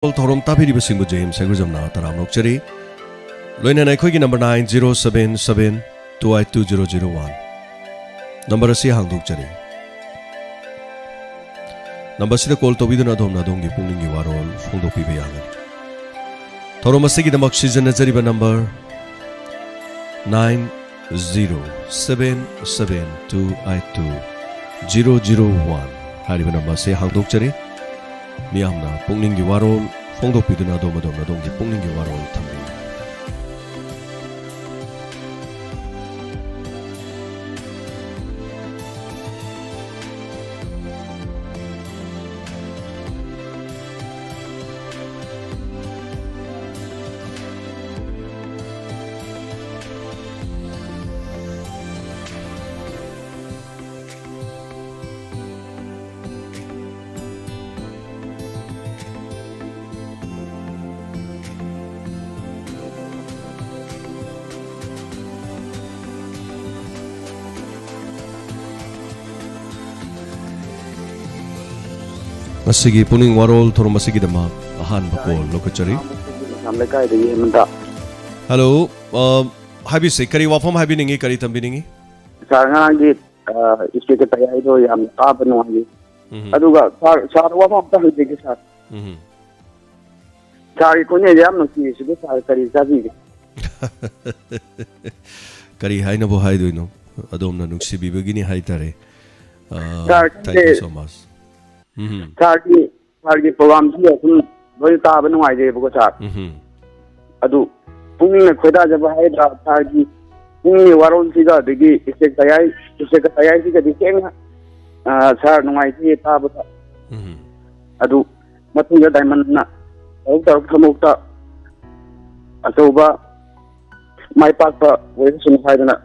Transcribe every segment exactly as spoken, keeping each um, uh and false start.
ꯊꯧꯔꯝ ꯇꯥꯕꯤꯔꯤꯕꯁꯤꯡꯕꯨ J M ꯁꯦꯒꯨꯖꯝꯅ ꯇꯔꯥꯝꯅ ꯑꯣꯛꯆꯔꯤ꯫ ꯂꯣꯏꯅꯅ ꯑꯩꯈꯣꯏꯒꯤ number nine zero seven seven two eight two zero zero one number ꯑꯁꯤ ꯍꯥꯡꯗꯣꯛꯆꯔꯤ꯫ Number ꯑꯁꯤꯗ call ꯇꯧꯕꯤꯗꯨꯅ ꯑꯗꯣꯝꯅ ꯑꯗꯣꯝꯒꯤ ꯄꯨꯛꯅꯤꯡꯒꯤ ꯋꯥꯔꯣꯜ ꯐꯣꯡꯗꯣꯛꯄꯤꯕ ꯌꯥꯒꯅꯤ꯫ ꯊꯧꯔꯝ ꯑꯁꯤꯒꯤꯗꯃꯛ ꯁꯤꯖꯤꯟꯅꯖꯔꯤꯕ number nine zero seven seven two eight two zero zero one ꯍꯥꯏꯔꯤꯕ number ꯑꯁꯤ ꯍꯥꯡꯗꯣꯛꯆꯔꯤ꯫ ꯃꯤꯌꯥꯝꯅ ꯄꯨꯛꯅꯤꯡꯒꯤ ꯋꯥꯔꯣꯜ ꯐꯣꯡꯗꯣꯛꯄꯤꯗꯨꯅ ꯑꯗꯣꯝ ꯑꯗꯣꯝꯅ ꯑꯗꯣꯝꯒꯤ ꯄꯨꯛꯅꯤꯡꯒꯤ ꯋꯥꯔꯣꯜ ꯊꯝꯕꯤꯌꯨ꯫ ꯉꯁꯤꯒꯤ ꯄꯨꯛꯅꯤꯡ ꯋꯥꯔꯣꯜ ꯊꯧꯔꯝ ꯑꯁꯤꯒꯤꯗꯃꯛ ꯑꯍꯥꯟꯕ call ꯂꯧꯈꯠꯆꯔꯤ꯫ ꯂꯩꯀꯥꯏꯗꯒꯤ ꯍꯦꯃꯟꯇ꯫ Hello, ꯑ, ꯍꯥꯏꯕꯤꯁꯦ, ꯀꯔꯤ ꯋꯥꯐꯝ ꯍꯥꯏꯕꯤꯅꯤꯡꯉꯤ, ꯀꯔꯤ ꯊꯝꯕꯤꯅꯤꯡꯉꯤ? ꯁꯥꯔ, ꯉꯔꯥꯡꯒꯤ, ꯑ, ꯏꯁꯄꯤꯀꯔ ꯇꯌꯥꯏꯗꯣ ꯌꯥꯝꯅ ꯇꯥꯕ ꯅꯨꯡꯉꯥꯏꯌꯦ꯫ ꯎꯝ꯫ ꯑꯗꯨꯒ ꯁꯥꯔ, ꯁꯥꯔ, ꯋꯥꯐꯝ ꯑꯝꯇ ꯍꯪꯖꯒꯦ, ꯁꯥꯔ꯫ ꯎꯝ꯫ ꯁꯥꯔꯒꯤ ꯈꯣꯟꯖꯦꯜꯁꯦ ꯌꯥꯝ ꯅꯨꯡꯁꯤꯌꯦ, ꯁꯤꯕꯨ ꯁꯥꯔ ꯀꯔꯤ ꯆꯥꯕꯤꯒꯦ? ꯀꯔꯤ ꯍꯥꯏꯅꯕꯨ ꯍꯥꯏꯗꯣꯏꯅꯣ? ꯑꯗꯣꯝꯅ ꯅꯨꯡꯁꯤꯕꯤꯕꯒꯤꯅꯤ ꯍꯥꯏꯇꯥꯔꯦ꯫ ꯑ, ꯁꯥꯔ, thank you ꯈꯪꯗꯦ꯫ So much. ꯎꯝ꯫ ꯁꯥꯔꯒꯤ, ꯁꯥꯔꯒꯤ programꯁꯤ ꯑꯗꯨꯝ ꯂꯣꯏ ꯇꯥꯕ ꯅꯨꯡꯉꯥꯏꯖꯩꯕꯀꯣ, ꯁꯥꯔ꯫ ꯎꯝ꯫ ꯑꯗꯨ ꯄꯨꯛꯅꯤꯡꯅ ꯈꯣꯏꯗꯥꯖꯕ ꯍꯥꯏꯒꯗ꯭ꯔꯥ, ꯁꯥꯔꯒꯤ ꯄꯨꯛꯅꯤꯡꯒꯤ ꯋꯥꯔꯣꯜꯁꯤꯒ ꯑꯗꯒꯤ ꯏꯁꯄꯤꯀꯔ ꯇꯌꯥꯏ, ꯏꯁꯄꯤꯀꯔ ꯇꯌꯥꯏꯁꯤꯒꯗꯤ ꯊꯦꯡꯅ, ꯑ, ꯁꯥꯔ, ꯅꯨꯡꯉꯥꯏꯖꯩ ꯇꯥꯕꯗ꯫ ꯎꯝ꯫ ꯑꯗꯨ ꯃꯊꯪꯗ ꯗꯥꯏꯃꯟꯅ ꯇꯧꯔꯛ ꯇꯧꯔꯛ ꯊꯕꯛꯇ ꯑꯆꯧꯕ ꯃꯥꯏ ꯄꯥꯛꯄ ꯑꯣꯏꯔꯁꯅꯨ ꯍꯥꯏꯗꯅ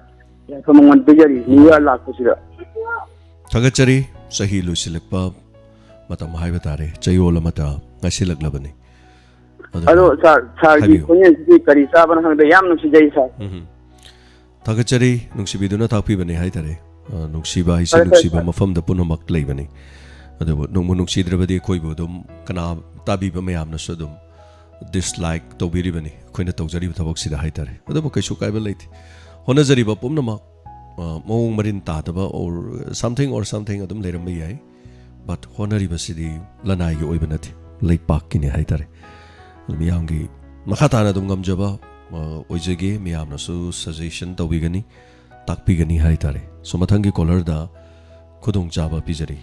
ꯌꯥꯏꯐ ꯃꯉꯣꯟ ꯄꯤꯖꯔꯤ, New Year ꯂꯥꯛꯄꯁꯤꯗ꯫ ꯊꯥꯒꯠꯆꯔꯤ꯫ ꯆꯍꯤ ꯂꯣꯏꯁꯤꯜꯂꯛꯄ ꯃꯇꯝ ꯍꯥꯏꯕ ꯇꯥꯔꯦ, ꯆꯌꯣꯜ ꯑꯃꯠꯇ ꯉꯥꯏꯁꯤꯜꯂꯛꯂꯕꯅꯤ꯫ ꯑꯗꯨꯅ ꯑꯗꯣ ꯁꯥꯔ, ꯁꯥꯔꯒꯤ ꯍꯥꯏꯕꯤꯌꯨ꯫ ꯈꯣꯟꯖꯦꯜꯁꯤꯗꯤ ꯀꯔꯤ ꯆꯥꯕꯅꯣ ꯈꯪꯗꯦ, ꯌꯥꯝ ꯅꯨꯡꯁꯤꯖꯩ, ꯁꯥꯔ꯫ ꯎꯝ꯫ ꯊꯥꯒꯠꯆꯔꯤ, ꯅꯨꯡꯁꯤꯕꯤꯗꯨꯅ ꯇꯥꯛꯄꯤꯕꯅꯤ ꯍꯥꯏꯇꯥꯔꯦ꯫ ꯑ, ꯅꯨꯡꯁꯤꯕ ꯍꯥꯏꯁꯤ ꯐꯔꯦ, ꯐꯔꯦ, ꯅꯨꯡꯁꯤꯕ ꯁꯥꯔ꯫ ꯃꯐꯝꯗ ꯄꯨꯝꯅꯃꯛ ꯂꯩꯕꯅꯤ꯫ ꯑꯗꯨꯕꯨ ꯅꯣꯡꯕꯨ ꯅꯨꯡꯁꯤꯗ꯭ꯔꯕꯗꯤ ꯑꯩꯈꯣꯏꯕꯨ ꯑꯗꯨꯝ ꯀꯅꯥ ꯇꯥꯕꯤꯕ ꯃꯌꯥꯝꯅꯁꯨ ꯑꯗꯨꯝ dislike ꯇꯧꯕꯤꯔꯤꯕꯅꯤ ꯑꯩꯈꯣꯏꯅ ꯇꯧꯖꯔꯤꯕ ꯊꯕꯛꯁꯤꯗ ꯍꯥꯏꯇꯥꯔꯦ꯫ ꯑꯗꯨꯕꯨ ꯀꯩꯁꯨ ꯀꯥꯏꯕ ꯂꯩꯇꯦ꯫ ꯍꯣꯠꯅꯖꯔꯤꯕ ꯄꯨꯝꯅꯃꯛ, ꯑ, ꯃꯑꯣꯡ ꯃꯔꯤꯟ ꯇꯥꯗꯕ or something or something ꯑꯗꯨꯝ ꯂꯩꯔꯝꯕ ꯌꯥꯏ꯫ But ꯍꯣꯠꯅꯔꯤꯕꯁꯤꯗꯤ ꯂꯅꯥꯏꯒꯤ ꯑꯣꯏꯕ ꯅꯠꯇꯦ, ꯂꯩꯄꯥꯛꯀꯤꯅꯤ ꯍꯥꯏꯇꯥꯔꯦ꯫ ꯑꯗꯨ ꯃꯤꯌꯥꯝꯒꯤ ꯃꯈꯥ ꯇꯥꯅ ꯑꯗꯨꯝ ꯉꯝꯖꯕ, ꯑ, ꯑꯣꯏꯖꯒꯦ꯫ ꯃꯤꯌꯥꯝꯅꯁꯨ suggestion ꯇꯧꯕꯤꯒꯅꯤ, ꯇꯥꯛꯄꯤꯒꯅꯤ ꯍꯥꯏꯇꯥꯔꯦ꯫ So ꯃꯊꯪꯒꯤ caller ꯗ ꯈꯨꯗꯣꯡꯆꯥꯕ ꯄꯤꯖꯔꯤ꯫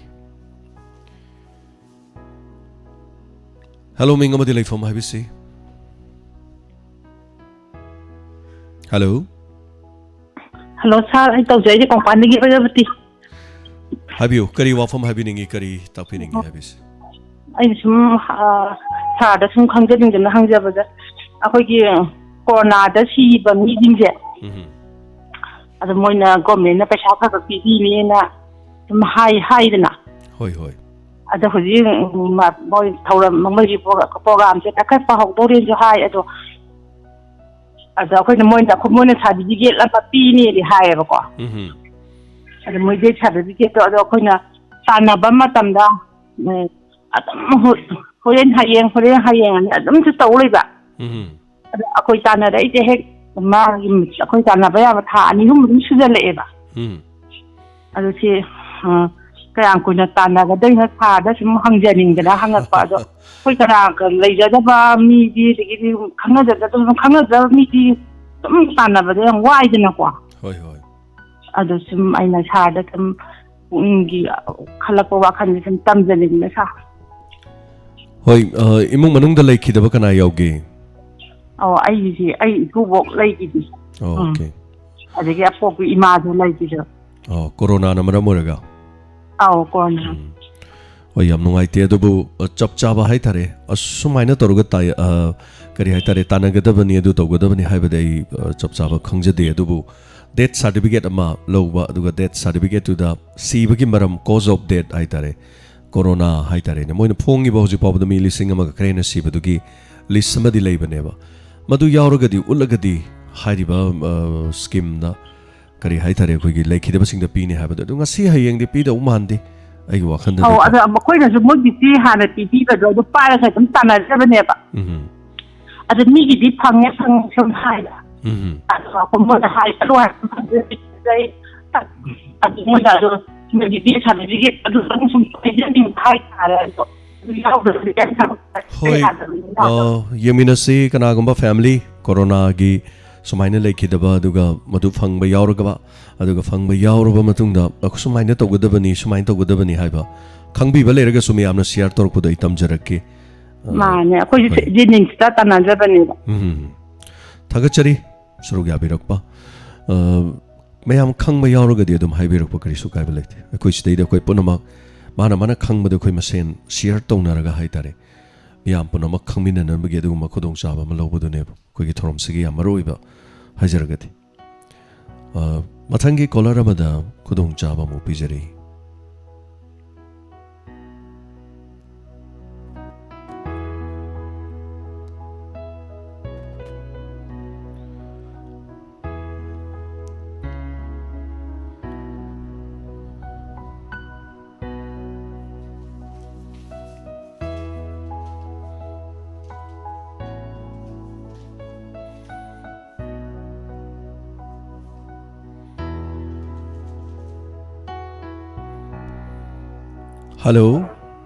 Hello, ꯃꯤꯡ ꯑꯃꯗꯤ ꯂꯩꯐꯝ ꯍꯥꯏꯕꯤꯁꯤ꯫ Hello꯫ Hello, sir, ꯑꯩ ꯇꯧꯖꯩꯁꯦ ꯀꯣꯡꯄꯥꯟꯗꯒꯤ ꯄ꯭ꯔꯖꯥꯄꯇꯤ꯫ ꯍꯥꯏꯕꯤꯌꯨ, ꯀꯔꯤ ꯋꯥꯐꯝ ꯍꯥꯏꯕꯤꯅꯤꯡꯉꯤ, ꯀꯔꯤ ꯇꯥꯛꯄꯤꯅꯤꯡꯉꯤ ꯍꯥꯏꯕꯤꯁꯤ? ꯑꯩꯅ ꯁꯨꯝ, ꯑ, sir ꯗ ꯁꯨꯝ ꯈꯪꯖꯅꯤꯡꯗꯅ ꯍꯪꯖꯕꯗ, ꯑꯩꯈꯣꯏꯒꯤ ꯀꯣꯔꯣꯅꯥꯗ ꯁꯤꯕ ꯃꯤꯁꯤꯡꯁꯦ, ꯎꯝ꯫ ꯑꯗꯣ ꯃꯣꯏꯅ government ꯅ ꯄꯩꯁꯥ ꯈꯔ ꯈꯔ ꯄꯤꯕꯤꯅꯦꯅ ꯁꯨꯝ ꯍꯥꯏ, ꯍꯥꯏꯗꯅ꯫ ꯍꯣꯏ, ꯍꯣꯏ꯫ ꯑꯗꯣ ꯍꯧꯖꯤꯛ, ꯎꯝ, ꯃ-, ꯃꯣꯏ ꯊꯧꯔꯝ ꯑꯃꯒꯤ ꯄ꯭ꯔꯣꯒ-, program ꯁꯦ ꯇꯛꯈꯠꯄ ꯍꯧꯗꯧꯔꯦꯅꯁꯨ ꯍꯥꯏ꯫ ꯑꯗꯣ, ꯑꯗꯣ ꯑꯩꯈꯣꯏꯅ ꯃꯣꯏꯅ, ꯃꯣꯏꯅ certificate ꯑꯃ ꯄꯤꯅꯦꯗꯤ ꯍꯥꯏꯌꯦꯕꯀꯣ꯫ ꯎꯝ꯫ ꯑꯗꯣ ꯃꯣꯏ death certificate ꯇꯣ ꯑꯗꯣ ꯑꯩꯈꯣꯏꯅ ꯇꯥꯟꯅꯕ ꯃꯇꯝꯗ, ꯎꯝ, ꯑꯗꯨꯝ ꯍꯣ-, ꯍꯣꯔꯦꯟ ꯍꯌꯦꯡ, ꯍꯣꯔꯦꯟ ꯍꯌꯦꯡ ꯑꯅ ꯑꯗꯨꯝꯁꯨ ꯇꯧ ꯂꯩꯕ꯫ ꯎꯝ꯫ ꯑꯗꯣ ꯑꯩꯈꯣꯏ ꯇꯥꯟꯅꯔꯛꯏꯁꯦ ꯍꯦꯛ ꯃꯥꯒꯤ, ꯑꯩꯈꯣꯏ ꯇꯥꯟꯅꯕ ꯌꯥꯕ ꯊꯥ ꯑꯅꯤ ꯑꯍꯨꯝ ꯑꯗꯨꯝ ꯁꯨꯖꯜꯂꯛꯑꯦꯕ꯫ ꯎꯝ꯫ ꯑꯗꯨ ꯁꯤ, ꯑ, ꯀꯌꯥꯝ ꯀꯨꯏꯅ ꯇꯥꯟꯅꯒꯗꯣꯏꯅꯣ sir ꯗ ꯁꯨꯝ ꯍꯪꯖꯅꯤꯡꯗꯅ ꯍꯪꯉꯛꯄ꯫ ꯑꯗꯣ ꯑꯩꯈꯣꯏ ꯀꯅꯥ ꯂꯩꯖꯗꯕ ꯃꯤꯗꯤ, ꯑꯗꯒꯤꯗꯤ ꯈꯪꯅꯖꯗꯕ, ꯈꯪꯅꯖꯗꯕ ꯃꯤꯗꯤ ꯑꯗꯨꯝ ꯇꯥꯟꯅꯕꯗ ꯌꯥꯝ ꯋꯥꯏꯗꯅꯀꯣ꯫ ꯍꯣꯏ, ꯍꯣꯏ꯫ ꯑꯗꯣ ꯁꯨꯝ ꯑꯩꯅ sir ꯗ ꯁꯨꯝ ꯄꯨꯛꯅꯤꯡꯒꯤ ꯈꯜꯂꯛꯄ ꯋꯥꯈꯜꯁꯦ ꯁꯨꯝ ꯇꯝꯖꯅꯤꯡꯕ sir꯫ ꯍꯣꯏ, ꯑ, ꯏꯃꯨꯡ ꯃꯅꯨꯡꯗ ꯂꯩꯈꯤꯗꯕ ꯀꯅꯥ ꯌꯥꯎꯒꯦ? ꯑꯣ, ꯑꯩꯒꯤꯁꯤ ꯑꯩ ꯏꯀꯨꯕꯣꯛ ꯂꯩꯈꯤꯗꯦ꯫ ꯑꯣ, ꯎꯝ꯫ Okay꯫ ꯑꯗꯒꯤ ꯑꯄꯣꯛꯄ ꯏꯃꯥꯁꯨ ꯂꯩꯈꯤꯗꯕ꯫ ꯑꯣ, ꯀꯣꯔꯣꯅꯥꯅ ꯃꯔꯝ ꯑꯣꯏꯔꯒ? ꯑꯧ, ꯀꯣꯔꯣꯅꯥ꯫ ꯎꯝ꯫ ꯍꯣꯏ, ꯌꯥꯝ ꯅꯨꯡꯉꯥꯏꯇꯦ꯫ ꯑꯗꯨꯕꯨ, ꯑ, ꯆꯞ ꯆꯥꯕ ꯍꯥꯏꯇꯥꯔꯦ, ꯑꯁꯨꯃꯥꯏꯅ ꯇꯧꯔꯒ ꯇꯥꯏ-, ꯑ, ꯀꯔꯤ ꯍꯥꯏꯇꯥꯔꯦ, ꯇꯥꯟꯅꯒꯗꯕꯅꯤ, ꯑꯗꯨ ꯇꯧꯒꯗꯕꯅꯤ ꯍꯥꯏꯕꯗꯤ ꯑꯩ, ꯑ, ꯆꯞ ꯆꯥꯕ ꯈꯪꯖꯗꯦ꯫ ꯑꯗꯨꯕꯨ death certificate ꯑꯃ ꯂꯧꯕ, ꯑꯗꯨꯒ death certificate ꯇꯨꯗ ꯁꯤꯕꯒꯤ ꯃꯔꯝ, cause of death ꯍꯥꯏꯇꯥꯔꯦ, ꯀꯣꯔꯣꯅꯥ ꯍꯥꯏꯇꯥꯔꯦꯅꯦ, ꯃꯣꯏꯅ ꯐꯣꯡꯉꯤꯕ ꯍꯧꯖꯤꯛ ꯐꯥꯎꯕꯗ ꯃꯤ ꯂꯤꯁꯤꯡ ꯑꯃꯒ ꯈꯔ ꯍꯦꯟꯅ ꯁꯤꯕꯗꯨꯒꯤ list ꯑꯃꯗꯤ ꯂꯩꯕꯅꯦꯕ꯫ ꯃꯗꯨ ꯌꯥꯎꯔꯒꯗꯤ, ꯎꯠꯂꯒꯗꯤ ꯍꯥꯏꯔꯤꯕ, ꯑ, scheme ꯗ ꯀꯔꯤ ꯍꯥꯏꯇꯥꯔꯦ, ꯑꯩꯈꯣꯏꯒꯤ ꯂꯩꯈꯤꯗꯕꯁꯤꯡꯗ ꯄꯤꯅꯤ ꯍꯥꯏꯕꯗꯣ꯫ ꯑꯗꯨ ꯉꯁꯤ ꯍꯌꯦꯡꯗꯤ ꯄꯤꯗꯧ ꯃꯥꯟꯗꯦ꯫ ꯑꯩꯒꯤ ꯋꯥꯈꯜꯗꯗꯤ ꯑꯧ, ꯈꯔ ꯑꯗꯣ ꯃꯈꯣꯏꯅꯁꯨ ꯃꯣꯏꯒꯤꯗꯤ ꯍꯥꯟꯅ ꯄꯤꯕꯤꯕꯗꯣ ꯑꯗꯨ ꯄꯥꯏꯔꯒ ꯑꯗꯨꯝ ꯇꯥꯟꯅꯖꯕꯅꯦꯕ꯫ ꯎꯝ꯫ ꯑꯗ ꯃꯤꯒꯤꯗꯤ ꯐꯪꯉꯦ, ꯐꯪꯉꯦ ꯁꯨꯝ ꯍꯥꯏꯕ꯫ ꯎꯝ꯫ ꯑꯗꯣ ꯑꯩꯈꯣꯏ ꯃꯣꯏꯅ ꯍꯥꯏ, "ꯆꯠꯂꯣ" ꯍꯥꯏꯕ ꯃꯇꯝꯗ ꯑꯗꯨ ꯃꯣꯏꯅ ꯑꯗꯣ ꯃꯣꯏꯒꯤꯗꯤ ꯁꯥꯔꯇꯤꯐꯤꯀꯦꯠ ꯑꯗꯨꯗꯪ ꯁꯨꯝ ꯄꯤꯖꯅꯤꯡꯕ ꯍꯥꯏꯇꯥꯔꯦ꯫ ꯑꯗꯣ ꯑꯗꯨ ꯌꯥꯎꯗ꯭ꯔꯗꯤ ꯀꯩꯝ ꯇꯧꯕ ꯍꯣꯏ꯫ ꯌꯥꯗꯕꯅꯤꯅ꯫ ꯑ, ꯌꯦꯡꯃꯤꯟꯅꯁꯤ, ꯀꯅꯥꯒꯨꯝꯕ ꯐꯦꯃꯤꯂꯤ ꯀꯣꯔꯣꯅꯥꯒꯤ ꯁꯨꯃꯥꯏꯅ ꯂꯩꯈꯤꯗꯕ, ꯑꯗꯨꯒ ꯃꯗꯨ ꯐꯪꯕ ꯌꯥꯎꯔꯒꯕ, ꯑꯗꯨꯒ ꯐꯪꯕ ꯌꯥꯎꯔꯕ ꯃꯇꯨꯡꯗ ꯑꯩꯈꯣꯏ ꯁꯨꯃꯥꯏꯅ ꯇꯧꯒꯗꯕꯅꯤ, ꯁꯨꯃꯥꯏꯅ ꯇꯧꯒꯗꯕꯅꯤ ꯍꯥꯏꯕ ꯈꯪꯕꯤꯕ ꯂꯩꯔꯒꯁꯨ ꯃꯌꯥꯝꯅ ꯁꯤꯌꯥꯔ ꯇꯧꯔꯛꯄꯗꯣ ꯑꯩ ꯇꯝꯖꯔꯛꯀꯦ꯫ ꯑ, ꯃꯥꯅꯦ, ꯑꯩꯈꯣꯏꯁꯨ ꯍꯣꯏ꯫ ꯖꯦꯅꯤꯝꯁꯇ ꯇꯥꯟꯅꯖꯕꯅꯦꯕ꯫ ꯎꯝ꯫ ꯊꯥꯒꯠꯆꯔꯤ ꯁꯔꯨꯛ ꯌꯥꯕꯤꯔꯛꯄ꯫ ꯑ, ꯃꯌꯥꯝ ꯈꯪꯕ ꯌꯥꯎꯔꯒꯗꯤ ꯑꯗꯨꯝ ꯍꯥꯏꯕꯤꯔꯛꯄ ꯀꯔꯤꯁꯨ ꯀꯥꯏꯕ ꯂꯩꯇꯦ꯫ ꯑꯩꯈꯣꯏ ꯁꯤꯗꯩꯗ ꯑꯩꯈꯣꯏ ꯄꯨꯝꯅꯃꯛ ꯃꯥꯅ ꯃꯥꯅ ꯈꯪꯕꯗꯣ ꯑꯩꯈꯣꯏ ꯃꯁꯦꯟ ꯁꯤꯌꯥꯔ ꯇꯧꯅꯔꯒ ꯍꯥꯏꯇꯥꯔꯦ, ꯃꯤꯌꯥꯝ ꯄꯨꯝꯅꯃꯛ ꯈꯪꯃꯤꯟꯅꯅꯕꯒꯤ ꯑꯗꯨꯒꯨꯝꯕ ꯈꯨꯗꯣꯡꯆꯥꯕ ꯑꯃ ꯂꯧꯕꯗꯨꯅꯦꯕ ꯑꯩꯈꯣꯏꯒꯤ ꯊꯧꯔꯝꯁꯤꯒꯤ ꯌꯥꯝ ꯃꯔꯨ ꯑꯣꯏꯕ ꯍꯥꯏꯖꯔꯒꯗꯤ꯫ ꯑ, ꯃꯊꯪꯒꯤ ꯀꯣꯂꯔ ꯑꯃꯗ ꯈꯨꯗꯣꯡꯆꯥꯕ ꯑꯃꯨꯛ ꯄꯤꯖꯔꯤ꯫ ꯍꯜꯂꯣ꯫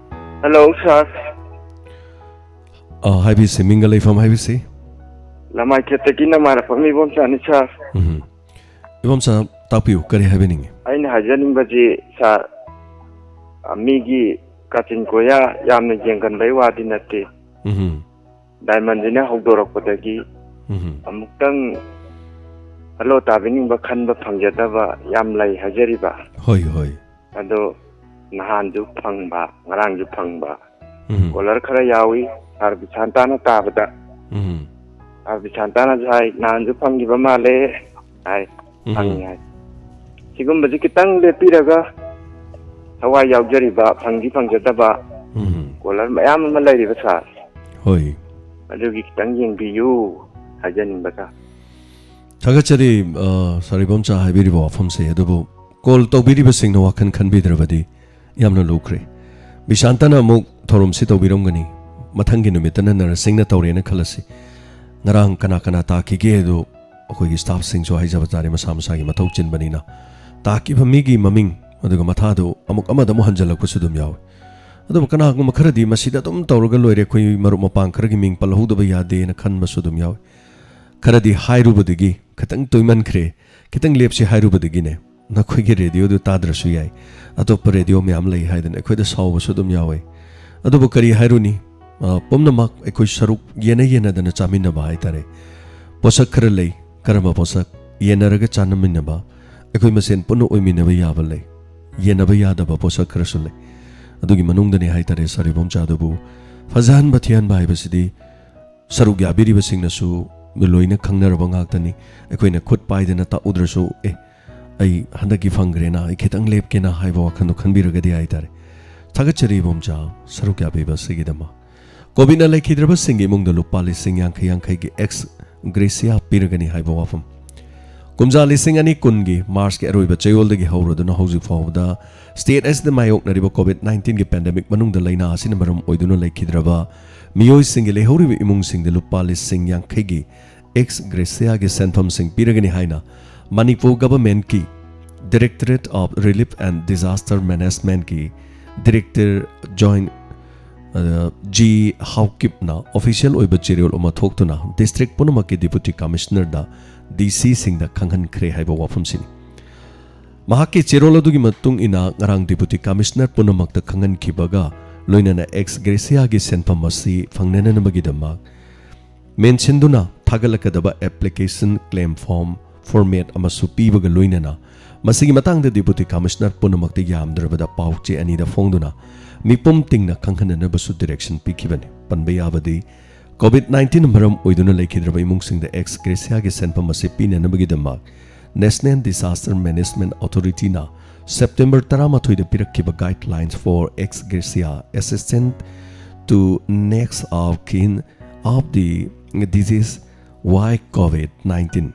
ꯍꯜꯂꯣ, ꯁꯥꯔ꯫ ꯑ, ꯍꯥꯏꯕꯤꯁꯤ, ꯃꯤꯡꯒ ꯂꯩꯐꯝ ꯍꯥꯏꯕꯤꯁꯤ꯫ ꯂꯃꯥꯏꯊꯦꯠꯇꯒꯤ ꯅꯃꯥꯔꯛꯄ ꯃꯤꯕꯣꯝꯆꯥꯅꯤ, ꯁꯥꯔ꯫ ꯎꯝ꯫ ꯏꯕꯣꯝꯆꯥ, ꯇꯥꯛꯄꯤꯌꯨ, ꯀꯔꯤ ꯍꯥꯏꯕꯤꯅꯤꯡꯉꯤ? ꯑꯩꯅ ꯍꯥꯏꯖꯅꯤꯡꯕꯁꯤ, ꯁꯥꯔ, ꯑ, ꯃꯤꯒꯤ ꯀꯥꯆꯤꯟ ꯀꯣꯌꯥ ꯌꯥꯝꯅ ꯌꯦꯡꯒꯟꯕꯩ ꯋꯥꯗꯤ ꯅꯠꯇꯦ꯫ ꯎꯝ꯫ ꯗꯥꯏꯃꯟꯁꯤꯅ ꯍꯧꯗꯣꯔꯛꯄꯗꯒꯤ ꯎꯝ꯫ ꯑꯃꯨꯛꯇꯪ ꯍꯜꯂꯣ ꯇꯥꯕꯤꯅꯤꯡꯕ ꯈꯟꯕ ꯐꯪꯖꯗꯕ ꯌꯥꯝ ꯂꯩ ꯍꯥꯏꯖꯔꯤꯕ꯫ ꯍꯣꯏ, ꯍꯣꯏ꯫ ꯑꯗꯣ ꯅꯍꯥꯟꯁꯨ ꯐꯪꯕ, ꯉꯔꯥꯡꯁꯨ ꯐꯪꯕ ꯎꯝ꯫ ꯀꯣꯂꯔ ꯈꯔ ꯌꯥꯎꯏ, ꯁꯥꯔ ꯕꯤꯁꯥꯟꯇꯥꯅ ꯇꯥꯕꯗ꯫ ꯎꯝ꯫ ꯁꯥꯔ ꯕꯤꯁꯥꯟꯇꯥꯅꯁꯨ ꯍꯥꯏ, "ꯅꯍꯥꯟꯁꯨ ꯐꯪꯈꯤꯕ ꯃꯥꯜꯂꯦ" ꯍꯥꯏ, ꯎꯝ꯫ "ꯐꯪꯉꯤ" ꯍꯥꯏ꯫ ꯁꯤꯒꯨꯝꯕꯁꯤ ꯈꯤꯇꯪ ꯂꯦꯞꯄꯤꯔꯒ ꯊꯋꯥꯏ ꯌꯥꯎꯖꯔꯤꯕ, ꯐꯪꯗꯤ ꯐꯪꯖꯗꯕ ꯎꯝ꯫ ꯀꯣꯂꯔ ꯃꯌꯥꯝ ꯑꯃ ꯂꯩꯔꯤꯕ, ꯁꯥꯔ꯫ ꯍꯣꯏ꯫ ꯑꯗꯨꯒꯤ ꯈꯤꯇꯪ ꯌꯦꯡꯕꯤꯌꯨ ꯍꯥꯏꯖꯅꯤꯡꯕ, ꯁꯥꯔ꯫ ꯊꯥꯒꯠꯆꯔꯤ, ꯑ, ꯁꯥꯔ ꯏꯕꯣꯝꯆꯥ ꯍꯥꯏꯕꯤꯔꯤꯕ ꯋꯥꯐꯝꯁꯦ꯫ ꯑꯗꯨꯕꯨ ꯀꯣꯜ ꯇꯧꯕꯤꯔꯤꯕꯁꯤꯡꯅ ꯋꯥꯈꯜ ꯈꯟꯕꯤꯗ꯭ꯔꯕꯗꯤ ꯌꯥꯝꯅ ꯂꯨꯈ꯭ꯔꯦ꯫ ꯕꯤꯁꯥꯟꯇꯅ ꯑꯃꯨꯛ ꯊꯧꯔꯝꯁꯤ ꯇꯧꯕꯤꯔꯝꯒꯅꯤ, ꯃꯊꯪꯒꯤ ꯅꯨꯃꯤꯠꯇꯅ ꯅꯔꯁꯤꯡꯅ ꯇꯧꯔꯦꯅ ꯈꯜꯂꯁꯤ꯫ ꯉꯔꯥꯡ ꯀꯅꯥ ꯀꯅꯥ ꯇꯥꯈꯤꯒꯦ ꯑꯗꯨ ꯑꯩꯈꯣꯏꯒꯤ ꯁ꯭ꯇꯥꯐꯁꯤꯡꯁꯨ ꯍꯥꯏꯖꯕ ꯇꯥꯔꯦ, ꯃꯁꯥ ꯃꯁꯥꯒꯤ ꯃꯊꯧ ꯆꯤꯟꯕꯅꯤꯅ꯫ ꯇꯥꯈꯤꯕ ꯃꯤꯒꯤ ꯃꯃꯤꯡ ꯑꯗꯨꯒ ꯃꯊꯥꯗꯨ ꯑꯃꯨꯛ ꯑꯃꯗ ꯑꯃꯨꯛ ꯍꯟꯖꯜꯂꯛꯄꯁꯨ ꯑꯗꯨꯝ ꯌꯥꯎꯏ꯫ ꯑꯗꯨꯕꯨ ꯀꯅꯥꯒꯨꯝꯕ ꯈꯔꯗꯤ ꯃꯁꯤꯗ ꯑꯗꯨꯝ ꯇꯧꯔꯒ ꯂꯣꯏꯔꯦ, ꯑꯩꯈꯣꯏ ꯃꯔꯨꯞ ꯃꯄꯥꯡ ꯈꯔꯒꯤ ꯃꯤꯡ ꯄꯜꯍꯧꯗꯕ ꯌꯥꯗꯦꯅ ꯈꯟꯕꯁꯨ ꯑꯗꯨꯝ ꯌꯥꯎꯏ꯫ ꯈꯔꯗꯤ ꯍꯥꯏꯔꯨꯕꯗꯒꯤ ꯈꯤꯇꯪ ꯇꯣꯏꯃꯟꯈ꯭ꯔꯦ, ꯈꯤꯇꯪ ꯂꯦꯞꯁꯤ ꯍꯥꯏꯔꯨꯕꯗꯒꯤꯅꯦ, ꯅꯈꯣꯏꯒꯤ ꯔꯦꯗꯤꯑꯣꯗꯨ ꯇꯥꯗ꯭ꯔꯁꯨ ꯌꯥꯏ, ꯑꯇꯣꯞꯄ ꯔꯦꯗꯤꯑꯣ ꯃꯌꯥꯝ ꯂꯩ ꯍꯥꯏꯗꯅ ꯑꯩꯈꯣꯏꯗ ꯁꯥꯎꯕꯁꯨ ꯑꯗꯨꯝ ꯌꯥꯎꯋꯦ꯫ ꯑꯗꯨꯕꯨ ꯀꯔꯤ ꯍꯥꯏꯔꯨꯅꯤ, ꯑ, ꯄꯨꯝꯅꯃꯛ ꯑꯩꯈꯣꯏ ꯁꯔꯨꯛ ꯌꯦꯟꯅ ꯌꯦꯟꯅꯗꯅ ꯆꯥꯃꯤꯟꯅꯕ ꯍꯥꯏꯇꯥꯔꯦ꯫ ꯄꯣꯠꯁꯛ ꯈꯔ ꯂꯩ, ꯀꯔꯝꯕ ꯄꯣꯠꯁꯛ? ꯌꯦꯟꯅꯔꯒ ꯆꯥꯅꯃꯤꯟꯅꯕ, ꯑꯩꯈꯣꯏ ꯃꯁꯦꯟ ꯄꯨꯟꯅ ꯑꯣꯏꯃꯤꯟꯅꯕ ꯌꯥꯕ ꯂꯩ, ꯌꯦꯟꯅꯕ ꯌꯥꯗꯕ ꯄꯣꯠꯁꯛ ꯈꯔꯁꯨ ꯂꯩ꯫ ꯑꯗꯨꯒꯤ ꯃꯅꯨꯡꯗꯅꯤ ꯍꯥꯏꯇꯥꯔꯦ ꯁꯥꯔ ꯏꯕꯣꯝꯆꯥꯗꯨꯕꯨ ꯐꯖꯍꯟꯕ ꯊꯤꯍꯟꯕ ꯍꯥꯏꯕꯁꯤꯗꯤ ꯁꯔꯨꯛ ꯌꯥꯕꯤꯔꯤꯕꯁꯤꯡꯅꯁꯨ ꯂꯣꯏꯅ ꯈꯪꯅꯔꯕ ꯉꯥꯛꯇꯅꯤ꯫ ꯑꯩꯈꯣꯏꯅ ꯈꯨꯠ ꯄꯥꯏꯗꯅ ꯇꯥꯛꯎꯗ꯭ꯔꯁꯨ, "ꯑꯦ, ꯑꯩ ꯍꯟꯗꯛꯀꯤ ꯐꯪꯈ꯭ꯔꯦꯅ, ꯑꯩ ꯈꯤꯇꯪ ꯂꯦꯞꯀꯦꯅ" ꯍꯥꯏꯕ ꯋꯥꯈꯜꯗꯣ ꯈꯟꯕꯤꯔꯒꯗꯤ ꯍꯥꯏꯇꯥꯔꯦ꯫ ꯊꯥꯒꯠꯆꯔꯤ ꯏꯕꯣꯝꯆꯥ, ꯁꯔꯨꯛ ꯌꯥꯕꯤꯕ ꯑꯁꯤꯒꯤꯗꯃꯛ꯫ ꯀꯣꯚꯤꯗꯅ ꯂꯩꯈꯤꯗ꯭ꯔꯕꯁꯤꯡꯒꯤ ꯏꯃꯨꯡꯗ ꯂꯨꯄꯥ ꯂꯤꯁꯤꯡ ꯌꯥꯡꯈꯩ ꯌꯥꯡꯈꯩꯒꯤ ꯑꯦꯛꯁ ꯒ꯭ꯔꯦꯁꯤꯌꯥ ꯄꯤꯔꯒꯅꯤ ꯍꯥꯏꯕ ꯋꯥꯐꯝ꯫ ꯀꯨꯝꯖꯥ ꯂꯤꯁꯤꯡ ꯑꯅꯤ ꯀꯨꯟꯒꯤ ꯃꯥꯔꯆꯀꯤ ꯑꯔꯣꯏꯕ ꯆꯌꯣꯜꯗꯒꯤ ꯍꯧꯔꯗꯨꯅ ꯍꯧꯖꯤꯛ ꯐꯥꯎꯕꯗ ꯁ꯭ꯇꯦꯠ ꯑꯁꯤꯗ ꯃꯥꯌꯣꯛꯅꯔꯤꯕ ꯀꯣꯚꯤꯗ ꯅꯥꯏꯟꯇꯤꯟꯒꯤ ꯄꯦꯟꯗꯦꯃꯤꯛ ꯃꯅꯨꯡꯗ ꯂꯥꯏꯅꯥ ꯑꯁꯤꯅ ꯃꯔꯝ ꯑꯣꯏꯗꯨꯅ ꯂꯩꯈꯤꯗ꯭ꯔꯕ ꯃꯤꯑꯣꯏꯁꯤꯡꯒꯤ ꯂꯩꯍꯧꯔꯤꯕ ꯏꯃꯨꯡꯁꯤꯡꯗ ꯂꯨꯄꯥ ꯂꯤꯁꯤꯡ ꯌꯥꯡꯈꯩꯒꯤ ꯑꯦꯛꯁ ꯒ꯭ꯔꯦꯁꯤꯌꯥꯒꯤ ꯁꯦꯟꯐꯝꯁꯤꯡ ꯄꯤꯔꯒꯅꯤ ꯍꯥꯏꯅ ꯃꯅꯤꯄꯨꯔ ꯒꯚꯔꯟꯃꯦꯟꯠꯀꯤ Directorate of Relief and Disaster Managementꯀꯤ ꯗꯤꯔꯦꯛꯇꯔ ꯖꯣꯏꯟ, ꯑ, ꯖꯤ ꯍꯥꯎꯀꯤꯞꯅ ꯑꯣꯐꯤꯁꯤꯌꯦꯜ ꯑꯣꯏꯕ ꯆꯦꯔꯣꯜ ꯑꯃ ꯊꯣꯛꯇꯨꯅ ꯗꯤꯁꯇ꯭ꯔꯤꯛ ꯄꯨꯝꯅꯃꯛꯀꯤ ꯗꯤꯄꯨꯇꯤ ꯀꯃꯤꯁꯅꯔꯗ, ꯗꯤꯁꯤꯁꯤꯡꯗ ꯈꯪꯍꯟꯈ꯭ꯔꯦ ꯍꯥꯏꯕ ꯋꯥꯐꯝꯁꯤꯅꯤ꯫ ꯃꯍꯥꯛꯀꯤ ꯆꯦꯔꯣꯜ ꯑꯗꯨꯒꯤ ꯃꯇꯨꯡ ꯏꯟꯅ ꯉꯔꯥꯡ ꯗꯤꯄꯨꯇꯤ ꯀꯃꯤꯁꯅꯔ ꯄꯨꯝꯅꯃꯛꯇ ꯈꯪꯍꯟꯈꯤꯕꯒ ꯂꯣꯏꯅꯅ ꯑꯦꯛꯁ ꯒ꯭ꯔꯦꯁꯤꯌꯥꯒꯤ ꯁꯦꯟꯐꯝ ꯑꯁꯤ ꯐꯪꯅꯅꯕꯒꯤꯗꯃꯛ ꯃꯦꯟꯁꯤꯟꯗꯨꯅ ꯊꯥꯒꯠꯂꯛꯀꯗꯕ ꯑꯦꯄ꯭ꯂꯤꯀꯦꯁꯟ ꯀ꯭ꯂꯦꯝ ꯐꯣꯔꯝ ꯐꯣꯔꯃꯦꯠ ꯑꯃꯁꯨ ꯄꯤꯕꯒ ꯂꯣꯏꯅꯅ ꯃꯁꯤꯒꯤ ꯃꯇꯥꯡꯗ ꯗꯤꯄꯨꯇꯤ ꯀꯃꯤꯁꯅꯔ ꯄꯨꯝꯅꯃꯛꯇ ꯌꯥꯝꯗ꯭ꯔꯕꯗ ꯄꯥꯎ ꯆꯦ ꯑꯅꯤꯗ ꯐꯣꯡꯗꯨꯅ ꯃꯤꯄꯨꯝ ꯇꯤꯡꯅ ꯈꯪꯍꯟꯅꯅꯕꯁꯨ ꯗꯤꯔꯦꯛꯁꯟ ꯄꯤꯈꯤꯕꯅꯤ꯫ ꯄꯟꯕ ꯌꯥꯕꯗꯤ, ꯀꯣꯚꯤꯗ ꯅꯥꯏꯟꯇꯤꯟ ꯃꯔꯝ ꯑꯣꯏꯗꯨꯅ ꯂꯩꯈꯤꯗ꯭ꯔꯕ ꯏꯃꯨꯡꯁꯤꯡꯗ ꯑꯦꯛꯁ ꯒ꯭ꯔꯦꯁꯤꯌꯥꯒꯤ ꯁꯦꯟꯐꯝ ꯑꯁꯤ ꯄꯤꯅꯅꯕꯒꯤꯗꯃꯛ National Disaster Management Authorityꯅ ꯁꯦꯞꯇꯦꯝꯕꯔ ꯇꯔꯥꯃꯥꯊꯣꯏꯗ ꯄꯤꯔꯛꯈꯤꯕ Guidelines for Ex Gratia Assistance to Next of Kin of the Disease Why COVID nineteen,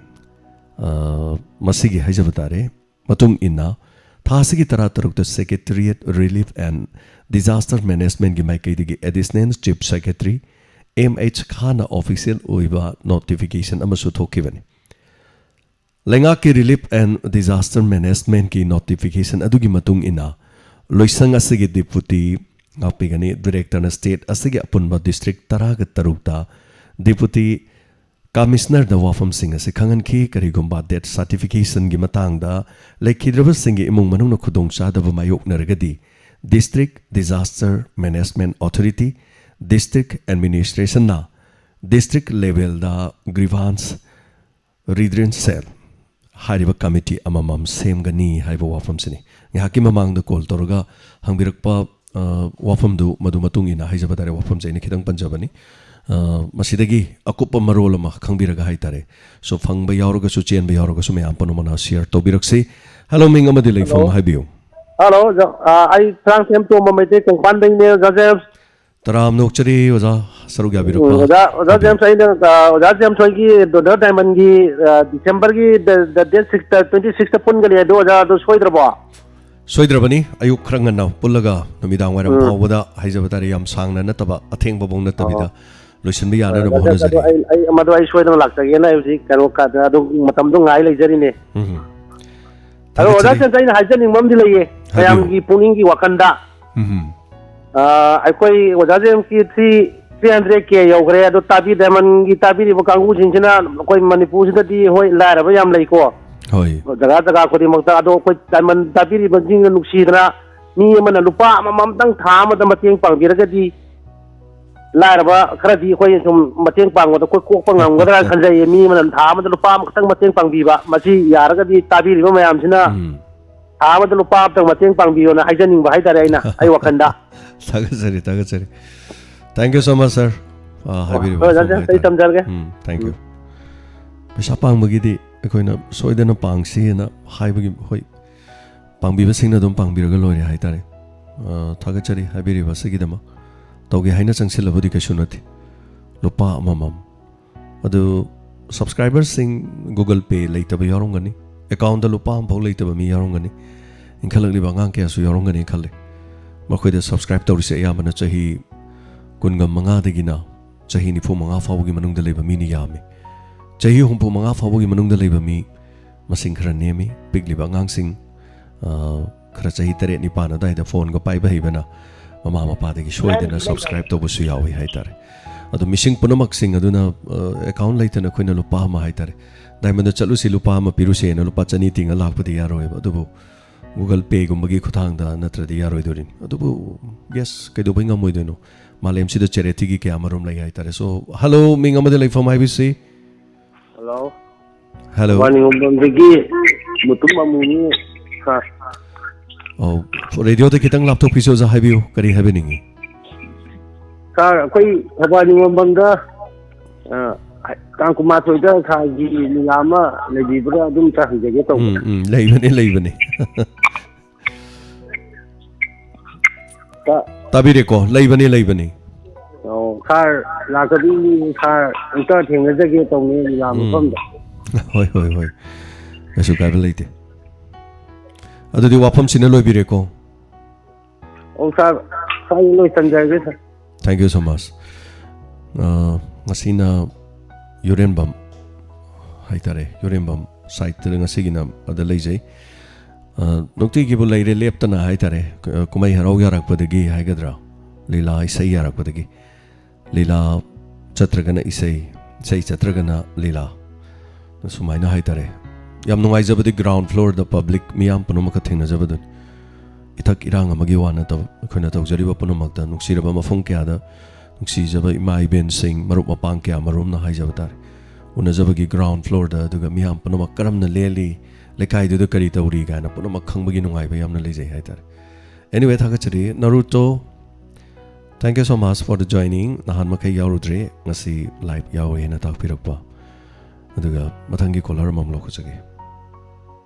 ꯑ, ꯃꯁꯤꯒꯤ ꯍꯥꯏꯖꯕ ꯇꯥꯔꯦ, ꯃꯇꯨꯡ ꯏꯟꯅ ꯊꯥ ꯑꯁꯤꯒꯤ ꯇꯔꯥꯇꯔꯨꯛꯇ Secretariat Relief and Disaster Managementꯀꯤ ꯃꯥꯏꯀꯩꯗꯒꯤ Additional Chief Secretary M H Khanꯅ official ꯑꯣꯏꯕ notification ꯑꯃꯁꯨ ꯊꯣꯛꯈꯤꯕꯅꯤ꯫ ꯂꯩꯉꯥꯛꯀꯤ Relief and Disaster Managementꯀꯤ notification ꯑꯗꯨꯒꯤ ꯃꯇꯨꯡ ꯏꯟꯅ, ꯂꯣꯏꯁꯪ ꯑꯁꯤꯒꯤ Deputy ꯉꯥꯛꯄꯤꯒꯅꯤ꯫ Directorꯅ state ꯑꯁꯤꯒꯤ ꯑꯄꯨꯟꯕ district ꯇꯔꯥꯒ ꯇꯔꯨꯛꯇ Deputy Commissionerꯗ ꯋꯥꯐꯝꯁꯤꯡ ꯑꯁꯤ ꯈꯪꯍꯟꯈꯤ꯫ ꯀꯔꯤꯒꯨꯝꯕ death certificationꯒꯤ ꯃꯇꯥꯡꯗ ꯂꯩꯈꯤꯗ꯭ꯔꯕꯁꯤꯡꯒꯤ ꯏꯃꯨꯡ ꯃꯅꯨꯡꯅ ꯈꯨꯗꯣꯡꯆꯥꯗꯕ ꯃꯥꯌꯣꯛꯅꯔꯒꯗꯤ, District Disaster Management Authority, District Administrationꯅ district levelꯗ grievance redressal ꯍꯥꯏꯔꯤꯕ committee ꯑꯃꯃꯝ ꯁꯦꯝꯒꯅꯤ ꯍꯥꯏꯕ ꯋꯥꯐꯝꯁꯤꯅꯤ꯫ ꯉꯥꯏꯍꯥꯛꯀꯤ ꯃꯃꯥꯡꯗ call ꯇꯧꯔꯒ ꯍꯪꯕꯤꯔꯛꯄ, ꯑ, ꯋꯥꯐꯝꯗꯨ ꯃꯗꯨ ꯃꯇꯨꯡ ꯏꯟꯅ ꯍꯥꯏꯖꯕ ꯇꯥꯔꯦ, ꯋꯥꯐꯝꯁꯦ ꯑꯩꯅ ꯈꯤꯇꯪ ꯄꯟꯖꯕꯅꯤ꯫ ꯑ, ꯃꯁꯤꯗꯒꯤ ꯑꯀꯨꯞꯄ ꯃꯔꯣꯜ ꯑꯃ ꯈꯪꯕꯤꯔꯒ ꯍꯥꯏ ꯇꯥꯔꯦ꯫ So, ꯐꯪꯕ ꯌꯥꯎꯔꯒꯁꯨ, ꯆꯦꯟꯕ ꯌꯥꯎꯔꯒꯁꯨ, ꯃꯌꯥꯝ ꯄꯨꯝꯅꯃꯛꯅ share ꯇꯧꯕꯤꯔꯛꯁꯤ꯫ Hello, ꯃꯤꯡ ꯑꯃꯗꯤ ꯂꯩꯐꯝ ꯍꯥꯏꯕꯤꯌꯨ꯫ Hello, ꯑꯣꯖꯥ꯫ ꯑ, ꯑꯩ ꯁꯔꯥꯡꯊꯦꯝ ꯇꯣꯝꯕ ꯃꯩꯇꯩ ꯀꯣꯡꯄꯥꯟꯗꯩꯅꯦ, ꯑꯣꯖꯥ ꯖꯦꯝꯁ꯫ ꯇꯔꯥꯝꯅ ꯑꯣꯛꯆꯔꯤ ꯑꯣꯖꯥ, ꯁꯔꯨꯛ ꯌꯥꯕꯤꯔꯛꯄ꯫ ꯎꯝ, ꯑꯣꯖꯥ, ꯑꯣꯖꯥ ꯍꯥꯏꯕꯤꯌꯨ꯫ ꯖꯦꯝꯁ, ꯑꯩꯅ, ꯑ, ꯑꯣꯖꯥ ꯖꯦꯝꯁ ꯍꯣꯏꯒꯤ Daughter Diamondꯒꯤ, ꯑ, Decemberꯒꯤ the, the date sixꯇ, twenty sixꯇ ꯄꯨꯟꯒꯅꯤ ꯍꯥꯏꯗꯣ, ꯑꯣꯖꯥ, ꯑꯗꯨ ꯁꯣꯏꯗ꯭ꯔꯕꯣ? ꯁꯣꯏꯗ꯭ꯔꯕꯅꯤ, ꯑꯌꯨꯛ ꯈꯔ ꯉꯟꯅ ꯄꯨꯜꯂꯒ ꯅꯨꯃꯤꯗꯥꯡ ꯋꯥꯏꯔꯝ ꯎꯝ꯫ ꯐꯥꯎꯕꯗ ꯍꯥꯏꯖꯕ ꯇꯥꯔꯦ, ꯌꯥꯝ ꯁꯥꯡꯅ ꯅꯠꯇꯕ, ꯑꯊꯦꯡꯕꯐꯥꯎ ꯅꯠꯇꯕꯤꯗ ꯑꯣ꯫ ꯂꯣꯏꯁꯤꯟꯕ ꯍꯣꯏ, ꯌꯥꯅꯅꯕ ꯑꯣꯖꯥ ꯖꯦꯝꯁ, ꯑꯗꯨ ꯍꯣꯠꯅꯖꯔꯤ꯫ ꯑꯩ, ꯑꯩ, ꯃꯗꯨ ꯑꯩ ꯁꯣꯏꯗꯅ ꯂꯥꯛꯆꯒꯦꯅ ꯑꯩ ꯍꯧꯖꯤꯛ ꯀꯩꯅꯣ ꯀꯥ-, ꯑꯗꯨ ꯃꯇꯝꯗꯣ ꯉꯥꯏ ꯂꯩꯖꯔꯤꯅꯦ꯫ ꯎꯝ꯫ ꯑꯗꯣ ꯑꯣꯖꯥ ꯊꯥꯒꯠꯆꯔꯤ꯫ ꯖꯦꯝꯁ, ꯑꯩꯅ ꯍꯥꯏꯖꯅꯤꯡꯕ ꯑꯃꯗꯤ ꯂꯩꯌꯦ, ꯍꯥꯏꯕꯤꯌꯨ꯫ ꯃꯌꯥꯝꯒꯤ ꯄꯨꯛꯅꯤꯡꯒꯤ ꯋꯥꯈꯜꯗ꯫ ꯎꯝ꯫ ꯑ, ꯑꯩꯈꯣꯏ ꯑꯣꯖꯥ ꯖꯦꯝꯁꯀꯤ three, three hundred K ꯌꯧꯈ꯭ꯔꯦ꯫ ꯑꯗꯣ ꯇꯥꯕꯤ ꯗꯥꯏꯃꯟꯒꯤ ꯇꯥꯕꯤꯔꯤꯕ ꯀꯥꯡꯕꯨꯁꯤꯡꯁꯤꯅ ꯑꯩꯈꯣꯏ ꯃꯅꯤꯄꯨꯔꯁꯤꯗꯗꯤ, ꯍꯣꯏ, ꯂꯥꯏꯔꯕ ꯌꯥꯝ ꯂꯩꯀꯣ꯫ ꯍꯣꯏ꯫ ꯖꯒꯥ ꯖꯒꯥ ꯈꯨꯗꯤꯡꯃꯛꯇ꯫ ꯑꯗꯣ ꯑꯩꯈꯣꯏ ꯗꯥꯏꯃꯟ ꯇꯥꯕꯤꯔꯤꯕꯁꯤꯡꯅ ꯅꯨꯡꯁꯤꯗꯅ ꯃꯤ ꯑꯃꯅ ꯂꯨꯄꯥ ꯑꯃꯃꯝꯇꯪ ꯊꯥ ꯑꯃꯗ ꯃꯇꯦꯡ ꯄꯥꯡꯕꯤꯔꯒꯗꯤ, ꯂꯥꯏꯔꯕ ꯈꯔꯗꯤ ꯑꯩꯈꯣꯏ ꯁꯨꯝ ꯃꯇꯦꯡ ꯄꯥꯡꯕꯗ ꯑꯩꯈꯣꯏ ꯀꯣꯛꯄ ꯉꯝꯒꯗ꯭ꯔꯥꯅ ꯈꯟꯖꯩꯌꯦ꯫ ꯃꯤ ꯑꯃꯅ ꯊꯥ ꯑꯃꯗ ꯂꯨꯄꯥ ꯑꯃꯈꯛꯇꯪ ꯃꯇꯦꯡ ꯄꯥꯡꯕꯤꯕ, ꯃꯁꯤ ꯌꯥꯔꯒꯗꯤ ꯇꯥꯕꯤꯔꯤꯕ ꯃꯌꯥꯝꯁꯤꯅ ꯎꯝ꯫ ꯊꯥ ꯑꯃꯗ ꯂꯨꯄꯥ ꯑꯃꯇꯪ ꯃꯇꯦꯡ ꯄꯥꯡꯕꯤꯌꯣꯅ ꯍꯥꯏꯖꯅꯤꯡꯕ ꯍꯥꯏꯇꯥꯔꯦ ꯑꯩꯅ, ꯑꯩ ꯋꯥꯈꯜꯗ꯫ ꯊꯥꯒꯠꯆꯔꯤ, ꯊꯥꯒꯠꯆꯔꯤ꯫ Thank you so much, sir꯫ ꯑ, ꯍꯥꯏꯕꯤꯔꯤꯕ ꯍꯣꯏ, ꯑꯣꯖꯥ, ꯋꯥꯐꯝ ꯑꯩ ꯍꯥꯏꯇꯥꯔꯦ꯫ ꯊꯝꯖꯔꯒꯦ꯫ ꯎꯝ, thank you꯫ ꯎꯝ꯫ ꯄꯩꯁꯥ ꯄꯥꯡꯕꯒꯤꯗꯤ ꯑꯩꯈꯣꯏꯅ ꯁꯣꯏꯗꯅ ꯄꯥꯡꯁꯤ ꯍꯥꯏꯅ ꯍꯥꯏꯕꯒꯤ, ꯍꯣꯏ, ꯄꯥꯡꯕꯤꯕꯁꯤꯡꯅ ꯑꯗꯨꯝ ꯄꯥꯡꯕꯤꯔꯒ ꯂꯣꯏꯔꯦ ꯍꯥꯏꯇꯥꯔꯦ꯫ ꯑ, ꯊꯥꯒꯠꯆꯔꯤ ꯍꯥꯏꯕꯤꯔꯤꯕ ꯑꯁꯤꯒꯤꯗꯃꯛ꯫ ꯇꯧꯒꯦ ꯍꯥꯏꯅ ꯆꯪꯁꯤꯜꯂꯕꯨꯗꯤ ꯀꯩꯁꯨ ꯅꯠꯇꯦ꯫ ꯂꯨꯄꯥ ꯑꯃꯃꯝ꯫ ꯑꯗꯨ subscriberꯁꯤꯡ Google Pay ꯂꯩꯇꯕ ꯌꯥꯎꯔꯝꯒꯅꯤ, accountꯇ ꯂꯨꯄꯥ ꯑꯃꯐꯥꯎ ꯂꯩꯇꯕ ꯃꯤ ꯌꯥꯎꯔꯝꯒꯅꯤ꯫ ꯏꯟꯈꯠꯂꯛꯂꯤꯕ ꯑꯉꯥꯡ ꯀꯌꯥꯁꯨ ꯌꯥꯎꯔꯝꯒꯅꯤ ꯈꯜꯂꯤ꯫ ꯃꯈꯣꯏꯗ subscribe ꯇꯧꯔꯤꯁꯦ ꯑꯌꯥꯝꯕꯅ ꯆꯍꯤ ꯀꯨꯟꯒ ꯃꯉꯥꯗꯒꯤꯅ ꯆꯍꯤ ꯅꯤꯐꯨ ꯃꯉꯥ ꯐꯥꯎꯕꯒꯤ ꯃꯅꯨꯡꯗ ꯂꯩꯕ ꯃꯤꯅ ꯌꯥꯝꯃꯤ꯫ ꯆꯍꯤ ꯍꯨꯝꯐꯨ ꯃꯉꯥ ꯐꯥꯎꯕꯒꯤ ꯃꯅꯨꯡꯗ ꯂꯩꯕ ꯃꯤ ꯃꯁꯤꯡ ꯈꯔ ꯅꯦꯝꯃꯤ꯫ ꯄꯤꯛꯂꯤꯕ ꯑꯉꯥꯡꯁꯤꯡ, ꯑ, ꯈꯔ ꯆꯍꯤ ꯇꯔꯦꯠ ꯅꯤꯄꯥꯟ ꯑꯗꯨꯋꯥꯏꯗ phoneꯒ ꯄꯥꯏꯕ ꯍꯩꯕꯅ ꯃꯃꯥ ꯃꯄꯥꯗꯒꯤ ꯁꯣꯏꯗꯅ subscribe ꯇꯧꯕꯁꯨ ꯌꯥꯎꯏ ꯍꯥꯏꯇꯥꯔꯦ꯫ ꯑꯗꯣ ꯃꯤꯁꯤꯡ ꯄꯨꯝꯅꯃꯛꯁꯤꯡ ꯑꯗꯨꯅ, ꯑ, account ꯂꯩꯇꯅ ꯑꯩꯈꯣꯏꯅ ꯂꯨꯄꯥ ꯑꯃ ꯍꯥꯏꯇꯥꯔꯦ, Diamondꯗ ꯆꯠꯂꯨꯁꯤ, ꯂꯨꯄꯥ ꯑꯃ ꯄꯤꯔꯨꯁꯦꯅ ꯂꯨꯄꯥ ꯆꯅꯤ ꯇꯤꯡꯉ ꯂꯥꯛꯄꯗꯤ ꯌꯥꯔꯣꯏꯕ꯫ ꯑꯗꯨꯕꯨ Google Payꯒꯨꯝꯕꯒꯤ ꯈꯨꯠꯊꯥꯡꯗ ꯅꯠꯇ꯭ꯔꯗꯤ ꯌꯥꯔꯣꯏꯗꯣꯔꯤꯅꯤ꯫ ꯑꯗꯨꯕꯨ, yes, ꯀꯩꯗꯧꯕꯩ ꯉꯝꯃꯣꯏꯗꯣꯏꯅꯣ? ꯃꯥꯂꯦꯝꯁꯤꯗ charityꯒꯤ ꯀꯌꯥ ꯃꯔꯨꯝ ꯂꯩ ꯍꯥꯏꯇꯥꯔꯦ꯫ So, hello, ꯃꯤꯡ ꯑꯃꯗ ꯂꯩꯐꯝ ꯍꯥꯏꯕꯤꯁꯤ꯫ Hello꯫ Hello꯫ Thoubal ꯅꯤꯉꯣꯝꯕꯝꯗꯒꯤ Mutum ꯑꯃꯨꯅꯤ, sir꯫ ꯑꯧ, radioꯗ ꯈꯤꯇꯪ ꯂꯥꯞꯊꯣꯛꯄꯤꯁꯤ, ꯑꯣꯖꯥ, ꯍꯥꯏꯕꯤꯌꯨ, ꯀꯔꯤ ꯍꯥꯏꯕꯤꯅꯤꯡꯉꯤ? Sir, ꯑꯩꯈꯣꯏ ꯊꯧꯕꯥꯜ ꯅꯤꯉꯣꯝꯕꯝꯗ, ꯑ, ꯇꯥꯡ ꯀꯨꯟꯃꯥꯊꯣꯏꯗ sirꯒꯤ ꯂꯤꯂꯥ ꯑꯃ ꯂꯩꯕꯤꯕ꯭ꯔꯥ? ꯑꯗꯨꯝꯇ ꯍꯪꯖꯒꯦ ꯇꯧꯕ꯫ ꯎꯝ, ꯎꯝ, ꯂꯩꯕꯅꯤ, ꯂꯩꯕꯅꯤ꯫ ꯇꯥ- ꯇꯥꯕꯤꯔꯦꯀꯣ? ꯂꯩꯕꯅꯤ, ꯂꯩꯕꯅꯤ꯫ ꯑꯣ, sir, ꯂꯥꯛꯀꯗꯣꯏꯅꯤ, sir, ꯑꯝꯇ ꯊꯦꯡꯅꯖꯒꯦ ꯇꯧꯅꯤ ꯂꯤꯂꯥ ꯎꯝ꯫ ꯃꯐꯝꯗ꯫ ꯍꯣꯏ, ꯍꯣꯏ, ꯍꯣꯏ꯫ ꯀꯩꯁꯨ ꯀꯥꯏꯕ ꯂꯩꯇꯦ꯫ ꯑꯗꯨꯗꯤ ꯋꯥꯐꯝꯁꯤꯅ ꯂꯣꯏꯕꯤꯔꯦꯀꯣ? ꯑꯣ, sir, sir, ꯂꯣꯏꯁꯟꯖꯔꯒꯦ, sir꯫ Thank you so much꯫ ꯑ, ꯉꯁꯤꯅ ꯌꯨꯔꯦꯟꯕꯝ ꯍꯥꯏꯇꯥꯔꯦ, ꯌꯨꯔꯦꯟꯕꯝ sideꯇ ꯉꯁꯤꯒꯤꯅ ꯑꯗ ꯂꯩꯖꯩ꯫ ꯑ, ꯅꯨꯡꯇꯤꯒꯤꯕꯨ ꯂꯩꯔꯦ ꯂꯦꯞꯇꯅ ꯍꯥꯏꯇꯥꯔꯦ, ꯀ-, ꯀꯨꯝꯍꯩ ꯍꯔꯥꯎ ꯌꯥꯔꯛꯄꯗꯒꯤ ꯍꯥꯏꯒꯗ꯭ꯔꯥ, ꯂꯤꯂꯥ ꯏꯁꯩ ꯌꯥꯔꯛꯄꯗꯒꯤ꯫ ꯂꯤꯂꯥ ꯆꯠꯇ꯭ꯔꯒꯅ ꯏꯁꯩ, ꯏꯁꯩ ꯆꯠꯇ꯭ꯔꯒꯅ ꯂꯤꯂꯥ꯫ ꯁꯨꯃꯥꯏꯅ ꯍꯥꯏꯇꯥꯔꯦ꯫ ꯌꯥꯝ ꯅꯨꯡꯉꯥꯏꯖꯕꯗꯤ ground floorꯗ public ꯃꯤꯌꯥꯝ ꯄꯨꯝꯅꯃꯛꯀ ꯊꯦꯡꯅꯖꯕꯗꯨꯅꯤ꯫ ꯏꯊꯛ ꯏꯔꯥꯡ ꯑꯃꯒꯤ ꯋꯥ ꯅꯠꯇꯕ, ꯑꯩꯈꯣꯏꯅ ꯇꯧꯖꯔꯤꯕ ꯄꯨꯝꯅꯃꯛꯇ ꯅꯨꯡꯁꯤꯔꯕ ꯃꯐꯝ ꯀꯌꯥꯗ ꯅꯨꯡꯁꯤꯖꯕ ꯏꯃꯥ ꯏꯕꯦꯟꯁꯤꯡ, ꯃꯔꯨꯞ ꯃꯄꯥꯡ ꯀꯌꯥ ꯃꯔꯨꯝꯅ ꯍꯥꯏꯖꯕ ꯇꯥꯔꯦ, ꯎꯅꯖꯕꯒꯤ ground floorꯗ, ꯑꯗꯨꯒ ꯃꯤꯌꯥꯝ ꯄꯨꯝꯅꯃꯛ ꯀꯔꯝꯅ ꯂꯦꯜꯂꯤ, ꯂꯩꯀꯥꯏꯗꯨꯗ ꯀꯔꯤ ꯇꯧꯔꯤ ꯀꯥꯏꯅ ꯄꯨꯝꯅꯃꯛ ꯈꯪꯕꯒꯤ ꯅꯨꯡꯉꯥꯏꯕ ꯌꯥꯝꯅ ꯂꯩꯖꯩ ꯍꯥꯏꯇꯥꯔꯦ꯫ Anyway, ꯊꯥꯒꯠꯆꯔꯤ꯫ Naruto, thank you so much for the joining. ꯅꯍꯥꯟ ꯃꯈꯩ ꯌꯥꯎꯔꯨꯗ꯭ꯔꯦ, ꯉꯁꯤ live ꯌꯥꯎꯋꯦꯅ ꯇꯥꯛꯄꯤꯔꯛꯄ꯫ ꯑꯗꯨꯒ ꯃꯊꯪꯒꯤ caller ꯑꯃꯃꯨꯛ ꯂꯧꯈꯠꯆꯒꯦ꯫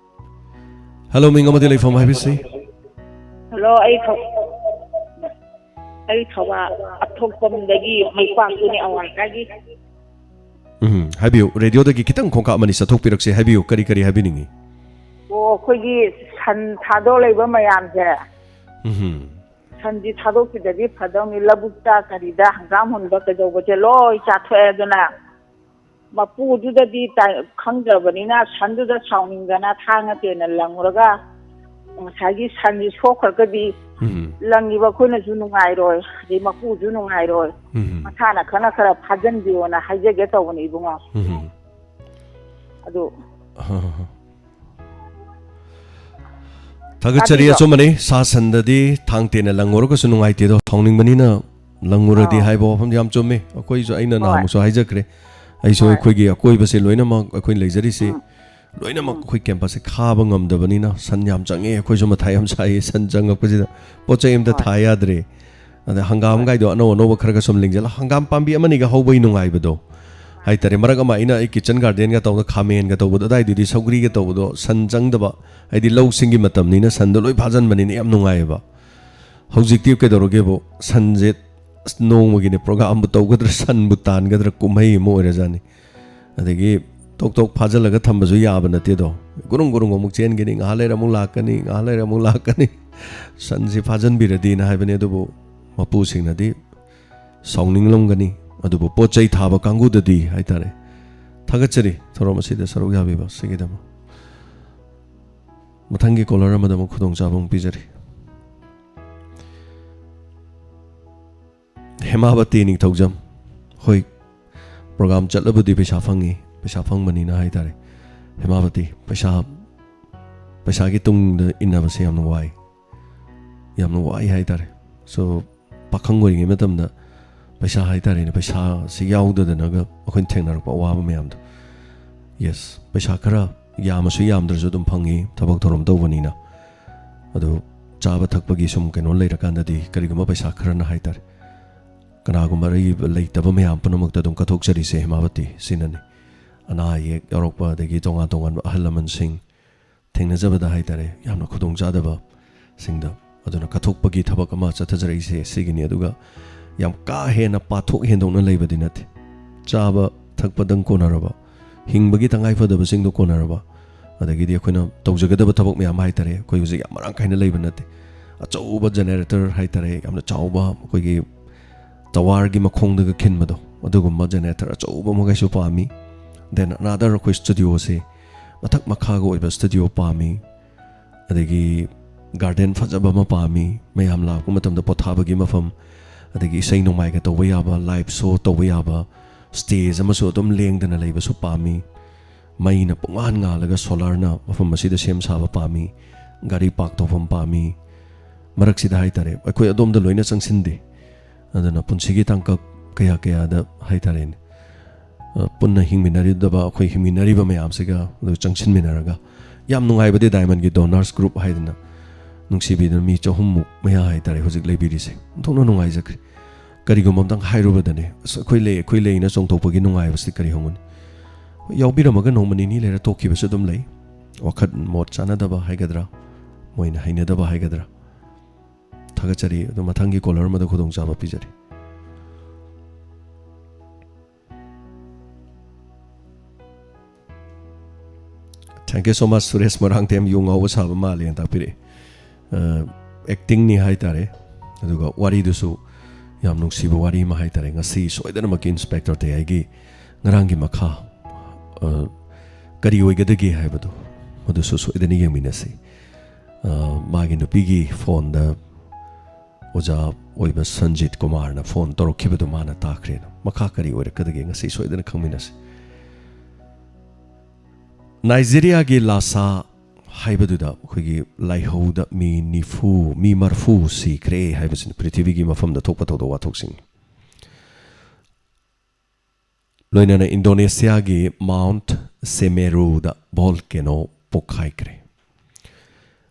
Hello, ꯃꯤꯡ ꯑꯃꯗꯤ ꯂꯩꯐꯝ ꯍꯥꯏꯕꯤꯁꯤ꯫ Hello, ꯑꯩ ꯊꯧ-, ꯑꯩ ꯊꯧꯕꯥꯜ ꯑꯊꯣꯛꯄꯝꯗꯒꯤ ꯃꯩꯄꯥꯛꯇꯨꯅꯤ, ꯑꯋꯥꯡꯀꯥꯒꯤ꯫ ꯎꯝ, ꯍꯥꯏꯕꯤꯌꯨ꯫ Radioꯗꯒꯤ ꯈꯤꯇꯪ ꯈꯣꯡꯀꯥꯞ ꯑꯃꯅꯤ ꯆꯠꯊꯣꯛꯄꯤꯔꯛꯁꯦ꯫ ꯍꯥꯏꯕꯤꯌꯨ, ꯀꯔꯤ ꯀꯔꯤ ꯍꯥꯏꯕꯤꯅꯤꯡꯉꯤ? ꯑꯣ, ꯑꯩꯈꯣꯏꯒꯤ ꯁꯟ ꯊꯥꯗꯣꯛ ꯂꯩꯕ ꯃꯌꯥꯝꯁꯦ, ꯎꯝ꯫ ꯁꯟꯗꯤ ꯊꯥꯗꯣꯛꯈꯤꯗꯗꯤ ꯐꯗꯧꯅꯤ꯫ ꯂꯧꯕꯨꯛꯇ ꯀꯔꯤꯗ ꯍꯪꯒꯥꯝ ꯍꯨꯟꯕ ꯀꯩꯗꯧꯕꯁꯦ ꯂꯣꯏ ꯆꯥꯊꯣꯛꯑꯦ꯫ ꯑꯗꯨꯅ ꯃꯄꯨꯗꯨꯗꯗꯤ ꯇꯥꯏ-, ꯈꯪꯗ꯭ꯔꯕꯅꯤꯅ ꯁꯟꯗꯨꯗ ꯁꯥꯎꯅꯤꯡꯗꯅ ꯊꯥꯡꯅ ꯇꯦꯟꯅ ꯂꯪꯉꯨꯔꯒ ꯉꯁꯥꯏꯒꯤ ꯁꯟꯁꯤ ꯁꯣꯛꯈ꯭ꯔꯒꯗꯤ ꯎꯝ꯫ ꯂꯪꯉꯤꯕ ꯑꯩꯈꯣꯏꯅꯁꯨ ꯅꯨꯡꯉꯥꯏꯔꯣꯏ, ꯑꯗꯩ ꯃꯄꯨꯁꯨ ꯅꯨꯡꯉꯥꯏꯔꯣꯏ꯫ ꯎꯝ꯫ ꯃꯁꯥꯅ ꯈꯔ ꯈꯔ ꯐꯥꯖꯟꯕꯤꯌꯣꯅ ꯍꯥꯏꯖꯒꯦ ꯇꯧꯕꯅꯤ ꯏꯕꯨꯡꯉꯣ꯫ ꯎꯝ꯫ ꯑꯗꯨ ꯑ, ꯊꯥꯒꯠꯆꯔꯤ꯫ ꯇꯥꯕꯤꯕ꯭ꯔꯣ? ꯑꯆꯨꯝꯕꯅꯤ, ꯁꯥ ꯁꯟꯗꯗꯤ ꯊꯥꯡ ꯇꯦꯟꯅ ꯂꯪꯉꯨꯔꯒꯁꯨ ꯅꯨꯡꯉꯥꯏꯇꯦꯗꯣ, ꯁꯥꯎꯅꯤꯡꯕꯅꯤꯅ ꯂꯪꯉꯨꯔꯗꯤ ꯑꯥꯎ꯫ ꯍꯥꯏꯕ ꯋꯥꯐꯝꯗꯤ ꯌꯥꯝ ꯆꯨꯝꯃꯤ꯫ ꯑꯩꯈꯣꯏꯁꯨ, ꯑꯩꯅ ꯍꯣꯏ꯫ ꯅꯍꯥꯟꯃꯨꯛꯁꯨ ꯍꯥꯏꯖꯈ꯭ꯔꯦ, ꯑꯩꯁꯨ ꯍꯣꯏ꯫ ꯑꯩꯈꯣꯏꯒꯤ ꯑꯀꯣꯏꯕꯁꯦ ꯂꯣꯏꯅꯃꯛ, ꯑꯩꯈꯣꯏ ꯂꯩꯖꯔꯤꯁꯦ ꯎꯝ꯫ ꯂꯣꯏꯅꯃꯛ ꯎꯝ꯫ ꯑꯩꯈꯣꯏ ꯀꯦꯝꯄꯁꯁꯦ ꯈꯥꯕ ꯉꯝꯗꯕꯅꯤꯅ ꯁꯟ ꯌꯥꯝ ꯆꯪꯉꯦ꯫ ꯑꯩꯈꯣꯏꯁꯨ ꯃꯊꯥ ꯌꯥꯝ ꯁꯥꯏꯌꯦ ꯁꯟ ꯆꯪꯉꯛꯄꯁꯤꯗ꯫ ꯄꯣꯠ ꯆꯩ ꯑꯝꯇ ꯍꯣꯏ꯫ ꯊꯥ ꯌꯥꯗ꯭ꯔꯦ꯫ ꯑꯗ ꯍꯪꯒꯥꯝꯒꯥꯏꯗꯣ ꯑꯅꯧ ꯑꯅꯧꯕ ꯈꯔꯒ ꯁꯨꯝ ꯂꯤꯡꯖꯜꯂ, ꯍꯪꯒꯥꯝ ꯄꯥꯝꯕꯤ ꯑꯃꯅꯤꯒ ꯍꯧꯕꯒꯤ ꯅꯨꯡꯉꯥꯏꯕꯗꯣ ꯍꯥꯏꯇꯥꯔꯦ꯫ ꯃꯔꯛ ꯑꯃ ꯑꯩꯅ ꯑꯩ ꯀꯤꯠꯆꯟ ꯒꯥꯔꯗꯦꯟꯒ ꯇꯧꯕꯗ, ꯈꯥꯃꯦꯟꯒ ꯇꯧꯕꯗꯣ, ꯑꯗꯥꯏꯗꯨꯗꯤ ꯁꯧꯒ꯭ꯔꯤꯒ ꯇꯧꯕꯗꯣ ꯁꯟ ꯆꯪꯗꯕ, ꯍꯥꯏꯗꯤ ꯂꯧꯁꯤꯡꯒꯤ ꯃꯇꯝꯅꯤꯅ ꯁꯟꯗꯣ ꯂꯣꯏ ꯐꯥꯖꯟꯕꯅꯤꯅ ꯌꯥꯝ ꯅꯨꯡꯉꯥꯏꯌꯦꯕ꯫ ꯍꯧꯖꯤꯛꯇꯤ ꯀꯩꯗꯧꯔꯒꯦꯕꯨ, ꯁꯟꯁꯦ ꯑꯁ ꯅꯣꯡꯃꯒꯤꯅꯦ ꯄ꯭ꯔꯣꯒꯥꯝꯕꯨ ꯇꯧꯒꯗ꯭ꯔꯥ, ꯁꯟꯕꯨ ꯇꯥꯟꯒꯗ꯭ꯔꯥ, ꯀꯨꯝꯍꯩ ꯑꯃ ꯑꯣꯏꯔꯖꯥꯠꯅꯤ꯫ ꯑꯗꯒꯤ ꯇꯣꯛ ꯇꯣꯛ ꯐꯥꯖꯤꯜꯂꯒ ꯊꯝꯕꯁꯨ ꯌꯥꯕ ꯅꯠꯇꯦꯗꯣ꯫ ꯒꯨꯔꯨꯡ ꯒꯨꯔꯨꯡ ꯑꯃꯨꯛ ꯆꯦꯟꯒꯅꯤ, ꯉꯥꯏꯍꯥꯛ ꯂꯩꯔ ꯑꯃꯨꯛ ꯂꯥꯛꯀꯅꯤ, ꯉꯥꯏꯍꯥꯛ ꯂꯩꯔ ꯑꯃꯨꯛ ꯂꯥꯛꯀꯅꯤ꯫ ꯁꯟꯁꯤ ꯐꯥꯖꯟꯕꯤꯔꯗꯤꯅ ꯍꯥꯏꯕꯅꯤ, ꯑꯗꯨꯕꯨ ꯃꯄꯨꯁꯤꯡꯅꯗꯤ ꯁꯥꯎꯅꯤꯡꯂꯝꯒꯅꯤ꯫ ꯑꯗꯨꯕꯨ ꯄꯣꯠ ꯆꯩ ꯊꯥꯕ ꯀꯥꯡꯕꯨꯗꯗꯤ ꯍꯥꯏꯇꯥꯔꯦ, ꯊꯥꯒꯠꯆꯔꯤ ꯊꯧꯔꯝ ꯑꯁꯤꯗ ꯁꯔꯨꯛ ꯌꯥꯕꯤꯕ ꯑꯁꯤꯒꯤꯗꯃꯛ꯫ ꯃꯊꯪꯒꯤ ꯀꯣꯂꯔ ꯑꯃꯗ ꯑꯃꯨꯛ ꯈꯨꯗꯣꯡꯆꯥꯕ ꯑꯃꯨꯛ ꯄꯤꯖꯔꯤ꯫ ꯍꯦꯃꯥꯕꯇꯤ ꯅꯤꯡꯊꯧꯖꯝ꯫ ꯍꯣꯏ, ꯄ꯭ꯔꯣꯒꯥꯝ ꯆꯠꯂꯕꯨꯗꯤ ꯄꯩꯁꯥ ꯐꯪꯉꯤ, ꯄꯩꯁꯥ ꯐꯪꯕꯅꯤꯅ ꯍꯥꯏꯇꯥꯔꯦ꯫ ꯍꯦꯃꯥꯕꯇꯤ, ꯄꯩꯁꯥ, ꯄꯩꯁꯥꯒꯤ ꯇꯨꯡꯗ ꯏꯟꯅꯕꯁꯦ ꯌꯥꯝꯅ ꯋꯥꯏ, ꯌꯥꯝꯅ ꯋꯥꯏ ꯍꯥꯏꯇꯥꯔꯦ꯫ ꯁꯣ, ꯄꯥꯈꯪ ꯑꯣꯏꯔꯤꯉꯩ ꯃꯇꯝꯗ ꯄꯩꯁꯥ ꯍꯥꯏꯇꯥꯔꯦꯅꯦ, ꯄꯩꯁꯥꯁꯤ ꯌꯥꯎꯗꯗꯅꯒ ꯑꯩꯈꯣꯏꯅ ꯊꯦꯡꯅꯔꯛꯄ ꯑꯋꯥꯕ ꯃꯌꯥꯝꯗꯣ꯫ ꯌꯦꯁ, ꯄꯩꯁꯥ ꯈꯔ ꯌꯥꯝꯃꯁꯨ ꯌꯥꯝꯗ꯭ꯔꯁꯨ ꯑꯗꯨꯝ ꯐꯪꯉꯤ, ꯊꯕꯛ ꯊꯧꯔꯝ ꯇꯧꯕꯅꯤꯅ꯫ ꯑꯗꯨ ꯆꯥꯕ ꯊꯛꯄꯒꯤ ꯁꯨꯝ ꯀꯩꯅꯣ ꯂꯩꯔꯀꯥꯟꯗꯗꯤ ꯀꯔꯤꯒꯨꯝꯕ ꯄꯩꯁꯥ ꯈꯔꯅ ꯍꯥꯏꯇꯥꯔꯦ, ꯀꯅꯥꯒꯨꯝꯕ ꯑꯔꯩꯕ ꯂꯩꯇꯕ ꯃꯌꯥꯝ ꯄꯨꯝꯅꯃꯛꯇ ꯑꯗꯨꯝ ꯀꯠꯊꯣꯛꯆꯔꯤꯁꯦ ꯍꯦꯃꯥꯕꯇꯤ ꯁꯤꯅꯅꯤ꯫ ꯑꯅꯥ ꯑꯌꯦꯛ ꯌꯥꯎꯔꯛꯄ, ꯑꯗꯒꯤ ꯇꯣꯉꯥꯟ ꯇꯣꯉꯥꯟꯕ ꯑꯍꯜ ꯂꯃꯟꯁꯤꯡ ꯊꯦꯡꯅꯖꯕꯗ ꯍꯥꯏꯇꯥꯔꯦ, ꯌꯥꯝꯅ ꯈꯨꯗꯣꯡ ꯆꯥꯗꯕꯁꯤꯡꯗ ꯑꯗꯨꯅ ꯀꯠꯊꯣꯛꯄꯒꯤ ꯊꯕꯛ ꯑꯃ ꯆꯠꯊꯖꯔꯛꯏꯁꯦ ꯁꯤꯒꯤꯅꯤ꯫ ꯑꯗꯨꯒ ꯌꯥꯝ ꯀꯥ ꯍꯦꯟꯅ ꯄꯥꯊꯣꯛ ꯍꯦꯟꯗꯣꯛꯅ ꯂꯩꯕꯗꯤ ꯅꯠꯇꯦ꯫ ꯆꯥꯕ ꯊꯛꯄꯗꯪ ꯀꯣꯟꯅꯔꯕ, ꯍꯤꯡꯕꯒꯤ ꯇꯉꯥꯏ ꯐꯗꯕꯁꯤꯡꯗꯣ ꯀꯣꯟꯅꯔꯕ, ꯑꯗꯒꯤꯗꯤ ꯑꯩꯈꯣꯏꯅ ꯇꯧꯖꯒꯗꯕ ꯊꯕꯛ ꯃꯌꯥꯝ ꯍꯥꯏ ꯇꯥꯔꯦ, ꯑꯩꯈꯣꯏ ꯍꯧꯖꯤꯛ ꯌꯥꯝ ꯃꯔꯥꯡ ꯀꯥꯏꯅ ꯂꯩꯕ ꯅꯠꯇꯦ꯫ ꯑꯆꯧꯕ generator ꯍꯥꯏ ꯇꯥꯔꯦ, ꯌꯥꯝꯅ ꯆꯥꯎꯕ ꯑꯩꯈꯣꯏꯒꯤ towerꯒꯤ ꯃꯈꯣꯡꯗꯒ ꯈꯤꯟꯕꯗꯣ, ꯑꯗꯨꯒꯨꯝꯕ generator ꯑꯆꯧꯕ ꯑꯃꯈꯩꯁꯨ ꯄꯥꯝꯃꯤ꯫ Then another ꯑꯩꯈꯣꯏ studioꯁꯦ ꯃꯊꯛ ꯃꯈꯥꯒ ꯑꯣꯏꯕ studio ꯄꯥꯝꯃꯤ꯫ ꯑꯗꯒꯤ garden ꯐꯖꯕ ꯑꯃ ꯄꯥꯝꯃꯤ, ꯃꯌꯥꯝ ꯂꯥꯛꯄ ꯃꯇꯝꯗ ꯄꯣꯊꯥꯕꯒꯤ ꯃꯐꯝ, ꯑꯗꯒꯤ ꯏꯁꯩ ꯅꯣꯡꯃꯥꯏꯒ ꯇꯧꯕ ꯌꯥꯕ, live show ꯇꯧꯕ ꯌꯥꯕ stage ꯑꯃꯁꯨ ꯑꯗꯨꯝ ꯂꯦꯡꯗꯅ ꯂꯩꯕꯁꯨ ꯄꯥꯝꯃꯤ꯫ ꯃꯩꯅ ꯄꯨꯡꯉꯥꯟ ꯉꯥꯜꯂꯒ solarꯅ ꯃꯐꯝ ꯑꯁꯤꯗ ꯁꯦꯝ ꯁꯥꯕ ꯄꯥꯝꯃꯤ꯫ ꯒꯥꯔꯤ park ꯇꯧꯐꯝ ꯄꯥꯝꯃꯤ꯫ ꯃꯔꯛꯁꯤꯗ ꯍꯥꯏ ꯇꯥꯔꯦ, ꯑꯩꯈꯣꯏ ꯑꯗꯣꯝꯗ ꯂꯣꯏꯅ ꯆꯪꯁꯤꯟꯗꯦ꯫ ꯑꯗꯨꯅ ꯄꯨꯟꯁꯤꯒꯤ ꯇꯥꯡꯀꯛ ꯀꯌꯥ ꯀꯌꯥꯗ ꯍꯥꯏ ꯇꯥꯔꯦꯅꯦ, ꯑ, ꯄꯨꯟꯅ ꯍꯤꯡꯃꯤꯟꯅꯔꯤꯗꯕ ꯑꯩꯈꯣꯏ ꯍꯤꯡꯃꯤꯟꯅꯔꯤꯕ ꯃꯌꯥꯝꯁꯤꯒ ꯑꯗꯨ ꯆꯪꯁꯤꯟꯃꯤꯟꯅꯔꯒ ꯌꯥꯝ ꯅꯨꯡꯉꯥꯏꯕꯗꯤ Diamondꯒꯤ Donors Group ꯍꯥꯏꯗꯅ ꯅꯨꯡꯁꯤꯕꯤꯗꯨꯅ ꯃꯤ ꯆꯍꯨꯝꯃꯨꯛ ꯃꯌꯥ ꯍꯥꯏ ꯇꯥꯔꯦ ꯍꯧꯖꯤꯛ ꯂꯩꯕꯤꯔꯤꯁꯦ꯫ ꯑꯣꯟꯊꯣꯛꯅ ꯅꯨꯡꯉꯥꯏꯖꯈ꯭ꯔꯦ꯫ ꯀꯔꯤꯒꯨꯝꯕ ꯑꯝꯇꯪ ꯍꯥꯏꯔꯨꯕꯗꯅꯦ, "ꯑꯁ, ꯑꯩꯈꯣꯏ ꯂꯩ, ꯑꯩꯈꯣꯏ ꯂꯩꯅ ꯆꯣꯡꯊꯣꯛꯄꯒꯤ ꯅꯨꯡꯉꯥꯏꯕꯁꯤ ꯀꯔꯤ ꯍꯧꯒꯅꯤ?" ꯍꯣꯏ, ꯌꯥꯎꯕꯤꯔꯝꯃꯒ ꯅꯣꯡꯃ ꯅꯤꯅꯤ ꯂꯩꯔ ꯇꯣꯛꯈꯤꯕꯁꯨ ꯑꯗꯨꯝ ꯂꯩ꯫ ꯋꯥꯈꯜ ꯃꯣꯠ ꯆꯥꯅꯗꯕ ꯍꯥꯏꯒꯗ꯭ꯔꯥ, ꯃꯣꯏꯅ ꯍꯩꯅꯗꯕ ꯍꯥꯏꯒꯗ꯭ꯔꯥ꯫ ꯊꯥꯒꯠꯆꯔꯤ꯫ ꯑꯗꯣ ꯃꯊꯪꯒꯤ caller ꯑꯃꯗ ꯈꯨꯗꯣꯡꯆꯥꯕ ꯄꯤꯖꯔꯤ꯫ Thank you so much, Suresh Moirangthem. ꯌꯨ ꯉꯥꯎꯕ ꯁꯥꯕ ꯃꯥꯜꯂꯦꯅ ꯇꯥꯛꯄꯤꯔꯛꯑꯦ꯫ ꯑ, actingꯅꯤ ꯍꯥꯏ ꯇꯥꯔꯦ꯫ ꯑꯗꯨꯒ ꯋꯥꯔꯤꯗꯨꯁꯨ ꯌꯥꯝ ꯅꯨꯡꯁꯤꯕ ꯋꯥꯔꯤ ꯑꯃ ꯍꯥꯏ ꯇꯥꯔꯦ꯫ ꯉꯁꯤ ꯁꯣꯏꯗꯅꯃꯛꯀꯤ Inspector ꯇꯌꯥꯏꯒꯤ ꯉꯔꯥꯡꯒꯤ ꯃꯈꯥ, ꯑ, ꯀꯔꯤ ꯑꯣꯏꯒꯗꯒꯦ ꯍꯥꯏꯕꯗꯣ, ꯃꯗꯨꯁꯨ ꯁꯣꯏꯗꯅ ꯌꯦꯡꯃꯤꯟꯅꯁꯤ꯫ ꯑ, ꯃꯥꯒꯤ ꯅꯨꯄꯤꯒꯤ phoneꯗ ꯑꯣꯖꯥ ꯑꯣꯏꯕ ꯁꯟꯖꯤꯠ ꯀꯨꯃꯥꯔꯅ phone ꯇꯧꯔꯛꯈꯤꯕꯗꯨ ꯃꯥꯅ ꯇꯥꯈ꯭ꯔꯦꯅ꯫ ꯃꯈꯥ ꯀꯔꯤ ꯑꯣꯏꯔꯛꯀꯗꯒꯦ ꯉꯁꯤ ꯁꯣꯏꯗꯅ ꯈꯪꯃꯤꯟꯅꯁꯤ꯫ ꯅꯥꯏꯖꯦꯔꯤꯌꯥꯒꯤ ꯂꯥꯁꯥ ꯍꯥꯏꯕꯗꯨꯗ ꯑꯩꯈꯣꯏꯒꯤ ꯂꯥꯏꯍꯧꯗ ꯃꯤ ꯅꯤꯐꯨ, ꯃꯤ ꯃꯔꯤꯐꯨ ꯁꯤꯈ꯭ꯔꯦ ꯍꯥꯏꯕꯁꯤꯅꯤ ꯄ꯭ꯔꯤꯊꯤꯕꯤꯒꯤ ꯃꯐꯝꯗ ꯊꯣꯛꯄ ꯊꯧꯗꯣꯛ ꯋꯥꯊꯣꯛꯁꯤꯡ꯫ ꯂꯣꯏꯅꯅ ꯏꯟꯗꯣꯅꯦꯁꯤꯌꯥꯒꯤ Mount Semeruꯗ volcano ꯄꯣꯛꯈꯥꯏꯈ꯭ꯔꯦ꯫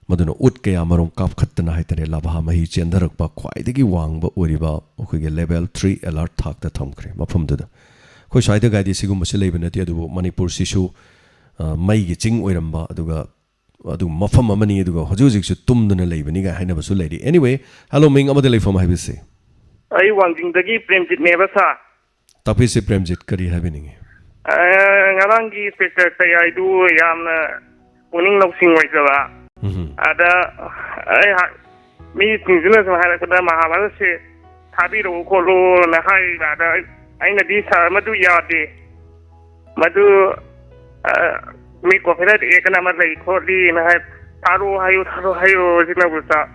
ꯃꯗꯨꯅ ꯎꯠ ꯀꯌꯥ ꯃꯔꯨꯝ ꯀꯥꯞꯈꯠꯇꯅ ꯍꯥꯏ ꯇꯥꯔꯦ, ꯂꯥꯚꯥ ꯃꯍꯤ ꯆꯦꯟꯊꯔꯛꯄ ꯈ꯭ꯋꯥꯏꯗꯒꯤ ꯋꯥꯡꯕ ꯑꯣꯏꯔꯤꯕ ꯑꯩꯈꯣꯏꯒꯤ level three alert ꯊꯥꯛꯇ ꯊꯝꯈ꯭ꯔꯦ ꯃꯐꯝꯗꯨꯗ꯫ ꯑꯩꯈꯣꯏ ꯁ꯭ꯋꯥꯏꯗꯒꯥꯏꯗꯤ ꯁꯤꯒꯨꯝꯕꯁꯤ ꯂꯩꯕ ꯅꯠꯇꯦ, ꯑꯗꯨꯕꯨ ꯃꯅꯤꯄꯨꯔꯁꯤꯁꯨ, ꯑ, ꯃꯩꯒꯤ ꯆꯤꯡ ꯑꯣꯏꯔꯝꯕ, ꯑꯗꯨꯒ ꯑꯗꯨ ꯃꯐꯝ ꯑꯃꯅꯤ, ꯑꯗꯨꯒ ꯍꯧꯖꯤꯛ ꯍꯧꯖꯤꯛꯁꯨ ꯇꯨꯝꯗꯨꯅ ꯂꯩꯕꯅꯤꯒ ꯍꯥꯏꯅꯕꯁꯨ ꯂꯩꯔꯤ꯫ Anyway, hello, ꯃꯤꯡ ꯑꯃꯗ ꯂꯩꯐꯝ ꯍꯥꯏꯕꯤꯁꯤ꯫ ꯑꯩ ꯋꯥꯡꯖꯤꯡꯗꯒꯤ ꯄ꯭ꯔꯦꯝꯖꯤꯠꯅꯦꯕ, sir꯫ ꯇꯥꯛꯄꯤꯁꯤ ꯄ꯭ꯔꯦꯝꯖꯤꯠ, ꯀꯔꯤ ꯍꯥꯏꯕꯤꯅꯤꯡꯉꯤ? ꯑ, ꯉꯔꯥꯡꯒꯤ Inspector ꯇꯌꯥꯏꯗꯨ ꯌꯥꯝꯅ ꯄꯨꯛꯅꯤꯡ ꯂꯧꯁꯤꯡ ꯑꯣꯏꯖꯕ꯫ ꯎꯝ꯫ ꯑꯗ ꯑꯩ ꯍꯥ-, ꯃꯤꯁꯤꯡꯁꯤꯅ ꯁꯨꯝ ꯍꯥꯏꯔꯛꯄꯗ ꯃꯍꯥꯚꯥꯔꯠꯁꯦ ꯊꯥꯕꯤꯔꯛꯎ ꯈꯣꯠꯂꯨꯅ ꯍꯥꯏꯕ꯫ ꯑꯗ ꯑꯩ-, ꯑꯩꯅꯗꯤ "ꯁꯥꯔ, ꯃꯗꯨ ꯌꯥꯗꯦ, ꯃꯗꯨ, ꯑ, ꯃꯤ copyright act ꯑꯃ ꯂꯩ ꯈꯣꯠꯂꯤꯅ ꯍꯥꯏ, ꯊꯥꯔꯛꯑꯣ ꯍꯥꯏꯌꯨ, ꯊꯥꯔꯛꯑꯣ ꯍꯥꯏꯌꯨ" ꯁꯤꯅꯕꯨ ꯁꯥꯔ꯫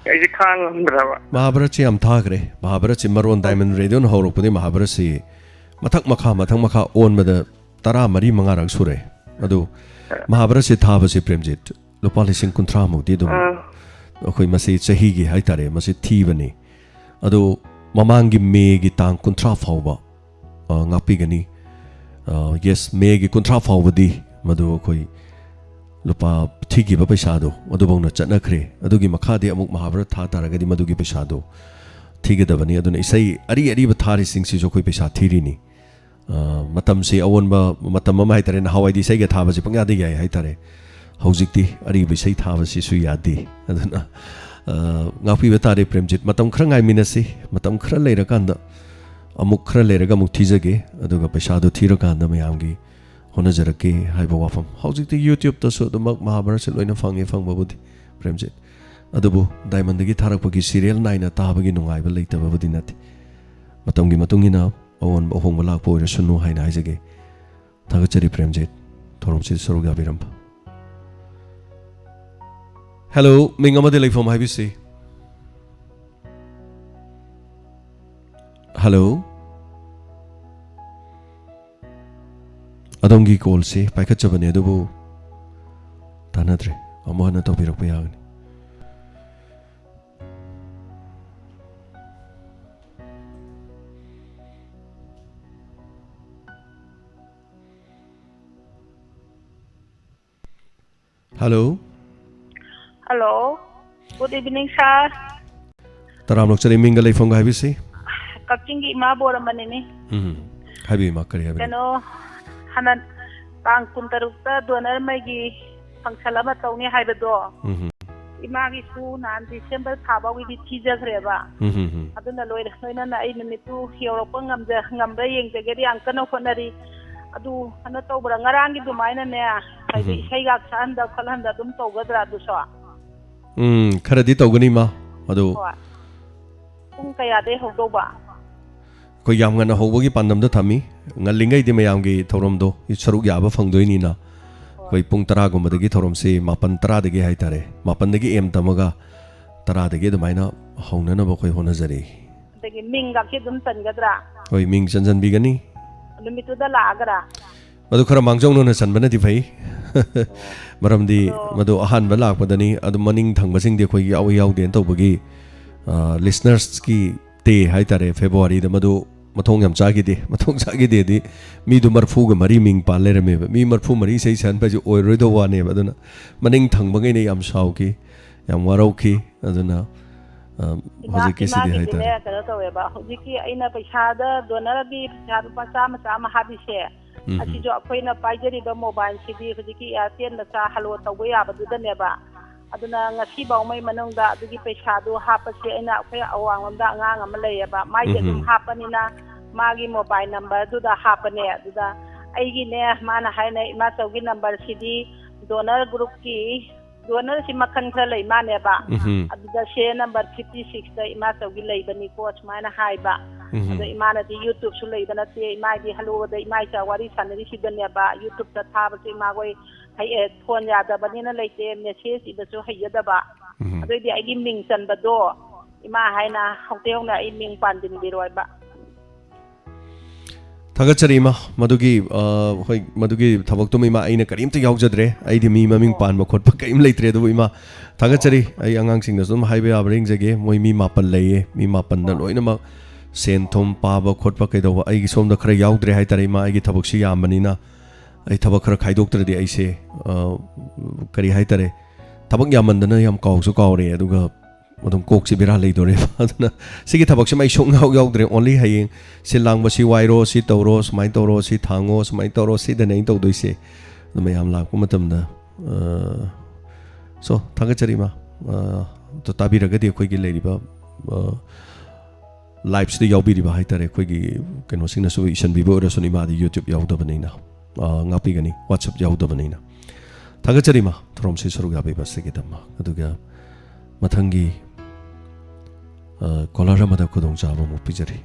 ꯑꯩꯁꯦ ꯈꯥꯡ ꯉꯝꯗ꯭ꯔꯕ꯫ ꯃꯍꯥꯚꯥꯔꯠꯁꯤ ꯌꯥꯝ ꯊꯥꯈ꯭ꯔꯦ꯫ ꯃꯍꯥꯚꯥꯔꯠꯁꯤ ꯃꯔꯣꯟ Diamond Radio ꯅ ꯍꯧꯔꯛꯄꯗꯒꯤ ꯃꯍꯥꯚꯥꯔꯠꯁꯤ ꯃꯊꯛ ꯃꯈꯥ, ꯃꯊꯛ ꯃꯈꯥ ꯑꯣꯟꯕꯗ ꯇꯔꯥ ꯃꯔꯤ ꯃꯉꯥꯔꯛ ꯁꯨꯔꯦ꯫ ꯑꯗꯨ ꯃꯍꯥꯚꯥꯔꯠꯁꯤ ꯊꯥꯕꯁꯤ, ꯄ꯭ꯔꯦꯝꯖꯤꯠ, ꯂꯨꯄꯥ ꯂꯤꯁꯤꯡ ꯀꯨꯟꯊ꯭ꯔꯥ ꯃꯨꯛꯇꯤ ꯑꯗꯨꯝ ꯑꯥ꯫ ꯑꯩꯈꯣꯏ ꯃꯁꯤ ꯆꯍꯤꯒꯤ ꯍꯥꯏꯇꯥꯔꯦ, ꯃꯁꯤ ꯊꯤꯕꯅꯤ꯫ ꯑꯗꯨ ꯃꯃꯥꯡꯒꯤ ꯃꯦꯒꯤ ꯇꯥꯡ ꯀꯨꯟꯊ꯭ꯔꯥ ꯐꯥꯎꯕ, ꯑ, ꯉꯥꯛꯄꯤꯒꯅꯤ꯫ ꯑ, yes, ꯃꯦꯒꯤ ꯀꯨꯟꯊ꯭ꯔꯥ ꯐꯥꯎꯕꯗꯤ ꯃꯗꯨ ꯑꯩꯈꯣꯏ ꯂꯨꯄꯥ ꯊꯤꯈꯤꯕ ꯄꯩꯁꯥꯗꯣ ꯑꯗꯨꯐꯧꯅ ꯆꯠꯅꯈ꯭ꯔꯦ꯫ ꯑꯗꯨꯒꯤ ꯃꯈꯥꯗꯤ ꯑꯃꯨꯛ ꯃꯍꯥꯚꯥꯔꯠ ꯊꯥ ꯇꯥꯔꯒꯗꯤ ꯃꯗꯨꯒꯤ ꯄꯩꯁꯥꯗꯣ ꯊꯤꯒꯗꯕꯅꯤ꯫ ꯑꯗꯨꯅ ꯏꯁꯩ ꯑꯔꯤ ꯑꯔꯤꯕ ꯊꯥꯔꯤꯁꯤꯡꯁꯤꯁꯨ ꯑꯩꯈꯣꯏ ꯄꯩꯁꯥ ꯊꯤꯔꯤꯅꯤ꯫ ꯑ, ꯃꯇꯝꯁꯤ ꯑꯑꯣꯟꯕ ꯃꯇꯝ ꯑꯃ ꯍꯥꯏꯇꯥꯔꯦ꯫ ꯅꯍꯥꯟꯋꯥꯏꯗꯤ ꯏꯁꯩꯒ ꯊꯥꯕꯁꯤ ꯄꯪꯌꯥꯗ ꯌꯥꯏ ꯍꯥꯏꯇꯥꯔꯦ꯫ ꯍꯧꯖꯤꯛꯇꯤ ꯑꯔꯤꯕ ꯏꯁꯩ ꯊꯥꯕꯁꯤꯁꯨ ꯌꯥꯗꯦ꯫ ꯑꯗꯨꯅ, ꯑ, ꯉꯥꯛꯄꯤꯕ ꯇꯥꯔꯦ, ꯄ꯭ꯔꯦꯝꯖꯤꯠ꯫ ꯃꯇꯝ ꯈꯔ ꯉꯥꯏꯃꯤꯟꯅꯁꯤ꯫ ꯃꯇꯝ ꯈꯔ ꯂꯩꯔꯀꯥꯟꯗ, ꯑꯃꯨꯛ ꯈꯔ ꯂꯩꯔꯒ ꯑꯃꯨꯛ ꯊꯤꯖꯒꯦ꯫ ꯑꯗꯨꯒ ꯄꯩꯁꯥꯗꯣ ꯊꯤꯔꯀꯥꯟꯗ ꯃꯌꯥꯝꯒꯤ ꯍꯣꯠꯅꯖꯔꯛꯀꯦ ꯍꯥꯏꯕ ꯋꯥꯐꯝ꯫ ꯍꯧꯖꯤꯛꯇꯤ YouTube ꯇꯁꯨ ꯑꯗꯨꯃꯛ ꯃꯍꯥꯚꯥꯔꯠꯁꯦ ꯂꯣꯏꯅ ꯐꯪꯉꯦ, ꯐꯪꯕꯕꯨꯗꯤ, ꯄ꯭ꯔꯦꯝꯖꯤꯠ꯫ ꯑꯗꯨꯕꯨ Diamond ꯗꯒꯤ ꯊꯥꯔꯛꯄꯒꯤ serial ꯅꯥꯏꯅ ꯇꯥꯕꯒꯤ ꯅꯨꯡꯉꯥꯏꯕ ꯂꯩꯇꯕꯕꯨꯗꯤ ꯅꯠꯇꯦ꯫ ꯃꯇꯝꯒꯤ ꯃꯇꯨꯡ ꯏꯟꯅ ꯑꯑꯣꯟꯕ ꯑꯍꯣꯡꯕ ꯂꯥꯛꯄ ꯑꯣꯏꯔꯁꯅꯨ ꯍꯥꯏꯅ ꯍꯥꯏꯖꯒꯦ꯫ ꯊꯥꯒꯠꯆꯔꯤ, ꯄ꯭ꯔꯦꯝꯖꯤꯠ, ꯊꯧꯔꯝꯁꯤꯗ ꯁꯔꯨꯛ ꯌꯥꯕꯤꯔꯝꯕ꯫ Hello, ꯃꯤꯡ ꯑꯃꯗꯤ ꯂꯩꯐꯝ ꯍꯥꯏꯕꯤꯁꯤ꯫ Hello? ꯑꯗꯣꯝꯒꯤ call ꯁꯤ ꯄꯥꯏꯈꯠꯆꯕꯅꯤ, ꯑꯗꯨꯕꯨ ꯇꯥꯟꯅꯗ꯭ꯔꯦ꯫ ꯑꯃꯨꯛ ꯍꯟꯅ ꯇꯧꯕꯤꯔꯛꯄ ꯌꯥꯒꯅꯤ꯫ Hello. Hello. Good evening, sir. ꯇꯔꯥꯝꯅ ꯑꯣꯛꯆꯔꯤ, ꯃꯤꯡꯒ ꯂꯩꯐꯝꯒ ꯍꯥꯏꯕꯤꯁꯤ꯫ ꯀꯛꯆꯤꯡꯒꯤ ꯏꯃꯥ ꯕꯣꯔꯃꯅꯤꯅꯤ꯫ ꯎꯝ꯫ ꯍꯥꯏꯕꯤꯌꯨ, ꯏꯃꯥ, ꯀꯔꯤ ꯍꯥꯏꯕꯤꯅꯤꯡ? ꯀꯩꯅꯣ, ꯍꯟꯗꯛ ꯇꯥꯡ ꯀꯨꯟꯇꯔꯨꯛꯇ donor ꯃꯩꯒꯤ function ꯑꯃ ꯇꯧꯅꯤ ꯍꯥꯏꯕꯗꯣ꯫ ꯎꯝ꯫ ꯏꯃꯥꯒꯤꯁꯨ ꯅꯍꯥꯟ December ꯊꯥ ꯐꯥꯎꯒꯤꯗꯤ ꯊꯤꯖꯈ꯭ꯔꯦꯕ꯫ ꯎꯝ, ꯎꯝ, ꯎꯝ꯫ ꯑꯗꯨꯅ ꯂꯣꯏꯅ, ꯂꯣꯏꯅꯅ ꯑꯩ ꯅꯨꯃꯤꯠꯇꯨ ꯌꯧꯔꯛꯄ ꯉꯝꯖ-, ꯉꯝꯕ꯭ꯔꯥ ꯌꯦꯡꯖꯒꯦꯗꯤ ꯌꯥꯝ ꯀꯟꯅ ꯍꯣꯠꯅꯔꯤ꯫ ꯑꯗꯨ ꯀꯩꯅꯣ ꯇꯧꯕ꯭ꯔꯥ, ꯉꯔꯥꯡꯒꯤ ꯑꯗꯨꯃꯥꯏꯅꯅꯦ, ꯍꯥꯏꯗꯤ ꯎꯝ꯫ ꯏꯁꯩꯒ ꯁꯛꯍꯟꯗ ꯈꯣꯠꯍꯟꯗ ꯑꯗꯨꯝ ꯇꯧꯒꯗ꯭ꯔꯥ ꯑꯗꯨꯁꯨ? ꯎꯝ, ꯈꯔꯗꯤ ꯇꯧꯒꯅꯤ, ꯏꯃꯥ꯫ ꯑꯗꯨ ꯍꯣꯏ꯫ ꯄꯨꯡ ꯀꯌꯥꯗꯩ ꯍꯧꯗꯧꯕ? ꯑꯩꯈꯣꯏ ꯌꯥꯝ ꯉꯟꯅ ꯍꯧꯕꯒꯤ ꯄꯥꯟꯗꯝꯗ ꯊꯝꯃꯤ꯫ ꯉꯜꯂꯤꯉꯩꯗꯤ ꯃꯌꯥꯝꯒꯤ ꯊꯧꯔꯝꯗꯣ ꯁꯔꯨꯛ ꯌꯥꯕ ꯐꯪꯗꯣꯏꯅꯤꯅ꯫ ꯍꯣꯏ꯫ ꯑꯩꯈꯣꯏ ꯄꯨꯡ ꯇꯔꯥꯒꯨꯝꯕꯗꯒꯤ ꯊꯧꯔꯝꯁꯤ ꯃꯥꯄꯟ ꯇꯔꯥꯗꯒꯤ ꯍꯥꯏꯇꯥꯔꯦ, ꯃꯥꯄꯟꯗꯒꯤ ꯑꯦꯝ ꯇꯝꯃꯒ ꯇꯔꯥꯗꯒꯤ ꯑꯗꯨꯃꯥꯏꯅ ꯍꯧꯅꯅꯕ ꯑꯩꯈꯣꯏ ꯍꯣꯠꯅꯖꯔꯤ꯫ ꯑꯗꯒꯤ ꯃꯤꯡꯒꯁꯤ ꯑꯗꯨꯝ ꯆꯟꯒꯗ꯭ꯔꯥ? ꯍꯣꯏ, ꯃꯤꯡ ꯆꯟꯁꯤꯟꯕꯤꯒꯅꯤ꯫ ꯅꯨꯃꯤꯠꯇꯨꯗ ꯂꯥꯛꯑꯒꯔꯥ? ꯃꯗꯨ ꯈꯔ ꯃꯥꯡꯖꯧꯅꯅ ꯆꯟꯕꯅꯗꯤ ꯐꯩ꯫ ꯃꯔꯝꯗꯤ ꯑꯗꯣ ꯃꯗꯨ ꯑꯍꯥꯟꯕ ꯂꯥꯛꯄꯗꯅꯤ꯫ ꯑꯗꯨ ꯃꯅꯤꯡ ꯊꯪꯕꯁꯤꯡꯗꯤ ꯑꯩꯈꯣꯏꯒꯤ ꯌꯥꯎꯏ ꯌꯥꯎꯗꯦꯅ ꯇꯧꯕꯒꯤ, ꯑ, listeners-ꯀꯤ day ꯍꯥꯏꯇꯥꯔꯦ, ꯐꯦꯕ꯭ꯔꯨꯋꯥꯔꯤꯗ, ꯃꯗꯨ ꯃꯊꯣꯡ ꯌꯥꯝ ꯆꯥꯈꯤꯗꯦ꯫ ꯃꯊꯣꯡ ꯆꯥꯈꯤꯗꯦꯗꯤ ꯃꯤꯗꯨ ꯃꯔꯐꯨꯒ ꯃꯔꯤ ꯃꯤꯡ ꯄꯥꯟ ꯂꯩꯔꯝꯃꯦꯕ꯫ ꯃꯤ ꯃꯔꯐꯨ ꯃꯔꯤ ꯏꯁꯩ ꯁꯛꯍꯟꯕ ꯍꯥꯏꯁꯦ ꯑꯣꯏꯔꯣꯏꯗꯧꯕ ꯋꯥꯅꯦꯕ꯫ ꯑꯗꯨꯅ ꯃꯅꯤꯡ ꯊꯪꯕꯈꯩꯅ ꯌꯥꯝ ꯁꯥꯎꯈꯤ, ꯌꯥꯝ ꯋꯥꯔꯧꯈꯤ꯫ ꯑꯗꯨꯅ, ꯑ, ꯏꯃꯥ, ꯍꯧꯖꯤꯛꯀꯤꯁꯤꯗꯤ ꯏꯃꯥꯒꯤꯗꯤꯅꯦ ꯍꯥꯏꯇꯥꯔꯦ꯫ ꯀꯩꯅꯣ ꯇꯧꯋꯦꯕ, ꯍꯧꯖꯤꯛꯀꯤ ꯑꯩꯅ ꯄꯩꯁꯥꯗ, donor-ꯗꯤ ꯄꯩꯁꯥ ꯂꯨꯄꯥ ꯆꯥꯝꯃ ꯆꯥꯝꯃ ꯍꯥꯞꯄꯤꯁꯦ, ꯎꯝ꯫ ꯑꯁꯤꯁꯨ ꯑꯩꯈꯣꯏꯅ ꯄꯥꯏꯖꯔꯤꯕ mobile-ꯁꯤꯗꯤ ꯍꯧꯖꯤꯛꯀꯤ Airtel ꯃꯆꯥ hello ꯇꯧꯕ ꯌꯥꯕꯗꯨꯗꯅꯦꯕ꯫ ꯑꯗꯨꯅ ꯉꯁꯤꯐꯥꯎꯉꯩ ꯃꯅꯨꯡꯗ ꯑꯗꯨꯒꯤ ꯄꯩꯁꯥꯗꯨ ꯍꯥꯞꯄꯁꯦ ꯑꯩꯅ ꯑꯩꯈꯣꯏ ꯑꯋꯥꯡꯂꯣꯝꯗ ꯑꯉꯥꯡ ꯑꯃ ꯂꯩꯌꯦꯕ, ꯃꯥꯏꯗꯤ ꯑꯗꯨꯝ ꯎꯝ꯫ ꯍꯥꯞꯄꯅꯤꯅ ꯃꯥꯒꯤ mobile number-ꯗꯨꯗ ꯍꯥꯞꯄꯅꯦ꯫ ꯑꯗꯨꯗ ꯑꯩꯒꯤꯅꯦ, ꯃꯥꯅ ꯍꯥꯏꯅ, "ꯏꯃꯥꯆꯧꯒꯤ number-ꯁꯤꯗꯤ donor group-ꯀꯤ, donor-ꯁꯤ ꯃꯈꯜ ꯈꯔ ꯂꯩ ꯃꯥꯅꯦꯕ꯫ ꯎꯝ꯫ ꯑꯗꯨꯗ serial number fifty six-ꯇ ꯏꯃꯥꯆꯧꯒꯤ ꯂꯩꯕꯅꯤꯀꯣ," ꯁꯨꯃꯥꯏꯅ ꯍꯥꯏꯕ꯫ ꯎꯝ꯫ ꯑꯗꯣ ꯏꯃꯥꯅꯗꯤ YouTube-ꯁꯨ ꯂꯩꯕ ꯅꯠꯇꯦ, ꯏꯃꯥꯏꯗꯤ hello-ꯗ ꯏꯃꯥ ꯏꯆꯥ ꯋꯥꯔꯤ ꯁꯥꯟꯅꯔꯤꯁꯤꯗꯅꯦꯕ, YouTube-ꯇ ꯊꯥꯕꯁꯦ ꯏꯃꯥꯈꯣꯏ ꯍꯩ-, ꯑꯦ, phone ꯌꯥꯗꯕꯅꯤꯅ ꯂꯩꯇꯦ, message ꯏꯕꯁꯨ ꯍꯩꯖꯗꯕ꯫ ꯎꯝ꯫ ꯑꯗꯨꯏꯗꯤ ꯑꯩꯒꯤ ꯃꯤꯡ ꯆꯟꯕꯗꯣ ꯏꯃꯥ ꯍꯥꯏꯅ ꯍꯧꯇꯦ ꯍꯧꯅ ꯑꯩ ꯃꯤꯡ ꯄꯥꯟꯁꯤꯟꯕꯤꯔꯣꯏꯕ꯫ ꯊꯥꯒꯠꯆꯔꯤ, ꯏꯃꯥ꯫ ꯃꯗꯨꯒꯤ, ꯑ, ꯍꯣꯏ, ꯃꯗꯨꯒꯤ ꯊꯕꯛꯇꯨꯃ, ꯏꯃꯥ, ꯑꯩꯅ ꯀꯔꯤꯝꯇ ꯌꯥꯎꯖꯗ꯭ꯔꯦ꯫ ꯑꯩꯗꯤ ꯃꯤ ꯃꯃꯤꯡ ꯑꯣ꯫ ꯄꯥꯟꯕ ꯈꯣꯠꯄ ꯀꯔꯤꯝ ꯂꯩꯇ꯭ꯔꯦ꯫ ꯑꯗꯨꯕꯨ, ꯏꯃꯥ, ꯊꯥꯒꯠꯆꯔꯤ꯫ ꯑꯩ ꯑꯉꯥꯡꯁꯤꯡꯗꯁꯨ ꯑꯗꯨꯝ ꯍꯥꯏꯕ ꯌꯥꯕ꯭ꯔꯥ ꯌꯦꯡꯖꯒꯦ꯫ ꯃꯣꯏ ꯃꯤ ꯃꯥꯄꯟ ꯂꯩꯌꯦ꯫ ꯃꯤ ꯃꯥꯄꯟꯗ ꯑꯣ꯫ ꯂꯣꯏꯅꯃꯛ ꯁꯦꯟ ꯊꯨꯝ ꯄꯥꯕ ꯈꯣꯠꯄ ꯀꯩꯗꯧꯕ ꯑꯩꯒꯤ ꯁꯣꯝꯗ ꯈꯔ ꯌꯥꯎꯗ꯭ꯔꯦ ꯍꯥꯏꯇꯥꯔꯦ, ꯏꯃꯥ꯫ ꯑꯩꯒꯤ ꯊꯕꯛꯁꯤ ꯌꯥꯝꯕꯅꯤꯅ ꯑꯩ ꯊꯕꯛ ꯈꯔ ꯈꯥꯏꯗꯣꯛꯇ꯭ꯔꯗꯤ ꯑꯩꯁꯦ, ꯑ, ꯀꯔꯤ ꯍꯥꯏꯇꯥꯔꯦ, ꯊꯕꯛ ꯌꯥꯝꯃꯟꯗꯅ ꯌꯥꯝ ꯀꯥꯎꯁꯨ ꯀꯥꯎꯔꯦ꯫ ꯑꯗꯨꯒ ꯑꯗꯨꯝ ꯀꯣꯛꯁꯦ ꯕꯦꯔꯥ ꯂꯩꯗꯣꯔꯦꯕ꯫ ꯑꯗꯨꯅ ꯁꯤꯒꯤ ꯊꯕꯛꯁꯤꯃ ꯑꯩ ꯁꯨꯡꯌꯥꯎ ꯌꯥꯎꯗ꯭ꯔꯦ꯫ Only ꯍꯌꯦꯡ ꯁꯤ ꯂꯥꯡꯕ, ꯁꯤ ꯋꯥꯏꯔꯣ, ꯁꯤ ꯇꯧꯔꯣ, ꯁꯨꯃꯥꯏꯅ ꯇꯧꯔꯣ, ꯁꯤ ꯊꯥꯡꯉꯣ, ꯁꯨꯃꯥꯏꯅ ꯇꯧꯔꯣ, ꯁꯤꯗꯅꯦ ꯑꯩꯅ ꯇꯧꯗꯣꯏꯁꯦ꯫ ꯑꯗꯨ ꯃꯌꯥꯝ ꯂꯥꯛꯄ ꯃꯇꯝꯗ, ꯑ, so, ꯊꯥꯒꯠꯆꯔꯤ, ꯏꯃꯥ꯫ ꯑ, ꯑꯗꯣ ꯇꯥꯕꯤꯔꯒꯗꯤ ꯑꯩꯈꯣꯏꯒꯤ ꯂꯩꯔꯤꯕ, ꯑ, ꯂꯥꯏꯞꯁꯤꯗ ꯌꯥꯎꯕꯤꯔꯤꯕ ꯍꯥꯏꯇꯥꯔꯦ, ꯑꯩꯈꯣꯏꯒꯤ ꯀꯩꯅꯣꯁꯤꯡꯅꯁꯨ ꯏꯁꯤꯟꯕꯤꯕ ꯑꯣꯏꯔꯁꯅꯨ, ꯏꯃꯥꯗꯤ YouTube ꯌꯥꯎꯗꯕꯅꯤꯅ, ꯑ, ꯉꯥꯛꯄꯤꯒꯅꯤ, WhatsApp ꯌꯥꯎꯗꯕꯅꯤꯅ꯫ ꯊꯥꯒꯠꯆꯔꯤ ꯏꯃꯥ, ꯊꯧꯔꯝꯁꯤ ꯁꯔꯨꯛ ꯌꯥꯕꯤꯕꯁꯤꯒꯤꯗꯃꯛ꯫ ꯑꯗꯨꯒ ꯃꯊꯪꯒꯤ, ꯑ, ꯀꯣꯂꯔ ꯑꯃꯗ ꯈꯨꯗꯣꯡꯆꯥꯕ ꯑꯃꯨꯛ ꯄꯤꯖꯔꯤ꯫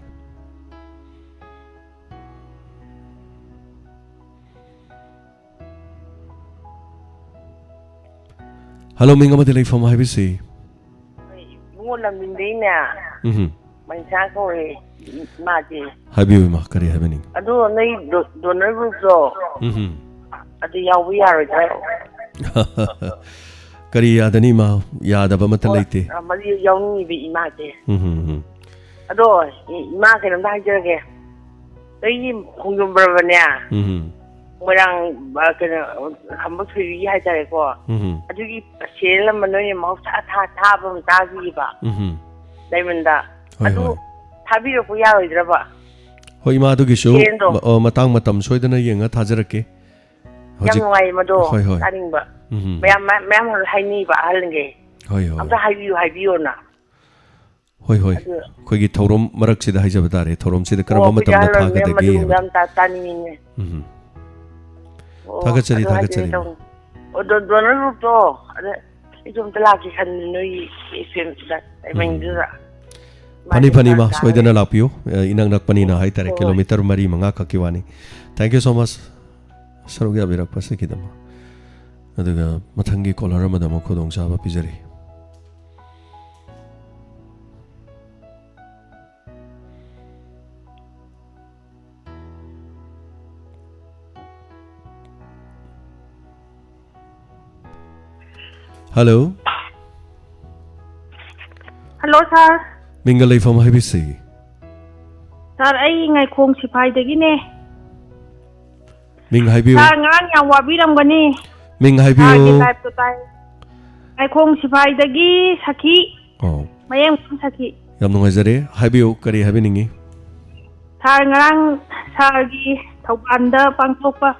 ꯍꯜꯂꯣ, ꯃꯤꯡ ꯑꯃꯗꯤ ꯂꯩꯐꯝ ꯍꯥꯏꯕꯤꯁꯤ꯫ ꯏꯕꯨꯡꯉꯣ ꯂꯝꯗꯤꯡꯗꯩꯅꯦ꯫ ꯎꯝꯍꯨꯝ꯫ ꯃꯅꯤꯁꯥ ꯀꯧꯔꯦ ꯏꯃꯥꯁꯦ꯫ ꯍꯥꯏꯕꯤꯌꯨ ꯏꯃꯥ, ꯀꯔꯤ ꯍꯥꯏꯕꯤꯅꯤꯡ? ꯑꯗꯣ ꯅꯣꯏ ꯗꯣ-, ꯗꯣꯅꯔ ꯒ꯭ꯔꯨꯞꯇꯣ꯫ ꯎꯝꯍꯨꯝ꯫ ꯑꯗꯨ ꯌꯥꯎꯕ ꯌꯥꯔꯣꯏꯗ꯭ꯔꯣ? ꯀꯔꯤ ꯌꯥꯗꯅꯤ ꯏꯃꯥ? ꯌꯥꯗꯕ ꯑꯃꯠꯇ ꯑꯣ, ꯂꯩꯇꯦ꯫ ꯑ, ꯃꯗꯨ ꯌꯥꯎꯅꯤꯡꯉꯤꯕ ꯏꯃꯥꯁꯦ꯫ ꯎꯝꯍꯨꯝ, ꯎꯝꯍꯨꯝ꯫ ꯑꯗꯣ ꯏ-, ꯏꯃꯥ ꯀꯩꯅꯣꯝꯇ ꯍꯥꯏꯖꯔꯒꯦ꯫ ꯑꯩꯒꯤ ꯈꯣꯡꯖꯣꯝ ꯄꯔꯕꯅꯦ꯫ ꯎꯝꯍꯨꯝ꯫ ꯃꯣꯏꯔꯥꯡ, ꯑ, ꯀꯩꯅꯣ, ꯈꯝꯕ ꯊꯣꯏꯕꯤꯒꯤ ꯍꯥꯏꯇꯥꯔꯦꯀꯣ꯫ ꯎꯝꯍꯨꯝ꯫ ꯑꯗꯨꯒꯤ ꯁꯦꯔꯦꯜ ꯑꯃ ꯅꯣꯏꯅ ꯃꯍꯧꯁꯥ ꯊꯥ-, ꯊꯥꯕ ꯑꯃ ꯇꯥꯈꯤꯕ꯫ ꯎꯝꯍꯨꯝ꯫ ꯗꯥꯏꯃꯟꯗ꯫ ꯍꯣꯏ, ꯑꯗꯨ ꯍꯣꯏ꯫ ꯊꯥꯕꯤꯔꯛꯄ ꯌꯥꯔꯣꯏꯗ꯭ꯔꯕ? ꯍꯣꯏ, ꯏꯃꯥ, ꯑꯗꯨꯒꯤꯁꯨ ꯁꯦꯔꯦꯜꯗꯣ꯫ ꯃ-, ꯑ, ꯃꯇꯥꯡ ꯃꯇꯝ ꯁꯣꯏꯗꯅ ꯌꯦꯡꯉ ꯊꯥꯖꯔꯛꯀꯦ꯫ ꯌꯥꯝ ꯍꯧꯖꯤꯛ ꯅꯨꯡꯉꯥꯏꯌꯦ ꯃꯗꯣ, ꯍꯣꯏ, ꯍꯣꯏ꯫ ꯇꯥꯅꯤꯡꯕ꯫ ꯎꯝꯍꯨꯝ꯫ ꯃꯌꯥꯝ, ꯃꯌꯥꯝ, ꯃꯌꯥꯝ ꯍꯥꯏꯅꯩꯕ ꯑꯍꯜꯈꯩ꯫ ꯍꯣꯏ, ꯍꯣꯏ꯫ ꯑꯝꯇ ꯍꯥꯏꯕꯤꯌꯨ, ꯍꯥꯏꯕꯤꯌꯣꯅ꯫ ꯍꯣꯏ, ꯍꯣꯏ꯫ ꯑꯗꯨ ꯑꯩꯈꯣꯏꯒꯤ ꯊꯧꯔꯝ ꯃꯔꯛꯁꯤꯗ ꯍꯥꯏꯖꯕ ꯇꯥꯔꯦ, ꯊꯧꯔꯝꯁꯤꯗ ꯑꯣ, ꯀꯔꯝꯕ ꯑꯩꯈꯣꯏꯗꯤ ꯃꯇꯝꯗ ꯑꯍꯜ ꯑꯣꯏꯔꯕꯅꯤꯅ ꯊꯥꯒꯗꯒꯦ ꯃꯗꯨꯒꯨꯝꯕ ꯍꯥꯏꯕꯗꯣ꯫ ꯌꯥꯝ ꯇꯥ-, ꯇꯥꯅꯤꯡꯉꯤꯅꯦ꯫ ꯎꯝ꯫ ꯑꯣ, ꯊꯥꯒꯠꯆꯔꯤ, ꯑꯗꯨ ꯍꯥꯏꯒꯦ ꯊꯥꯒꯠꯆꯔꯤ꯫ ꯇꯧꯅꯤ꯫ ꯑꯣ, ꯗꯣ-, ꯗꯣꯅꯔ ꯒ꯭ꯔꯨꯞꯇꯣ, ꯑꯗ ꯑꯩꯁꯨ ꯑꯝꯇ ꯂꯥꯛꯀꯦ ꯈꯟꯕꯅꯤ ꯅꯣꯏꯒꯤ ꯑꯦꯐ ꯑꯦꯝꯗ, ꯎꯝ꯫ ꯇꯥꯏꯕꯪꯗꯨꯗ꯫ ꯐꯅꯤ, ꯃꯥꯅꯦ, ꯐꯅꯤ, ꯏꯃꯥ, ꯂꯥꯛꯀꯦ꯫ ꯁꯣꯏꯗꯅ ꯂꯥꯛꯄꯤꯌꯨ꯫ ꯑꯦ, ꯏꯅꯛ ꯅꯛꯄꯅꯤꯅ ꯍꯥꯏꯇꯥꯔꯦ, ꯍꯣꯏ, ꯍꯣꯏ꯫ ꯀꯤꯂꯣꯃꯤꯇꯔ ꯃꯔꯤ ꯃꯉꯥ ꯈꯛꯀꯤ ꯋꯥꯅꯤ꯫ Thank you so much꯫ ꯁꯔꯨꯛ ꯌꯥꯕꯤꯔꯛꯄꯁꯤꯒꯤꯗꯃꯛ꯫ ꯑꯗꯨꯒ ꯃꯊꯪꯒꯤ ꯀꯣꯂꯔ ꯑꯃꯗ ꯑꯃꯨꯛ ꯈꯨꯗꯣꯡꯆꯥꯕ ꯄꯤꯖꯔꯤ꯫ ꯍꯜꯂꯣ꯫ ꯍꯜꯂꯣ, ꯁꯥꯔ꯫ ꯃꯤꯡꯒ ꯂꯩꯐꯝ ꯍꯥꯏꯕꯤꯁꯤ꯫ ꯁꯥꯔ, ꯑꯩ ꯉꯥꯏꯈꯣꯡ ꯁꯤꯐꯥꯏꯗꯒꯤꯅꯦ꯫ ꯃꯤꯡ ꯍꯥꯏꯕꯤꯌꯨ꯫ ꯁꯥꯔ, ꯉꯔꯥꯡ ꯌꯥꯝ ꯋꯥꯕꯤꯔꯝꯒꯅꯤ꯫ ꯃꯤꯡ ꯍꯥꯏꯕꯤꯌꯨ꯫ ꯁꯥꯔꯒꯤ ꯂꯥꯏꯐꯇꯣ ꯇꯥꯏ꯫ ꯉꯥꯏꯈꯣꯡ ꯁꯤꯐꯥꯏꯗꯒꯤ ꯁꯈꯤ꯫ ꯑꯣ꯫ ꯃꯌꯦꯡ ꯁꯈꯤ꯫ ꯌꯥꯝ ꯅꯨꯡꯉꯥꯏꯖꯔꯦ꯫ ꯍꯥꯏꯕꯤꯌꯨ, ꯀꯔꯤ ꯍꯥꯏꯕꯤꯅꯤꯡꯉꯤ? ꯁꯥꯔ, ꯉꯔꯥꯡ ꯁꯥꯔꯒꯤ ꯊꯧꯕꯥꯜꯗ ꯄꯥꯡꯊꯣꯛꯄ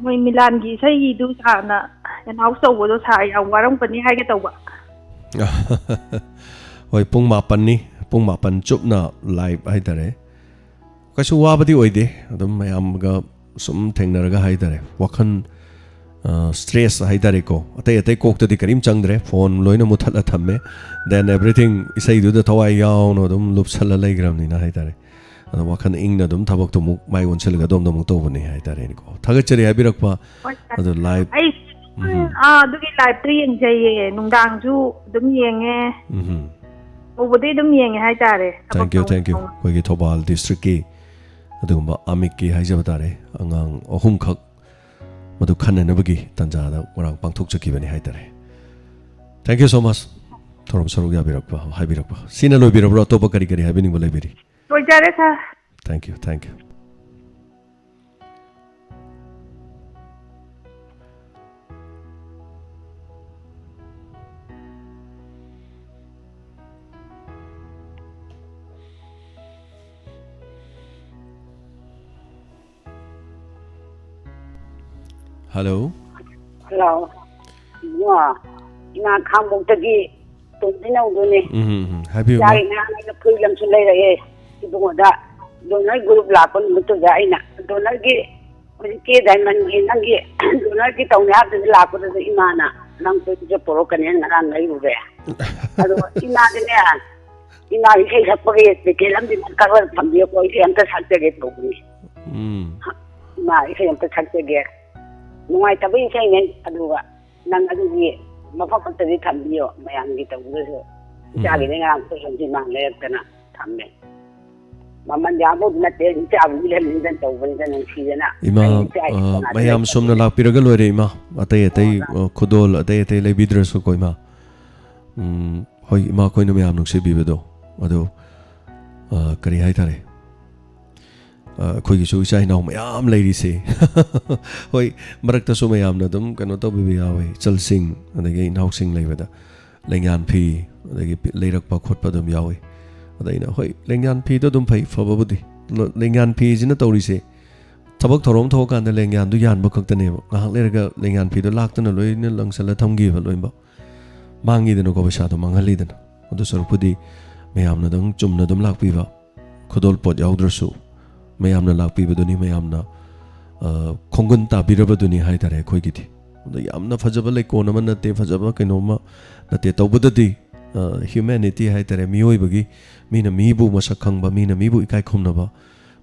ꯃꯣꯏ ꯃꯤꯂꯥꯟꯒꯤ ꯏꯁꯩꯒꯤꯗꯨ ꯁꯥꯔꯅ ꯑꯦꯅꯥꯎꯟꯁ ꯇꯧꯕꯗꯣ ꯁꯥꯔ ꯌꯥꯝ ꯋꯥꯔꯝꯒꯅꯤ ꯍꯥꯏꯒꯦ ꯇꯧꯕ꯫ ꯍꯣꯏ, ꯄꯨꯡ ꯃꯥꯄꯟꯅꯤ꯫ ꯄꯨꯡ ꯃꯥꯄꯟ ꯆꯨꯞꯅ ꯂꯥꯏꯚ ꯍꯥꯏꯇꯥꯔꯦ꯫ ꯀꯩꯁꯨ ꯋꯥꯕꯗꯤ ꯑꯣꯏꯗꯦ, ꯑꯗꯨꯝ ꯃꯌꯥꯝꯒ ꯁꯨꯝ ꯊꯦꯡꯅꯔꯒ ꯍꯥꯏꯇꯥꯔꯦ, ꯋꯥꯈꯜ ꯁ꯭ꯇ꯭ꯔꯦꯁ ꯍꯥꯏꯇꯥꯔꯦꯀꯣ, ꯑꯇꯩ ꯑꯇꯩ ꯀꯣꯛꯇꯗꯤ ꯀꯔꯤꯝ ꯆꯪꯗ꯭ꯔꯦ, ꯐꯣꯟ ꯂꯣꯏꯅ ꯃꯨꯠꯊꯠꯂ ꯊꯝꯃꯦ꯫ Then everything ꯏꯁꯩꯗꯨꯗ ꯊꯋꯥꯏ ꯌꯥꯎꯅ ꯑꯗꯨꯝ ꯂꯨꯞꯁꯜꯂ ꯂꯩꯈ꯭ꯔꯕꯅꯤꯅ ꯍꯥꯏꯇꯥꯔꯦ꯫ ꯑꯗꯣ ꯋꯥꯈꯜ ꯏꯪꯅ ꯑꯗꯨꯝ ꯊꯕꯛꯇꯨ ꯑꯃꯨꯛ ꯃꯥꯏ ꯑꯣꯟꯁꯤꯜꯂꯒ ꯑꯗꯣꯝꯗ ꯑꯃꯨꯛ ꯇꯧꯕꯅꯤ ꯍꯥꯏꯇꯥꯔꯦꯅꯦꯀꯣ꯫ ꯊꯥꯒꯠꯆꯔꯤ ꯍꯥꯏꯕꯤꯔꯛꯄ꯫ ꯍꯣꯏ, ꯁꯥꯔ꯫ ꯑꯗꯣ ꯂꯥꯏꯚ ꯑꯩ ꯎꯝ꯫ ꯑꯥ, ꯑꯗꯨꯒꯤ ꯂꯥꯏꯚꯇꯨ ꯌꯦꯡꯖꯩꯌꯦ, ꯅꯨꯡꯗꯥꯡꯁꯨ ꯑꯗꯨꯝ ꯌꯦꯡꯉꯦ꯫ ꯎꯝ꯫ ꯎꯕꯗꯤ ꯑꯗꯨꯝ ꯌꯦꯡꯉꯦ ꯍꯥꯏꯇꯥꯔꯦ꯫ ꯊꯕꯛ ꯇꯧ- ꯑꯩꯈꯣꯏꯒꯤ ꯊꯧꯕꯥꯜ ꯗꯤꯁꯇ꯭ꯔꯤꯛꯀꯤ ꯑꯗꯨꯒꯨꯝꯕ ꯑꯃꯤꯛꯀꯤ ꯍꯥꯏꯖꯕ ꯇꯥꯔꯦ, ꯑꯉꯥꯡ ꯑꯍꯨꯝꯈꯛ ꯃꯗꯨ ꯈꯟꯅꯅꯕꯒꯤ ꯇꯥꯟꯖꯥꯗ ꯉꯔꯥꯡ ꯄꯥꯡꯊꯣꯛꯆꯈꯤꯕꯅꯤ ꯍꯥꯏꯇꯥꯔꯦ꯫ Thank you so much꯫ ꯊꯧꯔꯝ ꯁꯔꯨꯛ ꯌꯥꯕꯤꯔꯛꯄ, ꯍꯥꯏꯕꯤꯔꯛꯄ꯫ ꯁꯤꯅ ꯂꯣꯏꯕꯤꯔꯕ꯭ꯔꯣ? ꯑꯇꯣꯞꯄ ꯀꯔꯤ ꯀꯔꯤ ꯍꯥꯏꯕꯤꯅꯤꯡꯕ ꯂꯩꯕꯤꯔꯤ? ꯂꯣꯏꯖꯔꯦ, ꯁꯥꯔ꯫ Thank you, thank you꯫ Hello꯫ Hello꯫ ꯏꯃꯥ, ꯏꯃꯥ ꯈꯥꯡꯕꯣꯛꯇꯒꯤ ꯇꯣꯝꯕꯤ ꯅꯧꯗꯣꯅꯦ꯫ ꯎꯝ, ꯎꯝ, ꯎꯝ꯫ ꯍꯥꯏꯕꯤꯌꯨ, ꯏꯃꯥ꯫ ꯏꯆꯥꯒꯤ ꯉꯔꯥꯡ ꯑꯩꯅ ꯐꯨꯔꯤꯠ ꯑꯃꯁꯨ ꯂꯩꯔꯛꯑꯦ꯫ ꯏꯕꯨꯡꯉꯣꯗ ꯗꯣꯅꯔ ꯒ꯭ꯔꯨꯞ ꯂꯥꯛꯄ ꯅꯨꯃꯤꯠꯇꯨꯗ ꯑꯩꯅ ꯗꯣꯅꯔꯒꯤ, ꯍꯧꯖꯤꯛꯀꯤ ꯗꯥꯏꯃꯟꯒꯤ ꯅꯪꯒꯤ ꯗꯣꯅꯔꯒꯤ ꯇꯧꯅꯤ ꯍꯥꯏꯕꯗꯨꯗ ꯂꯥꯛꯄꯗꯨꯗ ꯏꯃꯥꯅ ꯅꯪ ꯐꯨꯔꯤꯠꯇꯨ ꯄꯣꯔꯛꯀꯅꯦꯅ ꯉꯔꯥꯡ ꯂꯩꯔꯨꯔꯦ꯫ ꯑꯗꯣ ꯏꯃꯥꯗꯤꯅꯦ, ꯏꯃꯥ ꯏꯁꯩ ꯁꯛꯄꯒꯤ ꯄꯦꯀꯦꯠ ꯑꯃꯗꯤ ꯀꯛꯂꯒ ꯊꯝꯕꯤꯌꯨꯀꯣ, ꯏꯁꯩ ꯑꯝꯇ ꯁꯛꯆꯒꯦ ꯇꯧꯕꯅꯤ꯫ ꯎꯝ꯫ ꯏꯃꯥ ꯏꯁꯩ ꯑꯝꯇ ꯁꯛꯆꯒꯦ꯫ ꯅꯨꯡꯉꯥꯏꯇꯕ ꯏꯁꯩꯅꯦ, ꯑꯗꯨꯒ ꯅꯪ ꯑꯗꯨꯒꯤ ꯃꯐꯝ ꯑꯝꯇꯗꯤ ꯊꯝꯕꯤꯌꯣ, ꯃꯌꯥꯝꯒꯤ ꯇꯧꯕꯗꯁꯨ꯫ ꯎꯝ꯫ ꯏꯆꯥꯒꯤꯗꯤ ꯉꯔꯥꯡ ꯐꯨꯔꯤꯠ ꯑꯃꯗꯤ ꯃꯥꯡ ꯂꯩꯔꯛꯇꯅ ꯊꯝꯃꯦ꯫ ꯃꯃꯜ ꯌꯥꯝꯕꯕꯨꯗꯤ ꯅꯠꯇꯦ, ꯏꯆꯥꯕꯨꯗꯤ ꯂꯩꯍꯟꯅꯤꯡꯗꯅ ꯇꯧꯕꯅꯤꯗ, ꯅꯨꯡꯁꯤꯗꯅ꯫ ꯏꯃꯥ, ꯑꯩ ꯏꯆꯥ ꯑ, ꯏꯁꯥ ꯃꯌꯥꯝ ꯂꯩꯇꯕꯅꯤ꯫ ꯁꯣꯝꯅ ꯂꯥꯛꯄꯤꯔꯒ ꯂꯣꯏꯔꯦ, ꯏꯃꯥ꯫ ꯑꯇꯩ ꯑꯇꯩ, ꯑꯣ, ꯂꯥꯛ- ꯑ, ꯈꯨꯗꯣꯜ ꯑꯇꯩ ꯑꯇꯩ ꯂꯩꯕꯤꯗ꯭ꯔꯁꯨꯀꯣ, ꯏꯃꯥ꯫ ꯎꯝ, ꯍꯣꯏ, ꯏꯃꯥ, ꯑꯩꯈꯣꯏꯅ ꯃꯌꯥꯝ ꯅꯨꯡꯁꯤꯕꯤꯕꯗꯣ, ꯑꯗꯣ, ꯑ, ꯀꯔꯤ ꯍꯥꯏꯇꯥꯔꯦ? ꯑ, ꯑꯩꯈꯣꯏꯒꯤꯁꯨ ꯏꯆꯥ ꯏꯅꯥꯎ ꯃꯌꯥꯝ ꯂꯩꯔꯤꯁꯦ꯫ ꯍꯣꯏ, ꯃꯔꯛꯇꯁꯨ ꯃꯌꯥꯝꯅ ꯑꯗꯨꯝ ꯀꯩꯅꯣ ꯇꯧꯕꯤꯕ ꯌꯥꯎꯋꯦ, ꯏꯆꯜꯁꯤꯡ ꯑꯗꯒꯤ ꯏꯅꯥꯎꯁꯤꯡ ꯂꯩꯕꯗ ꯂꯦꯡꯌꯥꯟ ꯐꯤ ꯑꯗꯒꯤ ꯄꯤ-, ꯂꯩꯔꯛꯄ ꯈꯣꯠꯄ ꯑꯗꯨꯝ ꯌꯥꯎꯋꯤ꯫ ꯑꯗ ꯑꯩꯅ, ꯍꯣꯏ, ꯂꯦꯡꯌꯥꯟ ꯐꯤꯗꯣ ꯑꯗꯨꯝ ꯐꯩ, ꯐꯕꯕꯨꯗꯤ꯫ ꯂ-, ꯂꯦꯡꯌꯥꯟ ꯐꯤꯁꯤꯅ ꯇꯧꯔꯤꯁꯦ, ꯊꯕꯛ ꯊꯧꯔꯝ ꯊꯣꯛꯑꯀꯥꯟꯗ ꯂꯦꯡꯌꯥꯟꯗꯨ ꯌꯥꯟꯕ ꯈꯛꯇꯅꯦꯕ꯫ ꯉꯥꯏꯍꯥꯛ ꯂꯩꯔꯒ ꯂꯦꯡꯌꯥꯟ ꯐꯤꯗꯣ ꯂꯥꯛꯇꯅ ꯂꯣꯏꯅ ꯂꯪꯁꯜꯂ ꯊꯝꯈꯤꯕ ꯂꯣꯏꯅꯃꯛ꯫ ꯃꯥꯡꯉꯤꯗꯅꯀꯣ, ꯄꯩꯁꯥꯗꯣ ꯃꯥꯡꯍꯜꯂꯤꯗꯅ꯫ ꯑꯗꯨ ꯁꯔꯨꯛꯄꯨꯗꯤ ꯃꯌꯥꯝꯅꯗꯪ ꯆꯨꯝꯅ ꯑꯗꯨꯝ ꯂꯥꯛꯄꯤꯕ, ꯈꯨꯗꯣꯜꯄꯣꯠ ꯌꯥꯎꯗ꯭ꯔꯁꯨ ꯃꯌꯥꯝꯅ ꯂꯥꯛꯄꯤꯕꯗꯨꯅꯤ, ꯃꯌꯥꯝꯅ, ꯑ, ꯈꯣꯡꯒꯨꯟ ꯇꯥꯕꯤꯔꯕꯗꯨꯅꯤ ꯍꯥꯏꯇꯥꯔꯦ ꯑꯩꯈꯣꯏꯒꯤꯗꯤ꯫ ꯑꯗ ꯌꯥꯝꯅ ꯐꯖꯕ ꯂꯩꯀꯣꯜ ꯑꯃ ꯅꯠꯇꯦ, ꯐꯖꯕ ꯀꯩꯅꯣꯝꯃ ꯅꯠꯇꯦ, ꯇꯧꯕꯗꯗꯤ, ꯑ, humanity ꯍꯥꯏꯇꯥꯔꯦ, ꯃꯤꯑꯣꯏꯕꯒꯤ, ꯃꯤꯅ ꯃꯤꯕꯨ ꯃꯁꯛ ꯈꯪꯕ, ꯃꯤꯅ ꯃꯤꯕꯨ ꯏꯀꯥꯏ ꯈꯨꯝꯅꯕ,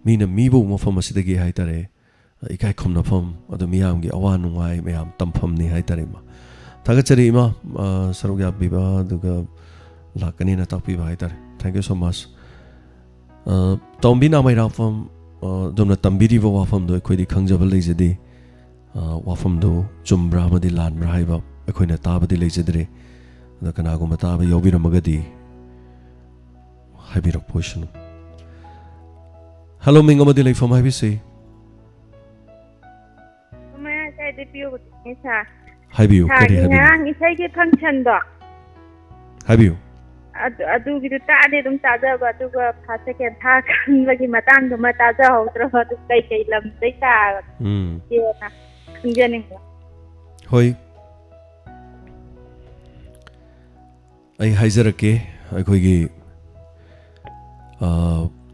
ꯃꯤꯅ ꯃꯤꯕꯨ ꯃꯐꯝ ꯑꯁꯤꯗꯒꯤ ꯍꯥꯏꯇꯥꯔꯦ, ꯏꯀꯥꯏ ꯈꯨꯝꯅꯐꯝ, ꯑꯗꯨ ꯃꯤꯌꯥꯝꯒꯤ ꯑꯋꯥ ꯅꯨꯡꯉꯥꯏ ꯃꯌꯥꯝ ꯇꯝꯐꯝꯅꯤ ꯍꯥꯏꯇꯥꯔꯦ, ꯏꯃꯥ꯫ ꯊꯥꯒꯠꯆꯔꯤ, ꯏꯃꯥ, ꯑ, ꯁꯔꯨꯛ ꯌꯥꯕꯤꯕ, ꯑꯗꯨꯒ ꯂꯥꯛꯀꯅꯤꯅ ꯇꯥꯛꯄꯤꯕ ꯍꯥꯏꯇꯥꯔꯦ꯫ Thank you so much꯫ ꯑ, ꯇꯣꯝꯕꯤ ꯅꯥꯃꯩꯔꯥꯛꯄꯝ, ꯑ, ꯑꯗꯣꯝꯅ ꯇꯝꯕꯤꯔꯤꯕ ꯋꯥꯐꯝꯗꯣ ꯑꯩꯈꯣꯏꯗꯤ ꯈꯪꯖꯕ ꯂꯩꯖꯗꯦ꯫ ꯑ, ꯋꯥꯐꯝꯗꯣ ꯆꯨꯝꯕ꯭ꯔꯥ ꯑꯃꯗꯤ ꯂꯥꯟꯕ꯭ꯔꯥ ꯍꯥꯏꯕ ꯑꯩꯈꯣꯏꯅ ꯇꯥꯕꯗꯤ ꯂꯩꯖꯗ꯭ꯔꯦ꯫ ꯑꯗ ꯀꯅꯥꯒꯨꯝꯕ ꯇꯥꯕ ꯌꯥꯎꯕꯤꯔꯝꯃꯒꯗꯤ ꯍꯥꯏꯕꯤꯔꯛꯄ ꯑꯣꯏꯁꯅꯨ꯫ Hello, ꯃꯤꯡ ꯑꯃꯗꯤ ꯂꯩꯐꯝ ꯍꯥꯏꯕꯤꯁꯤ꯫ ꯃꯌꯥꯏ ꯀꯥꯏꯗ ꯄꯤꯌꯨꯒꯗꯣꯏꯅꯦ, ꯁꯥꯔ? ꯍꯥꯏꯕꯤꯌꯨ, ꯀꯔꯤ ꯁꯥꯔꯒꯤ ꯍꯥꯏꯕꯤꯅꯣ? ꯉꯔꯥꯡ ꯏꯁꯩꯒꯤ ꯐꯪꯁꯟꯗꯣ? ꯍꯥꯏꯕꯤꯌꯨ꯫ ꯑꯗꯨ, ꯑꯗꯨꯒꯤꯗꯨ ꯇꯥꯗꯤ ꯑꯗꯨꯝ ꯇꯥꯖꯕ, ꯑꯗꯨꯒ first, second, third ꯈꯟꯕꯒꯤ ꯃꯇꯥꯡꯗꯨꯃ ꯇꯥꯖꯍꯧꯗ꯭ꯔꯕ, ꯑꯗꯨ ꯀꯩꯀꯩ ꯂꯝꯗꯩ ꯇꯥꯒꯦꯅ ꯎꯝ꯫ ꯈꯪꯖꯅꯤꯡꯕ꯫ ꯍꯣꯏ꯫ ꯑꯩ ꯍꯥꯏꯖꯔꯛꯀꯦ, ꯑꯩꯈꯣꯏꯒꯤ, ꯑ,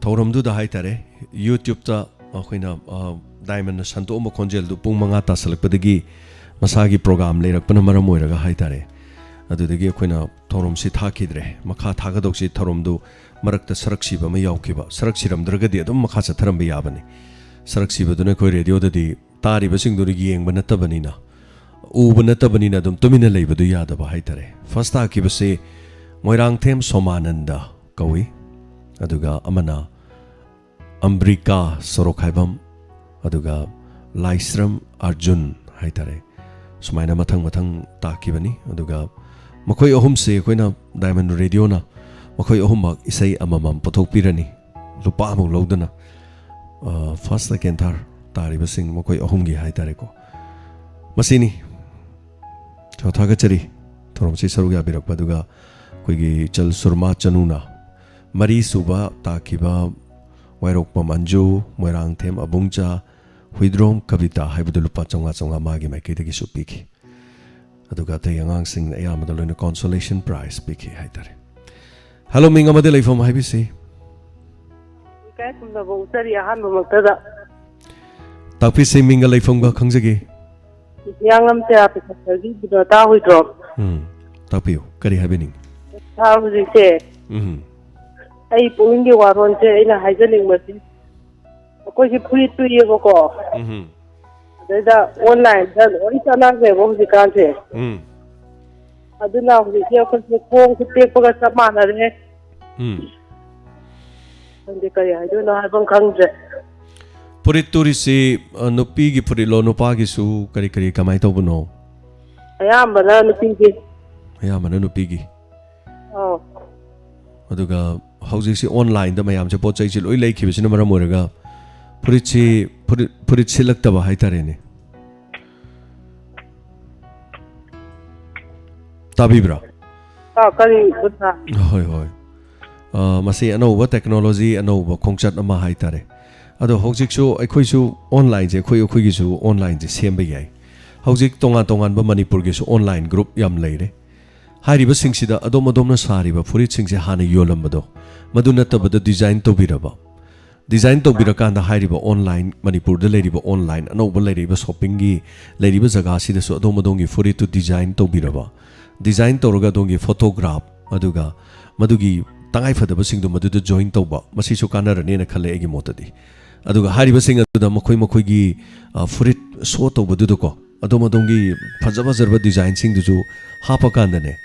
ꯊꯧꯔꯝꯗꯨꯗ ꯍꯥꯏꯇꯥꯔꯦ, YouTube-ꯇ ꯑꯩꯈꯣꯏꯅ, ꯑ, ꯗꯥꯏꯃꯟꯅ ꯁꯟꯗꯣꯛꯑꯝꯕ ꯈꯣꯟꯖꯦꯜꯗꯨ ꯄꯨꯡ ꯃꯉꯥ ꯇꯥꯁꯜꯂꯛꯄꯗꯒꯤ ꯃꯁꯥꯒꯤ program ꯂꯩꯔꯛꯄꯅ ꯃꯔꯝ ꯑꯣꯏꯔꯒ ꯍꯥꯏꯇꯥꯔꯦ, ꯑꯗꯨꯗꯒꯤ ꯑꯩꯈꯣꯏꯅ ꯊꯧꯔꯝꯁꯤ ꯊꯥꯈꯤꯗ꯭ꯔꯦ꯫ ꯃꯈꯥ ꯊꯥꯒꯗꯧꯁꯤ ꯊꯧꯔꯝꯗꯨ ꯃꯔꯛꯇ ꯁꯔꯛ ꯁꯤꯕ ꯑꯃ ꯌꯥꯎꯈꯤꯕ, ꯁꯔꯛ ꯁꯤꯔꯝꯗ꯭ꯔꯒꯗꯤ ꯑꯗꯨꯝ ꯃꯈꯥ ꯆꯠꯊꯔꯝꯕ ꯌꯥꯕꯅꯤ꯫ ꯁꯔꯛ ꯁꯤꯕꯗꯨꯅ ꯑꯩꯈꯣꯏ ꯔꯦꯗꯤꯑꯣꯗꯗꯤ ꯇꯥꯔꯤꯕꯁꯤꯡꯗꯨꯅ ꯌꯦꯡꯕ ꯅꯠꯇꯕꯅꯤꯅ, ꯎꯕ ꯅꯠꯇꯕꯅꯤꯅ ꯑꯗꯨꯝ ꯇꯨꯃꯤꯟꯅ ꯂꯩꯕꯗꯨ ꯌꯥꯗꯕ ꯍꯥꯏꯇꯥꯔꯦ꯫ First ꯇꯥꯈꯤꯕꯁꯤ ꯃꯣꯏꯔꯥꯡꯊꯦꯝ ꯁꯣꯃꯥꯅꯟꯗ ꯀꯧꯏ, ꯑꯗꯨꯒ ꯑꯃꯅ ꯑꯝꯕ꯭ꯔꯤꯀꯥ ꯁꯣꯔꯣꯛꯈꯥꯏꯕꯝ, ꯑꯗꯨꯒ ꯂꯥꯏꯁ꯭ꯔꯝ ꯑꯔꯖꯨꯟ ꯍꯥꯏꯇꯥꯔꯦ꯫ ꯁꯨꯃꯥꯏꯅ ꯃꯊꯪ ꯃꯊꯪ ꯇꯥꯈꯤꯕꯅꯤ꯫ ꯑꯗꯨꯒ ꯃꯈꯣꯏ ꯑꯍꯨꯝꯁꯦ ꯑꯩꯈꯣꯏꯅ ꯗꯥꯏꯃꯟ ꯔꯦꯗꯤꯑꯣꯅ ꯃꯈꯣꯏ ꯑꯍꯨꯝꯃꯛ ꯏꯁꯩ ꯑꯃꯃꯝ ꯄꯨꯊꯣꯛꯄꯤꯔꯅꯤ, ꯂꯨꯄꯥ ꯑꯃꯨꯛ ꯂꯧꯗꯅ꯫ ꯑ, first, second, third ꯇꯥꯔꯤꯕꯁꯤꯡ ꯃꯈꯣꯏ ꯑꯍꯨꯝꯒꯤ ꯍꯥꯏꯇꯥꯔꯦꯀꯣ꯫ ꯃꯁꯤꯅꯤ꯫ ꯆꯥꯎ ꯊꯥꯒꯠꯆꯔꯤ ꯊꯧꯔꯝꯁꯤ ꯁꯔꯨꯛ ꯌꯥꯕꯤꯔꯛꯄ꯫ ꯑꯗꯨꯒ ꯑꯩꯈꯣꯏꯒꯤ ꯏꯆꯜ ꯁꯨꯔꯃꯥ ꯆꯅꯨꯅ ꯃꯔꯤꯁꯨꯕ ꯇꯥꯈꯤꯕ ꯋꯥꯏꯔꯣꯛꯄꯝ ꯑꯟꯖꯨ, ꯃꯣꯏꯔꯥꯡꯊꯦꯝ ꯑꯕꯨꯡꯆꯥ, ꯍꯨꯏꯗ꯭ꯔꯣꯝ ꯀꯕꯤꯇꯥ ꯍꯥꯏꯕꯗꯨ ꯂꯨꯄꯥ ꯆꯥꯝꯃꯉꯥ ꯆꯥꯝꯃꯉꯥ ꯃꯥꯒꯤ ꯃꯥꯏꯀꯩꯗꯒꯤꯁꯨ ꯄꯤꯈꯤ꯫ ꯑꯗꯨꯒ ꯑꯇꯩ ꯑꯉꯥꯡꯁꯤꯡꯅ ꯑꯌꯥꯝꯕꯗ ꯂꯣꯏꯅ consolation prize ꯄꯤꯈꯤ ꯍꯥꯏꯇꯥꯔꯦ꯫ ꯍꯜꯂꯣ, ꯃꯤꯡ ꯑꯃꯗꯤ ꯂꯩꯐꯝ ꯍꯥꯏꯕꯤꯁꯤ꯫ ꯏꯀꯥꯏ ꯈꯨꯝꯅꯕ ꯎꯠꯆꯔꯤ ꯑꯍꯥꯟꯕꯃꯛꯇꯗ꯫ ꯇꯥꯛꯄꯤꯁꯤ, ꯃꯤꯡꯒ ꯂꯩꯐꯝꯒ ꯈꯪꯖꯒꯦ꯫ ꯍꯤꯌꯥꯡꯂꯝ ꯇꯦꯔꯥ ꯄꯤꯊꯛꯇꯒꯤ ꯕꯤꯅꯣꯇꯥ ꯍꯨꯏꯗ꯭ꯔꯣꯝ꯫ ꯎꯝ, ꯇꯥꯛꯄꯤꯌꯨ, ꯀꯔꯤ ꯍꯥꯏꯕꯤꯅꯤꯡꯉꯤ? ꯁꯥꯔ, ꯍꯧꯖꯤꯛꯁꯦ ꯎꯝ꯫ ꯑꯩ ꯄꯨꯛꯅꯤꯡꯒꯤ ꯋꯥꯔꯣꯜꯁꯦ ꯑꯩꯅ ꯍꯥꯏꯖꯅꯤꯡꯕꯁꯤ, ꯑꯩꯈꯣꯏꯁꯤ ꯐꯨꯔꯤꯠ ꯇꯨꯏꯌꯦꯕꯀꯣ꯫ ꯎꯝ꯫ ꯑꯗꯩꯗ ꯑꯣꯟꯂꯥꯏꯟꯗ ꯂꯣꯏ ꯆꯠꯅꯈ꯭ꯔꯦꯕ ꯍꯧꯖꯤꯛꯀꯥꯟꯁꯦ꯫ ꯎꯝ꯫ ꯑꯗꯨꯅ ꯍꯧꯖꯤꯛꯁꯦ ꯑꯩꯈꯣꯏꯁꯦ ꯈꯣꯡ ꯈꯨꯠ ꯇꯦꯛꯄꯒ ꯆꯞ ꯃꯥꯟꯅꯔꯦ꯫ ꯎꯝ꯫ ꯈꯪꯗꯦ, ꯀꯔꯤ ꯍꯥꯏꯗꯣꯏꯅꯣ, ꯍꯥꯏꯐꯝ ꯈꯪꯗ꯭ꯔꯦ꯫ ꯐꯨꯔꯤꯠ ꯇꯨꯔꯤꯁꯤ, ꯑ, ꯅꯨꯄꯤꯒꯤ ꯐꯨꯔꯤꯠꯂꯣ, ꯅꯨꯄꯥꯒꯤꯁꯨ, ꯀꯔꯤ ꯀꯔꯤ, ꯀꯃꯥꯏꯅ ꯇꯧꯕꯅꯣ? ꯑꯌꯥꯝꯕꯅ ꯅꯨꯄꯤꯒꯤ꯫ ꯑꯌꯥꯝꯕꯅ ꯅꯨꯄꯤꯒꯤ꯫ ꯑꯧ꯫ ꯑꯗꯨꯒ ꯍꯧꯖꯤꯛꯁꯤ ꯑꯣꯟꯂꯥꯏꯟꯗ ꯃꯌꯥꯝꯁꯦ ꯄꯣꯠ ꯆꯩꯁꯦ ꯂꯣꯏ ꯂꯩꯈꯤꯕꯁꯤꯅ ꯃꯔꯝ ꯑꯣꯏꯔꯒ ꯐꯨꯔꯤꯠꯁꯤ, ꯐꯨꯔꯤꯠ, ꯐꯨꯔꯤꯠ ꯁꯤꯠꯂꯛꯇꯕ ꯍꯥꯏꯇꯥꯔꯦꯅꯦ꯫ ꯇꯥꯕꯤꯕ꯭ꯔꯥ? ꯑꯥ, ꯀꯔꯤ ꯑꯣꯖꯥ? ꯍꯣꯏ, ꯍꯣꯏ꯫ ꯑ, ꯃꯁꯤ ꯑꯅꯧꯕ ꯇꯦꯛꯅꯣꯂꯣꯖꯤ, ꯑꯅꯧꯕ ꯈꯣꯡꯆꯠ ꯑꯃ ꯍꯥꯏꯇꯥꯔꯦ꯫ ꯑꯗꯣ ꯍꯧꯖꯤꯛꯁꯨ ꯑꯩꯈꯣꯏꯁꯨ ꯑꯣꯟꯂꯥꯏꯟꯁꯦ, ꯑꯩꯈꯣꯏ, ꯑꯩꯈꯣꯏꯒꯤꯁꯨ ꯑꯣꯟꯂꯥꯏꯟꯁꯦ ꯁꯦꯝꯕ ꯌꯥꯏ꯫ ꯍꯧꯖꯤꯛ ꯇꯣꯉꯥꯟ ꯇꯣꯉꯥꯟꯕ ꯃꯅꯤꯄꯨꯔꯒꯤꯁꯨ ꯑꯣꯟꯂꯥꯏꯟ ꯒ꯭ꯔꯨꯞ ꯌꯥꯝ ꯂꯩꯔꯦ꯫ ꯍꯥꯏꯔꯤꯕꯁꯤꯡꯁꯤꯗ ꯑꯗꯣꯝ ꯑꯗꯣꯝꯅ ꯁꯥꯔꯤꯕ ꯐꯨꯔꯤꯠꯁꯤꯡꯁꯦ ꯍꯥꯟꯅ ꯌꯣꯜꯂꯝꯕꯗꯣ, ꯃꯗꯨ ꯅꯠꯇꯕꯗ ꯗꯤꯖꯥꯏꯟ ꯇꯧꯕꯤꯔꯕ, ꯗꯤꯖꯥꯏꯟ ꯇꯧꯕꯤꯔꯀꯥꯟꯗ ꯍꯥꯏꯔꯤꯕ ꯑꯣꯟꯂꯥꯏꯟ, ꯃꯅꯤꯄꯨꯔꯗ ꯂꯩꯔꯤꯕ ꯑꯣꯟꯂꯥꯏꯟ ꯑꯅꯧꯕ ꯂꯩꯔꯤꯕ ꯁꯣꯞꯄꯤꯡꯒꯤ ꯂꯩꯔꯤꯕ ꯖꯒꯥꯁꯤꯗꯁꯨ ꯑꯗꯣꯝ ꯑꯗꯣꯝꯒꯤ ꯐꯨꯔꯤꯠꯇꯨ ꯗꯤꯖꯥꯏꯟ ꯇꯧꯕꯤꯔꯕ, ꯗꯤꯖꯥꯏꯟ ꯇꯧꯔꯒ ꯑꯗꯣꯝꯒꯤ ꯐꯣꯇꯣꯒ꯭ꯔꯥꯐ, ꯑꯗꯨꯒ ꯃꯗꯨꯒꯤ ꯇꯉꯥꯏꯐꯗꯕꯁꯤꯡꯗꯨ ꯃꯗꯨꯗ ꯖꯣꯏꯟ ꯇꯧꯕ, ꯃꯁꯤꯁꯨ ꯀꯥꯟꯅꯔꯅꯤꯅ ꯈꯜꯂꯦ ꯑꯩꯒꯤ ꯃꯣꯠꯇꯗꯤ꯫ ꯑꯗꯨꯒ ꯍꯥꯏꯔꯤꯕꯁꯤꯡ ꯑꯗꯨꯗ ꯃꯈꯣꯏ ꯃꯈꯣꯏꯒꯤ, ꯑ, ꯐꯨꯔꯤꯠ ꯁꯣ ꯇꯧꯕꯗꯨꯗꯀꯣ, ꯑꯗꯣꯝ ꯑꯗꯣꯝꯒꯤ ꯐꯖ ꯐꯖꯔꯕ ꯗꯤꯖꯥꯏꯟꯁꯤꯡꯗꯨꯁꯨ ꯍꯥꯞꯄꯀꯥꯟꯗꯅꯦ,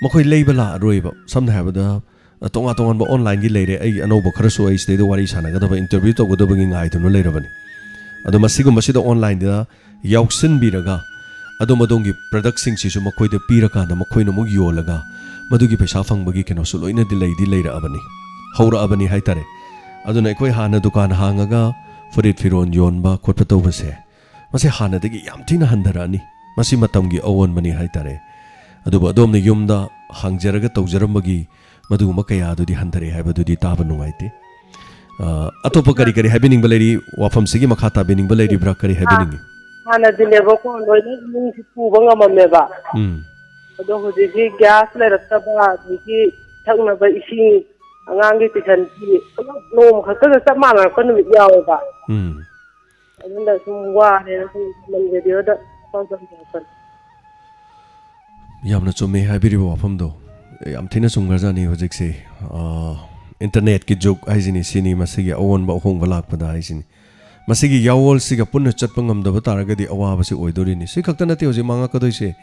ꯃꯈꯣꯏ ꯂꯩꯕ ꯂꯥꯛꯑꯔꯣꯏꯕ꯫ ꯁꯝꯅ ꯍꯥꯏꯔꯕꯗ, ꯑ, ꯇꯣꯉꯥꯟ ꯇꯣꯉꯥꯟꯕ ꯑꯣꯟꯂꯥꯏꯟꯒꯤ ꯂꯩꯔꯦ꯫ ꯑꯩ ꯑꯅꯧꯕ ꯈꯔꯁꯨ ꯑꯩ ꯁꯤꯗꯩꯗ ꯋꯥꯔꯤ ꯁꯥꯟꯅꯒꯗꯕ, ꯏꯟꯇꯔꯚ꯭ꯌꯨ ꯇꯧꯒꯗꯕꯒꯤ ꯉꯥꯏꯗꯨꯅ ꯂꯩꯔꯕꯅꯤ꯫ ꯑꯗꯣ ꯃꯁꯤꯒꯨꯝꯕꯁꯤꯗ ꯑꯣꯟꯂꯥꯏꯟꯗ ꯌꯥꯎꯁꯤꯟꯕꯤꯔꯒ, ꯑꯗꯣꯝ ꯑꯗꯣꯝꯒꯤ ꯄ꯭ꯔꯗꯛꯁꯤꯡꯁꯤꯁꯨ ꯃꯈꯣꯏꯗ ꯄꯤꯔꯀꯥꯟꯗ ꯃꯈꯣꯏꯅ ꯑꯃꯨꯛ ꯌꯣꯜꯂꯒ, ꯃꯗꯨꯒꯤ ꯄꯩꯁꯥ ꯐꯪꯕꯒꯤ ꯀꯩꯅꯣꯁꯨ ꯂꯣꯏꯅꯗꯤ ꯂꯩꯗꯤ ꯂꯩꯔꯛꯑꯕꯅꯤ, ꯍꯧꯔꯛꯑꯕꯅꯤ ꯍꯥꯏꯇꯥꯔꯦ꯫ ꯑꯗꯨꯅ ꯑꯩꯈꯣꯏ ꯍꯥꯟꯅ ꯗꯨꯀꯥꯟ ꯍꯥꯡꯉꯒ ꯐꯨꯔꯤꯠ ꯐꯤꯔꯣꯜ ꯌꯣꯟꯕ ꯈꯣꯠꯄ ꯇꯧꯕꯁꯦ, ꯃꯁꯤ ꯍꯥꯟꯅꯗꯒꯤ ꯌꯥꯝ ꯊꯤꯅ ꯍꯟꯊꯔꯛꯑꯅꯤ꯫ ꯃꯁꯤ ꯃꯇꯝꯒꯤ ꯑꯑꯣꯟꯕꯅꯤ ꯍꯥꯏꯇꯥꯔꯦ꯫ ꯑꯗꯨꯕꯨ ꯑꯗꯣꯝꯅ ꯌꯨꯝꯗ ꯍꯥꯡꯖꯔꯒ ꯇꯧꯖꯔꯝꯕꯒꯤ ꯃꯗꯨꯒꯨꯝꯕ ꯀꯌꯥꯗꯨꯗꯤ ꯍꯟꯊꯔꯛꯑꯦ ꯍꯥꯏꯕꯗꯨꯗꯤ ꯇꯥꯕ ꯅꯨꯡꯉꯥꯏꯇꯦ꯫ ꯑ, ꯑꯇꯣꯞꯄ ꯀꯔꯤ ꯀꯔꯤ ꯍꯥꯏꯕꯤꯅꯤꯡꯕ ꯂꯩꯔꯤ? ꯋꯥꯐꯝꯁꯤꯒꯤ ꯃꯈꯥ ꯇꯥꯕꯤꯅꯤꯡꯕ ꯂꯩꯔꯤꯕ꯭ꯔꯥ? ꯀꯔꯤ ꯍꯥꯏꯕꯤꯅꯤꯡꯉꯤ? ꯍꯥꯟꯅꯗꯤꯅꯦꯕꯀꯣ, ꯂꯣꯏꯅ ꯏꯃꯨꯡꯁꯤ ꯄꯨꯕ ꯉꯝꯃꯝꯃꯦꯕ꯫ ꯎꯝ꯫ ꯑꯗꯣ ꯍꯧꯖꯤꯛꯇꯤ ꯒ꯭ꯌꯥꯁ ꯂꯩꯔꯛꯇꯕ, ꯑꯗꯒꯤ ꯊꯛꯅꯕ ꯏꯁꯤꯡ, ꯑꯉꯥꯡꯒꯤ ꯇꯨꯏꯁꯟ ꯐꯤ, ꯄꯨꯂꯞ ꯅꯣꯡꯃ ꯈꯛꯇꯗ ꯆꯞ ꯃꯥꯟꯅꯔꯛꯄ ꯅꯨꯃꯤꯠ ꯌꯥꯎꯋꯦꯕ꯫ ꯎꯝ꯫ ꯑꯗꯨꯅ ꯁꯨꯝ ꯋꯥꯔꯦꯅ ꯁꯨꯝ ꯔꯦꯗꯤꯑꯣꯗ ꯄꯥꯎ ꯇꯝꯖꯔꯛꯄꯅꯤ꯫ ꯌꯥꯝꯅ ꯆꯨꯝꯃꯦ ꯍꯥꯏꯕꯤꯔꯤꯕ ꯋꯥꯐꯝꯗꯣ꯫ ꯌꯥꯝ ꯊꯤꯅ ꯆꯨꯝꯈ꯭ꯔꯖꯥꯠꯅꯤ ꯍꯧꯖꯤꯛꯁꯦ꯫ ꯑꯥ, ꯏꯟꯇꯔꯅꯦꯠꯀꯤ ꯖꯨꯒ ꯍꯥꯏꯁꯤꯅꯤ, ꯁꯤꯅꯤ ꯃꯁꯤꯒꯤ ꯑꯑꯣꯟꯕ ꯑꯍꯣꯡꯕ ꯂꯥꯛꯄꯗ ꯍꯥꯏꯁꯤꯅꯤ꯫ ꯃꯁꯤꯒꯤ ꯌꯥꯋꯣꯜꯁꯤꯒ ꯄꯨꯟꯅ ꯆꯠꯄ ꯉꯝꯗꯕ ꯇꯥꯔꯒꯗꯤ ꯑꯋꯥꯕꯁꯤ ꯑꯣꯏꯗꯣꯔꯤꯅꯤ꯫ ꯁꯤ ꯈꯛꯇ ꯅꯠꯇꯦ ꯍꯧꯖꯤꯛ ꯃꯥꯡꯉꯛꯀꯗꯣꯏꯁꯦ꯫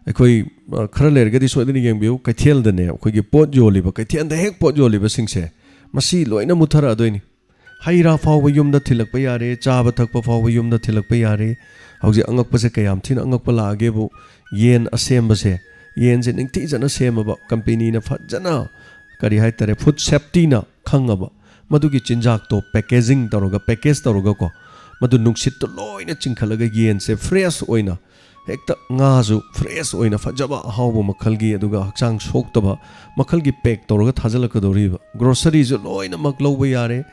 ꯑꯩꯈꯣꯏ, ꯑ, ꯈꯔ ꯂꯩꯔꯒꯗꯤ ꯁꯣꯏꯗꯅ ꯌꯦꯡꯕꯤꯌꯨ, ꯀꯩꯊꯦꯜꯗꯅꯦ ꯑꯩꯈꯣꯏꯒꯤ ꯄꯣꯠ ꯌꯣꯜꯂꯤꯕ, ꯀꯩꯊꯦꯜꯗ ꯍꯦꯛ ꯄꯣꯠ ꯌꯣꯜꯂꯤꯕꯁꯤꯡꯁꯦ, ꯃꯁꯤ ꯂꯣꯏꯅ ꯃꯨꯠꯊꯔꯛꯑꯗꯣꯏꯅꯤ꯫ ꯍꯩ ꯔꯥ ꯐꯥꯎꯕ ꯌꯨꯝꯗ ꯊꯤꯜꯂꯛꯄ ꯌꯥꯔꯦ, ꯆꯥꯕ ꯊꯛꯄ ꯐꯥꯎꯕ ꯌꯨꯝꯗ ꯊꯤꯜꯂꯛꯄ ꯌꯥꯔꯦ꯫ ꯍꯧꯖꯤꯛ ꯑꯉꯛꯄꯁꯦ ꯀꯌꯥꯝ ꯊꯤꯅ ꯑꯉꯛꯄ ꯂꯥꯛꯑꯒꯦꯕꯨ, ꯌꯦꯟ ꯑꯁꯦꯝꯕꯁꯦ, ꯌꯦꯟꯁꯦ ꯅꯤꯡꯊꯤꯖꯅ ꯁꯦꯝꯃꯕ, ꯀꯝꯄꯦꯅꯤꯅ ꯐꯖꯅ, ꯀꯔꯤ ꯍꯥꯏꯇꯥꯔꯦ, ꯐꯨꯗ ꯁꯦꯐꯇꯤꯅ ꯈꯪꯉꯕ, ꯃꯗꯨꯒꯤ ꯆꯤꯟꯖꯥꯛꯇꯣ ꯄꯦꯀꯦꯖꯤꯡ ꯇꯧꯔꯒ, ꯄꯦꯀꯦꯖ ꯇꯧꯔꯒꯀꯣ, ꯃꯗꯨ ꯅꯨꯡꯁꯤꯠꯇꯣ ꯂꯣꯏꯅ ꯆꯤꯡꯈꯠꯂꯒ ꯌꯦꯟꯁꯦ ꯐ꯭ꯔꯦꯁ ꯑꯣꯏꯅ, ꯍꯦꯛꯇ ꯉꯥꯁꯨ ꯐ꯭ꯔꯦꯁ ꯑꯣꯏꯅ ꯐꯖꯕ ꯑꯍꯥꯎꯕ ꯃꯈꯜꯒꯤ, ꯑꯗꯨꯒ ꯍꯛꯆꯥꯡ ꯁꯣꯛꯇꯕ ꯃꯈꯜꯒꯤ ꯄꯦꯛ ꯇꯧꯔꯒ ꯊꯥꯖꯤꯜꯂꯛꯀꯗꯧꯔꯤꯕ꯫ ꯒ꯭ꯔꯣꯁꯔꯤꯁꯨ ꯂꯣꯏꯅꯃꯛ ꯂꯧꯕ ꯌꯥꯔꯦ,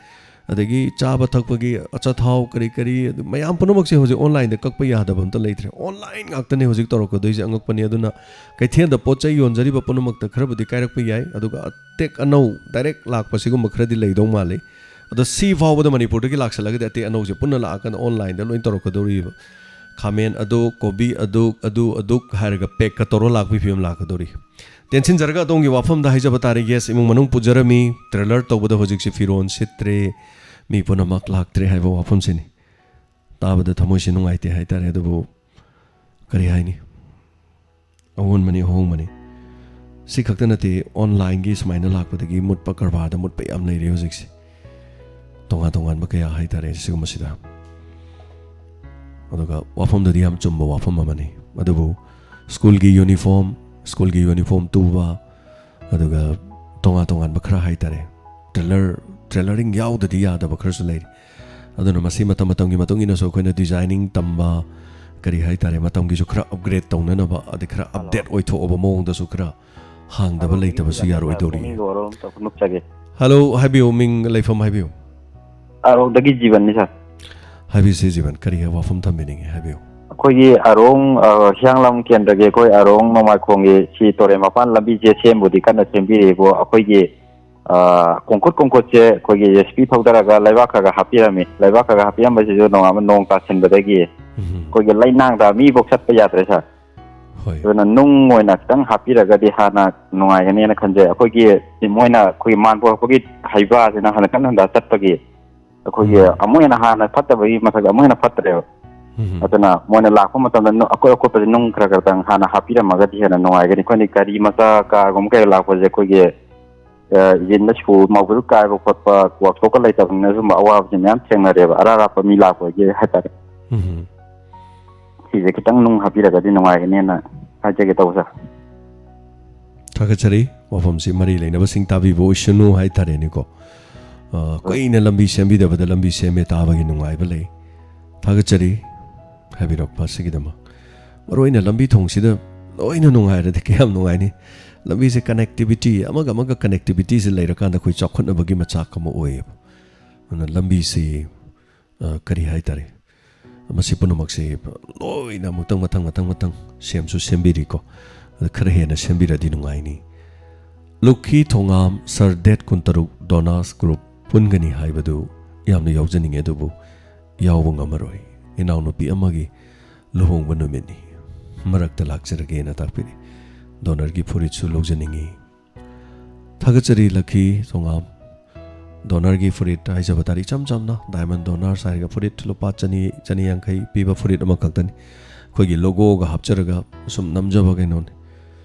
ꯑꯗꯒꯤ ꯆꯥꯕ ꯊꯛꯄꯒꯤ ꯑꯆꯥꯊꯥꯎ ꯀꯔꯤ ꯀꯔꯤ, ꯑꯗꯨ ꯃꯌꯥꯝ ꯄꯨꯝꯅꯃꯛꯁꯦ ꯍꯧꯖꯤꯛ ꯑꯣꯟꯂꯥꯏꯟꯗ ꯀꯛꯄ ꯌꯥꯗꯕ ꯑꯝꯇ ꯂꯩꯇ꯭ꯔꯦ꯫ ꯑꯣꯟꯂꯥꯏꯟ ꯉꯥꯛꯇꯅꯦ ꯍꯧꯖꯤꯛ ꯇꯧꯔꯛꯀꯗꯣꯏꯁꯦ꯫ ꯑꯉꯛꯄꯅꯤ꯫ ꯑꯗꯨꯅ ꯀꯩꯊꯦꯜꯗ ꯄꯣꯠ ꯆꯩ ꯌꯣꯟꯖꯔꯤꯕ ꯄꯨꯝꯅꯃꯛꯇ ꯈꯔꯕꯨꯗꯤ ꯀꯥꯏꯔꯛꯄ ꯌꯥꯏ, ꯑꯗꯨꯒ ꯑꯇꯦꯛ ꯑꯅꯧ ꯗꯥꯏꯔꯦꯛ ꯂꯥꯛꯄ ꯁꯤꯒꯨꯝꯕ ꯈꯔꯗꯤ ꯂꯩꯗꯧ ꯃꯥꯜꯂꯤ꯫ ꯑꯗꯣ ꯁꯤ ꯐꯥꯎꯕꯗ ꯃꯅꯤꯄꯨꯔꯗꯒꯤ ꯂꯥꯛꯁꯜꯂꯒꯗꯤ ꯑꯇꯦꯛ ꯑꯅꯧꯁꯦ ꯄꯨꯟꯅ ꯂꯥꯛꯑꯀꯥꯟꯗ ꯑꯣꯟꯂꯥꯏꯟꯗ ꯂꯣꯏ ꯇꯧꯔꯛꯀꯗꯧꯔꯤꯕ꯫ ꯈꯥꯃꯦꯟ ꯑꯗꯨ, ꯀꯣꯕꯤ ꯑꯗꯨ, ꯑꯗꯨ ꯑꯗꯨꯛ ꯍꯥꯏꯔꯒ ꯄꯦꯛꯀ ꯇꯧꯔ ꯂꯥꯛꯄꯒꯤ ꯐꯤꯕꯝ ꯂꯥꯛꯀꯗꯧꯔꯤ꯫ ꯇꯦꯟꯁꯤꯟꯖꯔꯒ ꯑꯗꯣꯝꯒꯤ ꯋꯥꯐꯝꯗ ꯍꯥꯏꯖꯕ ꯇꯥꯔꯦ, ꯌꯦꯁ, ꯏꯃꯨꯡ ꯃꯅꯨꯡ ꯄꯨꯖꯔꯝꯃꯤ, ꯇ꯭ꯔꯦꯂꯔ ꯇꯧꯕꯗ ꯍꯧꯖꯤꯛꯁꯤ ꯐꯤꯔꯣꯜ ꯁꯤꯠꯇ꯭ꯔꯦ, ꯃꯤ ꯄꯨꯝꯅꯃꯛ ꯂꯥꯛꯇ꯭ꯔꯦ ꯍꯥꯏꯕ ꯋꯥꯐꯝꯁꯤꯅꯤ꯫ ꯇꯥꯕꯗ ꯊꯃꯣꯏꯁꯤ ꯅꯨꯡꯉꯥꯏꯇꯦ ꯍꯥꯏꯇꯥꯔꯦ, ꯑꯗꯨꯕꯨ ꯀꯔꯤ ꯍꯥꯏꯅꯤ, ꯑꯑꯣꯟꯕꯅꯤ, ꯑꯍꯣꯡꯕꯅꯤ꯫ ꯁꯤ ꯈꯛꯇ ꯅꯠꯇꯦ, ꯑꯣꯟꯂꯥꯏꯟꯒꯤ ꯁꯨꯃꯥꯏꯅ ꯂꯥꯛꯄꯗꯒꯤ ꯃꯨꯠꯄ ꯀꯔꯕꯥꯔꯗ ꯃꯨꯠꯄ ꯌꯥꯝ ꯂꯩꯔꯦ ꯍꯧꯖꯤꯛꯁꯦ, ꯇꯣꯉꯥꯟ ꯇꯣꯉꯥꯟꯕ ꯀꯌꯥ ꯍꯥꯏꯇꯥꯔꯦ ꯁꯤꯒꯨꯝꯕꯁꯤꯗ꯫ ꯑꯗꯨꯒ ꯋꯥꯐꯝꯗꯨꯗꯤ ꯌꯥꯝ ꯆꯨꯝꯕ ꯋꯥꯐꯝ ꯑꯃꯅꯤ, ꯑꯗꯨꯕꯨ ꯁ꯭ꯀꯨꯜꯒꯤ ꯌꯨꯅꯤꯐꯣꯔꯝ, ꯁ꯭ꯀꯨꯜꯒꯤ ꯌꯨꯅꯤꯐꯣꯔꯝ ꯇꯨꯕ, ꯑꯗꯨꯒ ꯇꯣꯉꯥꯟ ꯇꯣꯉꯥꯟꯕ ꯈꯔ ꯍꯥꯏꯇꯥꯔꯦ, ꯇ꯭ꯔꯦꯂꯔ, ꯇ꯭ꯔꯦꯂꯔꯤꯡ ꯌꯥꯎꯗꯗꯤ ꯌꯥꯗꯕ ꯈꯔꯁꯨ ꯂꯩꯔꯤ꯫ ꯑꯗꯨꯅ ꯃꯁꯤ ꯃꯇꯝ ꯃꯇꯝꯒꯤ ꯃꯇꯨꯡ ꯏꯟꯅꯁꯨ ꯑꯩꯈꯣꯏꯅ ꯗꯤꯖꯥꯏꯅꯤꯡ ꯇꯝꯕ, ꯀꯔꯤ ꯍꯥꯏꯇꯥꯔꯦ, ꯃꯇꯝꯒꯤꯁꯨ ꯈꯔ ꯑꯞꯒ꯭ꯔꯦꯗ ꯇꯧꯅꯅꯕ, ꯑꯗꯩ ꯈꯔ ꯑꯞꯗꯦꯠ ꯑꯣꯏꯊꯣꯛꯑꯕ ꯃꯑꯣꯡꯗꯁꯨ ꯈꯔ ꯍꯥꯡꯗꯕ ꯂꯩꯇꯕꯁꯨ ꯌꯥꯔꯣꯏꯗꯧꯔꯤ꯫ ꯍꯜꯂꯣ, ꯍꯥꯏꯕꯤꯌꯨ, ꯃꯤꯡ, ꯂꯩꯐꯝ ꯍꯥꯏꯕꯤꯌꯨ꯫ ꯑꯔꯧꯗꯒꯤ ꯖꯤꯕꯟꯅꯤ, ꯁꯥꯔ꯫ ꯍꯥꯏꯕꯤꯁꯤ ꯖꯤꯕꯟ, ꯀꯔꯤ ꯋꯥꯐꯝ ꯊꯝꯕꯤꯅꯤꯡꯉꯤ, ꯍꯥꯏꯕꯤꯌꯨ꯫ ꯑꯩꯈꯣꯏꯒꯤ ꯑꯔꯣꯡ, ꯑ, ꯍꯤꯌꯥꯡꯂꯝ ꯀꯦꯟꯗ꯭ꯔꯒꯤ ꯑꯩꯈꯣꯏ ꯑꯔꯣꯡ ꯅꯣꯡꯃꯥꯏꯈꯣꯡꯒꯤ ꯁꯤ ꯇꯣꯔꯦꯟ ꯃꯄꯥꯟ ꯂꯝꯕꯤꯁꯦ ꯁꯦꯝꯕꯨꯗꯤ ꯀꯟꯅ ꯁꯦꯝꯕꯤꯔꯤꯕꯨ, ꯑꯩꯈꯣꯏꯒꯤ, ꯑ, ꯀꯣꯡꯀꯨꯠ ꯀꯣꯡꯀꯨꯠꯁꯦ ꯑꯩꯈꯣꯏꯒꯤ JCB ꯊꯧꯗꯔꯒ ꯂꯩꯕꯥꯛ ꯈꯔ ꯈꯔ ꯍꯥꯞꯄꯤꯔꯝꯃꯤ꯫ ꯂꯩꯕꯥꯛ ꯈꯔ ꯈꯔ ꯍꯥꯞꯄꯤꯔꯝꯕꯁꯤꯁꯨ ꯅꯣꯡꯉꯥꯟꯕ ꯅꯣꯡ ꯇꯥꯁꯤꯟꯕꯗꯒꯤ ꯎꯝ꯫ ꯑꯩꯈꯣꯏꯒꯤ ꯂꯩꯅꯥꯡꯗ ꯃꯤꯐꯧ ꯆꯠꯄ ꯌꯥꯗ꯭ꯔꯦ, ꯁꯥꯔ꯫ ꯍꯣꯏ꯫ ꯑꯗꯨꯅ ꯅꯨꯡ ꯑꯣꯏꯅ ꯈꯤꯇꯪ ꯍꯥꯞꯄꯤꯔꯒꯗꯤ ꯍꯥꯟꯅ ꯅꯨꯡꯉꯥꯏꯒꯅꯦꯅ ꯈꯟꯖꯩ꯫ ꯑꯩꯈꯣꯏꯒꯤ ꯃꯣꯏꯅ ꯑꯩꯈꯣꯏꯒꯤ ꯃꯥꯟ ꯄꯣꯔꯛꯄꯒꯤ ꯍꯩꯕꯥꯁꯤꯅ ꯍꯟꯀꯠ ꯍꯟꯗ ꯆꯠꯄꯒꯤ ꯑꯩꯈꯣꯏꯒꯤ ꯎꯝ꯫ ꯑꯃꯨꯛ ꯍꯦꯟꯅ ꯍꯥꯟꯅ ꯐꯠꯇꯕꯒꯤ ꯃꯊꯛꯇ ꯑꯃꯨꯛ ꯍꯦꯟꯅ ꯐꯠꯇ꯭ꯔꯦꯕ꯫ ꯎꯝ꯫ ꯑꯗꯨꯅ ꯃꯣꯏꯅ ꯂꯥꯛꯄ ꯃꯇꯝꯗ ꯅꯨ-, ꯑꯀꯣꯏ ꯑꯀꯣꯏꯕꯗ ꯅꯨꯡ ꯈꯔ ꯈꯔꯇꯪ ꯍꯥꯟꯅ ꯍꯥꯞꯄꯤꯔꯝꯃꯒꯗꯤ ꯍꯦꯟꯅ ꯅꯨꯡꯉꯥꯏꯒꯅꯤ꯫ ꯑꯩꯈꯣꯏꯅ ꯒꯥꯔꯤ ꯃꯆꯥ, ꯀꯥꯔꯒꯨꯝꯕ ꯀꯩ ꯂꯥꯛꯄꯁꯦ ꯑꯩꯈꯣꯏꯒꯤ, ꯑ, ꯏꯟꯖꯤꯟꯗ ꯁꯨ ꯃꯥꯎꯕꯗꯨ ꯀꯥꯏꯕ ꯈꯣꯠꯄ, ꯋꯥꯛꯁꯣꯞꯀ ꯂꯩꯇꯕꯅꯤꯅ ꯁꯨꯝꯕ ꯑꯋꯥꯕꯁꯦ ꯃꯌꯥꯝ ꯊꯦꯡꯅꯔꯦꯕ, ꯑꯔꯥꯞ ꯑꯔꯥꯞꯄ ꯃꯤ ꯂꯥꯛꯄꯒꯤ ꯍꯥꯏꯇꯥꯔꯦ꯫ ꯎꯝ꯫ ꯁꯤꯁꯦ ꯈꯤꯇꯪ ꯅꯨꯡ ꯍꯥꯞꯄꯤꯔꯒꯗꯤ ꯅꯨꯡꯉꯥꯏꯒꯅꯦꯅ ꯍꯥꯏꯖꯒꯦ ꯇꯧꯕ, ꯁꯥꯔ꯫ ꯊꯥꯒꯠꯆꯔꯤ꯫ ꯋꯥꯐꯝꯁꯤ ꯃꯔꯤ ꯂꯩꯅꯕꯁꯤꯡ ꯇꯥꯕꯤꯕ ꯑꯣꯏꯁꯅꯨ ꯍꯥꯏꯇꯥꯔꯦꯅꯦꯀꯣ꯫ ꯑ, ꯀꯨꯏꯅ ꯂꯝꯕꯤ ꯁꯦꯝꯕꯤꯗꯕꯗ ꯂꯝꯕꯤ ꯁꯦꯝꯃꯦ ꯇꯥꯕꯒꯤ ꯅꯨꯡꯉꯥꯏꯕ ꯂꯩ꯫ ꯊꯥꯒꯠꯆꯔꯤ꯫ ꯍꯥꯏꯕꯤꯔꯛꯄ ꯑꯁꯤꯒꯤꯗꯃꯛ꯫ ꯃꯔꯨꯑꯣꯏꯅ ꯂꯝꯕꯤ ꯊꯣꯡꯁꯤꯗ ꯂꯣꯏꯅ ꯅꯨꯡꯉꯥꯏꯔꯗꯤ ꯀꯌꯥꯝ ꯅꯨꯡꯉꯥꯏꯅꯤ꯫ ꯂꯝꯕꯤꯁꯦ connectivity, ꯑꯃꯒ ꯑꯃꯒ connectivityꯁꯦ ꯂꯩꯔꯀꯥꯟꯗ ꯑꯩꯈꯣꯏ ꯆꯥꯎꯈꯠꯅꯕꯒꯤ ꯃꯆꯥꯛ ꯑꯃ ꯑꯣꯏꯌꯦꯕ꯫ ꯑꯗꯨꯅ ꯂꯝꯕꯤꯁꯤ, ꯑ, ꯀꯔꯤ ꯍꯥꯏꯇꯥꯔꯦ, ꯃꯁꯤ ꯄꯨꯝꯅꯃꯛꯁꯤ ꯂꯣꯏꯅ ꯑꯃꯨꯛꯇꯪ ꯃꯊꯪ, ꯃꯊꯪ, ꯃꯊꯪ ꯁꯦꯝꯁꯨ ꯁꯦꯝꯕꯤꯔꯤꯀꯣ꯫ ꯑꯗꯨ ꯈꯔ ꯍꯦꯟꯅ ꯁꯦꯝꯕꯤꯔꯗꯤ ꯅꯨꯡꯉꯥꯏꯅꯤ꯫ ꯂꯨꯈꯤ ꯊꯣꯉꯥꯝ, ꯁꯥꯔ, date ꯀꯨꯟꯇꯔꯨꯛ Donors Group ꯄꯨꯟꯒꯅꯤ ꯍꯥꯏꯕꯗꯨ ꯌꯥꯝꯅ ꯌꯥꯎꯖꯅꯤꯡꯉꯦ, ꯑꯗꯨꯕꯨ ꯌꯥꯎꯕ ꯉꯝꯃꯔꯣꯏ꯫ ꯏꯅꯥꯎꯅꯨꯄꯤ ꯑꯃꯒꯤ ꯂꯨꯍꯣꯡꯕ ꯅꯨꯃꯤꯠꯅꯤ꯫ ꯃꯔꯛꯇ ꯂꯥꯛꯆꯔꯒꯦꯅ ꯇꯥꯛꯄꯤꯔꯤ꯫ Donorꯒꯤ ꯐꯨꯔꯤꯠꯁꯨ ꯂꯧꯖꯅꯤꯡꯉꯤ꯫ ꯊꯥꯒꯠꯆꯔꯤ ꯂꯛꯈꯤ ꯊꯣꯉꯥꯝ꯫ Donorꯒꯤ ꯐꯨꯔꯤꯠ ꯍꯥꯏꯖꯕ ꯇꯥꯔꯦ, ꯏꯆꯝ ꯆꯝꯅ Diamond Donors ꯍꯥꯏꯔꯒ ꯐꯨꯔꯤꯠ ꯂꯨꯄꯥ ꯆꯅꯤ, ꯆꯅꯤ ꯌꯥꯡꯈꯩ ꯄꯤꯕ ꯐꯨꯔꯤꯠ ꯑꯃꯈꯛꯇꯅꯤ꯫ ꯑꯩꯈꯣꯏꯒꯤ logoꯒ ꯍꯥꯞꯆꯔꯒ ꯁꯨꯝ ꯅꯝꯖꯕ ꯀꯩꯅꯣꯅꯤ꯫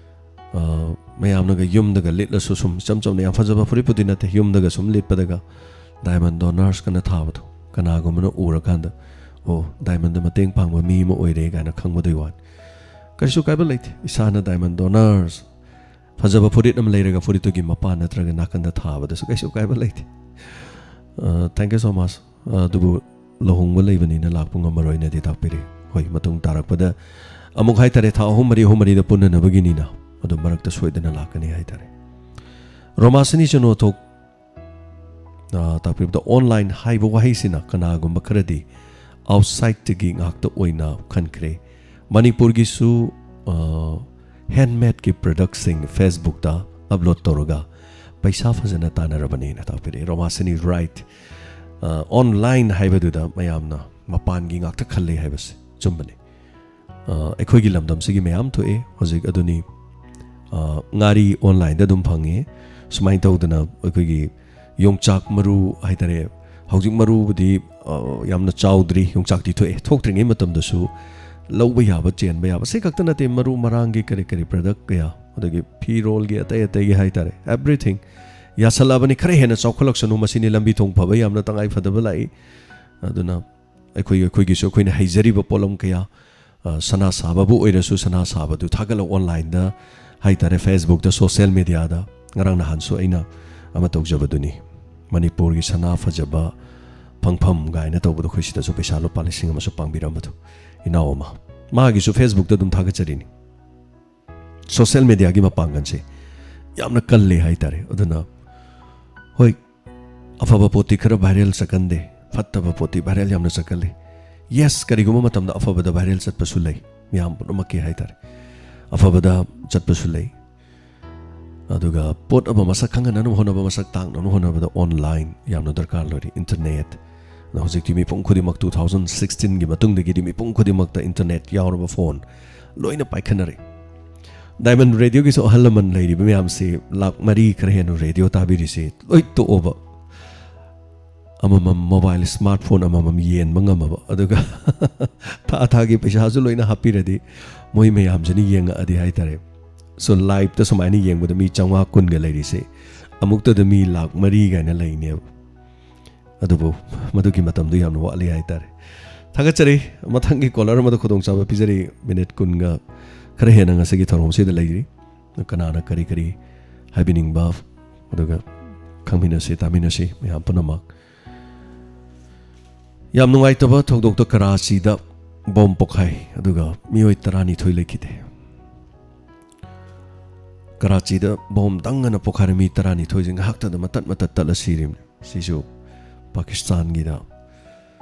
ꯑ, ꯃꯌꯥꯝꯅꯒ ꯌꯨꯝꯗꯒ ꯂꯤꯠꯂꯁꯨ ꯁꯨꯝ ꯏꯆꯝ ꯆꯝꯅ, ꯌꯥꯝ ꯐꯖꯕ ꯐꯨꯔꯤꯠꯄꯨꯗꯤ ꯅꯠꯇꯦ, ꯌꯨꯝꯗꯒ ꯁꯨꯝ ꯂꯤꯠꯄꯗꯒ Diamond Donorsꯀꯅ ꯊꯥꯕꯗꯣ ꯀꯅꯥꯒꯨꯝꯕꯅ ꯎꯔꯀꯥꯟꯗ, "ꯑꯣ, Diamondꯗ ꯃꯇꯦꯡ ꯄꯥꯡꯕ ꯃꯤ ꯑꯃ ꯑꯣꯏꯔꯦ" ꯀꯥꯏꯅ ꯈꯪꯕꯗꯨꯒꯤ ꯋꯥꯅꯤ꯫ ꯀꯔꯤꯁꯨ ꯀꯥꯏꯕ ꯂꯩꯇꯦ꯫ ꯏꯁꯥꯅ Diamond Donors ꯐꯖꯕ ꯐꯨꯔꯤꯠ ꯑꯃ ꯂꯩꯔꯒ ꯐꯨꯔꯤꯠꯇꯨꯒꯤ ꯃꯄꯥꯟ ꯅꯠꯇ꯭ꯔꯒ ꯅꯥꯀꯟꯗ ꯊꯥꯕꯗꯁꯨ ꯀꯩꯁꯨ ꯀꯥꯏꯕ ꯂꯩꯇꯦ꯫ ꯑ, thank you so much꯫ ꯑ, ꯑꯗꯨꯕꯨ ꯂꯨꯍꯣꯡꯕ ꯂꯩꯕꯅꯤꯅ ꯂꯥꯛꯄ ꯉꯝꯃꯔꯣꯏꯅꯗꯤ ꯇꯥꯛꯄꯤꯔꯤ꯫ ꯍꯣꯏ, ꯃꯇꯨꯡ ꯇꯥꯔꯛꯄꯗ ꯑꯃꯨꯛ ꯍꯥꯏꯇꯥꯔꯦ, ꯊꯥ ꯑꯍꯨꯝ ꯃꯔꯤ, ꯑꯍꯨꯝ ꯃꯔꯤꯗ ꯄꯨꯟꯅꯅꯕꯒꯤꯅꯤꯅ, ꯑꯗꯨ ꯃꯔꯛꯇ ꯁꯣꯏꯗꯅ ꯂꯥꯛꯀꯅꯤ ꯍꯥꯏꯇꯥꯔꯦ꯫ ꯔꯣꯃꯥꯁꯤꯅꯤ ꯆꯅꯣꯊꯣꯛ, ꯑ, ꯇꯥꯛꯄꯤꯕꯗ, online ꯍꯥꯏꯕ ꯋꯥꯍꯩꯁꯤꯅ ꯀꯅꯥꯒꯨꯝꯕ ꯈꯔꯗꯤ ꯑꯥꯎꯠꯁꯥꯏꯠꯇꯒꯤ ꯉꯥꯛꯇ ꯑꯣꯏꯅ ꯈꯟꯈ꯭ꯔꯦ꯫ ꯃꯅꯤꯄꯨꯔꯒꯤꯁꯨ ꯍꯦꯟꯃꯦꯗꯀꯤ ꯄ꯭ꯔꯗꯛꯁꯤꯡ ꯐꯦꯁꯕꯨꯛꯇ ꯑꯞꯂꯣꯗ ꯇꯧꯔꯒ ꯄꯩꯁꯥ ꯐꯖꯅ ꯇꯥꯟꯅꯔꯕꯅꯦꯅ ꯇꯥꯛꯄꯤꯔꯛꯑꯦ꯫ ꯔꯣꯃꯥꯁꯤꯅꯤ ꯔꯥꯏꯠ, ꯑꯣꯟꯂꯥꯏꯟ ꯍꯥꯏꯕꯗꯨꯗ ꯃꯌꯥꯝꯅ ꯃꯄꯥꯟꯒꯤ ꯉꯥꯛꯇ ꯈꯜꯂꯦ ꯍꯥꯏꯕꯁꯦ ꯆꯨꯝꯕꯅꯤ꯫ ꯑꯩꯈꯣꯏꯒꯤ ꯂꯝꯗꯝꯁꯤꯒꯤ ꯃꯌꯥꯝ ꯊꯣꯛꯑꯦ ꯍꯧꯖꯤꯛ꯫ ꯑꯗꯨꯅꯤ, ꯉꯥꯔꯤ ꯑꯣꯟꯂꯥꯏꯟꯗ ꯑꯗꯨꯝ ꯐꯪꯉꯦ꯫ ꯁꯨꯃꯥꯏꯅ ꯇꯧꯗꯅ ꯑꯩꯈꯣꯏꯒꯤ ꯌꯣꯡꯆꯥꯛ ꯃꯔꯨ ꯍꯥꯏꯇꯥꯔꯦ, ꯍꯧꯖꯤꯛ ꯃꯔꯨꯕꯨꯗꯤ ꯌꯥꯝꯅ ꯆꯥꯎꯗ꯭ꯔꯤ, ꯌꯣꯡꯆꯥꯛꯇꯤ ꯊꯣꯛꯑꯦ꯫ ꯊꯣꯛꯇ꯭ꯔꯤꯉꯩ ꯃꯇꯝꯗꯁꯨ ꯂꯧꯕ ꯌꯥꯕ, ꯆꯦꯟꯕ ꯌꯥꯕ ꯁꯤ ꯈꯛꯇ ꯅꯠꯇꯦ, ꯃꯔꯨ ꯃꯔꯥꯡꯒꯤ ꯀꯔꯤ ꯀꯔꯤ ꯄ꯭ꯔꯗꯛ ꯀꯌꯥ, ꯑꯗꯒꯤ ꯐꯤꯔꯣꯜꯒꯤ ꯑꯇꯩ ꯑꯇꯩꯒꯤ ꯍꯥꯏꯇꯥꯔꯦ, ꯑꯦꯕ꯭ꯔꯤꯊꯤꯡ ꯌꯥꯁꯜꯂꯛꯑꯕꯅꯤ꯫ ꯈꯔ ꯍꯦꯟꯅ ꯆꯥꯎꯈꯠꯂꯛꯁꯅꯨ, ꯃꯁꯤꯅꯤ ꯂꯝꯕꯤ ꯊꯣꯡ ꯐꯕ ꯌꯥꯝꯅ ꯇꯉꯥꯏ ꯐꯗꯕ ꯂꯥꯛꯏ꯫ ꯑꯗꯨꯅ ꯑꯩꯈꯣꯏ, ꯑꯩꯈꯣꯏꯒꯤꯁꯨ ꯑꯩꯈꯣꯏꯅ ꯍꯩꯖꯔꯤꯕ ꯄꯣꯠꯂꯝ ꯀꯌꯥ, ꯁꯅꯥ ꯁꯥꯕꯕꯨ ꯑꯣꯏꯔꯁꯨ ꯁꯅꯥ ꯁꯥꯕꯗꯨ ꯊꯥꯒꯠꯂꯒ ꯑꯣꯟꯂꯥꯏꯟꯗ ꯍꯥꯏꯇꯥꯔꯦ, ꯐꯦꯁꯕꯨꯛꯇ, ꯁꯣꯁꯦꯜ ꯃꯦꯗꯤꯌꯥꯗ꯫ ꯉꯔꯥꯡ ꯅꯍꯥꯟꯁꯨ ꯑꯩꯅ ꯑꯃ ꯇꯧꯖꯕꯗꯨꯅꯤ, ꯃꯅꯤꯄꯨꯔꯒꯤ ꯁꯅꯥ ꯐꯖꯕ ꯐꯪꯐꯝ ꯀꯥꯏꯅ ꯇꯧꯕꯗꯣ, ꯑꯩꯈꯣꯏ ꯁꯤꯗꯁꯨ ꯄꯩꯁꯥ ꯂꯨꯄꯥ ꯂꯤꯁꯤꯡ ꯑꯃꯁꯨ ꯄꯥꯡꯕꯤꯔꯝꯕꯗꯣ, ꯏꯅꯥꯎ ꯑꯃ, ꯃꯥꯒꯤꯁꯨ ꯐꯦꯁꯕꯨꯛꯇ ꯑꯗꯨꯝ ꯊꯥꯒꯠꯆꯔꯤꯅꯤ꯫ ꯁꯣꯁꯦꯜ ꯃꯦꯗꯤꯌꯥꯒꯤ ꯃꯄꯥꯡꯒꯜꯁꯦ ꯌꯥꯝꯅ ꯀꯜꯂꯦ ꯍꯥꯏꯇꯥꯔꯦ꯫ ꯑꯗꯨꯅ ꯍꯣꯏ, ꯑꯐꯕ ꯄꯣꯠꯇꯤ ꯈꯔ ꯚꯥꯏꯔꯦꯜ ꯆꯠꯀꯟꯗꯦ, ꯐꯠꯇꯕ ꯄꯣꯠꯇꯤ ꯚꯥꯏꯔꯦꯜ ꯌꯥꯝꯅ ꯆꯠꯀꯜꯂꯤ꯫ ꯌꯦꯁ, ꯀꯔꯤꯒꯨꯝꯕ ꯃꯇꯝꯗ ꯑꯐꯕꯗ ꯚꯥꯏꯔꯦꯜ ꯆꯠꯄꯁꯨ ꯂꯩ, ꯃꯤꯌꯥꯝ ꯄꯨꯝꯅꯃꯛꯀꯤ ꯍꯥꯏꯇꯥꯔꯦ꯫ ꯑꯐꯕꯗ ꯆꯠꯄꯁꯨ ꯂꯩ꯫ ꯑꯗꯨꯒ ꯄꯣꯠ ꯑꯃ ꯃꯁꯛ ꯈꯪꯍꯟꯅꯕ ꯍꯣꯠꯅꯕ, ꯃꯁꯛ ꯇꯥꯛꯅꯕ ꯍꯣꯠꯅꯕꯗ ꯑꯣꯟꯂꯥꯏꯟ ꯌꯥꯝꯅ ꯗꯔꯀꯥꯔ ꯑꯣꯏꯔꯤ, ꯏꯟꯇꯔꯅꯦꯠ꯫ ꯑꯗꯣ ꯍꯧꯖꯤꯛꯇꯤ ꯃꯤꯄꯨꯝ ꯈꯨꯗꯤꯡꯃꯛ, two thousand sixteen ꯒꯤ ꯃꯇꯨꯡꯗꯒꯤꯗꯤ ꯃꯤꯄꯨꯝ ꯈꯨꯗꯤꯡꯃꯛꯇ ꯏꯟꯇꯔꯅꯦꯠ ꯌꯥꯎꯔꯕ ꯐꯣꯟ ꯂꯣꯏꯅ ꯄꯥꯏꯈꯠꯅꯔꯦ꯫ ꯗꯥꯏꯃꯟ ꯔꯦꯗꯤꯑꯣꯒꯤꯁꯨ ꯑꯍꯜ ꯂꯃꯟ ꯂꯩꯔꯤꯕ ꯃꯌꯥꯝꯁꯤ, ꯂꯥꯛ ꯃꯔꯤ ꯈꯔ ꯍꯦꯟꯅ ꯔꯦꯗꯤꯑꯣ ꯇꯥꯕꯤꯔꯤꯁꯤ ꯂꯣꯏ ꯇꯣꯛꯑꯣꯕ꯫ ꯑꯃꯃꯝ ꯃꯣꯕꯥꯏꯜ ꯁ꯭ꯃꯥꯔꯠ ꯐꯣꯟ ꯑꯃꯃꯝ ꯌꯦꯟꯕ ꯉꯝꯃꯕ, ꯑꯗꯨꯒ ꯊꯥ ꯊꯥꯒꯤ ꯄꯩꯁꯥꯁꯨ ꯂꯣꯏꯅ ꯍꯥꯞꯄꯤꯔꯗꯤ, ꯃꯣꯏ ꯃꯌꯥꯝꯁꯤꯅ ꯌꯦꯡꯉꯛꯑꯗꯤ ꯍꯥꯏꯇꯥꯔꯦ꯫ ꯁꯣ, ꯂꯥꯏꯞꯇ ꯁꯨꯃꯥꯏꯅ ꯌꯦꯡꯕꯗ ꯃꯤ ꯆꯥꯝꯃꯉꯥ ꯀꯨꯟꯒ ꯂꯩꯔꯤꯁꯦ, ꯑꯃꯨꯛꯇꯗ ꯃꯤ ꯂꯥꯛ ꯃꯔꯤ ꯀꯥꯏꯅ ꯂꯩꯅꯦꯕ꯫ ꯑꯗꯨꯕꯨ ꯃꯗꯨꯒꯤ ꯃꯇꯝꯗꯨ ꯌꯥꯝꯅ ꯋꯥꯠꯂꯤ ꯍꯥꯏꯇꯥꯔꯦ꯫ ꯊꯥꯒꯠꯆꯔꯤ꯫ ꯃꯊꯪꯒꯤ ꯀꯣꯂꯔ ꯑꯃꯗ ꯈꯨꯗꯣꯡꯆꯥꯕ ꯄꯤꯖꯔꯤ꯫ ꯃꯤꯅꯤꯠ ꯀꯨꯟꯒ ꯈꯔ ꯍꯦꯟꯅ ꯉꯁꯤꯒꯤ ꯊꯧꯔꯝꯁꯤꯗ ꯂꯩꯔꯤ꯫ ꯀꯅꯥꯅ ꯀꯔꯤ ꯀꯔꯤ ꯍꯥꯏꯕꯤꯅꯤꯡꯕ, ꯑꯗꯨꯒ ꯈꯪꯃꯤꯟꯅꯁꯤ, ꯇꯥꯃꯤꯟꯅꯁꯤ ꯃꯌꯥꯝ ꯄꯨꯝꯅꯃꯛ꯫ ꯌꯥꯝ ꯅꯨꯡꯉꯥꯏꯇꯕ ꯊꯧꯗꯣꯛꯇ ꯀꯔꯥꯆꯤꯗ ꯕꯣꯝ ꯄꯣꯈꯥꯏ, ꯑꯗꯨꯒ ꯃꯤꯑꯣꯏ ꯇꯔꯥꯅꯤꯊꯣꯏ ꯂꯩꯈꯤꯗꯦ꯫ ꯀꯔꯥꯆꯤꯗ ꯕꯣꯝ ꯗꯪ ꯑꯅ ꯄꯣꯈꯥꯏꯔꯦ, ꯃꯤ ꯇꯔꯥꯅꯤꯊꯣꯏꯁꯦ ꯉꯥꯏꯍꯥꯛꯇꯗ ꯃꯇꯠ ꯃꯇꯠ ꯇꯠꯂ ꯁꯤꯔꯤꯕꯅꯤ꯫ ꯁꯤꯁꯨ ꯄꯥꯀꯤꯁꯇꯥꯟꯒꯤꯗ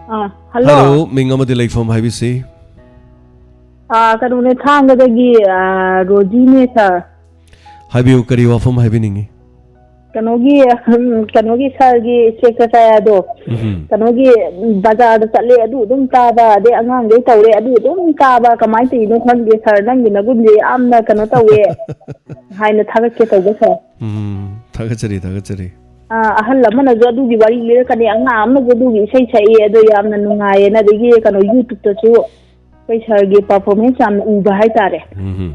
ꯑꯥ, ꯍꯜꯂꯣ꯫ ꯍꯜꯂꯣ, ꯃꯤꯡ ꯑꯃꯗꯤ ꯂꯩꯐꯝ ꯍꯥꯏꯕꯤꯁꯤ꯫ ꯑꯥ, ꯀꯩꯅꯣꯅꯦ, ꯊꯥꯡꯒꯗꯒꯤ, ꯑꯥ, ꯔꯣꯖꯤꯅꯦ, ꯁꯥꯔ꯫ ꯍꯥꯏꯕꯤꯌꯨ, ꯀꯔꯤ ꯋꯥꯐꯝ ꯍꯥꯏꯕꯤꯅꯤꯡꯉꯤ? ꯀꯩꯅꯣꯒꯤ, ꯎꯝ, ꯀꯩꯅꯣꯒꯤ ꯁꯥꯔꯒꯤ ꯁꯦꯛꯀ꯭ꯔꯦꯇꯥꯔꯤꯗꯣ, ꯎꯝꯍꯨꯝ꯫ ꯀꯩꯅꯣꯒꯤ, ꯎꯝ, ꯕꯖꯥꯔꯗ ꯆꯠꯂꯦ, ꯑꯗꯨ ꯑꯗꯨꯝ ꯇꯥꯕ, ꯑꯗꯩ ꯑꯉꯥꯡꯗꯩ ꯇꯧꯔꯦ, ꯑꯗꯨ ꯑꯗꯨꯝ ꯇꯥꯕ, ꯀꯃꯥꯏꯅ ꯇꯧꯔꯤꯅꯣ ꯈꯪꯗꯦ ꯁꯥꯔ, ꯅꯪꯒꯤ ꯅꯒꯨꯟꯁꯦ ꯌꯥꯝꯅ ꯀꯩꯅꯣ ꯇꯧꯋꯦ ꯍꯥꯏꯅ ꯊꯥꯒꯠꯀꯦ ꯇꯧꯕ, ꯁꯥꯔ꯫ ꯎꯝ, ꯊꯥꯒꯠꯆꯔꯤ, ꯊꯥꯒꯠꯆꯔꯤ꯫ ꯑꯥ, ꯑꯍꯜ ꯑꯃꯅꯁꯨ ꯑꯗꯨꯒꯤ ꯋꯥꯔꯤ ꯂꯤꯔꯛꯀꯅꯤ, ꯑꯉꯥꯡ ꯑꯃꯅꯁꯨ ꯑꯗꯨꯒꯤ ꯏꯁꯩ ꯁꯛꯏ, ꯑꯗꯣ ꯌꯥꯝꯅ ꯅꯨꯡꯉꯥꯏꯌꯦꯅ, ꯑꯗꯒꯤ ꯀꯩꯅꯣ, YouTube-ꯇꯁꯨ ꯑꯩꯈꯣꯏ ꯁꯥꯔꯒꯤ performance ꯌꯥꯝꯅ ꯎꯕ ꯍꯥꯏꯇꯥꯔꯦ꯫ ꯎꯝ ꯍꯝ꯫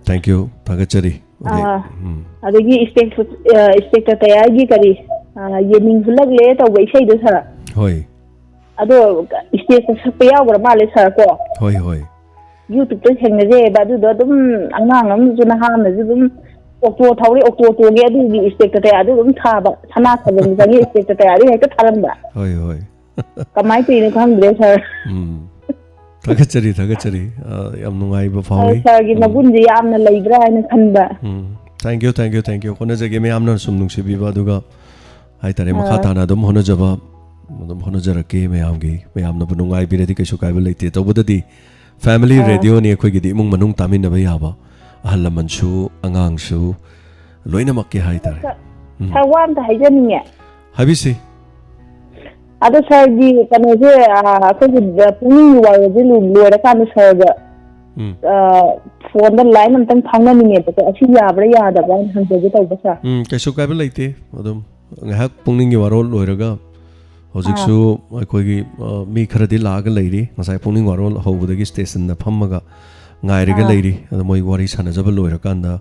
Thank you, ꯊꯥꯒꯠꯆꯔꯤ꯫ ꯑꯗꯩ, ꯑꯥ, ꯎꯝ꯫ ꯑꯗꯒꯤ stage, ꯑ, stage-ꯇ ꯇꯌꯥꯔꯒꯤ ꯀꯔꯤ, ꯑ, "ꯌꯦꯡꯅꯤꯡ ꯍꯨꯜꯂꯛꯂꯦ" ꯇꯧꯕ ꯏꯁꯩꯗꯣ, ꯁꯥꯔ꯫ ꯍꯣꯏ꯫ ꯑꯗꯣ stage-ꯇ ꯁꯛꯄ ꯌꯥꯎꯈ꯭ꯔ ꯃꯥꯜꯂꯦ, ꯁꯥꯔ, ꯀꯣ? ꯍꯣꯏ, ꯍꯣꯏ꯫ YouTube-ꯇ ꯊꯦꯡꯅꯖꯩꯑꯕ, ꯑꯗꯨꯗꯣ ꯑꯗꯨꯝ ꯑꯉꯥꯡ ꯑꯃꯁꯨ, ꯅꯍꯥ ꯑꯃꯅꯁꯨ ꯑꯗꯨꯝ ꯑꯣꯛꯇꯣ ꯊꯧꯔꯦ, ꯑꯣꯛꯇꯣ ꯇꯣꯡꯉꯦ, ꯑꯗꯨꯒꯤ stage-ꯇ ꯇꯌꯥꯔꯗꯨ ꯑꯗꯨꯝ ꯊꯥꯕ, ꯁꯅꯥ ꯁꯂꯣꯡ ꯆꯪꯉꯦ, stage-ꯇ ꯇꯌꯥꯔꯗꯨ ꯍꯦꯛꯇ ꯊꯥꯔꯝꯕ꯫ ꯍꯣꯏ, ꯍꯣꯏ꯫ ꯀꯃꯥꯏꯅ ꯇꯧꯔꯤꯅꯣ ꯈꯪꯗ꯭ꯔꯦ, ꯁꯥꯔ꯫ ꯎꯝ꯫ ꯊꯥꯒꯠꯆꯔꯤ, ꯊꯥꯒꯠꯆꯔꯤ꯫ ꯑ, ꯌꯥꯝ ꯅꯨꯡꯉꯥꯏꯕ ꯐꯥꯎꯏ꯫ ꯁꯥꯔꯒꯤ ꯎꯝ꯫ ꯃꯒꯨꯟꯁꯦ ꯌꯥꯝꯅ ꯂꯩꯕ꯭ꯔꯥ ꯍꯥꯏꯅ ꯈꯟꯕ꯫ ꯎꯝ꯫ Thank you, thank you, thank you꯫ ꯍꯣꯠꯅꯖꯒꯦ, ꯃꯌꯥꯝꯅ ꯁꯨꯝ ꯅꯨꯡꯁꯤꯕꯤꯕ, ꯑꯗꯨꯒ ꯍꯥꯏꯇꯥꯔꯦ, ꯃꯈꯥ ꯑꯥ꯫ ꯇꯥꯅ ꯑꯗꯨꯝ ꯍꯣꯠꯅꯖꯕ, ꯑꯗꯨꯝ ꯍꯣꯠꯅꯖꯔꯛꯀꯦ ꯃꯌꯥꯝꯒꯤ꯫ ꯃꯌꯥꯝꯅꯕꯨ ꯅꯨꯡꯉꯥꯏꯕꯤꯔꯗꯤ ꯀꯩꯁꯨ ꯀꯥꯏꯕ ꯂꯩꯇꯦ꯫ ꯇꯧꯕꯗꯗꯤ family ꯑꯥ꯫ Radio-ꯅꯤ ꯑꯩꯈꯣꯏꯒꯤꯗꯤ, ꯏꯃꯨꯡ ꯃꯅꯨꯡ ꯇꯥꯃꯤꯟꯅꯕ ꯌꯥꯕ, ꯑꯍꯜ ꯂꯃꯟꯁꯨ, ꯑꯉꯥꯡꯁꯨ, ꯂꯣꯏꯅꯃꯛꯀꯤ ꯍꯥꯏꯇꯥꯔꯦ꯫ ꯁꯥꯔ, ꯎꯝ꯫ ꯁꯥꯔ, ꯋꯥ ꯑꯝꯇ ꯍꯥꯏꯖꯅꯤꯡꯉꯦ꯫ ꯍꯥꯏꯕꯤꯁꯤ꯫ ꯑꯗꯣ ꯁꯥꯔꯒꯤ ꯀꯩꯅꯣꯁꯦ, ꯑ, ꯑꯩꯈꯣꯏꯒꯤ ꯄꯨꯛꯅꯤꯡꯒꯤ ꯋꯥꯔꯣꯜꯁꯦ ꯂꯣꯏꯔꯀꯥꯟꯗ ꯁꯥꯔꯒ, ꯎꯝ꯫ ꯑ, phone-ꯗ line ꯑꯝꯇꯪ ꯐꯥꯎꯅꯅꯤꯡꯉꯦꯕꯀꯣ, ꯑꯁꯤ ꯌꯥꯕ꯭ꯔꯥ ꯌꯥꯗꯕ꯭ꯔꯥ ꯍꯥꯏꯅ ꯍꯪꯖꯒꯦ ꯇꯧꯕ, ꯁꯥꯔ꯫ ꯎꯝ, ꯀꯩꯁꯨ ꯀꯥꯏꯕ ꯂꯩꯇꯦ꯫ ꯑꯗꯨꯝ ꯉꯥꯏꯍꯥꯛ ꯄꯨꯛꯅꯤꯡꯒꯤ ꯋꯥꯔꯣꯜ ꯂꯣꯏꯔꯒ ꯍꯧꯖꯤꯛꯁꯨ ꯑꯥ꯫ ꯑꯩꯈꯣꯏꯒꯤ, ꯑ, ꯃꯤ ꯈꯔꯗꯤ ꯂꯥꯛꯑꯒ ꯂꯩꯔꯤ꯫ ꯉꯁꯥꯏ ꯄꯨꯛꯅꯤꯡ ꯋꯥꯔꯣꯜ ꯍꯧꯕꯗꯒꯤ station-ꯗ ꯐꯝꯃꯒ ꯉꯥꯏꯔꯒ ꯑꯥ꯫ ꯂꯩꯔꯤ꯫ ꯑꯗꯣ ꯃꯣꯏ ꯋꯥꯔꯤ ꯁꯥꯟꯅꯖꯕ ꯂꯣꯏꯔꯀꯥꯟꯗ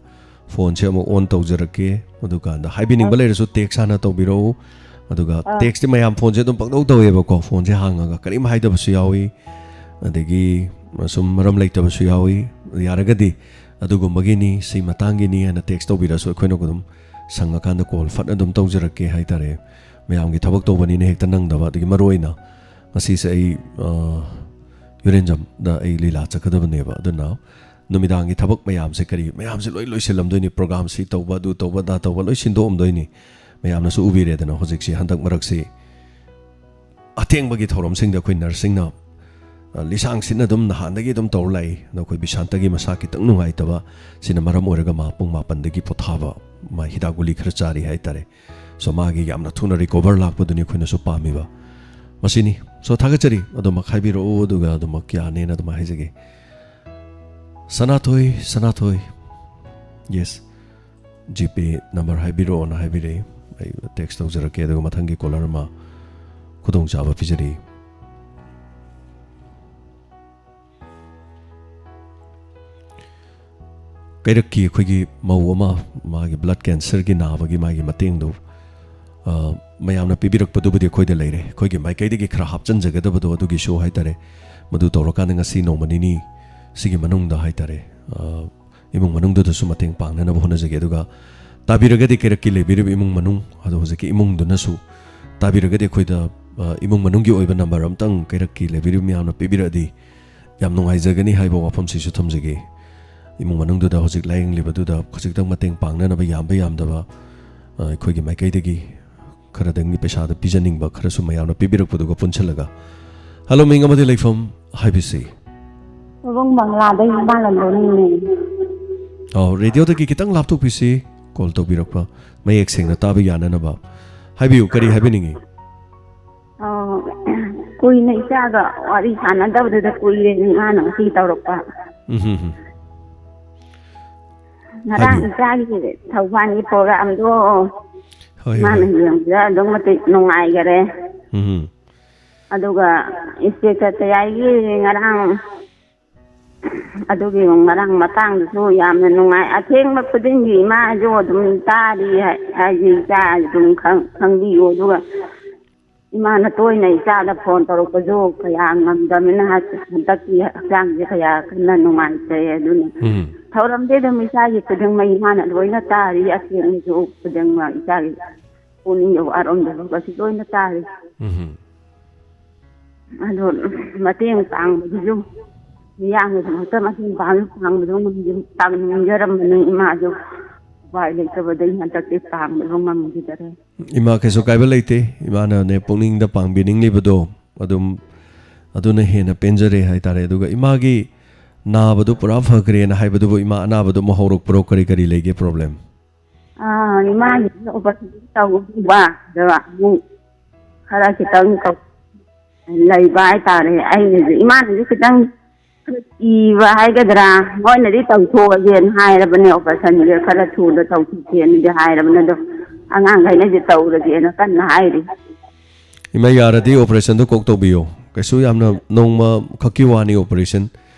phone-ꯁꯦ ꯑꯃꯨꯛ on ꯇꯧꯖꯔꯛꯀꯦ꯫ ꯑꯗꯨꯀꯥꯟꯗ ꯍꯥꯏꯕꯤꯅꯤꯡꯕ ꯑꯥ꯫ ꯂꯩꯔꯁꯨ text ꯍꯥꯟꯅ ꯇꯧꯕꯤꯔꯛꯎ꯫ ꯑꯗꯨꯒ ꯑꯥ꯫ Text-ꯇꯤ ꯃꯌꯥꯝ phone-ꯁꯦ ꯑꯗꯨꯝ ꯄꯪꯇꯧ ꯇꯧꯋꯦꯕꯀꯣ꯫ Phone-ꯁꯦ ꯍꯥꯡꯉꯒ ꯀꯔꯤꯝ ꯍꯥꯏꯗꯕꯁꯨ ꯌꯥꯎꯏ, ꯑꯗꯒꯤ ꯁꯨꯝ ꯃꯔꯝ ꯂꯩꯇꯕꯁꯨ ꯌꯥꯎꯏ꯫ ꯌꯥꯔꯒꯗꯤ ꯑꯗꯨꯒꯨꯝꯕꯒꯤꯅꯤ, ꯁꯤ ꯃꯇꯥꯡꯒꯤꯅꯤ ꯍꯥꯏꯅ text ꯇꯧꯕꯤꯔꯁꯨ ꯑꯩꯈꯣꯏꯅ ꯑꯗꯨꯝ ꯁꯪꯉꯀꯥꯟꯗ call ꯐꯠ ꯑꯗꯨꯝ ꯇꯧꯖꯔꯛꯀꯦ ꯍꯥꯏꯇꯥꯔꯦ꯫ ꯃꯌꯥꯝꯒꯤ ꯊꯕꯛ ꯇꯧꯕꯅꯤꯅ ꯍꯦꯛꯇ ꯅꯪꯗꯕ꯫ ꯑꯗꯒꯤ ꯃꯔꯨꯑꯣꯏꯅ ꯉꯁꯤꯁꯦ ꯑꯩ, ꯑ, ꯌꯨꯔꯦꯟꯖꯝꯗ ꯑꯩ ꯂꯤꯂꯥ ꯆꯠꯀꯗꯕꯅꯦꯕ꯫ ꯑꯗꯨꯅ ꯅꯨꯃꯤꯗꯥꯡꯒꯤ ꯊꯕꯛ ꯃꯌꯥꯝꯁꯦ ꯀꯔꯤ ꯃꯌꯥꯝꯁꯦ ꯂꯣꯏ ꯂꯣꯏꯁꯤꯜꯂꯝꯗꯣꯏꯅꯤ꯫ Program ꯁꯤ ꯇꯧꯕ, ꯑꯗꯨ ꯇꯧꯕ, ꯑꯗꯥ ꯇꯧꯕ ꯂꯣꯏ ꯁꯤꯟꯗꯣꯛꯑꯝꯗꯣꯏꯅꯤ꯫ ꯃꯌꯥꯝꯅꯁꯨ ꯎꯕꯤꯔꯦꯗꯅ ꯍꯧꯖꯤꯛꯁꯤ, ꯍꯟꯗꯛ ꯃꯔꯛꯁꯤ ꯑꯊꯦꯡꯕꯒꯤ ꯊꯧꯔꯝꯁꯤꯡꯗ ꯑꯩꯈꯣꯏ ꯅꯔꯁꯁꯤꯡꯅ, ꯑ, ꯂꯤꯁꯥꯡ ꯁꯤꯠꯅ ꯑꯗꯨꯝ ꯅꯍꯥꯟꯗꯒꯤ ꯑꯗꯨꯝ ꯇꯧꯔ ꯂꯥꯛꯏ꯫ ꯑꯗꯣ ꯑꯩꯈꯣꯏ ꯕꯤꯁꯥꯟꯇꯒꯤ ꯃꯁꯥ ꯈꯤꯇꯪ ꯅꯨꯡꯉꯥꯏꯇꯕ ꯁꯤꯅ ꯃꯔꯝ ꯑꯣꯏꯔꯒ ꯃꯥ ꯄꯨꯡ ꯃꯥꯄꯟꯗꯒꯤ ꯄꯣꯊꯥꯕ, ꯃꯥ ꯍꯤꯗꯥꯛ ꯒꯨꯂꯤ ꯈꯔ ꯆꯥꯔꯤ ꯍꯥꯏꯇꯥꯔꯦ꯫ So, ꯃꯥꯒꯤ ꯌꯥꯝꯅ ꯊꯨꯅ recover ꯂꯥꯛꯄꯗꯨꯅꯤ ꯑꯩꯈꯣꯏꯅꯁꯨ ꯄꯥꯝꯃꯤꯕ꯫ ꯃꯁꯤꯅꯤ꯫ So, ꯊꯥꯒꯠꯆꯔꯤ꯫ ꯑꯗꯨꯃꯛ ꯍꯥꯏꯕꯤꯔꯛꯎ, ꯑꯗꯨꯒ ꯑꯗꯨꯃꯛ ꯌꯥꯅꯦꯅ ꯑꯗꯨꯃꯛ ꯍꯥꯏꯖꯒꯦ꯫ ꯁꯅꯥꯊꯣꯏ, ꯁꯅꯥꯊꯣꯏ꯫ Yes꯫ GPay number ꯍꯥꯏꯕꯤꯔꯛꯑꯣꯅ ꯍꯥꯏꯕꯤꯔꯛꯏ꯫ ꯑꯩ text ꯇꯧꯖꯔꯛꯀꯦ, ꯑꯗꯨꯒ ꯃꯊꯪꯒꯤ caller ꯑꯃ ꯈꯨꯗꯣꯡꯆꯥꯕ ꯄꯤꯖꯔꯤ꯫ ꯀꯩꯔꯛꯀꯤ ꯑꯩꯈꯣꯏꯒꯤ ꯃꯧ ꯑꯃ, ꯃꯥꯒꯤ blood cancerꯒꯤ ꯅꯥꯕꯒꯤ ꯃꯥꯒꯤ ꯃꯇꯦꯡꯗꯨ, ꯑ, ꯃꯌꯥꯝꯅ ꯄꯤꯕꯤꯔꯛꯄꯗꯨꯕꯨꯗꯤ ꯑꯩꯈꯣꯏꯗ ꯂꯩꯔꯦ꯫ ꯑꯩꯈꯣꯏꯒꯤ ꯃꯥꯏꯀꯩꯗꯒꯤ ꯈꯔ ꯍꯥꯞꯆꯤꯟꯖꯒꯗꯕꯗꯣ ꯑꯗꯨꯒꯤ show ꯍꯥꯏꯇꯥꯔꯦ꯫ ꯃꯗꯨ ꯇꯧꯔꯀꯥꯟꯗ ꯉꯁꯤ ꯅꯣꯡꯃ ꯅꯤꯅꯤ ꯁꯤꯒꯤ ꯃꯅꯨꯡꯗ ꯍꯥꯏꯇꯥꯔꯦ, ꯑ, ꯏꯃꯨꯡ ꯃꯅꯨꯡꯗꯨꯗꯁꯨ ꯃꯇꯦꯡ ꯄꯥꯡꯅꯅꯕ ꯍꯣꯠꯅꯖꯒꯦ꯫ ꯑꯗꯨꯒ ꯇꯥꯕꯤꯔꯒꯗꯤ ꯀꯩꯔꯛꯀꯤ ꯂꯩꯕꯤꯔꯤꯕ ꯏꯃꯨꯡ ꯃꯅꯨꯡ, ꯑꯗꯣ ꯍꯧꯖꯤꯛꯀꯤ ꯏꯃꯨꯡꯗꯨꯅꯁꯨ ꯇꯥꯕꯤꯔꯒꯗꯤ ꯑꯩꯈꯣꯏꯗ, ꯑ, ꯏꯃꯨꯡ ꯃꯅꯨꯡꯒꯤ ꯑꯣꯏꯕ number ꯑꯝꯇꯪ ꯀꯩꯔꯛꯀꯤ ꯂꯩꯕꯤꯔꯤꯕ ꯃꯌꯥꯝꯅ ꯄꯤꯕꯤꯔꯛꯑꯗꯤ ꯌꯥꯝ ꯅꯨꯡꯉꯥꯏꯖꯒꯅꯤ ꯍꯥꯏꯕ ꯋꯥꯐꯝꯁꯤꯁꯨ ꯊꯝꯖꯒꯦ꯫ ꯏꯃꯨꯡ ꯃꯅꯨꯡꯗꯨꯗ ꯍꯧꯖꯤꯛ ꯂꯥꯌꯦꯡꯂꯤꯕꯗꯨꯗ ꯈꯖꯤꯛꯇꯪ ꯃꯇꯦꯡ ꯄꯥꯡꯅꯅꯕ ꯌꯥꯝꯕ ꯌꯥꯝꯗꯕ, ꯑ, ꯑꯩꯈꯣꯏꯒꯤ ꯃꯥꯏꯀꯩꯗꯒꯤ ꯈꯔꯗꯪꯗꯤ ꯄꯩꯁꯥꯗ ꯄꯤꯖꯅꯤꯡꯕ ꯈꯔꯁꯨ ꯃꯌꯥꯝꯅ ꯄꯤꯕꯤꯔꯛꯄꯗꯨꯒ ꯄꯨꯟꯁꯤꯜꯂꯒ꯫ Hello, ꯃꯤꯡ ꯑꯃꯗꯤ ꯂꯩꯐꯝ ꯍꯥꯏꯕꯤꯁꯤ꯫ ꯁꯣꯏꯕꯨꯝ ꯕꯪꯂꯥꯗꯒꯤ ꯏꯃꯥ ꯂꯟꯗꯣꯅꯤꯅꯦ꯫ ꯑꯧ, radioꯗꯒꯤ ꯈꯤꯇꯪ ꯂꯥꯞꯊꯣꯛꯄꯤꯁꯤ, call ꯇꯧꯕꯤꯔꯛꯄ ꯃꯌꯦꯛ ꯁꯦꯡꯅ ꯇꯥꯕ ꯌꯥꯅꯅꯕ꯫ ꯍꯥꯏꯕꯤꯌꯨ, ꯀꯔꯤ ꯍꯥꯏꯕꯤꯅꯤꯡꯉꯤ? ꯑꯧ, ꯀꯨꯏꯅ ꯏꯆꯥꯒ ꯋꯥꯔꯤ ꯁꯥꯟꯅꯗꯕꯗꯨꯗ ꯀꯨꯏꯔꯦ, ꯏꯃꯥꯅ ꯉꯁꯤ ꯇꯧꯔꯛꯄ꯫ ꯎꯝ, ꯍꯝ, ꯍꯝ꯫ ꯉꯔꯥꯡ ꯍꯥꯏꯕꯤꯌꯨ꯫ ꯏꯆꯥꯒꯤ ꯊꯧꯕꯥꯜꯒꯤ programꯗꯣ ꯍꯣꯏ, ꯏꯃꯥꯅ ꯍꯣꯏ꯫ ꯌꯦꯡꯕꯗ ꯑꯗꯨꯛ ꯃꯇꯤꯛ ꯅꯨꯡꯉꯥꯏꯈꯔꯦ꯫ ꯎꯝ꯫ ꯑꯗꯨꯒ inspector ꯇꯌꯥꯏꯒꯤ ꯉꯔꯥꯡ ꯑꯗꯨꯒꯤ ꯉꯔꯥꯡ ꯃꯇꯥꯡꯗꯨꯁꯨ ꯌꯥꯝꯅ ꯅꯨꯡꯉꯥꯏ꯫ ꯑꯊꯦꯡꯕ ꯈꯨꯗꯤꯡꯒꯤ ꯏꯃꯥꯁꯨ ꯑꯗꯨꯝ ꯇꯥꯔꯤ ꯍꯥꯏ-, ꯍꯥꯏꯗꯤ ꯏꯆꯥ ꯑꯗꯨꯝ ꯈꯪ-, ꯈꯪꯕꯤꯌꯨ꯫ ꯑꯗꯨꯒ ꯏꯃꯥꯅ ꯇꯣꯏꯅ ꯏꯆꯥꯗ phone ꯇꯧꯔꯛꯄꯁꯨ ꯀꯌꯥ ꯉꯝꯗꯕꯅꯤꯅ ꯍꯟꯗꯛꯇꯤ ꯍꯛꯆꯥꯡꯁꯦ ꯀꯌꯥ ꯀꯟꯅ ꯅꯨꯡꯉꯥꯏꯇ꯭ꯔꯦ꯫ ꯑꯗꯨꯅ ꯎꯝ꯫ ꯊꯧꯔꯝꯗꯤ ꯑꯗꯨꯝ ꯏꯆꯥꯒꯤ ꯈꯨꯗꯤꯡꯃꯛ ꯏꯃꯥꯅ ꯂꯣꯏꯅ ꯇꯥꯔꯤ, ꯑꯊꯦꯡꯕꯁꯨ ꯈꯨꯗꯤꯡꯃꯛ ꯏꯆꯥꯒꯤ ꯄꯨꯛꯅꯤꯡꯒꯤ ꯋꯥꯔꯣꯝꯗ ꯂꯧꯕꯁꯨ ꯂꯣꯏꯅ ꯇꯥꯔꯤ꯫ ꯎꯝ꯫ ꯑꯗꯣ ꯃꯇꯦꯡ ꯄꯥꯡꯕꯗꯨꯁꯨ, ꯃꯤꯌꯥꯝꯒꯤꯗꯃꯛꯇ ꯃꯇꯦꯡ ꯄꯥꯡ-, ꯄꯥꯡꯕꯗꯣ ꯉꯝꯖ-, ꯄꯥꯡꯅꯤꯡꯖꯔꯝꯕꯅꯤ ꯏꯃꯥꯁꯨ꯫ ꯎꯄꯥꯏ ꯂꯩꯇꯕꯗꯒꯤ ꯍꯟꯗꯛꯇꯤ ꯄꯥꯡꯕ ꯉꯝꯈꯤꯗꯔꯦ꯫ ꯏꯃꯥ, ꯀꯩꯁꯨ ꯀꯥꯏꯕ ꯂꯩꯇꯦ꯫ ꯏꯃꯥꯅꯅꯦ ꯄꯨꯛꯅꯤꯡꯗ ꯄꯥꯡꯕꯤꯅꯤꯡꯂꯤꯕꯗꯣ ꯑꯗꯨꯝ, ꯑꯗꯨꯅ ꯍꯦꯟꯅ ꯄꯦꯟꯖꯔꯦ ꯍꯥꯏꯇꯥꯔꯦ꯫ ꯑꯗꯨꯒ ꯏꯃꯥꯒꯤ ꯅꯥꯕꯗꯨ ꯄꯨꯔꯥ ꯐꯈ꯭ꯔꯦꯅ ꯍꯥꯏꯕꯗꯨꯕꯨ, ꯏꯃꯥ ꯑꯅꯥꯕꯗꯨ ꯑꯃꯨꯛ ꯍꯧꯔꯛꯄ꯭ꯔꯣ? ꯀꯔꯤ ꯀꯔꯤ ꯂꯩꯒꯦ problem? ꯑꯥ, ꯏꯃꯥꯒꯤꯁꯨ operation ꯇꯧꯕ, ꯑꯗꯣ ꯑꯃꯨꯛ ꯈꯔ ꯈꯤꯇꯪ ꯇꯧ-, ꯂꯩꯕ ꯍꯥꯏꯇꯥꯔꯦ꯫ ꯑꯩꯅꯁꯨ, ꯏꯃꯥꯅꯁꯨ ꯈꯤꯇꯪ ꯏꯕ ꯍꯥꯏꯒꯗ꯭ꯔꯥ, ꯃꯣꯏꯅꯗꯤ ꯇꯧꯊꯣꯛꯑꯒꯦꯅ ꯍꯥꯏꯔꯕꯅꯦ, operation ꯁꯦ ꯈꯔ ꯊꯨꯅ ꯇꯧꯊꯣꯛꯀꯦꯅꯗꯤ ꯍꯥꯏꯔꯕꯅꯦ, ꯑꯗꯣ ꯑꯉꯥꯡꯈꯩꯅꯗꯤ ꯇꯧꯔꯒꯦꯅ ꯀꯟꯅ ꯍꯥꯏꯔꯤ꯫ ꯏꯃꯥ, ꯌꯥꯔꯗꯤ operation ꯗꯨ ꯀꯣꯛ ꯇꯧꯕꯤꯌꯣ꯫ ꯀꯩꯁꯨ ꯌꯥꯝꯅ ꯅꯣꯡꯃ ꯈꯛꯀꯤ ꯋꯥꯅꯤ operation꯫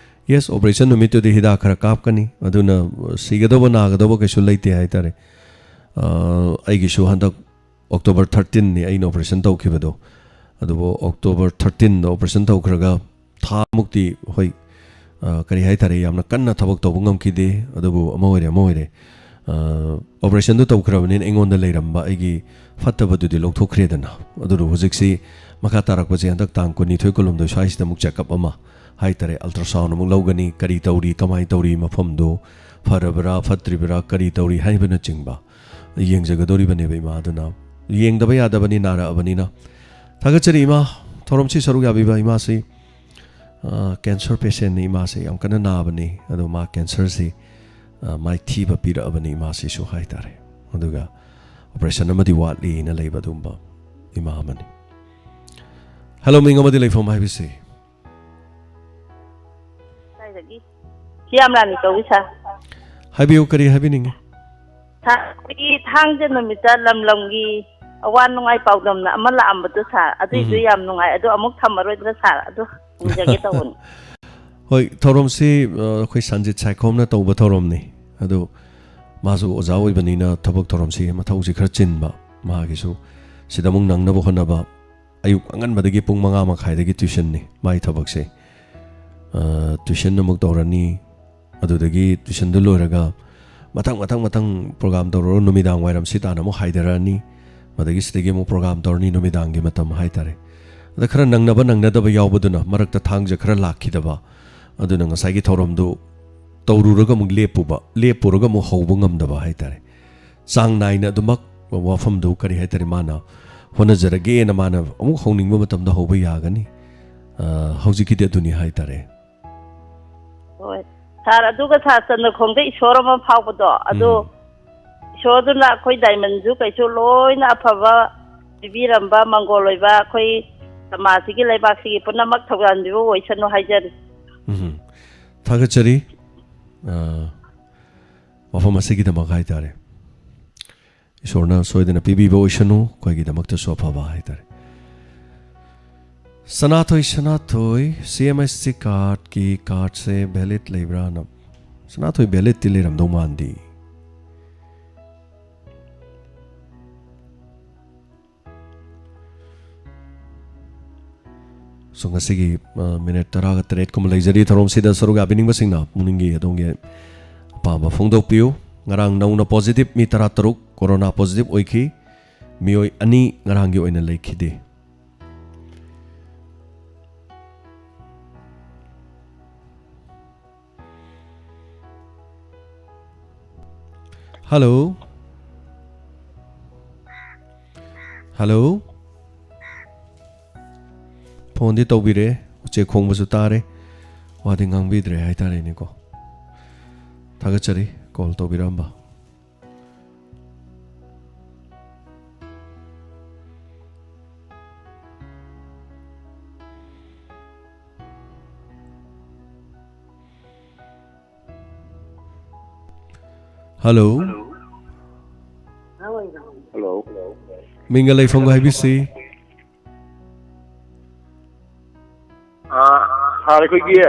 Yes, operation ꯅꯨꯃꯤꯠꯇꯨꯗꯤ ꯍꯤꯗꯥꯛ ꯈꯔ ꯀꯥꯞꯀꯅꯤ, ꯑꯗꯨꯅ ꯁꯤꯒꯗꯧꯕ ꯅꯥꯒꯗꯧꯕ ꯀꯩꯁꯨ ꯂꯩꯇꯦ ꯍꯥꯏꯇꯥꯔꯦ꯫ ꯑꯥ, ꯑꯩꯒꯤꯁꯨ ꯍꯟꯗꯛ October thirteen ꯅꯤ ꯑꯩꯅ operation ꯇꯧꯈꯤꯕꯗꯣ꯫ ꯑꯗꯨꯕꯨ October thirteen ꯗ operation ꯇꯧꯈ꯭ꯔꯒ ꯊꯥ ꯃꯨꯛꯇꯤ, ꯍꯣꯏ, ꯑ, ꯀꯔꯤ ꯍꯥꯏꯇꯥꯔꯦ, ꯌꯥꯝꯅ ꯀꯟꯅ ꯊꯕꯛ ꯇꯧꯕ ꯉꯝꯈꯤꯗꯦ꯫ ꯑꯗꯨꯕꯨ ꯑꯃ ꯑꯣꯏꯔꯦ, ꯑꯃ ꯑꯣꯏꯔꯦ, ꯑ, operation ꯗꯨ ꯇꯧꯈ꯭ꯔꯕꯅꯤꯅ ꯑꯩꯉꯣꯟꯗ ꯂꯩꯔꯝꯕ ꯑꯩꯒꯤ ꯐꯠꯇꯕꯗꯨꯗꯤ ꯂꯧꯊꯣꯛꯈ꯭ꯔꯦꯗꯅ꯫ ꯑꯗꯨꯅ ꯍꯧꯖꯤꯛꯁꯤ ꯃꯈꯥ ꯇꯥꯔꯛꯄꯁꯦ ꯍꯟꯗꯛ ꯇꯥꯡ ꯀꯨꯟꯅꯤꯊꯣꯏ, ꯀꯨꯟꯍꯨꯝꯗꯣꯏ ꯁ꯭ꯋꯥꯏꯁꯤꯗ ꯑꯃꯨꯛ check up ꯑꯃ ꯍꯥꯏꯇꯥꯔꯦ, ultrasound ꯑꯃꯨꯛ ꯂꯧꯒꯅꯤ꯫ ꯀꯔꯤ ꯇꯧꯔꯤ, ꯀꯃꯥꯏꯅ ꯇꯧꯔꯤ, ꯃꯐꯝꯗꯨ ꯐꯔꯕ꯭ꯔꯥ, ꯐꯠꯇ꯭ꯔꯤꯕ꯭ꯔꯥ, ꯀꯔꯤ ꯇꯧꯔꯤ ꯍꯥꯏꯕꯅꯆꯤꯡꯕ ꯌꯦꯡꯖꯒꯗꯧꯔꯤꯕꯅꯦꯕ ꯏꯃꯥ꯫ ꯑꯗꯨꯅ ꯌꯦꯡꯗꯕ ꯌꯥꯗꯕꯅꯤ, ꯅꯥꯔꯛꯑꯕꯅꯤꯅ꯫ ꯊꯥꯒꯠꯆꯔꯤ ꯏꯃꯥ, ꯊꯧꯔꯝꯁꯤ ꯁꯔꯨꯛ ꯌꯥꯕꯤꯕ ꯏꯃꯥꯁꯤ꯫ ꯑ, cancer patient ꯅꯤ ꯏꯃꯥꯁꯦ, ꯌꯥꯝ ꯀꯟꯅ ꯅꯥꯕꯅꯤ꯫ ꯑꯗꯣ ꯃꯥ cancer ꯁꯤ, ꯑ, ꯃꯥꯏꯊꯤꯕ ꯄꯤꯔꯛꯑꯕꯅꯤ ꯏꯃꯥꯁꯤꯁꯨ ꯍꯥꯏꯇꯥꯔꯦ꯫ ꯑꯗꯨꯒ operation ꯑꯃꯗꯤ ꯋꯥꯠꯂꯤꯅ ꯂꯩꯕ ꯑꯗꯨꯒꯨꯝꯕ ꯏꯃꯥ ꯑꯃꯅꯤ꯫ Hello, ꯃꯤꯡ ꯑꯃꯗꯤ ꯂꯩꯐꯝ ꯍꯥꯏꯕꯁꯤ꯫ ꯀꯥꯏꯗꯒꯤ? ꯁꯤ ꯌꯥꯝ ꯔꯥꯅꯤ ꯀꯧꯏ, sir꯫ ꯍꯥꯏꯕꯤꯌꯨ, ꯀꯔꯤ ꯍꯥꯏꯕꯤꯅꯤꯡꯉꯤ? ꯊꯥ-, ꯑꯩꯈꯣꯏꯒꯤ ꯊꯥꯡꯖ ꯅꯨꯃꯤꯠꯇ ꯂꯝ ꯂꯝꯒꯤ ꯑꯋꯥ ꯅꯨꯡꯉꯥꯏ ꯄꯥꯎꯗꯝꯅ ꯑꯃ ꯂꯥꯛꯑꯝꯕꯗꯣ, sir, ꯑꯗꯨꯏꯗꯨ ꯎꯝ꯫ ꯌꯥꯝ ꯅꯨꯡꯉꯥꯏ꯫ ꯑꯗꯣ ꯑꯃꯨꯛ ꯊꯝꯃꯔꯣꯏꯗ꯭ꯔꯥ, sir? ꯑꯗꯨ ꯍꯪꯖꯒꯦ ꯇꯧꯕꯅꯤ꯫ ꯍꯣꯏ, ꯊꯧꯔꯝꯁꯤ, ꯑ, ꯑꯩꯈꯣꯏ ꯁꯟꯖꯤꯠ ꯁꯥꯏꯈꯣꯝꯅ ꯇꯧꯕ ꯊꯧꯔꯝꯅꯤ꯫ ꯑꯗꯨ ꯃꯥꯁꯨ ꯑꯣꯖꯥ ꯑꯣꯏꯕꯅꯤꯅ ꯊꯕꯛ ꯊꯧꯔꯝꯁꯤ, ꯃꯊꯧꯁꯤ ꯈꯔ ꯆꯤꯟꯕ꯫ ꯃꯥꯒꯤꯁꯨ ꯁꯤꯗ ꯑꯃꯨꯛ ꯅꯪꯅꯕ ꯍꯣꯠꯅꯕ꯫ ꯑꯌꯨꯛ ꯑꯉꯟꯕꯗꯒꯤ ꯄꯨꯡ ꯃꯉꯥ ꯃꯈꯥꯏꯗꯒꯤ tuition ꯅꯤ ꯃꯥꯒꯤ ꯊꯕꯛꯁꯦ꯫ ꯑ, tuition ꯑꯃꯨꯛ ꯇꯧꯔꯅꯤ꯫ ꯑꯗꯨꯗꯒꯤ tuition ꯗꯨ ꯂꯣꯏꯔꯒ ꯃꯊꯪ, ꯃꯊꯪ, ꯃꯊꯪ program ꯇꯧꯔꯒ ꯅꯨꯃꯤꯗꯥꯡ ꯋꯥꯏꯔꯝ ꯁꯤ ꯇꯥꯟꯅ ꯑꯃꯨꯛ ꯍꯥꯏꯊꯔꯛꯑꯅꯤ꯫ ꯃꯗꯒꯤ ꯁꯤꯗꯒꯤ ꯑꯃꯨꯛ program ꯇꯧꯔꯅꯤ ꯅꯨꯃꯤꯗꯥꯡꯒꯤ ꯃꯇꯝ ꯍꯥꯏꯇꯥꯔꯦ꯫ ꯑꯗ ꯈꯔ ꯅꯪꯅꯕ ꯅꯪꯅꯗꯕ ꯌꯥꯎꯕꯗꯨꯅ ꯃꯔꯛꯇ ꯊꯥꯡꯖ ꯈꯔ ꯂꯥꯛꯈꯤꯗꯕ꯫ ꯑꯗꯨꯅ ꯉꯁꯥꯏꯒꯤ ꯊꯧꯔꯝꯗꯨ ꯇꯧꯔꯨꯔꯒ ꯑꯃꯨꯛ ꯂꯦꯞꯄꯨꯕ, ꯂꯦꯞꯄꯨꯔꯒ ꯑꯃꯨꯛ ꯍꯧꯕ ꯉꯝꯗꯕ ꯍꯥꯏꯇꯥꯔꯦ꯫ ꯆꯥꯡ ꯅꯥꯏꯅ ꯑꯗꯨꯃꯛ ꯋꯥꯐꯝꯗꯨ ꯀꯔꯤ ꯍꯥꯏꯇꯥꯔꯦ, ꯃꯥꯅ ꯍꯣꯠꯅꯖꯔꯒꯦꯅ ꯃꯥꯅ ꯑꯃꯨꯛ ꯍꯧꯅꯤꯡꯕ ꯃꯇꯝꯗ ꯍꯧꯕ ꯌꯥꯒꯅꯤ꯫ ꯑ, ꯍꯧꯖꯤꯛꯀꯤꯗꯤ ꯑꯗꯨꯅꯤ ꯍꯥꯏꯇꯥꯔꯦ꯫ ꯍꯣꯏ꯫ ꯁꯥꯔ, ꯑꯗꯨꯒ ꯁꯥꯔ ꯆꯟꯗ꯭ꯔꯈꯣꯡꯗ ꯏꯁꯣꯔ ꯑꯃ ꯐꯥꯎꯕꯗꯣ, ꯑꯗꯨ ꯎꯝ꯫ ꯏꯁꯣꯔꯗꯨꯅ ꯑꯩꯈꯣꯏ ꯗꯥꯏꯃꯟꯁꯨ ꯀꯩꯁꯨ ꯂꯣꯏꯅ ꯑꯐꯕ ꯄꯤꯕꯤꯔꯝꯕ, ꯃꯪꯒꯣꯜ ꯑꯣꯏꯕ ꯑꯩꯈꯣꯏ ꯁꯃꯥꯖꯁꯤꯒꯤ, ꯂꯩꯕꯥꯛꯁꯤꯒꯤ ꯄꯨꯝꯅꯃꯛ ꯊꯧꯖꯥꯟꯕꯤꯕ ꯑꯣꯏꯁꯅꯨ ꯍꯥꯏꯖꯔꯤ꯫ ꯎꯝ꯫ ꯊꯥꯒꯠꯆꯔꯤ꯫ ꯑ, ꯋꯥꯐꯝ ꯑꯁꯤꯒꯤꯗꯃꯛ ꯍꯥꯏꯇꯥꯔꯦ꯫ ꯏꯁꯣꯔꯅ ꯁꯣꯏꯗꯅ ꯄꯤꯕꯤꯕ ꯑꯣꯏꯁꯅꯨ, ꯑꯩꯈꯣꯏꯒꯤꯗꯃꯛꯇꯁꯨ ꯑꯐꯕ ꯍꯥꯏꯇꯥꯔꯦ꯫ ꯁꯅꯥꯊꯣꯏ, ꯁꯅꯥꯊꯣꯏ, ꯁꯤ ꯑꯦꯝ ꯑꯦꯁ ꯇꯤ ꯀꯥꯔꯠꯀꯤ ꯀꯥꯔꯠꯁꯦ ꯚꯦꯂꯤꯗ ꯂꯩꯕ꯭ꯔꯥꯅ? ꯁꯅꯥꯊꯣꯏ, ꯚꯦꯂꯤꯗꯇꯤ ꯂꯩꯔꯝꯗꯧ ꯃꯥꯟꯗꯦ꯫ So, ꯉꯁꯤꯒꯤ, ꯑ, ꯃꯤꯅꯤꯠ ꯇꯔꯥꯒ ꯇꯔꯦꯠ ꯀꯨꯝꯕ ꯂꯩꯖꯔꯤ꯫ ꯊꯧꯔꯝꯁꯤꯗ ꯁꯔꯨꯛ ꯌꯥꯕꯤꯅꯤꯡꯕꯁꯤꯡꯅ ꯄꯨꯛꯅꯤꯡꯒꯤ ꯑꯗꯣꯝꯒꯤ ꯑꯄꯥꯝꯕ ꯐꯣꯡꯗꯣꯛꯄꯤꯌꯨ꯫ ꯉꯔꯥꯡ ꯅꯧꯅ ꯄꯣꯖꯤꯇꯤꯚ ꯃꯤ ꯇꯔꯥꯇꯔꯨꯛ ꯀꯣꯔꯣꯅꯥ ꯄꯣꯖꯤꯇꯤꯚ ꯑꯣꯏꯈꯤ꯫ ꯃꯤꯑꯣꯏ ꯑꯅꯤ ꯉꯔꯥꯡꯒꯤ ꯑꯣꯏꯅ ꯂꯩꯈꯤꯗꯦ꯫ ꯍꯜꯂꯣ꯫ ꯍꯜꯂꯣ꯫ ꯐꯣꯟꯗꯤ ꯇꯧꯕꯤꯔꯛꯑꯦ, ꯎꯆꯦꯛ ꯈꯣꯡꯕꯁꯨ ꯇꯥꯔꯦ, ꯋꯥꯗꯤ ꯉꯥꯡꯕꯤꯗ꯭ꯔꯦ ꯍꯥꯏꯇꯥꯔꯦꯅꯦꯀꯣ꯫ ꯊꯥꯒꯠꯆꯔꯤ ꯀꯣꯜ ꯇꯧꯕꯤꯔꯛꯑꯝꯕ꯫ ꯍꯜꯂꯣ꯫ ꯍꯜꯂꯣ꯫ ꯃꯤꯡꯒ ꯂꯩꯐꯝꯒ ꯍꯥꯏꯕꯤꯁꯤ꯫ ꯑꯥ, ꯁꯥꯔ, ꯑꯩꯈꯣꯏꯒꯤ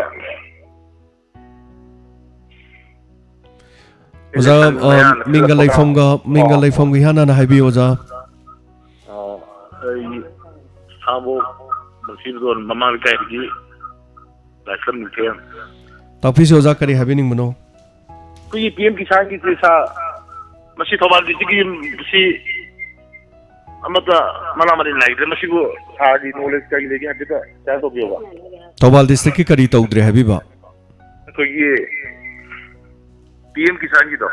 ꯑꯣꯖꯥ, ꯏꯂꯦꯛꯁꯟ ꯑ, ꯃꯌꯥꯅ ꯃꯤꯡꯒ ꯂꯩꯐꯝꯒ, ꯃꯤꯡꯒ ꯑꯣ꯫ ꯂꯩꯐꯝꯒ ꯏꯍꯥꯟ ꯍꯥꯟꯅ ꯍꯥꯏꯕꯤꯌꯨ, ꯑꯣꯖꯥ꯫ ꯑꯣ, ꯑꯩ ꯁꯥꯕꯣꯛ ꯅꯨꯡꯁꯤꯕꯗꯣꯟ ꯃꯃꯥ ꯂꯩꯀꯥꯏꯗꯒꯤ ꯂꯥꯏꯁ꯭ꯔꯝ ꯅꯤꯡꯊꯦꯝ꯫ ꯇꯥꯛꯄꯤꯁꯤ ꯑꯣꯖꯥ, ꯀꯔꯤ ꯍꯥꯏꯕꯤꯅꯤꯡꯕꯅꯣ? ꯑꯩꯈꯣꯏꯒꯤ ꯄꯤ ꯑꯦꯝ ꯀꯤꯁꯥꯟꯒꯤꯁꯦ ꯁꯥꯔ, ꯃꯁꯤ ꯊꯧꯕꯥꯜ ꯗꯤꯁꯇ꯭ꯔꯤꯛꯀꯤ ꯁꯤ ꯑꯃꯠꯇ ꯃꯅꯥ ꯃꯁꯤꯡ ꯂꯩꯇ꯭ꯔꯦ꯫ ꯃꯁꯤꯕꯨ ꯁꯥꯔꯒꯤ ꯅꯣꯂꯦꯖ ꯀꯔꯤ ꯂꯩꯒꯦ ꯍꯥꯏꯐꯦꯠꯇ ꯁꯤꯌꯔ ꯇꯧꯕꯤꯌꯣꯕ꯫ ꯊꯧꯕꯥꯜ ꯗꯤꯁꯇ꯭ꯔꯤꯛꯀꯤ ꯀꯔꯤ ꯇꯧꯗ꯭ꯔꯦ ꯍꯥꯏꯕꯤꯕ? ꯑꯩꯈꯣꯏꯒꯤ ꯄꯤ ꯑꯦꯝ ꯀꯤꯁꯥꯟꯒꯤꯗꯣ꯫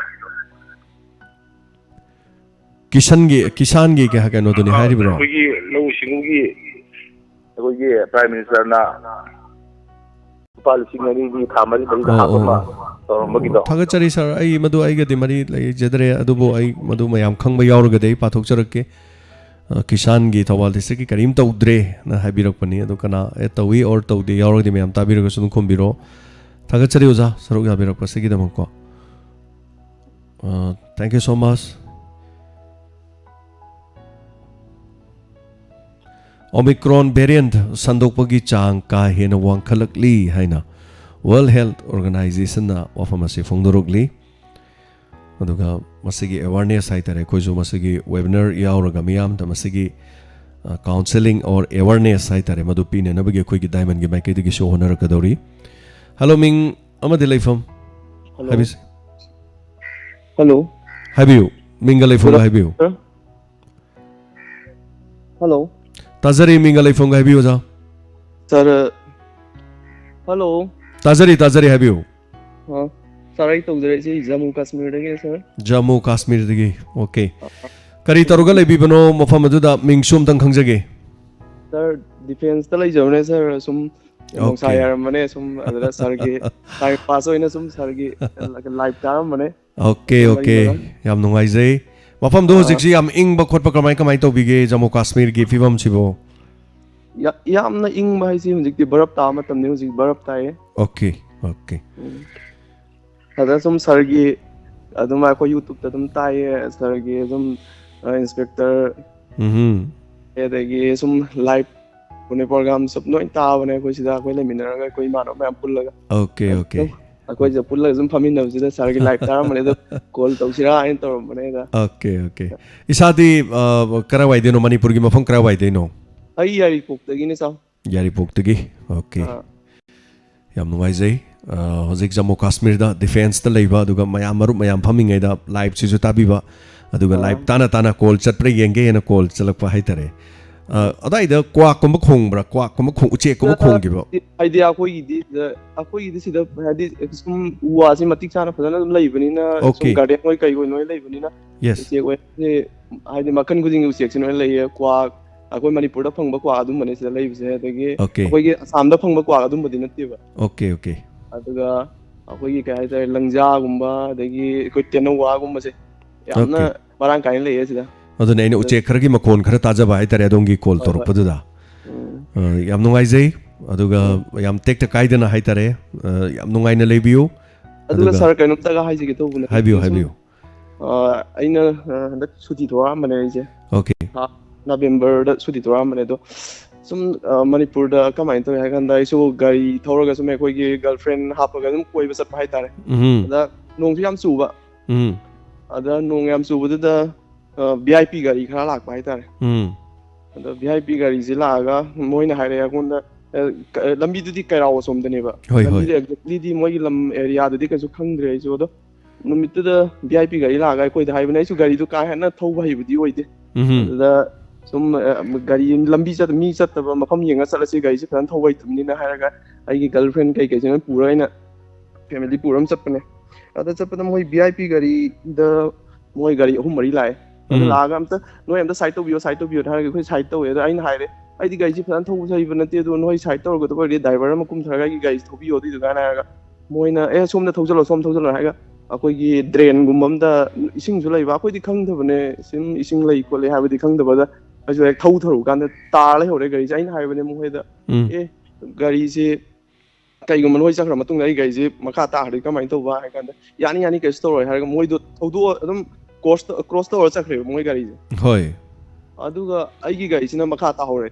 ꯀꯤꯁꯟꯒꯤ ꯀꯤꯁꯥꯟꯒꯤ ꯀꯩ- ꯀꯩꯅꯣꯗꯨꯅꯤ ꯍꯥꯏꯔꯤꯕ꯭ꯔꯣ? ꯑꯩꯈꯣꯏꯒꯤ ꯂꯧꯎ ꯁꯤꯡꯎꯒꯤ ꯑꯩꯈꯣꯏꯒꯤ ꯄ꯭ꯔꯥꯏꯝ ꯃꯤꯅꯤꯁꯇꯔꯅ ꯂꯨꯄꯥ ꯂꯤꯁꯤꯡ ꯑꯅꯤꯒꯤ ꯊꯥ ꯃꯔꯤ ꯃꯔꯤꯗ ꯑꯣ, ꯍꯥꯞꯄ ꯑꯣ, ꯑꯃ ꯑꯣ꯫ ꯇꯧꯔꯝꯕꯒꯤꯗꯣ꯫ ꯊꯥꯒꯠꯆꯔꯤ ꯁꯥꯔ, ꯑꯩ ꯃꯗꯨ ꯑꯩꯒꯗꯤ ꯃꯔꯤ ꯂꯩꯖꯗ꯭ꯔꯦ, ꯑꯗꯨꯕꯨ ꯑꯩ ꯃꯗꯨ ꯃꯌꯥꯝ ꯈꯪꯕ ꯌꯥꯎꯔꯒꯗꯤ ꯑꯩ ꯄꯥꯊꯣꯛꯆꯔꯛꯀꯦ꯫ ꯑ, ꯀꯤꯁꯥꯟꯒꯤ ꯊꯧꯕꯥꯜ ꯗꯤꯁꯇ꯭ꯔꯤꯛꯀꯤ ꯀꯔꯤꯝ ꯇꯧꯗ꯭ꯔꯦꯅ ꯍꯥꯏꯕꯤꯔꯛꯄꯅꯤ, ꯑꯗꯨ ꯀꯅꯥ ꯑꯦꯗ ꯇꯧꯏ ꯑꯣꯔ ꯇꯧꯗꯦ ꯌꯥꯎꯔꯒꯗꯤ ꯃꯌꯥꯝ ꯇꯥꯕꯤꯔꯒꯁꯨ ꯑꯗꯨꯝ ꯈꯨꯝꯕꯤꯔꯛꯑꯣ꯫ ꯊꯥꯒꯠꯆꯔꯤ ꯑꯣꯖꯥ, ꯁꯔꯨꯛ ꯌꯥꯕꯤꯔꯛꯄꯁꯤꯒꯤꯗꯃꯛꯀꯣ꯫ ꯑ, thank you so much꯫ Omicron variant ꯁꯟꯗꯣꯛꯄꯒꯤ ꯆꯥꯡ ꯀꯥ ꯍꯦꯟꯅ ꯋꯥꯡꯈꯠꯂꯛꯂꯤ ꯍꯥꯏꯅ World Health Organizationꯅ ꯋꯥꯐꯝ ꯑꯁꯤ ꯐꯣꯡꯗꯣꯔꯛꯂꯤ꯫ ꯑꯗꯨꯒ ꯃꯁꯤꯒꯤ ꯑꯦꯋꯥꯔꯅꯦꯁ ꯍꯥꯏꯇꯥꯔꯦ, ꯑꯩꯈꯣꯏꯁꯨ ꯃꯁꯤꯒꯤ ꯋꯦꯕꯤꯅꯥꯔ ꯌꯥꯎꯔꯒ ꯃꯤꯌꯥꯝꯗ ꯃꯁꯤꯒꯤ ꯀꯥꯎꯟꯁꯦꯂꯤꯡ ꯑꯣꯔ ꯑꯦꯋꯥꯔꯅꯦꯁ ꯍꯥꯏꯇꯥꯔꯦ, ꯃꯗꯨ ꯄꯤꯅꯅꯕꯒꯤ ꯑꯩꯈꯣꯏꯒꯤ ꯗꯥꯏꯃꯟꯒꯤ ꯃꯥꯏꯀꯩꯗꯒꯤꯁꯨ ꯍꯣꯠꯅꯔꯛꯀꯗꯧꯔꯤ꯫ ꯍꯜꯂꯣ, ꯃꯤꯡ ꯑꯃꯗꯤ ꯂꯩꯐꯝ ꯍꯜꯂꯣ꯫ ꯍꯥꯏꯕꯤꯁꯤ꯫ ꯍꯜꯂꯣ꯫ ꯍꯥꯏꯕꯤꯌꯨ, ꯃꯤꯡꯒ ꯂꯩꯐꯝꯒ ꯍꯜꯂꯣ꯫ ꯍꯥꯏꯕꯤꯌꯨ꯫ ꯍꯜꯂꯣ꯫ ꯇꯥꯖꯔꯤ, ꯃꯤꯡꯒ ꯂꯩꯐꯝꯒ ꯍꯥꯏꯕꯤꯌꯨ ꯑꯣꯖꯥ꯫ ꯁꯥꯔ, ꯍꯜꯂꯣ꯫ ꯇꯥꯖꯔꯤ, ꯇꯥꯖꯔꯤ, ꯍꯥꯏꯕꯤꯌꯨ꯫ ꯑ, ꯁꯥꯔ, ꯑꯩ ꯇꯧꯖꯔꯛꯏꯁꯤ ꯖꯝꯃꯨ ꯀꯥꯁꯃꯤꯔꯗꯒꯤꯅꯦ, ꯁꯥꯔ꯫ ꯖꯝꯃꯨ ꯀꯥꯁꯃꯤꯔꯗꯒꯤ꯫ ꯑꯣꯀꯦ꯫ ꯀꯔꯤ ꯇꯧꯔꯒ ꯂꯩꯕꯤꯕꯅꯣ ꯃꯐꯝ ꯑꯗꯨꯗ? ꯃꯤꯡꯁꯨ ꯑꯝꯇꯪ ꯈꯪꯖꯒꯦ꯫ ꯁꯥꯔ, ꯗꯤꯐꯦꯟꯁꯇ ꯂꯩꯖꯕꯅꯦ, ꯁꯥꯔ꯫ ꯁꯨꯝ ꯅꯨꯡꯁꯥ ꯑꯣꯀꯦ꯫ ꯌꯥꯏꯔꯝꯕꯅꯦ, ꯁꯨꯝ ꯑꯗꯨꯗ ꯁꯥꯔꯒꯤ ꯇꯥꯏꯝ ꯄꯥꯁ ꯑꯣꯏꯅ ꯁꯨꯝ ꯁꯥꯔꯒꯤ ꯂꯥꯏꯞ ꯇꯥꯔꯝꯕꯅꯦ꯫ Okay, okay. ꯌꯥꯝ ꯅꯨꯡꯉꯥꯏꯖꯩ꯫ ꯃꯐꯝꯗꯣ ꯍꯧꯖꯤꯛꯁꯤ ꯌꯥꯝ ꯏꯪꯕ ꯈꯣꯠꯄ ꯀꯃꯥꯏ ꯀꯃꯥꯏ ꯇꯧꯕꯤꯒꯦ ꯖꯝꯃꯨ ꯀꯥꯁꯃꯤꯔꯒꯤ ꯐꯤꯕꯝꯁꯤꯕꯨ? ꯌꯥ-, ꯌꯥꯝꯅ ꯏꯪꯕ ꯍꯥꯏꯁꯤ ꯍꯧꯖꯤꯛꯇꯤ ꯕꯔꯞ ꯇꯥꯕ ꯃꯇꯝꯅꯤ, ꯍꯧꯖꯤꯛ ꯕꯔꯞ ꯇꯥꯏꯌꯦ꯫ Okay, okay. ꯎꯝ꯫ ꯑꯗ ꯁꯨꯝ ꯁꯥꯔꯒꯤ ꯑꯗꯨꯝ ꯑꯩꯈꯣꯏ ꯌꯨꯇ꯭ꯌꯨꯕꯇ ꯑꯗꯨꯝ ꯇꯥꯏꯌꯦ, ꯁꯥꯔꯒꯤ ꯑꯗꯨꯝ, ꯑ, ꯏꯟꯁꯄꯦꯛꯇꯔ, ꯎꯝ꯫ ꯑꯗꯒꯤ ꯁꯨꯝ ꯂꯥꯏꯞ ꯄꯨꯅꯦ ꯄ꯭ꯔꯣꯒ꯭ꯔꯥꯝ ꯁꯨꯝ ꯂꯣꯏ ꯇꯥꯕꯅꯦ ꯑꯩꯈꯣꯏ ꯁꯤꯗ, ꯑꯩꯈꯣꯏ ꯂꯩꯃꯤꯟꯅꯔꯒ ꯑꯩꯈꯣꯏ ꯏꯃꯥꯟꯅꯕ ꯃꯌꯥꯝ ꯄꯨꯜꯂꯒ꯫ Okay, okay. ꯑꯩꯈꯣꯏꯁꯦ ꯄꯨꯜꯂꯒ ꯁꯨꯝ ꯐꯝꯃꯤꯟꯅꯕꯁꯤꯗ ꯁꯥꯔꯒꯤ ꯂꯥꯏꯞ ꯇꯥꯔꯝꯕꯅꯦ, ꯑꯗꯣ ꯀꯣꯜ ꯇꯧꯁꯤꯔꯥ ꯍꯥꯏꯅ ꯇꯧꯔꯝꯕꯅꯦ ꯑꯗ꯫ Okay, okay. ꯏꯁꯥꯗꯤ, ꯑ, ꯀꯔꯥꯏꯋꯥꯏꯗꯩꯅꯣ? ꯃꯅꯤꯄꯨꯔꯒꯤ ꯃꯐꯝ ꯀꯔꯥꯏꯋꯥꯏꯗꯩꯅꯣ? ꯑꯩ ꯌꯥꯏꯔꯤꯄꯣꯛꯇꯒꯤꯅꯦ, ꯁꯥꯔ꯫ ꯌꯥꯏꯔꯤꯄꯣꯛꯇꯒꯤ꯫ ꯑꯣꯀꯦ꯫ ꯑꯥ꯫ ꯌꯥꯝ ꯅꯨꯡꯉꯥꯏꯖꯩ꯫ ꯑ, ꯍꯧꯖꯤꯛ ꯖꯝꯃꯨ ꯀꯥꯁꯃꯤꯔꯗ ꯗꯤꯐꯦꯟꯁꯇ ꯂꯩꯕ, ꯑꯗꯨꯒ ꯃꯌꯥꯝ ꯃꯔꯨꯞ ꯃꯌꯥꯝ ꯐꯝꯃꯤꯉꯩꯗ ꯂꯥꯏꯞꯁꯤꯁꯨ ꯇꯥꯕꯤꯕ, ꯑꯗꯨꯒ ꯑꯥ꯫ ꯂꯥꯏꯞ ꯇꯥꯅ ꯇꯥꯅ ꯀꯣꯜ ꯆꯠꯄ꯭ꯔꯥ ꯌꯦꯡꯒꯦ ꯍꯥꯏꯅ ꯀꯣꯜ ꯆꯠꯂꯛꯄ ꯍꯥꯏꯇꯥꯔꯦ꯫ ꯑ, ꯑꯗꯥꯏꯗ ꯀ꯭ꯋꯥꯛꯀꯨꯝꯕ ꯈꯣꯡꯕ꯭ꯔꯥ? ꯀ꯭ꯋꯥꯛꯀꯨꯝꯕ ꯈꯣꯡ-, ꯎꯆꯦꯛꯀꯨꯝꯕ ꯈꯣꯡꯈꯤꯕ꯭ꯔꯣ? ꯍꯥꯏꯗꯤ ꯑꯩꯈꯣꯏꯒꯤꯗꯤ ꯁꯤꯗ, ꯑꯩꯈꯣꯏꯒꯤꯗꯤ ꯁꯤꯗ ꯍꯥꯏꯗꯤ ꯁꯨꯝ ꯎ ꯋꯥꯁꯤ ꯃꯇꯤꯛ ꯆꯥꯅ ꯐꯖꯅ ꯑꯗꯨꯝ ꯂꯩꯕꯅꯤꯅ, ꯁꯨꯝ Okay. ꯒꯥꯔꯗꯦꯟ ꯍꯣꯏ ꯀꯩ ꯍꯣꯏ ꯂꯣꯏ ꯂꯩꯕꯅꯤꯅ, Yes. ꯎꯆꯦꯛ ꯑꯣꯏꯔꯁꯦ ꯍꯥꯏꯗꯤ ꯃꯈꯜ ꯈꯨꯗꯤꯡꯒꯤ ꯎꯆꯦꯛꯁꯤ ꯂꯣꯏ ꯂꯩꯌꯦ꯫ ꯀ꯭ꯋꯥꯛ, ꯑꯩꯈꯣꯏ ꯃꯅꯤꯄꯨꯔꯗ ꯐꯪꯕ ꯀ꯭ꯋꯥꯛ ꯑꯗꯨꯝꯕꯅꯦ ꯁꯤꯗ ꯂꯩꯕꯁꯦ꯫ ꯑꯗꯒꯤ Okay. ꯑꯩꯈꯣꯏꯒꯤ ꯑꯁꯥꯝꯗ ꯐꯪꯕ ꯀ꯭ꯋꯥꯛ ꯑꯗꯨꯝꯕꯗꯤ ꯅꯠꯇꯦꯕ꯫ Okay, okay. ꯑꯗꯨꯒ ꯑꯩꯈꯣꯏꯒꯤ ꯀꯩ ꯍꯥꯏꯇꯥꯔꯦ, ꯂꯪꯖꯥꯒꯨꯝꯕ, ꯑꯗꯒꯤ ꯑꯩꯈꯣꯏ ꯇꯦꯅꯧꯋꯥꯒꯨꯝꯕꯁꯦ ꯌꯥꯝꯅ Okay. ꯃꯔꯥꯡ ꯀꯥꯏꯅ ꯂꯩꯌꯦ ꯁꯤꯗ꯫ ꯑꯗꯨꯅ ꯑꯩꯅ ꯎꯆꯦꯛ ꯈꯔꯒꯤ ꯃꯈꯣꯟ ꯈꯔ ꯇꯥꯖꯕ ꯍꯥꯏꯇꯥꯔꯦ, ꯑꯗꯣꯝꯒꯤ ꯀꯣꯜ ꯍꯣꯏ, ꯍꯣꯏ꯫ ꯇꯧꯔꯛꯄꯗꯨꯗ꯫ ꯎꯝ꯫ ꯑ, ꯌꯥꯝ ꯅꯨꯡꯉꯥꯏꯖꯩ꯫ ꯑꯗꯨꯒ ꯌꯥꯝ ꯇꯦꯛꯇ ꯀꯥꯏꯗꯅ ꯍꯥꯏꯇꯥꯔꯦ, ꯑ, ꯌꯥꯝ ꯅꯨꯡꯉꯥꯏꯅ ꯂꯩꯕꯤꯌꯨ꯫ ꯑꯗꯨꯒ ꯑꯗꯨꯒ ꯁꯥꯔ, ꯀꯩꯅꯣꯝꯇꯒ ꯍꯥꯏꯖꯒꯦ ꯇꯧꯕꯅꯦ꯫ ꯍꯥꯏꯕꯤꯌꯨ, ꯁꯨꯝ, ꯍꯥꯏꯕꯤꯌꯨ꯫ ꯑ, ꯑꯩꯅ, ꯑ, ꯍꯟꯗꯛ ꯁꯨꯇꯤ ꯊꯣꯛꯂꯛꯑꯝꯕꯅꯦ ꯑꯩꯁꯦ꯫ Okay. ꯊꯥ ꯅꯕꯦꯝꯕꯔꯗ ꯁꯨꯇꯤ ꯊꯣꯛꯂꯛꯑꯝꯕꯅꯦ꯫ ꯑꯗꯣ ꯁꯨꯝ, ꯑ, ꯃꯅꯤꯄꯨꯔꯗ ꯀꯃꯥꯏꯅ ꯇꯧꯏ ꯍꯥꯏ ꯀꯥꯟꯗ, ꯑꯩꯁꯨ ꯒꯥꯔꯤ ꯊꯧꯔꯒ ꯁꯨꯝ ꯑꯩꯈꯣꯏꯒꯤ ꯒꯔꯜ ꯐ꯭ꯔꯦꯟ ꯍꯥꯞꯄꯒ ꯑꯗꯨꯝ ꯀꯣꯏꯕ ꯆꯠꯄ ꯍꯥꯏꯇꯥꯔꯦ꯫ ꯎꯝ꯫ ꯑꯗ ꯅꯣꯡꯁꯨ ꯌꯥꯝ ꯆꯨꯕ꯫ ꯎꯝ꯫ ꯑꯗ ꯅꯣꯡ ꯌꯥꯝ ꯆꯨꯕꯗꯨꯗ, ꯑ, ꯚꯤ ꯑꯥꯏ ꯄꯤ ꯒꯥꯔꯤ ꯈꯔ ꯂꯥꯛꯄ ꯍꯥꯏꯇꯥꯔꯦ꯫ ꯎꯝ꯫ ꯑꯗ ꯚꯤ ꯑꯥꯏ ꯄꯤ ꯒꯥꯔꯤꯁꯦ ꯂꯥꯛꯑꯒ ꯃꯣꯏꯅ ꯍꯥꯏꯔꯛꯑꯦ ꯑꯩꯉꯣꯟꯗ, ꯑ, ꯀ-, ꯂꯝꯕꯤꯗꯨꯗꯤ ꯀꯩꯔꯥꯎ ꯑꯁꯣꯝꯗꯅꯦꯕ꯫ ꯍꯣꯏ, ꯍꯣꯏ꯫ ꯂꯝꯕꯤꯗꯤ exactlyꯗꯤ ꯃꯣꯏꯒꯤ ꯂꯝ areaꯗꯨꯗꯤ ꯀꯩꯁꯨ ꯈꯪꯗ꯭ꯔꯦ ꯑꯩꯁꯨ꯫ ꯑꯗꯣ ꯅꯨꯃꯤꯠꯇꯨꯗ ꯚꯤ ꯑꯥꯏ ꯄꯤ ꯒꯥꯔꯤ ꯂꯥꯛꯑꯒ ꯑꯩꯈꯣꯏꯗ ꯍꯥꯏꯕꯅꯦ꯫ ꯑꯩꯁꯨ ꯒꯥꯔꯤꯗꯨ ꯀꯥ ꯍꯦꯟꯅ ꯊꯧꯕ ꯍꯩꯕꯗꯤ ꯑꯣꯏꯗꯦ꯫ ꯎꯝ꯫ ꯑꯗꯨꯗ ꯁꯨꯝ, ꯑ, ꯒꯥꯔꯤ ꯂꯝꯕꯤ ꯆꯠ-, ꯃꯤ ꯆꯠꯇꯕ ꯃꯐꯝ ꯌꯦꯡꯉ ꯆꯠꯂꯁꯤ, ꯒꯥꯔꯤꯁꯦ ꯐꯖꯅ ꯊꯧꯕ ꯍꯩꯇꯕꯅꯤꯅ ꯍꯥꯏꯔꯒ ꯑꯩꯒꯤ ꯒꯔꯜ ꯐ꯭ꯔꯦꯟ ꯀꯩꯀꯩꯁꯦ ꯂꯣꯏ ꯄꯨꯔꯒ ꯑꯩꯅ family ꯄꯨꯔ ꯑꯃ ꯆꯠꯄꯅꯦ꯫ ꯑꯗ ꯆꯠꯄꯗ ꯃꯣꯏ ꯚꯤ ꯑꯥꯏ ꯄꯤ ꯒꯥꯔꯤꯗ ꯃꯣꯏ ꯒꯥꯔꯤ ꯑꯍꯨꯝ ꯃꯔꯤ ꯂꯥꯛꯑꯦ꯫ ꯑꯗ ꯎꯝ꯫ ꯂꯥꯛꯑꯒ ꯑꯝꯇ, "ꯅꯣꯏ ꯑꯝꯇ side ꯇꯧꯕꯤꯌꯣ, side ꯇꯧꯕꯤꯌꯣꯅ" ꯍꯥꯏꯔꯒ ꯑꯩꯈꯣꯏ side ꯇꯧꯋꯦ꯫ ꯑꯗ ꯑꯩꯅ ꯍꯥꯏꯔꯦ, "ꯑꯩꯗꯤ ꯒꯥꯔꯤꯁꯦ ꯐꯖꯅ ꯊꯧꯕꯁꯨ ꯍꯩꯕ ꯅꯠꯇꯦ, ꯑꯗꯣ ꯅꯣꯏ side ꯇꯧꯔꯒꯗꯕ ꯑꯣꯏꯔꯗꯤ driver ꯑꯃ ꯀꯨꯝꯊꯔꯒ ꯑꯩꯒꯤ ꯒꯥꯔꯤꯁꯦ ꯊꯧꯕꯤꯌꯣ ꯑꯗꯨꯏꯗꯨꯒꯅ" ꯍꯥꯏꯔꯒ ꯃꯣꯏꯅ, "ꯑꯦ, ꯁꯣꯝꯗ ꯊꯧꯖꯜꯂꯣ, ꯁꯣꯝ ꯊꯧꯖꯜꯂꯣ" ꯍꯥꯏꯔꯒ ꯑꯩꯈꯣꯏꯒꯤ drainꯒꯨꯝꯕ ꯑꯝꯗ ꯏꯁꯤꯡꯁꯨ ꯂꯩꯕ, ꯑꯩꯈꯣꯏꯗꯤ ꯈꯪꯗꯕꯅꯦ, ꯁꯨꯝ ꯏꯁꯤꯡ ꯂꯩ ꯈꯣꯠꯂꯦ ꯍꯥꯏꯕꯗꯤ ꯈꯪꯗꯕꯗ ꯑꯩꯁꯨ ꯍꯦꯛ ꯊꯧꯊꯔꯨ ꯀꯥꯟꯗ ꯇꯥꯔ ꯂꯩꯍꯧꯔꯦ ꯒꯥꯔꯤꯁꯦ꯫ ꯑꯩꯅ ꯍꯥꯏꯕꯅꯦ ꯃꯈꯣꯏꯗ, ꯎꯝ꯫ "ꯑꯦ, ꯒꯥꯔꯤꯁꯦ ꯀꯩꯒꯨꯝꯕ ꯅꯣꯏ ꯆꯠꯈ꯭ꯔ ꯃꯇꯨꯡꯗ ꯑꯩ ꯒꯥꯔꯤꯁꯦ ꯃꯈꯥ ꯇꯥꯈ꯭ꯔꯗꯤ ꯀꯃꯥꯏꯅ ꯇꯧꯕ?" ꯍꯥꯏ ꯀꯥꯟꯗ, "ꯌꯥꯅꯤ, ꯌꯥꯅꯤ, ꯀꯩꯁꯨ ꯇꯧꯔꯣꯏ" ꯍꯥꯏꯔꯒ ꯃꯣꯏꯗꯣ ꯊꯧꯗꯣꯛꯑ ꯑꯗꯨꯝ course, cross ꯇꯧꯔ ꯆꯠꯈ꯭ꯔꯦꯕ ꯃꯣꯏ ꯒꯥꯔꯤꯁꯦ꯫ ꯍꯣꯏ꯫ ꯑꯗꯨꯒ ꯑꯩꯒꯤ ꯒꯥꯔꯤꯁꯤꯅ ꯃꯈꯥ ꯇꯥꯍꯧꯔꯦ,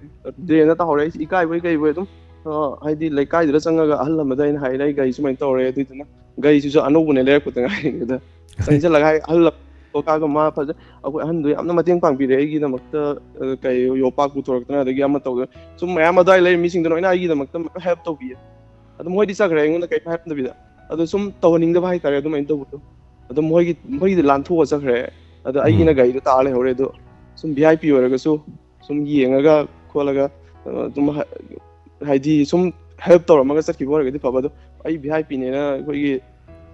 drainꯗ ꯇꯥꯍꯧꯔꯦ꯫ ꯑꯩꯁꯦ ꯏꯀꯥꯏꯕꯣꯏ ꯀꯩꯕꯣꯏ ꯑꯗꯨꯝ, ꯑ, ꯍꯥꯏꯗꯤ ꯂꯩꯀꯥꯏꯗꯨꯗ ꯆꯪꯉꯒ ꯑꯍꯜ ꯑꯃꯗ ꯑꯩꯅ ꯍꯥꯏꯔꯦ, "ꯑꯩ ꯒꯥꯔꯤ ꯁꯨꯃꯥꯏꯅ ꯇꯧꯔꯦ", ꯑꯗꯨꯏꯗꯨꯅ ꯒꯥꯔꯤꯁꯤꯁꯨ ꯑꯅꯧꯕꯅꯦ ꯂꯩꯔꯛꯄꯗ ꯉꯥꯏꯔꯤꯉꯩꯗ ꯆꯪꯁꯤꯜꯂꯒ ꯍꯥꯏ, ꯑꯍꯜ ꯑꯃ ꯀꯥꯒ ꯃꯥ ꯐꯖ-, ꯑꯩꯈꯣꯏ ꯑꯍꯟꯗꯣ ꯌꯥꯝꯅ ꯃꯇꯦꯡ ꯄꯥꯡꯕꯤꯔꯦ ꯑꯩꯒꯤꯗꯃꯛꯇ, ꯑ, ꯀꯩ ꯌꯣꯄꯥꯛ ꯄꯨꯊꯣꯔꯛꯇꯅ, ꯑꯗꯒꯤ ꯑꯃ ꯇꯧꯗꯅ ꯁꯨꯝ ꯃꯌꯥꯝ ꯑꯗꯨꯋꯥꯏ ꯂꯩꯔꯤ ꯃꯤꯁꯤꯡꯗꯣ ꯂꯣꯏꯅ ꯑꯩꯒꯤꯗꯃꯛꯇ help ꯇꯧꯕꯤꯌꯦ꯫ ꯑꯗꯨ ꯃꯣꯏꯗꯤ ꯆꯠꯈ꯭ꯔꯦ, ꯑꯩꯉꯣꯟꯗ ꯀꯩꯝ ꯍꯥꯏꯔꯝꯗꯕꯤꯗ꯫ ꯑꯗꯨ ꯁꯨꯝ ꯇꯧꯍꯟꯅꯤꯡꯗꯕ ꯍꯥꯏꯇꯥꯔꯦ ꯑꯗꯨꯃꯥꯏꯅ ꯇꯧꯕꯗꯣ꯫ ꯑꯗꯣ ꯃꯣꯏꯒꯤ, ꯃꯣꯏꯒꯤꯗꯤ ꯂꯥꯟꯊꯣꯛꯑ ꯆꯠꯈ꯭ꯔꯦ꯫ ꯑꯗꯣ ꯑꯩꯒꯤꯅ ꯎꯝ꯫ ꯒꯥꯔꯤꯗꯣ ꯇꯥꯔ ꯂꯩꯍꯧꯔꯦ꯫ ꯑꯗꯣ ꯁꯨꯝ ꯚꯤ ꯑꯥꯏ ꯄꯤ ꯑꯣꯏꯔꯒꯁꯨ ꯁꯨꯝ ꯌꯦꯡꯉꯒ ꯈꯣꯠꯂꯒ, ꯑ, ꯑꯗꯨꯝ ꯍꯥ-, ꯍꯥꯏꯗꯤ ꯁꯨꯝ help ꯇꯧꯔꯝꯃꯒ ꯆꯠꯈꯤꯕ ꯑꯣꯏꯔꯒꯗꯤ ꯐꯕ꯫ ꯑꯗꯣ ꯑꯩ V I P ꯅꯦꯅ ꯑꯩꯈꯣꯏꯒꯤ,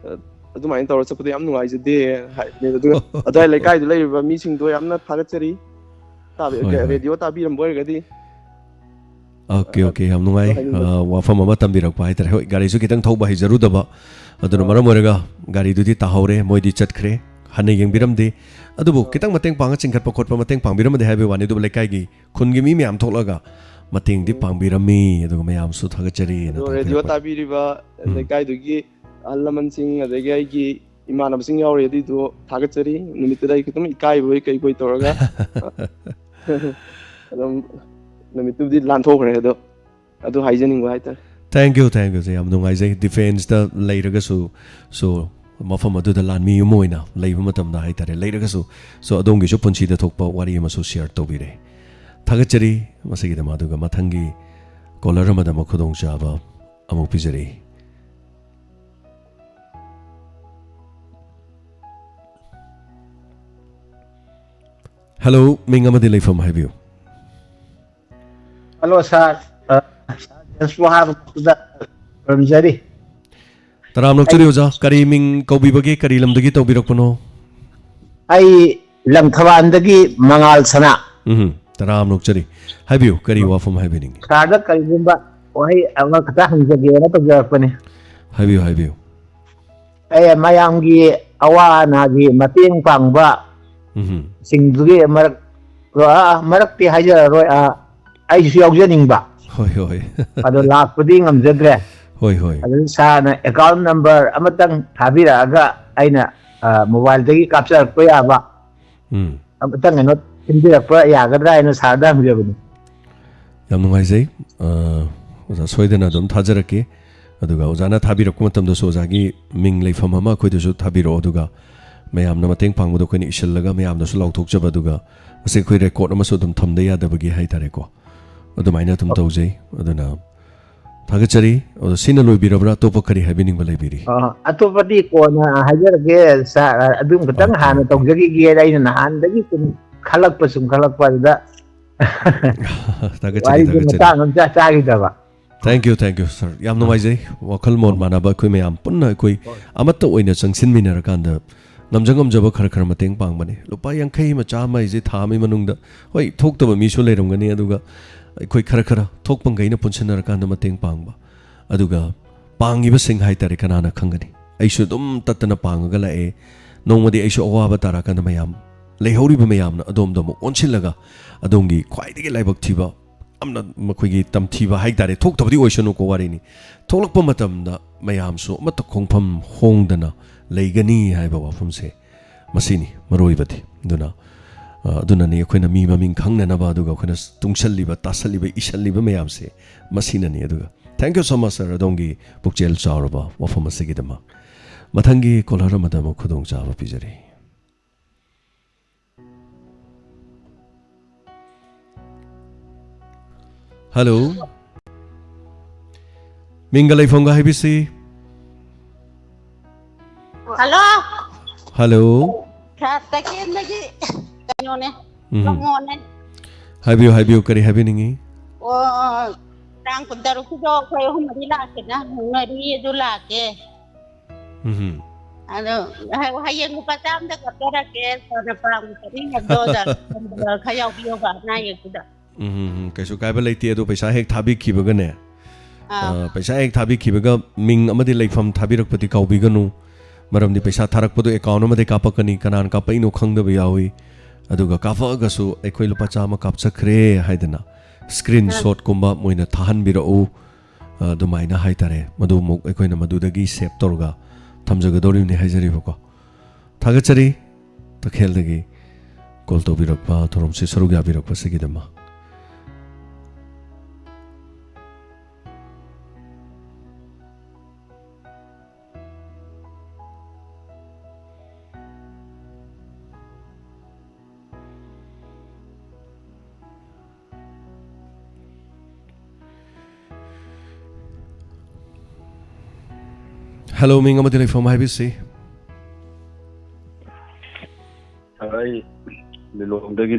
ꯑ, ꯑꯗꯨꯃꯥꯏꯅ ꯇꯧꯔ ꯆꯠꯄꯗꯣ ꯌꯥꯝ ꯅꯨꯡꯉꯥꯏꯖꯗꯦ ꯍꯥꯏꯕꯅꯦ꯫ ꯑꯗꯨꯒ ꯑꯗꯨꯋꯥꯏ ꯂꯩꯀꯥꯏꯗ ꯂꯩꯔꯤꯕ ꯃꯤꯁꯤꯡꯗꯣ ꯌꯥꯝꯅ ꯊꯥꯒꯠꯆꯔꯤ꯫ ꯇꯥꯕꯤ-, ꯍꯣꯏ, ꯍꯣꯏ꯫ ꯔꯦꯗꯤꯑꯣ ꯇꯥꯕꯤꯔꯝꯕ ꯑꯣꯏꯔꯒꯗꯤ꯫ ꯑꯣꯀꯦ, ꯑ, ꯑꯣꯀꯦ, ꯌꯥꯝ ꯅꯨꯡꯉꯥꯏ꯫ ꯑꯗꯣ ꯍꯥꯏꯅꯤꯡꯕ꯫ ꯑ, ꯋꯥꯐꯝ ꯑꯃ ꯇꯝꯕꯤꯔꯛꯄ ꯍꯥꯏꯇꯥꯔꯦ꯫ ꯍꯣꯏ, ꯒꯥꯔꯤꯁꯨ ꯈꯤꯇꯪ ꯊꯧꯕ ꯍꯩꯖꯔꯨꯗꯕ, ꯑꯗꯨꯅ ꯑ꯫ ꯃꯔꯝ ꯑꯣꯏꯔꯒ ꯒꯥꯔꯤꯗꯨꯗꯤ ꯇꯥꯍꯧꯔꯦ, ꯃꯣꯏꯗꯤ ꯆꯠꯈ꯭ꯔꯦ꯫ ꯍꯟꯅ ꯌꯦꯡꯕꯤꯔꯝꯗꯦ꯫ ꯑꯗꯨꯕꯨ ꯑ꯫ ꯈꯤꯇꯪ ꯃꯇꯦꯡ ꯄꯥꯡꯉ ꯆꯤꯡꯈꯠꯄ ꯈꯣꯠꯄ ꯃꯇꯦꯡ ꯄꯥꯡꯕꯤꯔꯝꯃꯗꯤ ꯍꯥꯏꯕꯒꯤ ꯋꯥꯅꯤ, ꯑꯗꯨꯕꯨ ꯂꯩꯀꯥꯏꯒꯤ, ꯈꯨꯟꯒꯤ ꯃꯤ ꯃꯌꯥꯝ ꯊꯣꯛꯂꯒ ꯃꯇꯦꯡꯗꯤ ꯎꯝ꯫ ꯄꯥꯡꯕꯤꯔꯝꯃꯤ, ꯑꯗꯨꯒ ꯃꯌꯥꯝꯁꯨ ꯊꯥꯒꯠꯆꯔꯤꯅ ꯑꯗꯣ ꯊꯝꯕꯤꯔꯛꯄ꯫ ꯔꯦꯗꯤꯑꯣ ꯇꯥꯕꯤꯔꯤꯕ ꯎꯝ꯫ ꯂꯩꯀꯥꯏꯗꯨꯒꯤ ꯑꯍꯜ ꯂꯃꯟꯁꯤꯡ, ꯑꯗꯒꯤ ꯑꯩꯒꯤ ꯏꯃꯥꯟꯅꯕꯁꯤꯡ ꯌꯥꯎꯔꯤ, ꯑꯗꯨꯏꯗꯣ ꯊꯥꯒꯠꯆꯔꯤ꯫ ꯅꯨꯃꯤꯠꯇꯨꯗ ꯑꯩ ꯈꯤꯇꯪ ꯏꯀꯥꯏꯕꯣꯏ ꯀꯩꯕꯣꯏ ꯇꯧꯔꯒ ꯑꯗꯨꯝ ꯅꯨꯃꯤꯠꯇꯨꯕꯨꯗꯤ ꯂꯥꯟꯊꯣꯛꯈ꯭ꯔꯦ꯫ ꯑꯗꯣ ꯑꯗꯨ ꯍꯥꯏꯖꯅꯤꯡꯕ ꯍꯥꯏꯇꯥꯔꯦ꯫ Thank you, thank you, sir. ꯌꯥꯝ ꯅꯨꯡꯉꯥꯏꯖꯩ꯫ Defenceꯇ ꯂꯩꯔꯒꯁꯨ, so, ꯃꯐꯝ ꯑꯗꯨꯗ ꯂꯥꯟꯃꯤ ꯑꯃ ꯑꯣꯏꯅ ꯂꯩꯕ ꯃꯇꯝꯗ ꯍꯥꯏꯇꯥꯔꯦ, ꯂꯩꯔꯒꯁꯨ, so, ꯑꯗꯣꯝꯒꯤꯁꯨ ꯄꯨꯟꯁꯤꯗ ꯊꯣꯛꯄ ꯋꯥꯔꯤ ꯑꯃꯁꯨ share ꯇꯧꯕꯤꯔꯦ꯫ ꯊꯥꯒꯠꯆꯔꯤ ꯃꯁꯤꯒꯤꯗꯃꯛ꯫ ꯑꯗꯨꯒ ꯃꯊꯪꯒꯤ caller ꯑꯃꯗ ꯑꯃꯨꯛ ꯈꯨꯗꯣꯡꯆꯥꯕ ꯑꯃꯨꯛ ꯄꯤꯖꯔꯤ꯫ Hello, ꯃꯤꯡ ꯑꯃꯗꯤ ꯂꯩꯐꯝ ꯍꯥꯏꯕꯤꯌꯨ꯫ Hello, sir. ꯑ, sir, ꯖꯦꯝꯁꯄꯨ ꯍꯥꯏꯕ ꯃꯛꯇꯗ ꯈꯨꯔꯨꯝꯖꯔꯤ꯫ ꯇꯔꯥꯝꯅ ꯑꯣꯛꯆꯔꯤ ꯑꯩ ꯑꯣꯖꯥ꯫ ꯀꯔꯤ ꯃꯤꯡ ꯀꯧꯕꯤꯕꯒꯦ? ꯀꯔꯤ ꯂꯝꯗꯒꯤ ꯇꯧꯕꯤꯔꯛꯄꯅꯣ? ꯑꯩ ꯂꯪꯊꯕꯥꯜꯗꯒꯤ ꯃꯉꯥꯜ ꯁꯅꯥ꯫ ꯎꯝ, ꯇꯔꯥꯝꯅ ꯑꯣꯛꯆꯔꯤ꯫ ꯍꯥꯏꯕꯤꯌꯨ, ꯀꯔꯤ ꯎꯝ꯫ ꯋꯥꯐꯝ ꯍꯥꯏꯕꯤꯅꯤꯡꯉꯤ? Sirꯗ ꯀꯔꯤꯒꯨꯝꯕ ꯋꯥꯍꯩ ꯑꯃꯈꯛꯇ ꯍꯪꯖꯒꯦꯅ ꯇꯧꯖꯔꯛꯄꯅꯤ꯫ ꯍꯥꯏꯕꯤꯌꯨ, ꯍꯥꯏꯕꯤꯌꯨ꯫ ꯑꯩ ꯃꯌꯥꯝꯒꯤ ꯑꯋꯥ ꯑꯅꯥꯒꯤ ꯃꯇꯦꯡ ꯄꯥꯡꯕ ꯎꯝ꯫ ꯁꯤꯡꯗꯨꯒꯤ ꯃꯔꯛ-, ꯑ, ꯃꯔꯛꯇꯤ ꯍꯥꯏꯖꯔꯔꯣꯏ, ꯑ, ꯑꯩꯁꯨ ꯌꯥꯎꯖꯅꯤꯡꯕ꯫ ꯍꯣꯏ, ꯍꯣꯏ꯫ ꯑꯗꯣ ꯂꯥꯛꯄꯗꯤ ꯉꯝꯖꯗ꯭ꯔꯦ꯫ ꯍꯣꯏ, ꯍꯣꯏ꯫ ꯑꯗꯨ sirꯅ account number ꯑꯃꯇꯪ ꯊꯥꯕꯤꯔꯛꯑꯒ ꯑꯩꯅ, ꯑ, mobileꯗꯒꯤ ꯀꯥꯞꯆꯔꯛꯄ ꯌꯥꯕ ꯎꯝ꯫ ꯑꯃꯇꯪ ꯀꯩꯅꯣ ꯁꯤꯟꯕꯤꯔꯛꯄ ꯌꯥꯒꯗ꯭ꯔꯥ ꯍꯥꯏꯅ sirꯗ ꯍꯪꯖꯕꯅꯤ꯫ ꯌꯥꯝ ꯅꯨꯡꯉꯥꯏꯖꯩ꯫ ꯑ, ꯑꯣꯖꯥ ꯁꯣꯏꯗꯅ ꯑꯗꯨꯝ ꯊꯥꯖꯔꯛꯀꯦ꯫ ꯑꯗꯨꯒ ꯑꯣꯖꯥꯅ ꯊꯥꯕꯤꯔꯛꯄ ꯃꯇꯝꯗꯁꯨ ꯑꯣꯖꯥꯒꯤ ꯃꯤꯡ ꯂꯩꯐꯝ ꯑꯃ ꯑꯩꯈꯣꯏꯗꯁꯨ ꯊꯥꯕꯤꯔꯛꯑꯣ꯫ ꯑꯗꯨꯒ ꯃꯌꯥꯝꯅ ꯃꯇꯦꯡ ꯄꯥꯡꯕꯗꯣ ꯑꯩꯈꯣꯏꯅ ꯏꯁꯤꯜꯂꯒ ꯃꯌꯥꯝꯗꯁꯨ ꯂꯥꯎꯊꯣꯛꯆꯕ, ꯑꯗꯨꯒ ꯃꯁꯤ ꯑꯩꯈꯣꯏ record ꯑꯃꯁꯨ ꯑꯗꯨꯝ ꯊꯝꯗ ꯌꯥꯗꯕꯒꯤ ꯍꯥꯏꯇꯥꯔꯦꯀꯣ꯫ ꯑꯗꯨꯃꯥꯏꯅ ꯑꯗꯨꯝ ꯑꯣ꯫ ꯇꯧꯖꯩ꯫ ꯑꯗꯨꯅ ꯊꯥꯒꯠꯆꯔꯤ꯫ ꯑꯗꯣ ꯁꯤꯅ ꯂꯣꯏꯕꯤꯔꯕ꯭ꯔꯥ? ꯑꯇꯣꯞꯄ ꯀꯔꯤ ꯍꯥꯏꯕꯤꯅꯤꯡꯕ ꯂꯩꯕꯤꯔꯤ? ꯑ, ꯑꯇꯣꯞꯄꯗꯤ ꯀꯣꯟꯅ ꯍꯥꯏꯖꯔꯒꯦ, sir꯫ ꯑꯗꯨꯝ ꯈꯇꯪ ꯑꯣꯀꯦ, ꯍꯥꯟꯅ ꯑꯣꯀꯦ꯫ ꯇꯧꯖꯈꯤꯒꯦ꯫ ꯑꯩꯅ ꯅꯍꯥꯟꯗꯒꯤ ꯁꯨꯝ ꯈꯜꯂꯛꯄ, ꯁꯨꯝ ꯈꯜꯂꯛꯄ ꯑꯗꯨꯗ ꯊꯥꯒꯠꯆꯔꯤ, ꯋꯥꯔꯤꯁꯦ ꯊꯥꯒꯠꯆꯔꯤ꯫ ꯃꯇꯥꯡ ꯑꯃ ꯆꯥ-, ꯆꯥꯈꯤꯗꯕ꯫ Thank you, thank you, sir. ꯌꯥꯝ ꯅꯨꯡꯉꯥꯏꯖꯩ꯫ ꯋꯥꯈꯜ ꯃꯣꯟ ꯃꯥꯟꯅꯕ ꯑꯩꯈꯣꯏ ꯃꯌꯥꯝ ꯄꯨꯟꯅ ꯑꯩꯈꯣꯏ ꯍꯣꯏ꯫ ꯑꯃꯠꯇ ꯑꯣꯏꯅ ꯆꯪꯁꯤꯟꯃꯤꯟꯅꯔꯀꯥꯟꯗ ꯉꯝꯖ ꯉꯝꯖꯕ ꯈꯔ ꯈꯔ ꯃꯇꯦꯡ ꯄꯥꯡꯕꯅꯤ꯫ ꯂꯨꯄꯥ ꯌꯥꯡꯈꯩ ꯑꯃ, ꯆꯥꯝꯃ ꯍꯥꯏꯁꯦ ꯊꯥ ꯑꯃꯒꯤ ꯃꯅꯨꯡꯗ, ꯍꯣꯏ, ꯊꯣꯛꯇꯕ ꯃꯤꯁꯨ ꯂꯩꯔꯝꯒꯅꯤ, ꯑꯗꯨꯒ ꯑꯩꯈꯣꯏ ꯈꯔ ꯈꯔ ꯊꯣꯛꯄ ꯃꯈꯩꯅ ꯄꯨꯟꯁꯤꯟꯅꯔꯀꯥꯟꯗ ꯃꯇꯦꯡ ꯄꯥꯡꯕ꯫ ꯑꯗꯨꯒ ꯄꯥꯡꯉꯤꯕꯁꯤꯡ ꯍꯥꯏꯇꯥꯔꯦ, ꯀꯅꯥꯅ ꯈꯪꯒꯅꯤ? ꯑꯩꯁꯨ ꯑꯗꯨꯝ ꯇꯠꯇꯅ ꯄꯥꯡꯉꯒ ꯂꯥꯛꯑꯦ꯫ ꯅꯣꯡꯃꯗꯤ ꯑꯩꯁꯨ ꯑꯋꯥꯕ ꯇꯥꯔꯀꯥꯟꯗ ꯃꯌꯥꯝ, ꯂꯩꯍꯧꯔꯤꯕ ꯃꯌꯥꯝꯅ ꯑꯗꯣꯝꯗ ꯑꯃꯨꯛ ꯑꯣꯟꯁꯤꯜꯂꯒ ꯑꯗꯣꯝꯒꯤ ꯈ꯭ꯋꯥꯏꯗꯒꯤ ꯂꯥꯏꯕꯛ ꯊꯤꯕ, ꯌꯥꯝꯅ ꯃꯈꯣꯏꯒꯤ ꯇꯝꯊꯤꯕ ꯍꯥꯏꯇꯥꯔꯦ, ꯊꯣꯛꯇꯕꯗꯤ ꯑꯣꯏꯁꯅꯨꯀꯣ, ꯋꯥꯔꯤꯅꯤ, ꯊꯣꯛꯂꯛꯄ ꯃꯇꯝꯗ ꯃꯌꯥꯝꯁꯨ ꯑꯃꯠꯇ ꯈꯣꯡꯐꯝ ꯍꯣꯡꯗꯅ ꯂꯩꯒꯅꯤ ꯍꯥꯏꯕ ꯋꯥꯐꯝꯁꯦ ꯃꯁꯤꯅꯤ ꯃꯔꯨ ꯑꯣꯏꯕꯗꯤ꯫ ꯑꯗꯨꯅ, ꯑ, ꯑꯗꯨꯅꯅꯤ ꯑꯩꯈꯣꯏꯅ ꯃꯤ ꯃꯃꯤꯡ ꯈꯪꯅꯅꯕ, ꯑꯗꯨꯒ ꯑꯩꯈꯣꯏꯅ ꯇꯨꯡꯁꯜꯂꯤꯕ, ꯇꯥꯁꯜꯂꯤꯕ, ꯏꯁꯜꯂꯤꯕ ꯃꯌꯥꯝꯁꯦ ꯃꯁꯤꯅꯅꯤ꯫ ꯑꯗꯨꯒ thank you so much, sir, ꯑꯗꯣꯝꯒꯤ ꯄꯨꯛꯆꯦꯜ ꯆꯥꯎꯔꯕ ꯋꯥꯐꯝ ꯑꯁꯤꯒꯤꯗꯃꯛ꯫ ꯃꯊꯪꯒꯤ caller ꯑꯃꯗ ꯑꯃꯨꯛ ꯈꯨꯗꯣꯡꯆꯥꯕ ꯄꯤꯖꯔꯤ꯫ Hello꯫ ꯃꯤꯡꯒ ꯂꯩꯐꯝꯒ ꯍꯥꯏꯕꯤꯁꯤ꯫ Hello꯫ Hello꯫ ꯈ-, ꯇꯈꯦꯜꯗꯒꯤ ꯀꯩꯅꯣꯅꯦ, ꯎꯝ꯫ ꯂꯝꯉꯣꯅꯦ꯫ ꯍꯥꯏꯕꯤꯌꯨ, ꯍꯥꯏꯕꯤꯌꯨ, ꯀꯔꯤ ꯍꯥꯏꯕꯤꯅꯤꯡꯉꯤ? ꯑꯣ, ꯇꯥꯡ ꯀꯨꯟꯇꯔꯨꯛꯀꯤꯗꯣ ꯑꯩꯈꯣꯏ ꯑꯍꯨꯝ ꯃꯔꯤ ꯂꯥꯛꯀꯦꯅ ꯍꯪꯅꯔꯤ, ꯑꯗꯨ ꯂꯥꯛꯀꯦ꯫ ꯎꯝ꯫ ꯑꯗꯣ ꯍ-, ꯍꯌꯦꯡ ꯂꯨꯄꯥ ꯆꯥꯝꯗ ꯀꯥꯞꯆꯔꯛꯀꯦ, ꯀꯣꯟꯅ ꯄꯥꯡꯕ ꯆꯠꯅꯤꯡꯉꯕꯗꯣ ꯑꯣꯖꯥ, ꯈꯔ ꯌꯥꯎꯕꯤꯌꯣꯕ ꯑꯅꯥ ꯑꯌꯦꯛꯇꯨꯗ꯫ ꯎꯝ, ꯎꯝ, ꯎꯝ, ꯀꯩꯁꯨ ꯀꯥꯏꯕ ꯂꯩꯇꯦ꯫ ꯑꯗꯣ ꯄꯩꯁꯥ ꯍꯦꯛ ꯊꯥꯕꯤꯈꯤꯕꯒꯅꯦ, ꯑꯥ꯫ ꯑ, ꯄꯩꯁꯥ ꯍꯦꯛ ꯊꯥꯕꯤꯈꯤꯕꯒ ꯃꯤꯡ ꯑꯃꯗꯤ ꯂꯩꯐꯝ ꯊꯥꯕꯤꯔꯛꯄꯗꯤ ꯀꯥꯎꯕꯤꯒꯅꯨ꯫ ꯃꯔꯝꯗꯤ ꯄꯩꯁꯥ ꯊꯥꯔꯛꯄꯗꯣ account ꯑꯃꯗꯒꯤ ꯀꯥꯞꯄꯛꯀꯅꯤ, ꯀꯅꯥꯅ ꯀꯥꯞꯄꯛꯏꯅꯣ ꯈꯪꯗꯕ ꯌꯥꯎꯏ꯫ ꯑꯗꯨꯒ ꯀꯥꯞꯄꯛꯑꯒꯁꯨ "ꯑꯩꯈꯣꯏ ꯂꯨꯄꯥ ꯆꯥꯝꯃ ꯀꯥꯞꯆꯈ꯭ꯔꯦ" ꯍꯥꯏꯗꯅ screenshot ꯀꯨꯝꯕ ꯃꯣꯏꯅ ꯊꯥꯍꯟꯕꯤꯔꯛꯎ꯫ ꯑ, ꯑꯗꯨꯃꯥꯏꯅ ꯍꯥꯏꯇꯥꯔꯦ꯫ ꯃꯗꯨ ꯑꯃꯨꯛ ꯑꯩꯈꯣꯏꯅ ꯃꯗꯨꯗꯒꯤ save ꯇꯧꯔꯒ ꯊꯝꯖꯒꯗꯧꯔꯤꯕꯅꯤ ꯍꯥꯏꯖꯔꯤꯕꯀꯣ꯫ ꯊꯥꯒꯠꯆꯔꯤ, ꯇꯈꯦꯜꯗꯒꯤ call ꯇꯧꯕꯤꯔꯛꯄ, ꯊꯧꯔꯝꯁꯤ ꯁꯔꯨꯛ ꯌꯥꯕꯤꯔꯛꯄꯁꯤꯒꯤꯗꯃꯛ꯫ Hello, ꯃꯤꯡ ꯑꯃꯗꯤ ꯂꯩꯐꯝ ꯍꯥꯏꯕꯤꯁꯤ꯫ ꯑꯩ ꯂꯤꯂꯣꯡꯗꯒꯤ꯫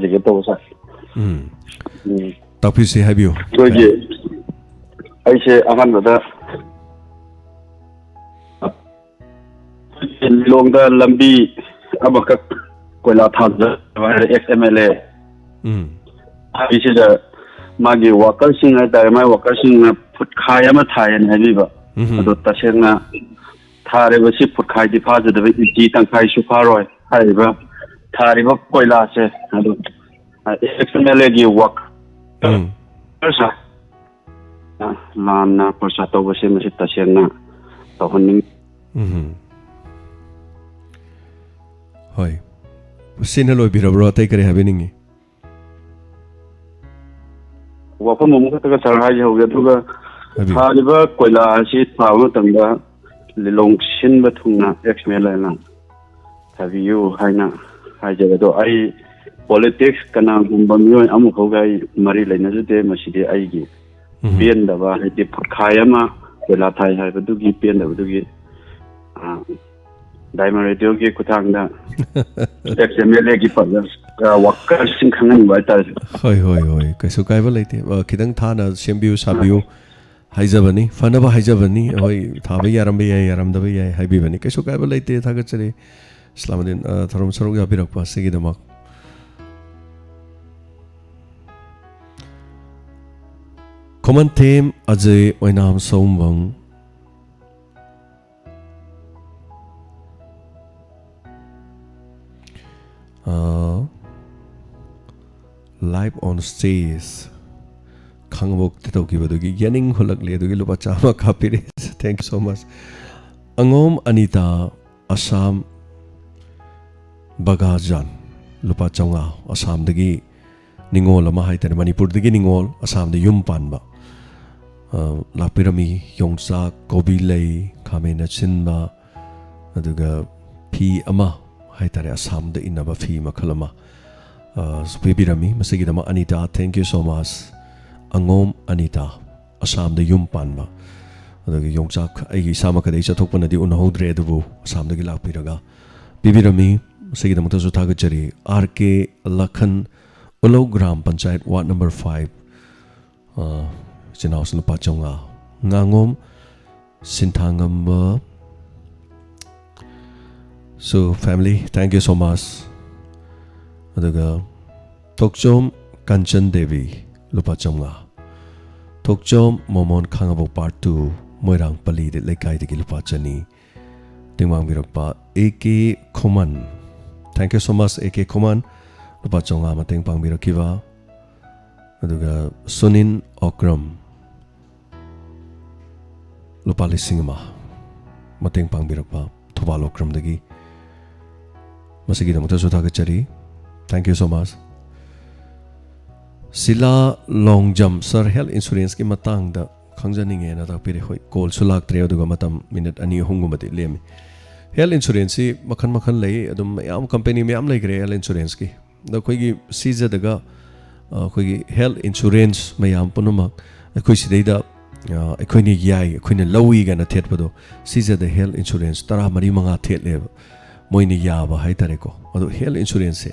ꯁꯤꯒꯦ ꯇꯧꯕ ꯁꯥꯔ꯫ ꯎꯝ ꯎꯝ꯫ ꯇꯥꯛꯄꯤꯁꯤ, ꯍꯥꯏꯕꯤꯌꯨ꯫ ꯑꯩꯈꯣꯏꯒꯤ ꯑꯩꯁꯦ ꯑꯍꯥꯟꯕꯗ ꯂꯤꯂꯣꯡꯗ ꯂꯝꯕꯤ ꯑꯃꯈꯛ ꯀꯣꯏꯂꯥ ꯊꯥꯗꯕ ꯍꯥꯏꯔꯦ, ꯑꯦꯛꯁ ꯑꯦꯝ ꯑꯦꯜ ꯑꯦ ꯎꯝ ꯍꯥꯏꯁꯤꯗ ꯃꯥꯒꯤ ꯋꯥꯀꯔꯁꯤꯡ ꯍꯥꯏꯇꯥꯔꯦ, ꯃꯥꯒꯤ ꯋꯥꯀꯔꯁꯤꯡꯅ ꯐꯨꯠꯈꯥꯏ ꯑꯃ ꯊꯥꯏꯌꯦꯅ ꯍꯥꯏꯕꯤꯕ꯫ ꯎꯝ ꯑꯗꯣ ꯇꯁꯦꯡꯅ ꯊꯥꯔꯤꯕꯁꯤ ꯐꯨꯠꯈꯥꯏꯗꯤ ꯐꯥꯖꯗꯕ, ꯏꯟꯆꯤ ꯇꯪꯈꯥꯏꯁꯨ ꯐꯥꯔꯣꯏ꯫ ꯍꯥꯏꯔꯤꯕ ꯊꯥꯔꯤꯕ ꯀꯣꯏꯂꯥꯁꯦ ꯑꯗꯨ ꯑꯦꯛꯁ ꯑꯦꯝ ꯑꯦꯜ ꯑꯦꯒꯤ ꯋꯥꯛ ꯎꯝ ꯂꯥꯟꯅ ꯄ꯭ꯔꯆꯥꯔ ꯇꯧꯕꯁꯦ ꯃꯁꯤ ꯇꯁꯦꯡꯅ ꯇꯧꯍꯟꯅꯤꯡ ꯎꯝ ꯍꯣꯏ꯫ ꯁꯤꯅ ꯂꯣꯏꯕꯤꯔꯕ꯭ꯔꯣ? ꯑꯇꯩ ꯀꯔꯤ ꯍꯥꯏꯕꯤꯅꯤꯡꯉꯤ? ꯋꯥꯐꯝ ꯑꯃꯈꯛꯇꯒ ꯁꯥꯔ ꯍꯥꯏꯖꯍꯧꯒꯦ, ꯑꯗꯨꯒ ꯍꯥꯏꯕꯤꯌꯨ꯫ ꯊꯥꯔꯤꯕ ꯀꯣꯏꯂꯥ ꯑꯁꯤ ꯊꯥꯕ ꯃꯇꯝꯗ ꯂꯤꯂꯣꯡ ꯁꯤꯟꯕ ꯊꯨꯡꯅ ꯑꯦꯛꯁ ꯑꯦꯝ ꯑꯦꯜ ꯑꯦꯅ ꯊꯥꯕꯤꯌꯨ ꯍꯥꯏꯅ ꯍꯥꯏꯖꯔꯦ꯫ ꯑꯗꯣ ꯑꯩ ꯄꯣꯂꯤꯇꯤꯛꯁ ꯀꯅꯥꯒꯨꯝꯕ ꯃꯤꯑꯣꯏ ꯑꯃꯐꯥꯎꯒ ꯑꯩ ꯃꯔꯤ ꯂꯩꯅꯖꯗꯦ꯫ ꯃꯁꯤꯗꯤ ꯑꯩꯒꯤ ꯎꯝ ꯄꯦꯟꯗꯕ, ꯍꯥꯏꯗꯤ ꯐꯨꯠꯈꯥꯏ ꯑꯃ ꯀꯣꯏꯂꯥ ꯊꯥꯏ ꯍꯥꯏꯕꯗꯨꯒꯤ ꯄꯦꯟꯗꯕꯗꯨꯒꯤ ꯗꯥꯏꯃꯟ ꯔꯦꯗꯤꯑꯣꯒꯤ ꯈꯨꯊꯥꯡꯗ ꯑꯦꯛꯁ ꯑꯦꯝ ꯑꯦꯜ ꯑꯦꯒꯤ ꯋꯥꯀꯔꯁꯤꯡ ꯈꯪꯍꯟꯅꯤꯡꯕ ꯍꯥꯏꯇꯥꯔꯦ꯫ ꯍꯣꯏ ꯍꯣꯏ ꯍꯣꯏ, ꯀꯩꯁꯨ ꯀꯥꯏꯕ ꯂꯩꯇꯦ꯫ ꯑ, ꯈꯤꯇꯪ ꯊꯥꯅ ꯁꯦꯝꯕꯤꯌꯨ ꯁꯥꯕꯤꯌꯨ ꯍꯥꯏꯖꯕꯅꯤ, ꯐꯅꯕ ꯍꯥꯏꯖꯕꯅꯤ꯫ ꯍꯣꯏ, ꯊꯥꯕ ꯌꯥꯔꯝꯕ ꯌꯥꯏ, ꯌꯥꯔꯝꯗꯕ ꯌꯥꯏ ꯍꯥꯏꯕꯤꯕꯅꯤ, ꯀꯩꯁꯨ ꯀꯥꯏꯕ ꯂꯩꯇꯦ꯫ ꯊꯥꯒꯠꯆꯔꯤ ꯏꯁꯂꯥꯃꯗꯤꯟ, ꯑ, ꯊꯧꯔꯝ ꯁꯔꯨꯛ ꯌꯥꯕꯤꯔꯛꯄ ꯑꯁꯤꯒꯤꯗꯃꯛ꯫ ꯈꯣꯃꯟꯊꯦꯝ ꯑꯖꯌ ꯑꯣꯏꯅꯥꯝ ꯁꯣꯝꯕꯝ꯫ ꯑ, live on stage ꯈꯥꯡꯉꯕꯣꯛꯇ ꯇꯧꯈꯤꯕꯗꯨꯒꯤ ꯌꯦꯅꯤꯡ ꯍꯨꯜꯂꯛꯂꯦ, ꯑꯗꯨꯒꯤ ꯂꯨꯄꯥ ꯆꯥꯝꯃ ꯀꯥꯞꯄꯤꯔꯦ꯫ Thank you so much꯫ ꯑꯉꯣꯝ Anita, Assam, ꯕꯒꯥꯖꯥꯟ, ꯂꯨꯄꯥ ꯆꯥꯝꯃꯉꯥ, ꯑꯁꯥꯝꯗꯒꯤ ꯅꯤꯉꯣꯜ ꯑꯃ ꯍꯥꯏꯇꯥꯔꯦ, ꯃꯅꯤꯄꯨꯔꯗꯒꯤ ꯅꯤꯉꯣꯜ, ꯑꯁꯥꯝꯗ ꯌꯨꯝ ꯄꯥꯟꯕ, ꯑ, ꯂꯥꯛꯄꯤꯔꯝꯃꯤ꯫ ꯌꯣꯡꯆꯥꯛ, ꯀꯣꯕꯤ ꯂꯩ, ꯈꯥꯃꯦꯟ ꯑꯁꯤꯟꯕ, ꯑꯗꯨꯒ ꯐꯤ ꯑꯃ ꯍꯥꯏꯇꯥꯔꯦ, ꯑꯁꯥꯝꯗ ꯏꯟꯅꯕ ꯐꯤ ꯃꯈꯜ ꯑꯃ, ꯑ, ꯄꯤꯕꯤꯔꯝꯃꯤ꯫ ꯃꯁꯤꯒꯤꯗꯃꯛ Anita, thank you so much꯫ ꯑꯉꯣꯝ Anita, ꯑꯁꯥꯝꯗ ꯌꯨꯝ ꯄꯥꯟꯕ꯫ ꯑꯗꯨꯒ ꯌꯣꯡꯆꯥꯛ, ꯑꯩꯒꯤ ꯏꯁꯥꯃꯛꯀꯗꯤ ꯑꯩ ꯆꯠꯊꯣꯛꯄꯅꯗꯤ ꯎꯅꯍꯧꯗ꯭ꯔꯦ, ꯑꯗꯨꯕꯨ ꯑꯁꯥꯝꯗꯒꯤ ꯂꯥꯛꯄꯤꯔꯒ ꯄꯤꯕꯤꯔꯝꯃꯤ꯫ ꯃꯁꯤꯒꯤꯗꯃꯛꯇꯁꯨ ꯊꯥꯒꯠꯆꯔꯤ꯫ R K Lakhan, Ulou gram panchayat, ward number five, ꯑ, ꯏꯆꯤꯟ ꯏꯅꯥꯎꯁꯤꯡ ꯂꯨꯄꯥ ꯆꯥꯝꯃꯉꯥ꯫ ꯉꯥꯉꯣꯝ ꯁꯤꯟꯊꯥꯉꯝꯕ, so family, thank you so much꯫ ꯑꯗꯨꯒ ꯊꯣꯛꯆꯣꯝ ꯀꯥꯟꯆꯟ ꯗꯦꯕꯤ, ꯂꯨꯄꯥ ꯆꯥꯝꯃꯉꯥ꯫ ꯊꯣꯛꯆꯣꯝ ꯃꯣꯃꯣꯟ, ꯈꯥꯡꯉꯕꯣꯛ ꯄꯥꯔꯠ ꯇꯨ, ꯃꯣꯏꯔꯥꯡ ꯄꯜꯂꯤ ꯂꯩꯀꯥꯏꯗꯒꯤ ꯂꯨꯄꯥ ꯆꯅꯤ꯫ ꯃꯇꯦꯡ ꯄꯥꯡꯕꯤꯔꯛꯄ A K Khuman, thank you so much A K ꯈꯨꯃꯟ, ꯂꯨꯄꯥ ꯆꯥꯝꯃꯉꯥ ꯃꯇꯦꯡ ꯄꯥꯡꯕꯤꯔꯛꯈꯤꯕ꯫ ꯑꯗꯨꯒ ꯁꯨꯅꯤꯟ ꯑꯣꯀ꯭ꯔꯝ, ꯂꯨꯄꯥ ꯂꯤꯁꯤꯡ ꯑꯃ ꯃꯇꯦꯡ ꯄꯥꯡꯕꯤꯔꯛꯄ ꯊꯧꯕꯥꯜ ꯑꯣꯀ꯭ꯔꯝꯗꯒꯤ, ꯃꯁꯤꯒꯤꯗꯃꯛꯇꯁꯨ ꯊꯥꯒꯠꯆꯔꯤ꯫ Thank you so much꯫ Sila Longjam, sir, health ꯏꯟꯁꯨꯔꯦꯟꯁꯀꯤ ꯃꯇꯥꯡꯗ ꯈꯪꯖꯅꯤꯡꯉꯦꯅ ꯇꯥꯛꯄꯤꯔꯦ꯫ ꯍꯣꯏ, ꯀꯣꯜꯁꯨ ꯂꯥꯛꯇ꯭ꯔꯦ, ꯑꯗꯨꯒ ꯃꯇꯝ ꯃꯤꯅꯤꯠ ꯑꯅꯤ ꯑꯍꯨꯝꯒꯨꯝꯕꯗꯤ ꯂꯦꯝꯃꯤ꯫ ꯍꯦꯜꯊ ꯏꯟꯁꯨꯔꯦꯟꯁꯁꯤ ꯃꯈꯜ ꯃꯈꯜ ꯂꯩ, ꯑꯗꯨꯝ ꯃꯌꯥꯝ, ꯀꯝꯄꯦꯅꯤ ꯃꯌꯥꯝ ꯂꯩꯈ꯭ꯔꯦ ꯍꯦꯜꯊ ꯏꯟꯁꯨꯔꯦꯟꯁꯀꯤ꯫ ꯑꯗꯣ ꯑꯩꯈꯣꯏꯒꯤ ꯁꯤꯖꯗꯒ, ꯑ, ꯑꯩꯈꯣꯏꯒꯤ ꯍꯦꯜꯊ ꯏꯟꯁꯨꯔꯦꯟꯁ ꯃꯌꯥꯝ ꯄꯨꯝꯅꯃꯛ ꯑꯩꯈꯣꯏ ꯁꯤꯗꯩꯗ, ꯑ, ꯑꯩꯈꯣꯏꯅ ꯌꯥꯏ, ꯑꯩꯈꯣꯏꯅ ꯂꯧꯏ ꯀꯥꯏꯅ ꯊꯦꯠꯄꯗꯣ, ꯁꯤꯖꯗ ꯍꯦꯜꯊ ꯏꯟꯁꯨꯔꯦꯟꯁ ꯇꯔꯥꯃꯔꯤ ꯃꯉꯥ ꯊꯦꯠꯂꯦꯕ, ꯃꯣꯏꯅ ꯌꯥꯕ ꯍꯥꯏꯇꯥꯔꯦꯀꯣ꯫ ꯑꯗꯣ ꯍꯦꯜꯊ ꯏꯟꯁꯨꯔꯦꯟꯁꯁꯦ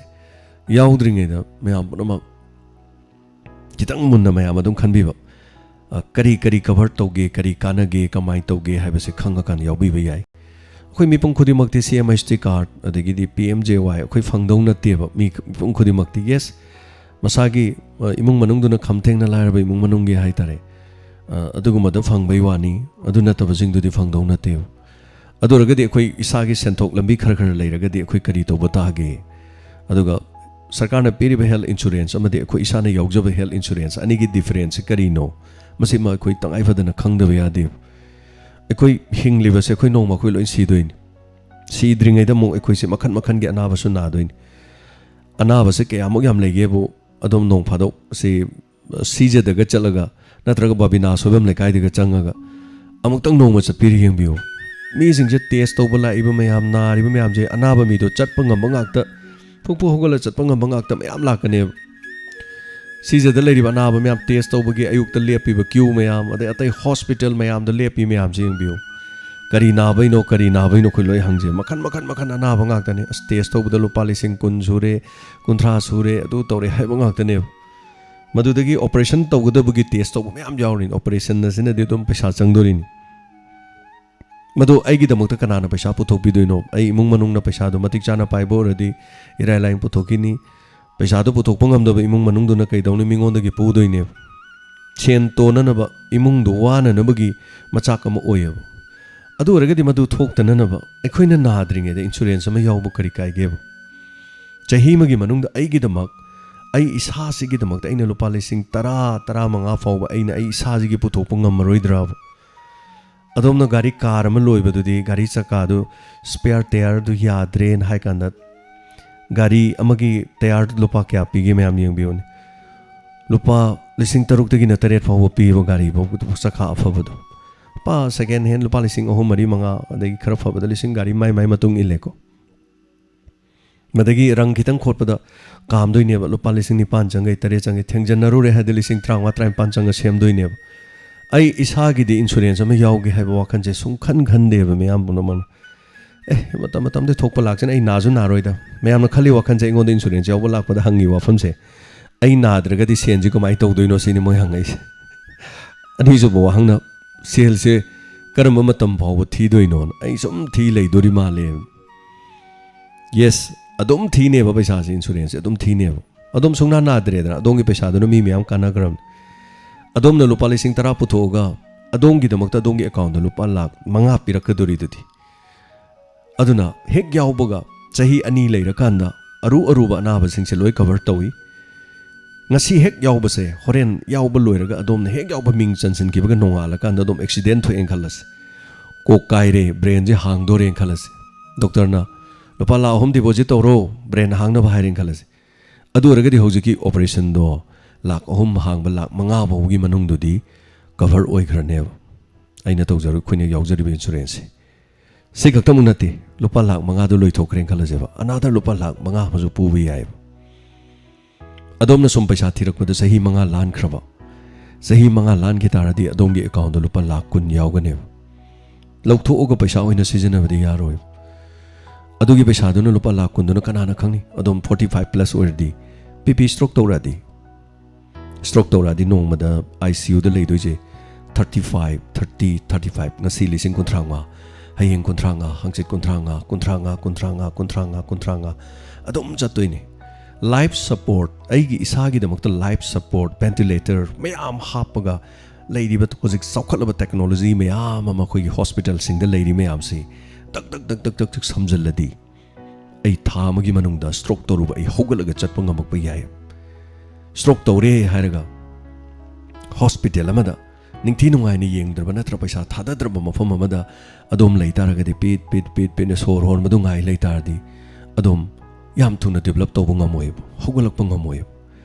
ꯌꯥꯎꯗ꯭ꯔꯤꯉꯩꯗ ꯃꯌꯥꯝ ꯄꯨꯝꯅꯃꯛ ꯈꯤꯇꯪ ꯃꯨꯟꯅ ꯃꯌꯥꯝ ꯑꯗꯨꯝ ꯈꯟꯕꯤꯕ, ꯑ, ꯀꯔꯤ ꯀꯔꯤ ꯀꯚꯔ ꯇꯧꯒꯦ, ꯀꯔꯤ ꯀꯥꯟꯅꯒꯦ, ꯀꯃꯥꯏꯅ ꯇꯧꯒꯦ ꯍꯥꯏꯕꯁꯦ ꯈꯪꯉꯀꯥꯟꯗ ꯌꯥꯎꯕꯤꯕ ꯌꯥꯏ꯫ ꯑꯩꯈꯣꯏ ꯃꯤꯄꯨꯝ ꯈꯨꯗꯤꯡꯃꯛꯇꯤ ꯁꯤ ꯑꯦꯝ ꯑꯩꯆ ꯇꯤ ꯀꯥꯔꯗ, ꯑꯗꯒꯤꯗꯤ ꯄꯤ ꯑꯦꯝ ꯖꯦ ꯋꯥꯏ ꯑꯩꯈꯣꯏ ꯐꯪꯗꯧ ꯅꯠꯇꯦꯕ꯫ ꯃꯤ ꯃꯤꯄꯨꯝ ꯈꯨꯗꯤꯡꯃꯛꯇꯤ, ꯌꯦꯁ, ꯃꯁꯥꯒꯤ, ꯑ, ꯏꯃꯨꯡ ꯃꯅꯨꯡꯗꯨꯅ ꯈꯝ ꯊꯦꯡꯅ ꯂꯥꯏꯔꯕ ꯏꯃꯨꯡ ꯃꯅꯨꯡꯒꯤ ꯍꯥꯏꯇꯥꯔꯦ, ꯑ, ꯑꯗꯨꯒꯨꯝꯕꯗ ꯐꯪꯕꯩ ꯋꯥꯅꯤ꯫ ꯑꯗꯨ ꯅꯠꯇꯕꯁꯤꯡꯗꯨꯗꯤ ꯐꯪꯗꯧ ꯅꯠꯇꯦꯕ꯫ ꯑꯗꯨ ꯑꯣꯏꯔꯒꯗꯤ ꯑꯩꯈꯣꯏ ꯏꯁꯥꯒꯤ ꯁꯦꯟꯊꯣꯛ ꯂꯝꯕꯤ ꯈꯔ ꯈꯔ ꯂꯩꯔꯒꯗꯤ ꯑꯩꯈꯣꯏ ꯀꯔꯤ ꯇꯧꯕ ꯇꯥꯒꯦ? ꯑꯗꯨꯒ ꯁꯔꯀꯥꯔꯅ ꯄꯤꯔꯤꯕ ꯍꯦꯜꯊ ꯏꯟꯁꯨꯔꯦꯟꯁ ꯑꯃꯗꯤ ꯑꯩꯈꯣꯏ ꯏꯁꯥꯅ ꯌꯥꯎꯖꯕ ꯍꯦꯜꯊ ꯏꯟꯁꯨꯔꯦꯟꯁ ꯑꯅꯤꯒꯤ ꯗꯤꯐꯔꯦꯟꯁꯁꯦ ꯀꯔꯤꯅꯣ? ꯃꯁꯤꯃ ꯑꯩꯈꯣꯏ ꯇꯉꯥꯏ ꯐꯗꯅ ꯈꯪꯗꯕ ꯌꯥꯗꯦ꯫ ꯑꯩꯈꯣꯏ ꯍꯤꯡꯂꯤꯕꯁꯦ ꯑꯩꯈꯣꯏ ꯅꯣꯡꯃ ꯑꯩꯈꯣꯏ ꯂꯣꯏ ꯁꯤꯗꯣꯏꯅꯤ꯫ ꯁꯤꯗ꯭ꯔꯤꯉꯩꯗ ꯑꯃꯨꯛ ꯑꯩꯈꯣꯏꯁꯦ ꯃꯈꯟ ꯃꯈꯟꯒꯤ ꯑꯅꯥꯕꯁꯨ ꯅꯥꯗꯣꯏꯅꯤ꯫ ꯑꯅꯥꯕꯁꯦ ꯀꯌꯥꯃꯨꯛ ꯌꯥꯝ ꯂꯩꯒꯦꯕꯨ ꯑꯗꯨꯝ ꯅꯣꯡ ꯐꯥꯗꯣꯛ ꯁꯤ ꯁꯤꯖꯗꯒ ꯆꯠꯂꯒ, ꯅꯠꯇ꯭ꯔꯒ ꯕꯥꯕꯤꯅꯥ ꯁꯣꯏꯕꯝ ꯂꯩꯀꯥꯏꯗꯒ ꯆꯪꯉꯒ ꯑꯃꯨꯛꯇꯪ ꯅꯣꯡꯃ ꯆꯠꯄꯤꯔ ꯌꯦꯡꯕꯤꯌꯨ꯫ ꯃꯤꯁꯤꯡꯁꯦ ꯇꯦꯁ ꯇꯧꯕ ꯂꯥꯛꯏꯕ ꯃꯌꯥꯝ, ꯅꯥꯔꯤꯕ ꯃꯌꯥꯝꯁꯦ, ꯑꯅꯥꯕ ꯃꯤꯗꯣ ꯆꯠꯄ ꯉꯝꯕ ꯉꯥꯛꯇ, ꯐꯨꯛ ꯐꯨꯛ ꯍꯧꯒꯠꯂ ꯆꯠꯄ ꯉꯝꯕ ꯉꯥꯛꯇ ꯃꯌꯥꯝ ꯂꯥꯛꯀꯅꯦꯕ꯫ ꯁꯤꯖꯗ ꯂꯩꯔꯤꯕ ꯑꯅꯥꯕ ꯃꯌꯥꯝ ꯇꯦꯁ ꯇꯧꯕꯒꯤ ꯑꯌꯨꯛꯇ ꯂꯦꯞꯄꯤꯕ ꯀ꯭ꯌꯨ ꯃꯌꯥꯝ, ꯑꯗꯩ ꯑꯇꯩ ꯍꯣꯁꯄꯤꯇꯥꯜ ꯃꯌꯥꯝꯗ ꯂꯦꯞꯄꯤ ꯃꯌꯥꯝꯁꯦ ꯌꯦꯡꯕꯤꯌꯨ꯫ ꯀꯔꯤ ꯅꯥꯕꯩꯅꯣ, ꯀꯔꯤ ꯅꯥꯕꯩꯅꯣ ꯑꯩꯈꯣꯏ ꯂꯣꯏ ꯍꯪꯖꯩ꯫ ꯃꯈꯟ, ꯃꯈꯟ, ꯃꯈꯟ ꯑꯅꯥꯕ ꯉꯥꯛꯇꯅꯦ꯫ ꯑꯁ, test ꯇꯧꯕꯗ ꯂꯨꯄꯥ ꯂꯤꯁꯤꯡ ꯀꯨꯟ ꯁꯨꯔꯦ, ꯀꯨꯟꯊ꯭ꯔꯥ ꯁꯨꯔꯦ, ꯑꯗꯨ ꯇꯧꯔꯦ ꯍꯥꯏꯕ ꯉꯥꯛꯇꯅꯦꯕ꯫ ꯃꯗꯨꯗꯒꯤ operation ꯇꯧꯒꯗꯕꯒꯤ test ꯇꯧꯕ ꯃꯌꯥꯝ ꯌꯥꯎꯔꯤꯅꯤ꯫ Operation ꯑꯁꯤꯅꯗꯤ ꯑꯗꯨꯝ ꯄꯩꯁꯥ ꯆꯪꯗꯣꯔꯤꯅꯤ꯫ ꯃꯗꯨ ꯑꯩꯒꯤꯗꯃꯛꯇ ꯀꯅꯥꯅ ꯄꯩꯁꯥ ꯄꯨꯊꯣꯛꯄꯤꯗꯣꯏꯅꯣ? ꯑꯩ ꯏꯃꯨꯡ ꯃꯅꯨꯡꯅ ꯄꯩꯁꯥꯗꯣ ꯃꯇꯤꯛ ꯆꯥꯅ ꯄꯥꯏꯕ ꯑꯣꯏꯔꯗꯤ, ꯏꯔꯥꯏ ꯂꯥꯏꯅ ꯄꯨꯊꯣꯛꯈꯤꯅꯤ꯫ ꯄꯩꯁꯥꯗꯣ ꯄꯨꯊꯣꯛꯄ ꯉꯝꯗꯕ ꯏꯃꯨꯡ ꯃꯅꯨꯡꯗꯨꯅ ꯀꯩꯗꯧꯅꯤ? ꯃꯤꯉꯣꯟꯗꯒꯤ ꯄꯨꯗꯣꯏꯅꯦꯕ꯫ ꯁꯦꯟ ꯇꯣꯟꯅꯅꯕ, ꯏꯃꯨꯡꯗꯣ ꯋꯥꯅꯅꯕꯒꯤ ꯃꯆꯥꯛ ꯑꯃ ꯑꯣꯏꯌꯦꯕ꯫ ꯑꯗꯨ ꯑꯣꯏꯔꯒꯗꯤ ꯃꯗꯨ ꯊꯣꯛꯇꯅꯅꯕ ꯑꯩꯈꯣꯏꯅ ꯅꯥꯗ꯭ꯔꯤꯉꯩꯗ insurance ꯑꯃ ꯌꯥꯎꯕ ꯀꯔꯤ ꯀꯥꯏꯒꯦꯕ? ꯆꯍꯤ ꯑꯃꯒꯤ ꯃꯅꯨꯡꯗ ꯑꯩꯒꯤꯗꯃꯛ, ꯑꯩ ꯏꯁꯥꯁꯤꯒꯤꯗꯃꯛꯇ ꯑꯩꯅ ꯂꯨꯄꯥ ꯂꯤꯁꯤꯡ ꯇꯔꯥ, ꯇꯔꯥꯃꯉꯥ ꯐꯥꯎꯕ ꯑꯩꯅ ꯑꯩ ꯏꯁꯥꯁꯤꯒꯤ ꯄꯨꯊꯣꯛꯄ ꯉꯝꯃꯔꯣꯏꯗ꯭ꯔꯕ? ꯑꯗꯣꯝꯅ ꯒꯥꯔꯤ, car ꯑꯃ ꯂꯣꯏꯕꯗꯨꯗꯤ ꯒꯥꯔꯤ ꯆꯀꯥꯗꯨ, spare tyreꯗꯨ ꯌꯥꯗ꯭ꯔꯦꯅ ꯍꯥꯏ ꯀꯥꯟꯗ, ꯒꯥꯔꯤ ꯑꯃꯒꯤ tyre ꯂꯨꯄꯥ ꯀꯌꯥ ꯄꯤꯒꯦ ꯃꯌꯥꯝ ꯌꯦꯡꯕꯤꯌꯨꯅꯦ꯫ ꯂꯨꯄꯥ ꯂꯤꯁꯤꯡ ꯇꯔꯨꯛꯇꯒꯤꯅ ꯇꯔꯦꯠ ꯐꯥꯎꯕ ꯄꯤꯕ ꯒꯥꯔꯤꯐꯥꯎ ꯆꯀꯥ ꯑꯐꯕꯗꯣ꯫ ꯂꯨꯄꯥ second hand ꯂꯨꯄꯥ ꯂꯤꯁꯤꯡ ꯑꯍꯨꯝ, ꯃꯔꯤ, ꯃꯉꯥ, ꯑꯗꯒꯤ ꯈꯔ ꯐꯕꯗ ꯂꯤꯁꯤꯡ, ꯒꯥꯔꯤ ꯃꯥꯏ ꯃꯥꯏ ꯃꯇꯨꯡ ꯏꯜꯂꯦꯀꯣ꯫ ꯃꯗꯒꯤ ꯔꯪ ꯈꯤꯇꯪ ꯈꯣꯠꯄꯗ ꯀꯥꯝꯗꯣꯏꯅꯦꯕ, ꯂꯨꯄꯥ ꯂꯤꯁꯤꯡ ꯅꯤꯄꯥꯟ ꯆꯪꯒꯩ, ꯇꯔꯦꯠ ꯆꯪꯒꯩ, ꯊꯦꯡꯖꯟꯅꯔꯨꯔꯦ ꯍꯥꯏꯗꯤ ꯂꯤꯁꯤꯡ ꯇꯔꯥꯃꯉꯥ, ꯇꯔꯥꯅꯤꯄꯥꯟ ꯆꯪꯉ ꯁꯦꯝꯗꯣꯏꯅꯦꯕ꯫ ꯑꯩ ꯏꯁꯥꯒꯤꯗꯤ insurance ꯑꯃ ꯌꯥꯎꯒꯦ ꯍꯥꯏꯕ ꯋꯥꯈꯜꯁꯦ ꯁꯨꯡꯈꯟ ꯈꯟꯗꯦꯕ ꯃꯤꯌꯥꯝ ꯄꯨꯝꯅꯃꯛꯅ꯫ ꯑꯦ, ꯃꯇꯝ ꯃꯇꯝꯗ ꯊꯣꯛꯄ ꯂꯥꯛꯆꯅꯤ, ꯑꯩ ꯅꯥꯁꯨ ꯅꯥꯔꯣꯏꯗ꯫ ꯃꯌꯥꯝꯅ ꯈꯜꯂꯤ ꯋꯥꯈꯜꯁꯦ, ꯑꯩꯉꯣꯟꯗ insurance ꯌꯥꯎꯕ ꯂꯥꯛꯄꯗ ꯍꯪꯉꯤ ꯋꯥꯐꯝꯁꯦ, "ꯑꯩ ꯅꯥꯗ꯭ꯔꯒꯗꯤ ꯁꯦꯟꯁꯤ ꯀꯃꯥꯏꯅ ꯇꯧꯗꯣꯏꯅꯣ?" ꯁꯤꯅꯤ ꯃꯣꯏ ꯍꯪꯉꯛꯏꯁꯦ꯫ ꯑꯅꯤꯁꯨꯕ ꯋꯥꯍꯪꯅ, "ꯁꯦꯜꯁꯦ ꯀꯔꯝꯕ ꯃꯇꯝ ꯐꯥꯎꯕ ꯊꯤꯗꯣꯏꯅꯣꯅ?" ꯑꯩ ꯁꯨꯝ ꯊꯤ ꯂꯩꯗꯣꯔꯤ ꯃꯥꯜꯂꯦ꯫ Yes, ꯑꯗꯨꯝ ꯊꯤꯅꯦꯕ ꯄꯩꯁꯥꯁꯦ, insurance ꯑꯗꯨꯝ ꯊꯤꯅꯦꯕ꯫ ꯑꯗꯣꯝ ꯁꯨꯡꯅꯥ ꯅꯥꯗ꯭ꯔꯦꯗꯅ, ꯑꯗꯣꯝꯒꯤ ꯄꯩꯁꯥꯗꯨꯅ ꯃꯤ ꯃꯌꯥꯝ ꯀꯥꯟꯅꯈ꯭ꯔꯕꯅꯤ꯫ ꯑꯗꯣꯝꯅ ꯂꯨꯄꯥ ꯂꯤꯁꯤꯡ ꯇꯔꯥ ꯄꯨꯊꯣꯛꯑꯒ ꯑꯗꯣꯝꯒꯤꯗꯃꯛꯇ ꯑꯗꯣꯝꯒꯤ accountꯇ ꯂꯨꯄꯥ ꯂꯥꯛ ꯃꯉꯥ ꯄꯤꯔꯛꯀꯗꯣꯔꯤꯗꯨꯗꯤ꯫ ꯑꯗꯨꯅ ꯍꯦꯛ ꯌꯥꯎꯕꯒ ꯆꯍꯤ ꯑꯅꯤ ꯂꯩꯔꯀꯥꯟꯗ ꯑꯔꯨ ꯑꯔꯨꯕ ꯑꯅꯥꯕꯁꯤꯡꯁꯦ ꯂꯣꯏ cover ꯇꯧꯏ꯫ ꯉꯁꯤ ꯍꯦꯛ ꯌꯥꯎꯕꯁꯦ ꯍꯣꯔꯦꯟ ꯌꯥꯎꯕ ꯂꯣꯏꯔꯒ ꯑꯗꯣꯝꯅ ꯍꯦꯛ ꯌꯥꯎꯕ ꯃꯤꯡ ꯆꯟꯁꯤꯟꯈꯤꯕꯒ ꯅꯣꯡꯉꯥꯜꯂꯀꯥꯟꯗ ꯑꯗꯨꯝ accident ꯊꯣꯛꯑꯦꯅ ꯈꯜꯂꯁꯤ꯫ ꯀꯣꯛ ꯀꯥꯏꯔꯦ, brainꯁꯦ ꯍꯥꯡꯗꯣꯔꯦꯅ ꯈꯜꯂꯁꯤ꯫ Doctorꯅ "ꯂꯨꯄꯥ ꯂꯥꯛ ꯑꯍꯨꯝ deposit ꯇꯧꯔꯣ, brain ꯍꯥꯡꯅꯕ" ꯍꯥꯏꯔꯦꯅ ꯈꯜꯂꯁꯤ꯫ ꯑꯗꯨ ꯑꯣꯏꯔꯒꯗꯤ ꯍꯧꯖꯤꯛꯀꯤ operationꯗꯣ ꯂꯥꯛ ꯑꯍꯨꯝ ꯍꯥꯡꯕ ꯂꯥꯛ ꯃꯉꯥ ꯐꯥꯎꯕꯒꯤ ꯃꯅꯨꯡꯗꯨꯗꯤ cover ꯑꯣꯏꯈ꯭ꯔꯅꯦꯕ꯫ ꯑꯩꯅ ꯇꯧꯖꯔ-, ꯑꯩꯈꯣꯏꯅ ꯌꯥꯎꯖꯔꯤꯕ insuranceꯁꯦ꯫ ꯁꯤ ꯈꯛꯇꯃꯛ ꯅꯠꯇꯦ, ꯂꯨꯄꯥ ꯂꯥꯛ ꯃꯉꯥꯗꯨ ꯂꯣꯏꯊꯣꯛꯈ꯭ꯔꯦꯅ ꯈꯜꯂꯁꯦꯕ, another ꯂꯨꯄꯥ ꯂꯥꯛ ꯃꯉꯥ ꯑꯃꯁꯨ ꯄꯨꯕ ꯌꯥꯏꯑꯕ꯫ ꯑꯗꯣꯝꯅ ꯁꯨꯝ ꯄꯩꯁꯥ ꯊꯤꯔꯛꯄꯗ ꯆꯍꯤ ꯃꯉꯥ ꯂꯥꯟꯈ꯭ꯔꯕ, ꯆꯍꯤ ꯃꯉꯥ ꯂꯥꯟꯈꯤ ꯇꯥꯔꯗꯤ ꯑꯗꯣꯝꯒꯤ accountꯗ ꯂꯨꯄꯥ ꯂꯥꯛ ꯀꯨꯟ ꯌꯥꯎꯒꯅꯦꯕ꯫ ꯂꯧꯊꯣꯛꯑꯒ ꯄꯩꯁꯥ ꯑꯣꯏꯅ ꯁꯤꯖꯤꯟꯅꯕꯗꯤ ꯌꯥꯔꯣꯏ꯫ ꯑꯗꯨꯒꯤ ꯄꯩꯁꯥꯗꯨꯅ ꯂꯨꯄꯥ ꯂꯥꯛ ꯀꯨꯟꯗꯨꯅ ꯀꯅꯥꯅ ꯈꯪꯅꯤ? ꯑꯗꯨꯝ forty five plus ꯑꯣꯏꯔꯗꯤ, ꯕꯤ ꯄꯤ stroke ꯇꯧꯔꯛꯑꯗꯤ, stroke ꯇꯧꯔꯛꯑꯗꯤ ꯅꯣꯡꯃꯗ ꯑꯥꯏ ꯁꯤ ꯌꯨꯗ ꯂꯩꯗꯣꯏꯁꯦ thirty five, thirty, thirty five꯫ ꯉꯁꯤ ꯂꯤꯁꯤꯡ ꯀꯨꯟꯊ꯭ꯔꯥ ꯃꯉꯥ, ꯍꯌꯦꯡ ꯀꯨꯟꯊ꯭ꯔꯥ ꯃꯉꯥ, ꯍꯪꯆꯤꯠ ꯀꯨꯟꯊ꯭ꯔꯥ ꯃꯉꯥ, ꯀꯨꯟꯊ꯭ꯔꯥ ꯃꯉꯥ, ꯀꯨꯟꯊ꯭ꯔꯥ ꯃꯉꯥ, ꯀꯨꯟꯊ꯭ꯔꯥ ꯃꯉꯥ, ꯀꯨꯟꯊ꯭ꯔꯥ ꯃꯉꯥ ꯑꯗꯨꯝ ꯆꯠꯇꯣꯏꯅꯤ꯫ Life support, ꯑꯩꯒꯤ ꯏꯁꯥꯒꯤꯗꯃꯛꯇ life support ventilator ꯃꯌꯥꯝ ꯍꯥꯞꯄꯒ ꯂꯩꯔꯤꯕ ꯍꯧꯖꯤꯛ ꯆꯥꯎꯈꯠꯂꯕ technology ꯃꯌꯥꯝ ꯑꯃ ꯑꯩꯈꯣꯏꯒꯤ ꯍꯣꯁꯄꯤꯇꯥꯜꯁꯤꯡꯗ ꯂꯩꯔꯤ ꯃꯌꯥꯝꯁꯤ ꯗꯛ ꯗꯛ ꯗꯛ ꯗꯛ ꯗꯛ ꯗꯛ ꯁꯝꯖꯜꯂꯗꯤ, ꯑꯩ ꯊꯥ ꯑꯃꯒꯤ ꯃꯅꯨꯡꯗ stroke ꯇꯧꯔꯨꯕ ꯑꯩ ꯍꯧꯒꯠꯂꯒ ꯆꯠꯄ ꯉꯝꯃꯛꯄ ꯌꯥꯏ꯫ Stroke ꯇꯧꯔꯦ ꯍꯥꯏꯔꯒ ꯍꯣꯁꯄꯤꯇꯥꯜ ꯑꯃꯗ ꯅꯤꯡꯊꯤ ꯅꯨꯡꯉꯥꯏꯅ ꯌꯦꯡꯗ꯭ꯔꯕ ꯅꯠꯇ꯭ꯔ ꯄꯩꯁꯥ ꯊꯥꯗꯗ꯭ꯔꯕ ꯃꯐꯝ ꯑꯃꯗ ꯑꯗꯨꯝ ꯂꯩ ꯇꯥꯔꯒꯗꯤ, ꯄꯤꯠ ꯄꯤꯠ ꯄꯤꯠ ꯄꯤꯠꯅ ꯁꯣꯔ ꯍꯣꯟꯕꯗꯨ ꯉꯥꯏ ꯂꯩ ꯇꯥꯔꯗꯤ, ꯑꯗꯨꯝ ꯌꯥꯝ ꯊꯨꯅ develop ꯇꯧꯕ ꯉꯝꯃꯣꯏꯕ, ꯍꯧꯒꯠꯂꯛꯄ ꯉꯝꯃꯣꯏꯕ꯫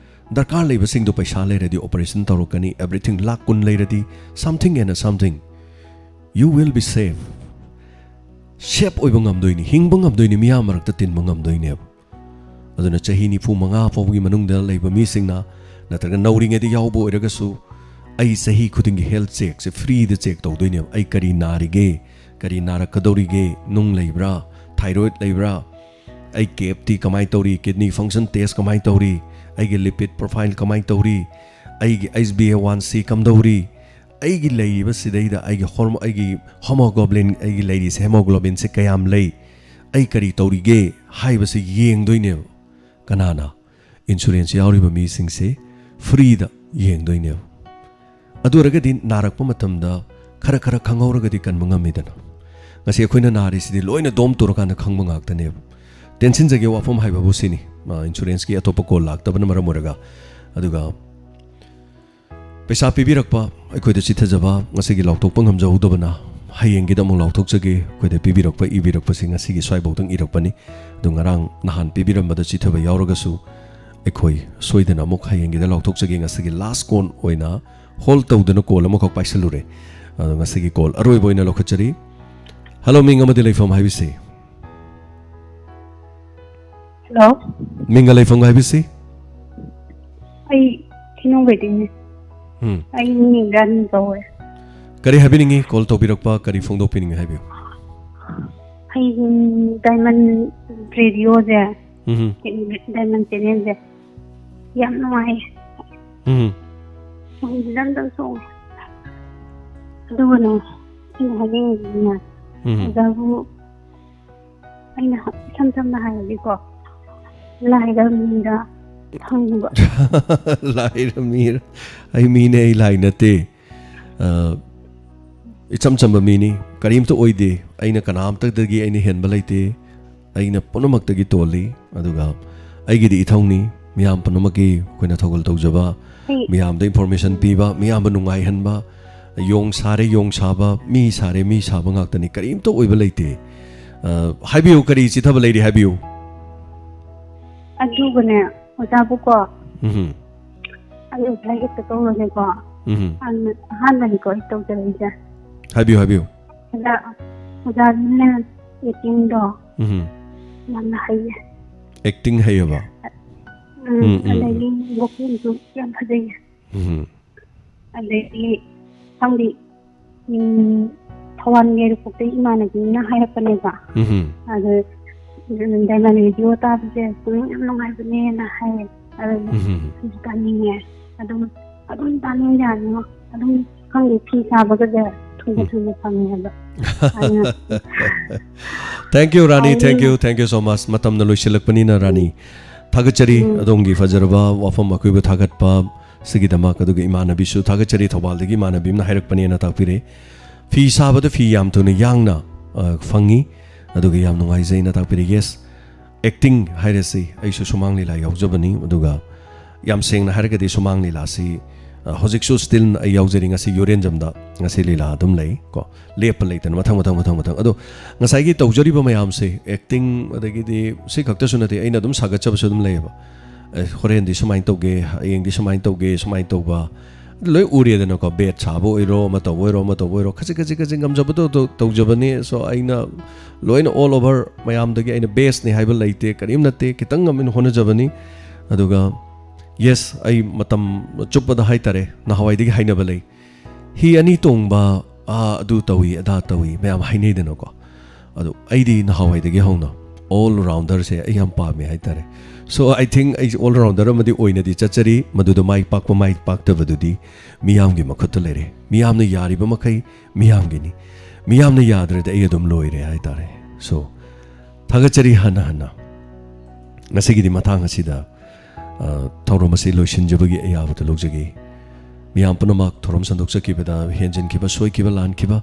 ꯗꯔꯀꯥꯔ ꯂꯩꯕꯁꯤꯡꯗꯣ ꯄꯩꯁꯥ ꯂꯩꯔꯗꯤ operation ꯇꯧꯔꯛꯀꯅꯤ, everything ꯂꯥꯛ ꯀꯨꯟ ꯂꯩꯔꯗꯤ, something and something, you will be safe꯫ Safe ꯑꯣꯏꯕ ꯉꯝꯗꯣꯏꯅꯤ, ꯍꯤꯡꯕ ꯉꯝꯗꯣꯏꯅꯤ, ꯃꯤꯌꯥꯝ ꯃꯔꯛꯇ ꯇꯤꯟꯕ ꯉꯝꯗꯣꯏꯅꯦꯕ꯫ ꯑꯗꯨꯅ ꯆꯍꯤ ꯅꯤꯐꯨ ꯃꯉꯥ ꯐꯥꯎꯕꯒꯤ ꯃꯅꯨꯡꯗ ꯂꯩꯕ ꯃꯤꯁꯤꯡꯅ, ꯅꯠꯇ꯭ꯔꯒ ꯅꯧꯔꯤꯉꯩꯗ ꯌꯥꯎꯕ ꯑꯣꯏꯔꯒꯁꯨ, ꯑꯩ ꯆꯍꯤ ꯈꯨꯗꯤꯡꯒꯤ health checkꯁꯦ freeꯗ check ꯇꯧꯗꯣꯏꯅꯦꯕ꯫ ꯑꯩ ꯀꯔꯤ ꯅꯥꯔꯤꯒꯦ, ꯀꯔꯤ ꯅꯥꯔꯛꯀꯗꯧꯔꯤꯒꯦ, ꯅꯨꯡ ꯂꯩꯕ꯭ꯔꯥ, thyroid ꯂꯩꯕ꯭ꯔꯥ, ꯑꯩ ꯀꯦꯞꯇꯤ ꯀꯃꯥꯏꯅ ꯇꯧꯔꯤ, kidney function test ꯀꯃꯥꯏꯅ ꯇꯧꯔꯤ, ꯑꯩꯒꯤ lipid profile ꯀꯃꯥꯏꯅ ꯇꯧꯔꯤ, ꯑꯩꯒꯤ H b A one c ꯀꯝꯗꯧꯔꯤ, ꯑꯩꯒꯤ ꯂꯩꯔꯤꯕ ꯁꯤꯗꯩꯗ ꯑꯩꯒꯤ hormo-, ꯑꯩꯒꯤ hemoglobin, ꯑꯩꯒꯤ ꯂꯩꯔꯤꯁꯦ hemoglobinꯁꯦ ꯀꯌꯥꯝ ꯂꯩ, ꯑꯩ ꯀꯔꯤ ꯇꯧꯔꯤꯒꯦ ꯍꯥꯏꯕꯁꯦ ꯌꯦꯡꯗꯣꯏꯅꯦꯕ꯫ ꯀꯅꯥꯅ? Insurance ꯌꯥꯎꯔꯤꯕ ꯃꯤꯁꯤꯡꯁꯦ freeꯗ ꯌꯦꯡꯗꯣꯏꯅꯦꯕ꯫ ꯑꯗꯨ ꯑꯣꯏꯔꯒꯗꯤ ꯅꯥꯔꯛꯄ ꯃꯇꯝꯗ ꯈꯔ ꯈꯔ ꯈꯪꯍꯧꯔꯒꯗꯤ ꯀꯟꯕ ꯉꯝꯃꯤꯗꯅ꯫ ꯉꯁꯤ ꯑꯩꯈꯣꯏꯅ ꯅꯥꯔꯤꯁꯤꯗꯤ ꯂꯣꯏꯅ ꯗꯣꯝ ꯇꯨꯔꯀꯥꯟꯗ ꯈꯪꯕ ꯉꯥꯛꯇꯅꯦꯕ꯫ ꯇꯦꯟꯁꯤꯟꯖꯒꯦ ꯋꯥꯐꯝ ꯍꯥꯏꯕꯕꯨ ꯁꯤꯅꯤ, ꯑ, insuranceꯀꯤ ꯑꯇꯣꯞꯄ call ꯂꯥꯛꯇꯕꯅ ꯃꯔꯝ ꯑꯣꯏꯔꯒ꯫ ꯑꯗꯨꯒ ꯄꯩꯁꯥ ꯄꯤꯕꯤꯔꯛꯄ ꯑꯩꯈꯣꯏꯗ ꯆꯤꯊꯖꯕ, ꯉꯁꯤꯒꯤ ꯂꯥꯎꯊꯣꯛꯄ ꯉꯝꯖꯍꯧꯗꯕꯅ ꯍꯌꯦꯡꯒꯤꯗ ꯑꯃꯨꯛ ꯂꯥꯎꯊꯣꯛꯆꯒꯦ꯫ ꯑꯩꯈꯣꯏꯗ ꯄꯤꯕꯤꯔꯛꯄ, ꯏꯕꯤꯔꯛꯄꯁꯤ ꯉꯁꯤꯒꯤ ꯁ꯭ꯋꯥꯏꯐꯥꯎꯗꯪ ꯏꯔꯛꯄꯅꯤ꯫ ꯑꯗꯨ ꯉꯔꯥꯡ ꯅꯍꯥꯟ ꯄꯤꯕꯤꯔꯝꯕꯗ ꯆꯤꯊꯕ ꯌꯥꯎꯔꯒꯁꯨ ꯑꯩꯈꯣꯏ ꯁꯣꯏꯗꯅ ꯑꯃꯨꯛ ꯍꯌꯦꯡꯒꯤꯗ ꯂꯥꯎꯊꯣꯛꯆꯒꯦ꯫ ꯉꯁꯤꯒꯤ last call ꯑꯣꯏꯅ hold ꯇꯧꯗꯨꯅ call ꯑꯃꯈꯛ ꯄꯥꯏꯁꯜꯂꯨꯔꯦ꯫ ꯑꯗꯣ ꯉꯁꯤꯒꯤ call ꯑꯔꯣꯏꯕ ꯑꯣꯏꯅ ꯂꯧꯈꯠꯆꯔꯤ꯫ Hello, ꯃꯤꯡ ꯑꯃꯗꯤ ꯂꯩꯐꯝ ꯍꯥꯏꯕꯤꯁꯤ꯫ Hello, ꯃꯤꯡꯒ ꯂꯩꯐꯝꯒ ꯍꯥꯏꯕꯤꯁꯤ꯫ ꯑꯩ ꯊꯤꯅꯨꯡꯒꯩꯗꯩꯅꯦ꯫ ꯎꯝ꯫ ꯑꯩ ꯃꯤꯡ ꯔꯥꯅꯤ ꯀꯧꯋꯦ꯫ ꯀꯔꯤ ꯍꯥꯏꯕꯤꯅꯤꯡꯉꯤ? ꯀꯣꯜ ꯇꯧꯕꯤꯔꯛꯄ ꯀꯔꯤ ꯐꯣꯡꯗꯣꯛꯄꯤꯅꯤꯡꯉꯤ? ꯍꯥꯏꯕꯤꯌꯨ꯫ ꯑꯩ ꯗꯥꯏꯃꯟ ꯔꯦꯗꯤꯑꯣꯁꯦ, ꯎꯝ ꯗꯥꯏꯃꯟ ꯆꯦꯅꯦꯜꯁꯦ ꯌꯥꯝ ꯅꯨꯡꯉꯥꯏꯌꯦ꯫ ꯎꯝ ꯁꯣꯡꯁꯤꯗ ꯑꯝꯇꯪ ꯁꯣꯡꯉꯦ꯫ ꯑꯗꯨꯒꯅꯦ, ꯑꯩꯅ ꯍꯥꯏꯅꯤꯡꯉꯤꯁꯤꯅ, ꯎꯝ ꯑꯣꯖꯥꯕꯨ ꯑꯩꯅ ꯏꯁꯝ ꯁꯝꯅ ꯍꯥꯏꯔꯗꯤꯀꯣ, ꯂꯥꯏꯔꯕ ꯃꯤꯗ ꯐꯪꯕ꯫ ꯂꯥꯏꯔ ꯃꯤ ꯑꯩ ꯃꯤꯅꯦ, ꯑꯩ ꯂꯥꯏ ꯅꯠꯇꯦ꯫ ꯑ, ꯏꯆꯝ ꯆꯝꯕ ꯃꯤꯅꯤ, ꯀꯔꯤꯝꯇ ꯑꯣꯏꯗꯦ꯫ ꯑꯩꯅ ꯀꯅꯥꯝꯇꯗꯒꯤ ꯑꯩꯅ ꯍꯦꯟꯕ ꯂꯩꯇꯦ꯫ ꯑꯩꯅ ꯄꯨꯝꯅꯃꯛꯇꯒꯤ ꯇꯣꯜꯂꯤ꯫ ꯑꯗꯨꯒ ꯑꯩꯒꯤꯗꯤ ꯏꯊꯧꯅꯤ ꯃꯤꯌꯥꯝ ꯄꯨꯝꯅꯃꯛꯀꯤ ꯑꯩꯈꯣꯏꯅ ꯊꯧꯒꯜ ꯇꯧꯖꯕ, ꯑꯩ ꯃꯤꯌꯥꯝꯗ ꯏꯟꯐꯣꯔꯃꯦꯁꯟ ꯄꯤꯕ, ꯃꯤꯌꯥꯝꯕꯨ ꯅꯨꯡꯉꯥꯏꯍꯟꯕ꯫ ꯌꯣꯡ ꯁꯥꯔꯦ ꯌꯣꯡ ꯁꯥꯕ, ꯃꯤ ꯁꯥꯔꯦ ꯃꯤ ꯁꯥꯕ ꯉꯥꯛꯇꯅꯤ, ꯀꯔꯤꯝꯇ ꯑꯣꯏꯕ ꯂꯩꯇꯦ꯫ ꯑ, ꯍꯥꯏꯕꯤꯌꯨ, ꯀꯔꯤ ꯆꯤꯊꯕ ꯂꯩꯔꯤ ꯍꯥꯏꯕꯤꯌꯨ꯫ ꯑꯗꯨꯒꯅꯦ, ꯑꯣꯖꯥꯕꯨꯀꯣ, ꯎꯝ ꯑꯩ ꯑꯣꯖꯥ ꯍꯦꯛꯇ ꯀꯧꯔꯒꯦꯀꯣ꯫ ꯎꯝ ꯑꯍꯥꯟꯕ- ꯑꯍꯥꯟꯕꯅꯤꯀꯣ ꯑꯩ ꯇꯧꯖꯔꯛꯏꯁꯦ꯫ ꯍꯥꯏꯕꯤꯌꯨ ꯍꯥꯏꯕꯤꯌꯨ꯫ ꯑꯣꯖꯥ, ꯑꯣꯖꯥꯁꯤꯅ ꯑꯦꯛꯇꯤꯡꯗꯣ ꯎꯝ ꯌꯥꯝꯅ ꯍꯩꯌꯦ꯫ ꯑꯦꯛꯇꯤꯡ ꯍꯩꯌꯕ? ꯎꯝ, ꯎꯝ, ꯎꯝ, ꯑꯗꯒꯤ ꯚꯣꯀꯦꯜꯁꯨ ꯌꯥꯝ ꯐꯖꯩꯌꯦ꯫ ꯎꯝ ꯑꯗꯒꯤ ꯈꯪꯗꯦ, ꯎꯝ, ꯊꯧꯕꯥꯜ ꯌꯥꯏꯔꯤꯄꯣꯛꯇꯒꯤ ꯏꯃꯥꯟꯅꯕꯤ ꯑꯃꯅ ꯍꯥꯏꯔꯛꯄꯅꯦꯕ꯫ ꯎꯝ ꯑꯗꯨ ꯗꯥꯏꯃꯟ ꯔꯦꯗꯤꯑꯣ ꯇꯥꯕꯁꯦ ꯄꯨꯛꯅꯤꯡ ꯌꯥꯝ ꯅꯨꯡꯉꯥꯏꯕꯅꯦꯅ ꯍꯥꯏꯌꯦ꯫ ꯑꯗꯨꯅ ꯎꯝ ꯑꯩꯁꯨ ꯇꯥꯅꯤꯡꯉꯦ꯫ ꯑꯗꯨꯝ ꯑꯗꯨꯝ ꯇꯥꯅꯤꯡ ꯌꯥꯅꯤꯉꯣ꯫ ꯑꯗꯨꯝ ꯈꯪꯗꯦ, ꯐꯤ ꯁꯥꯕꯒꯁꯦ ꯊꯨꯅ ꯎꯝ꯫ ꯊꯨꯅ ꯐꯪꯉꯦꯕ꯫ ꯑꯗꯨꯅ Thank you ꯔꯥꯅꯤ, ꯑꯩ- thank you, thank you so much꯫ ꯃꯇꯝꯅ ꯂꯣꯏꯁꯤꯜꯂꯛꯄꯅꯤꯅ ꯔꯥꯅꯤ, ꯊꯥꯒꯠꯆꯔꯤ꯫ ꯎꯝ꯫ ꯑꯗꯣꯝꯒꯤ ꯐꯖꯔꯕ ꯋꯥꯐꯝ ꯑꯀꯣꯏꯕ ꯊꯥꯒꯠꯄ ꯁꯤꯒꯤꯗꯃꯛ꯫ ꯑꯗꯨꯒ ꯏꯃꯥꯟꯅꯕꯤꯁꯨ ꯊꯥꯒꯠꯆꯔꯤ, ꯊꯧꯕꯥꯜꯗꯒꯤ ꯏꯃꯥꯟꯅꯕꯤ ꯑꯃꯅ ꯍꯥꯏꯔꯛꯄꯅꯦꯅ ꯇꯥꯛꯄꯤꯔꯦ꯫ ꯐꯤ ꯁꯥꯕꯗ ꯐꯤ ꯌꯥꯝ ꯊꯨꯅ ꯌꯥꯡꯅ, ꯑ, ꯐꯪꯉꯤ꯫ ꯑꯗꯨꯒ ꯌꯥꯝ ꯅꯨꯡꯉꯥꯏꯖꯩꯅ ꯇꯥꯛꯄꯤꯔꯦ꯫ Yes, ꯑꯦꯛꯇꯤꯡ ꯍꯥꯏꯔꯁꯤ, ꯑꯩꯁꯨ ꯁꯨꯃꯥꯡ ꯂꯤꯂꯥ ꯌꯥꯎꯖꯕꯅꯤ꯫ ꯑꯗꯨꯒ ꯌꯥꯝ ꯁꯦꯡꯅ ꯍꯥꯏꯔꯒꯗꯤ ꯁꯨꯃꯥꯡ ꯂꯤꯂꯥꯁꯤ, ꯑ, ꯍꯧꯖꯤꯛꯁꯨ still ꯑꯩ ꯌꯥꯎꯖꯔꯤ꯫ ꯉꯁꯤ ꯌꯨꯔꯦꯟꯖꯝꯗ ꯉꯁꯤ ꯂꯤꯂꯥ ꯑꯗꯨꯝ ꯂꯩ ꯀꯣ, ꯂꯦꯞꯄ ꯂꯩꯇꯅ ꯃꯊꯪ ꯃꯊꯪ ꯃꯊꯪ ꯃꯊꯪ꯫ ꯑꯗꯣ ꯉꯁꯥꯏꯒꯤ ꯇꯧꯖꯔꯤꯕ ꯃꯌꯥꯝꯁꯦ, ꯑꯦꯛꯇꯤꯡ, ꯑꯗꯒꯤꯗꯤ ꯁꯤ ꯈꯛꯇꯁꯨ ꯅꯠꯇꯦ, ꯑꯩꯅ ꯑꯗꯨꯝ ꯁꯥꯒꯠꯆꯕꯁꯨ ꯑꯗꯨꯝ ꯂꯩꯌꯦꯕ꯫ ꯑꯦ, ꯍꯣꯔꯦꯟꯗꯤ ꯁꯨꯃꯥꯏꯅ ꯇꯧꯒꯦ, ꯍꯌꯦꯡꯗꯤ ꯁꯨꯃꯥꯏꯅ ꯇꯧꯒꯦ, ꯁꯨꯃꯥꯏꯅ ꯇꯧꯕ, ꯂꯣꯏ ꯎꯔꯦꯗꯅꯀꯣ꯫ ꯕꯦꯠ ꯁꯥꯕ ꯑꯣꯏꯔꯣ, ꯑꯃ ꯇꯧꯕ ꯑꯣꯏꯔꯣ, ꯑꯃ ꯇꯧꯕ ꯑꯣꯏꯔꯣ, ꯈꯖꯤꯛ ꯈꯖꯤꯛ ꯈꯖꯤꯛ ꯉꯝꯖꯕꯗꯣ ꯇꯧ- ꯇꯧꯖꯕꯅꯤ꯫ So ꯑꯩꯅ ꯂꯣꯏꯅ all over ꯃꯌꯥꯝꯗꯒꯤ ꯑꯩꯅ ꯕꯦꯁꯅꯤ ꯍꯥꯏꯕ ꯂꯩꯇꯦ, ꯀꯔꯤꯝ ꯅꯠꯇꯦ, ꯈꯤꯇꯪ ꯉꯝꯃꯤꯅ ꯍꯣꯠꯅꯖꯕꯅꯤ꯫ ꯑꯗꯨꯒ yes, ꯑꯩ ꯃꯇꯝ ꯆꯨꯞꯄꯗ ꯍꯥꯏꯇꯥꯔꯦ, ꯅꯍꯥꯟꯋꯥꯏꯗꯒꯤ ꯍꯥꯏꯅꯕ ꯂꯩ, ꯍꯤ ꯑꯅꯤ ꯇꯣꯡꯕ, ꯑꯥ, ꯑꯗꯨ ꯇꯧꯏ, ꯑꯗꯥ ꯇꯧꯏ, ꯃꯌꯥꯝ ꯍꯥꯏꯅꯩꯗꯅꯀꯣ꯫ ꯑꯗꯣ ꯑꯩꯗꯤ ꯅꯍꯥꯟꯋꯥꯏꯗꯒꯤ ꯍꯧꯅ all rounder ꯁꯦ ꯑꯩ ꯌꯥꯝ ꯄꯥꯝꯃꯦ ꯍꯥꯏꯇꯥꯔꯦ꯫ So, I think ꯑꯩꯁꯦ all rounder ꯑꯃꯗꯤ ꯑꯣꯏꯅꯗꯤ ꯆꯠꯆꯔꯤ꯫ ꯃꯗꯨꯗ ꯃꯥꯏ ꯄꯥꯛꯄ, ꯃꯥꯏ ꯄꯥꯛꯇꯕꯗꯨꯗꯤ ꯃꯤꯌꯥꯝꯒꯤ ꯃꯈꯨꯠꯇ ꯂꯩꯔꯦ꯫ ꯃꯤꯌꯥꯝꯅ ꯌꯥꯔꯤꯕ ꯃꯈꯩ ꯃꯤꯌꯥꯝꯒꯤꯅꯤ꯫ ꯃꯤꯌꯥꯝꯅ ꯌꯥꯗ꯭ꯔꯗꯤ ꯑꯩ ꯑꯗꯨꯝ ꯂꯣꯏꯔꯦ ꯍꯥꯏꯇꯥꯔꯦ꯫ So, ꯊꯥꯒꯠꯆꯔꯤ ꯍꯟꯅ ꯍꯟꯅ꯫ ꯉꯁꯤꯒꯤꯗꯤ ꯃꯇꯥꯡ ꯑꯁꯤꯗ, ꯑ, ꯊꯧꯔꯝ ꯑꯁꯤ ꯂꯣꯏꯁꯤꯟꯖꯕꯒꯤ ꯑꯌꯥꯕꯗꯨ ꯂꯧꯖꯒꯦ꯫ ꯃꯤꯌꯥꯝ ꯄꯨꯝꯅꯃꯛ ꯊꯧꯔꯝ ꯁꯟꯗꯣꯛꯆꯈꯤꯕꯗ ꯍꯦꯟꯖꯤꯟꯈꯤꯕ, ꯁꯣꯏꯈꯤꯕ, ꯂꯥꯟꯈꯤꯕ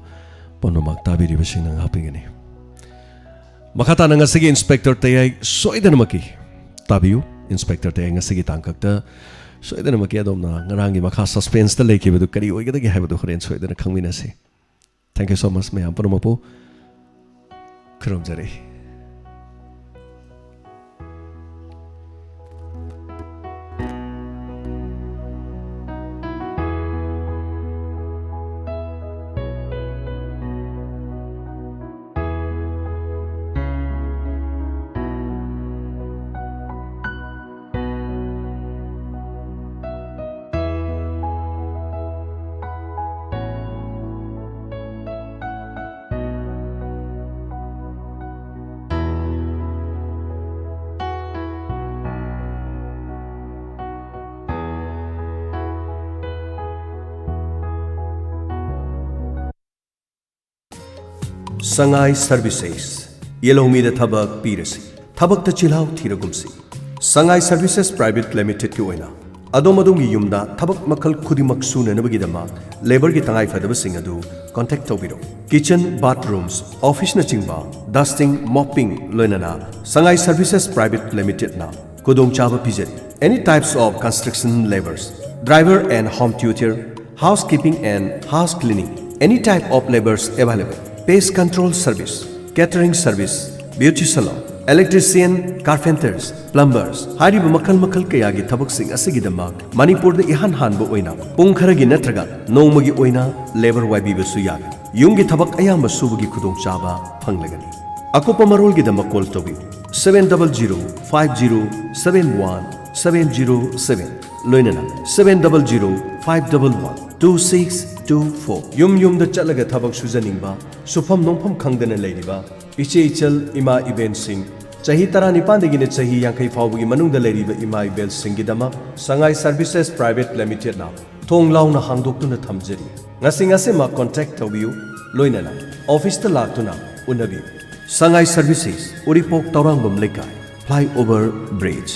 ꯄꯨꯝꯅꯃꯛ ꯇꯥꯕꯤꯔꯤꯕꯁꯤꯡꯅ ꯉꯥꯛꯄꯤꯒꯅꯤ꯫ ꯃꯈꯥ ꯇꯥꯅ ꯉꯁꯤꯒꯤ Inspector ꯇꯌꯥꯏ ꯁꯣꯏꯗꯅꯃꯛꯀꯤ ꯇꯥꯕꯤꯌꯨ꯫ Inspector ꯇꯌꯥꯏ ꯉꯁꯤꯒꯤ ꯇꯥꯡꯀꯛꯇ ꯁꯣꯏꯗꯅꯃꯛꯀꯤ ꯑꯗꯣꯝꯅ ꯉꯔꯥꯡꯒꯤ ꯃꯈꯥ suspense ꯇ ꯂꯩꯈꯤꯕꯗꯨ ꯀꯔꯤ ꯑꯣꯏꯒꯗꯒꯦ ꯍꯥꯏꯕꯗꯨ ꯍꯣꯔꯦꯟ ꯁꯣꯏꯗꯅ ꯈꯪꯃꯤꯟꯅꯁꯤ꯫ Thank you so much, ꯃꯌꯥꯝ ꯄꯨꯝꯅꯃꯛꯄꯨ ꯈꯨꯔꯨꯝꯖꯔꯤ꯫ ꯁꯉꯥꯏ ꯁꯔꯚꯤꯁꯦꯁ, ꯌꯦꯜꯍꯧꯃꯤꯗ ꯊꯕꯛ ꯄꯤꯔꯁꯤ, ꯊꯕꯛꯇ ꯆꯤꯜꯍꯥꯎ ꯊꯤꯔꯒꯨꯝꯁꯤ꯫ ꯁꯉꯥꯏ ꯁꯔꯚꯤꯁꯦꯁ ꯄ꯭ꯔꯥꯏꯚꯦꯠ ꯂꯤꯃꯤꯇꯦꯗꯀꯤ ꯑꯣꯏꯅ ꯑꯗꯣꯝ ꯑꯗꯣꯝꯒꯤ ꯌꯨꯝꯗ ꯊꯕꯛ ꯃꯈꯜ ꯈꯨꯗꯤꯡꯃꯛ ꯁꯨꯅꯅꯕꯒꯤꯗꯃꯛ ꯂꯦꯕꯔꯒꯤ ꯇꯉꯥꯏꯐꯗꯕꯁꯤꯡ ꯑꯗꯨ ꯀꯣꯟꯇꯦꯛ ꯇꯧꯕꯤꯔꯣ꯫ ꯀꯤꯆꯟ, ꯕꯥꯊꯔꯨꯝꯁ, ꯑꯣꯐꯤꯁꯅꯆꯤꯡꯕ, dusting, mopping, ꯂꯣꯏꯅꯅ ꯁꯉꯥꯏ ꯁꯔꯚꯤꯁꯦꯁ ꯄ꯭ꯔꯥꯏꯚꯦꯠ ꯂꯤꯃꯤꯇꯦꯗꯅ ꯈꯨꯗꯣꯡꯆꯥꯕ ꯄꯤꯖꯔꯤ꯫ Any types of construction labours, driver and home tutor, housekeeping and house cleaning, any type of labours available. Pest control service, catering service, beauty salon, electrician, carpenters, plumbers, ꯍꯥꯏꯔꯤꯕ ꯃꯈꯜ ꯃꯈꯜ ꯀꯌꯥꯒꯤ ꯊꯕꯛꯁꯤꯡ ꯑꯁꯤꯒꯤꯗꯃꯛ ꯃꯅꯤꯄꯨꯔꯗ ꯏꯍꯥꯟ ꯍꯥꯟꯕ ꯑꯣꯏꯅ ꯄꯨꯡ ꯈꯔꯒꯤ ꯅꯠꯇ꯭ꯔꯒ ꯅꯣꯡꯃꯒꯤ ꯑꯣꯏꯅ ꯂꯦꯕꯔ ꯋꯥꯏꯕꯤꯕꯁꯨ ꯌꯥꯒꯅꯤ꯫ ꯌꯨꯝꯒꯤ ꯊꯕꯛ ꯑꯌꯥꯝꯕ ꯁꯨꯕꯒꯤ ꯈꯨꯗꯣꯡꯆꯥꯕ ꯐꯪꯂꯒꯅꯤ꯫ ꯑꯀꯨꯞꯄ ꯃꯔꯣꯜꯒꯤꯗꯃꯛ ꯀꯣꯜ ꯇꯧꯕꯤꯌꯨ, seven double zero five zero seven one seven zero seven꯫ ꯂꯣꯏꯅꯅ seven double zero five double one two six two four꯫ ꯌꯨꯝ ꯌꯨꯝꯗ ꯆꯠꯂꯒ ꯊꯕꯛ ꯁꯨꯖꯅꯤꯡꯕ, ꯁꯨꯐꯝ ꯅꯣꯝꯐꯝ ꯈꯪꯗꯅ ꯂꯩꯔꯤꯕ ꯏꯆꯦ ꯏꯆꯜ ꯏꯃꯥ ꯏꯕꯦꯟꯁꯤꯡ, ꯆꯍꯤ ꯇꯔꯥꯅꯤꯄꯥꯟꯗꯒꯤꯅ ꯆꯍꯤ ꯌꯥꯡꯈꯩ ꯐꯥꯎꯕꯒꯤ ꯃꯅꯨꯡꯗ ꯂꯩꯔꯤꯕ ꯏꯃꯥ ꯏꯕꯦꯜꯁꯤꯡꯒꯤꯗꯃꯛ ꯁꯉꯥꯏ ꯁꯔꯚꯤꯁꯦꯁ ꯄ꯭ꯔꯥꯏꯚꯦꯠ ꯂꯤꯃꯤꯇꯦꯗꯅ ꯊꯣꯡ ꯂꯥꯎꯅ ꯍꯥꯡꯗꯣꯛꯇꯨꯅ ꯊꯝꯖꯔꯤ꯫ ꯉꯁꯤ ꯉꯁꯤꯃꯛ ꯀꯣꯟꯇꯦꯛ ꯇꯧꯕꯤꯌꯨ, ꯂꯣꯏꯅꯅ ꯑꯣꯐꯤꯁꯇ ꯂꯥꯛꯇꯨꯅ ꯎꯅꯕꯤꯌꯨ꯫ ꯁꯉꯥꯏ ꯁꯔꯚꯤꯁꯦꯁ, ꯎꯔꯤꯄꯣꯛ ꯇꯧꯔꯥꯡꯕꯝ ꯂꯩꯀꯥꯏ, flyover bridge꯫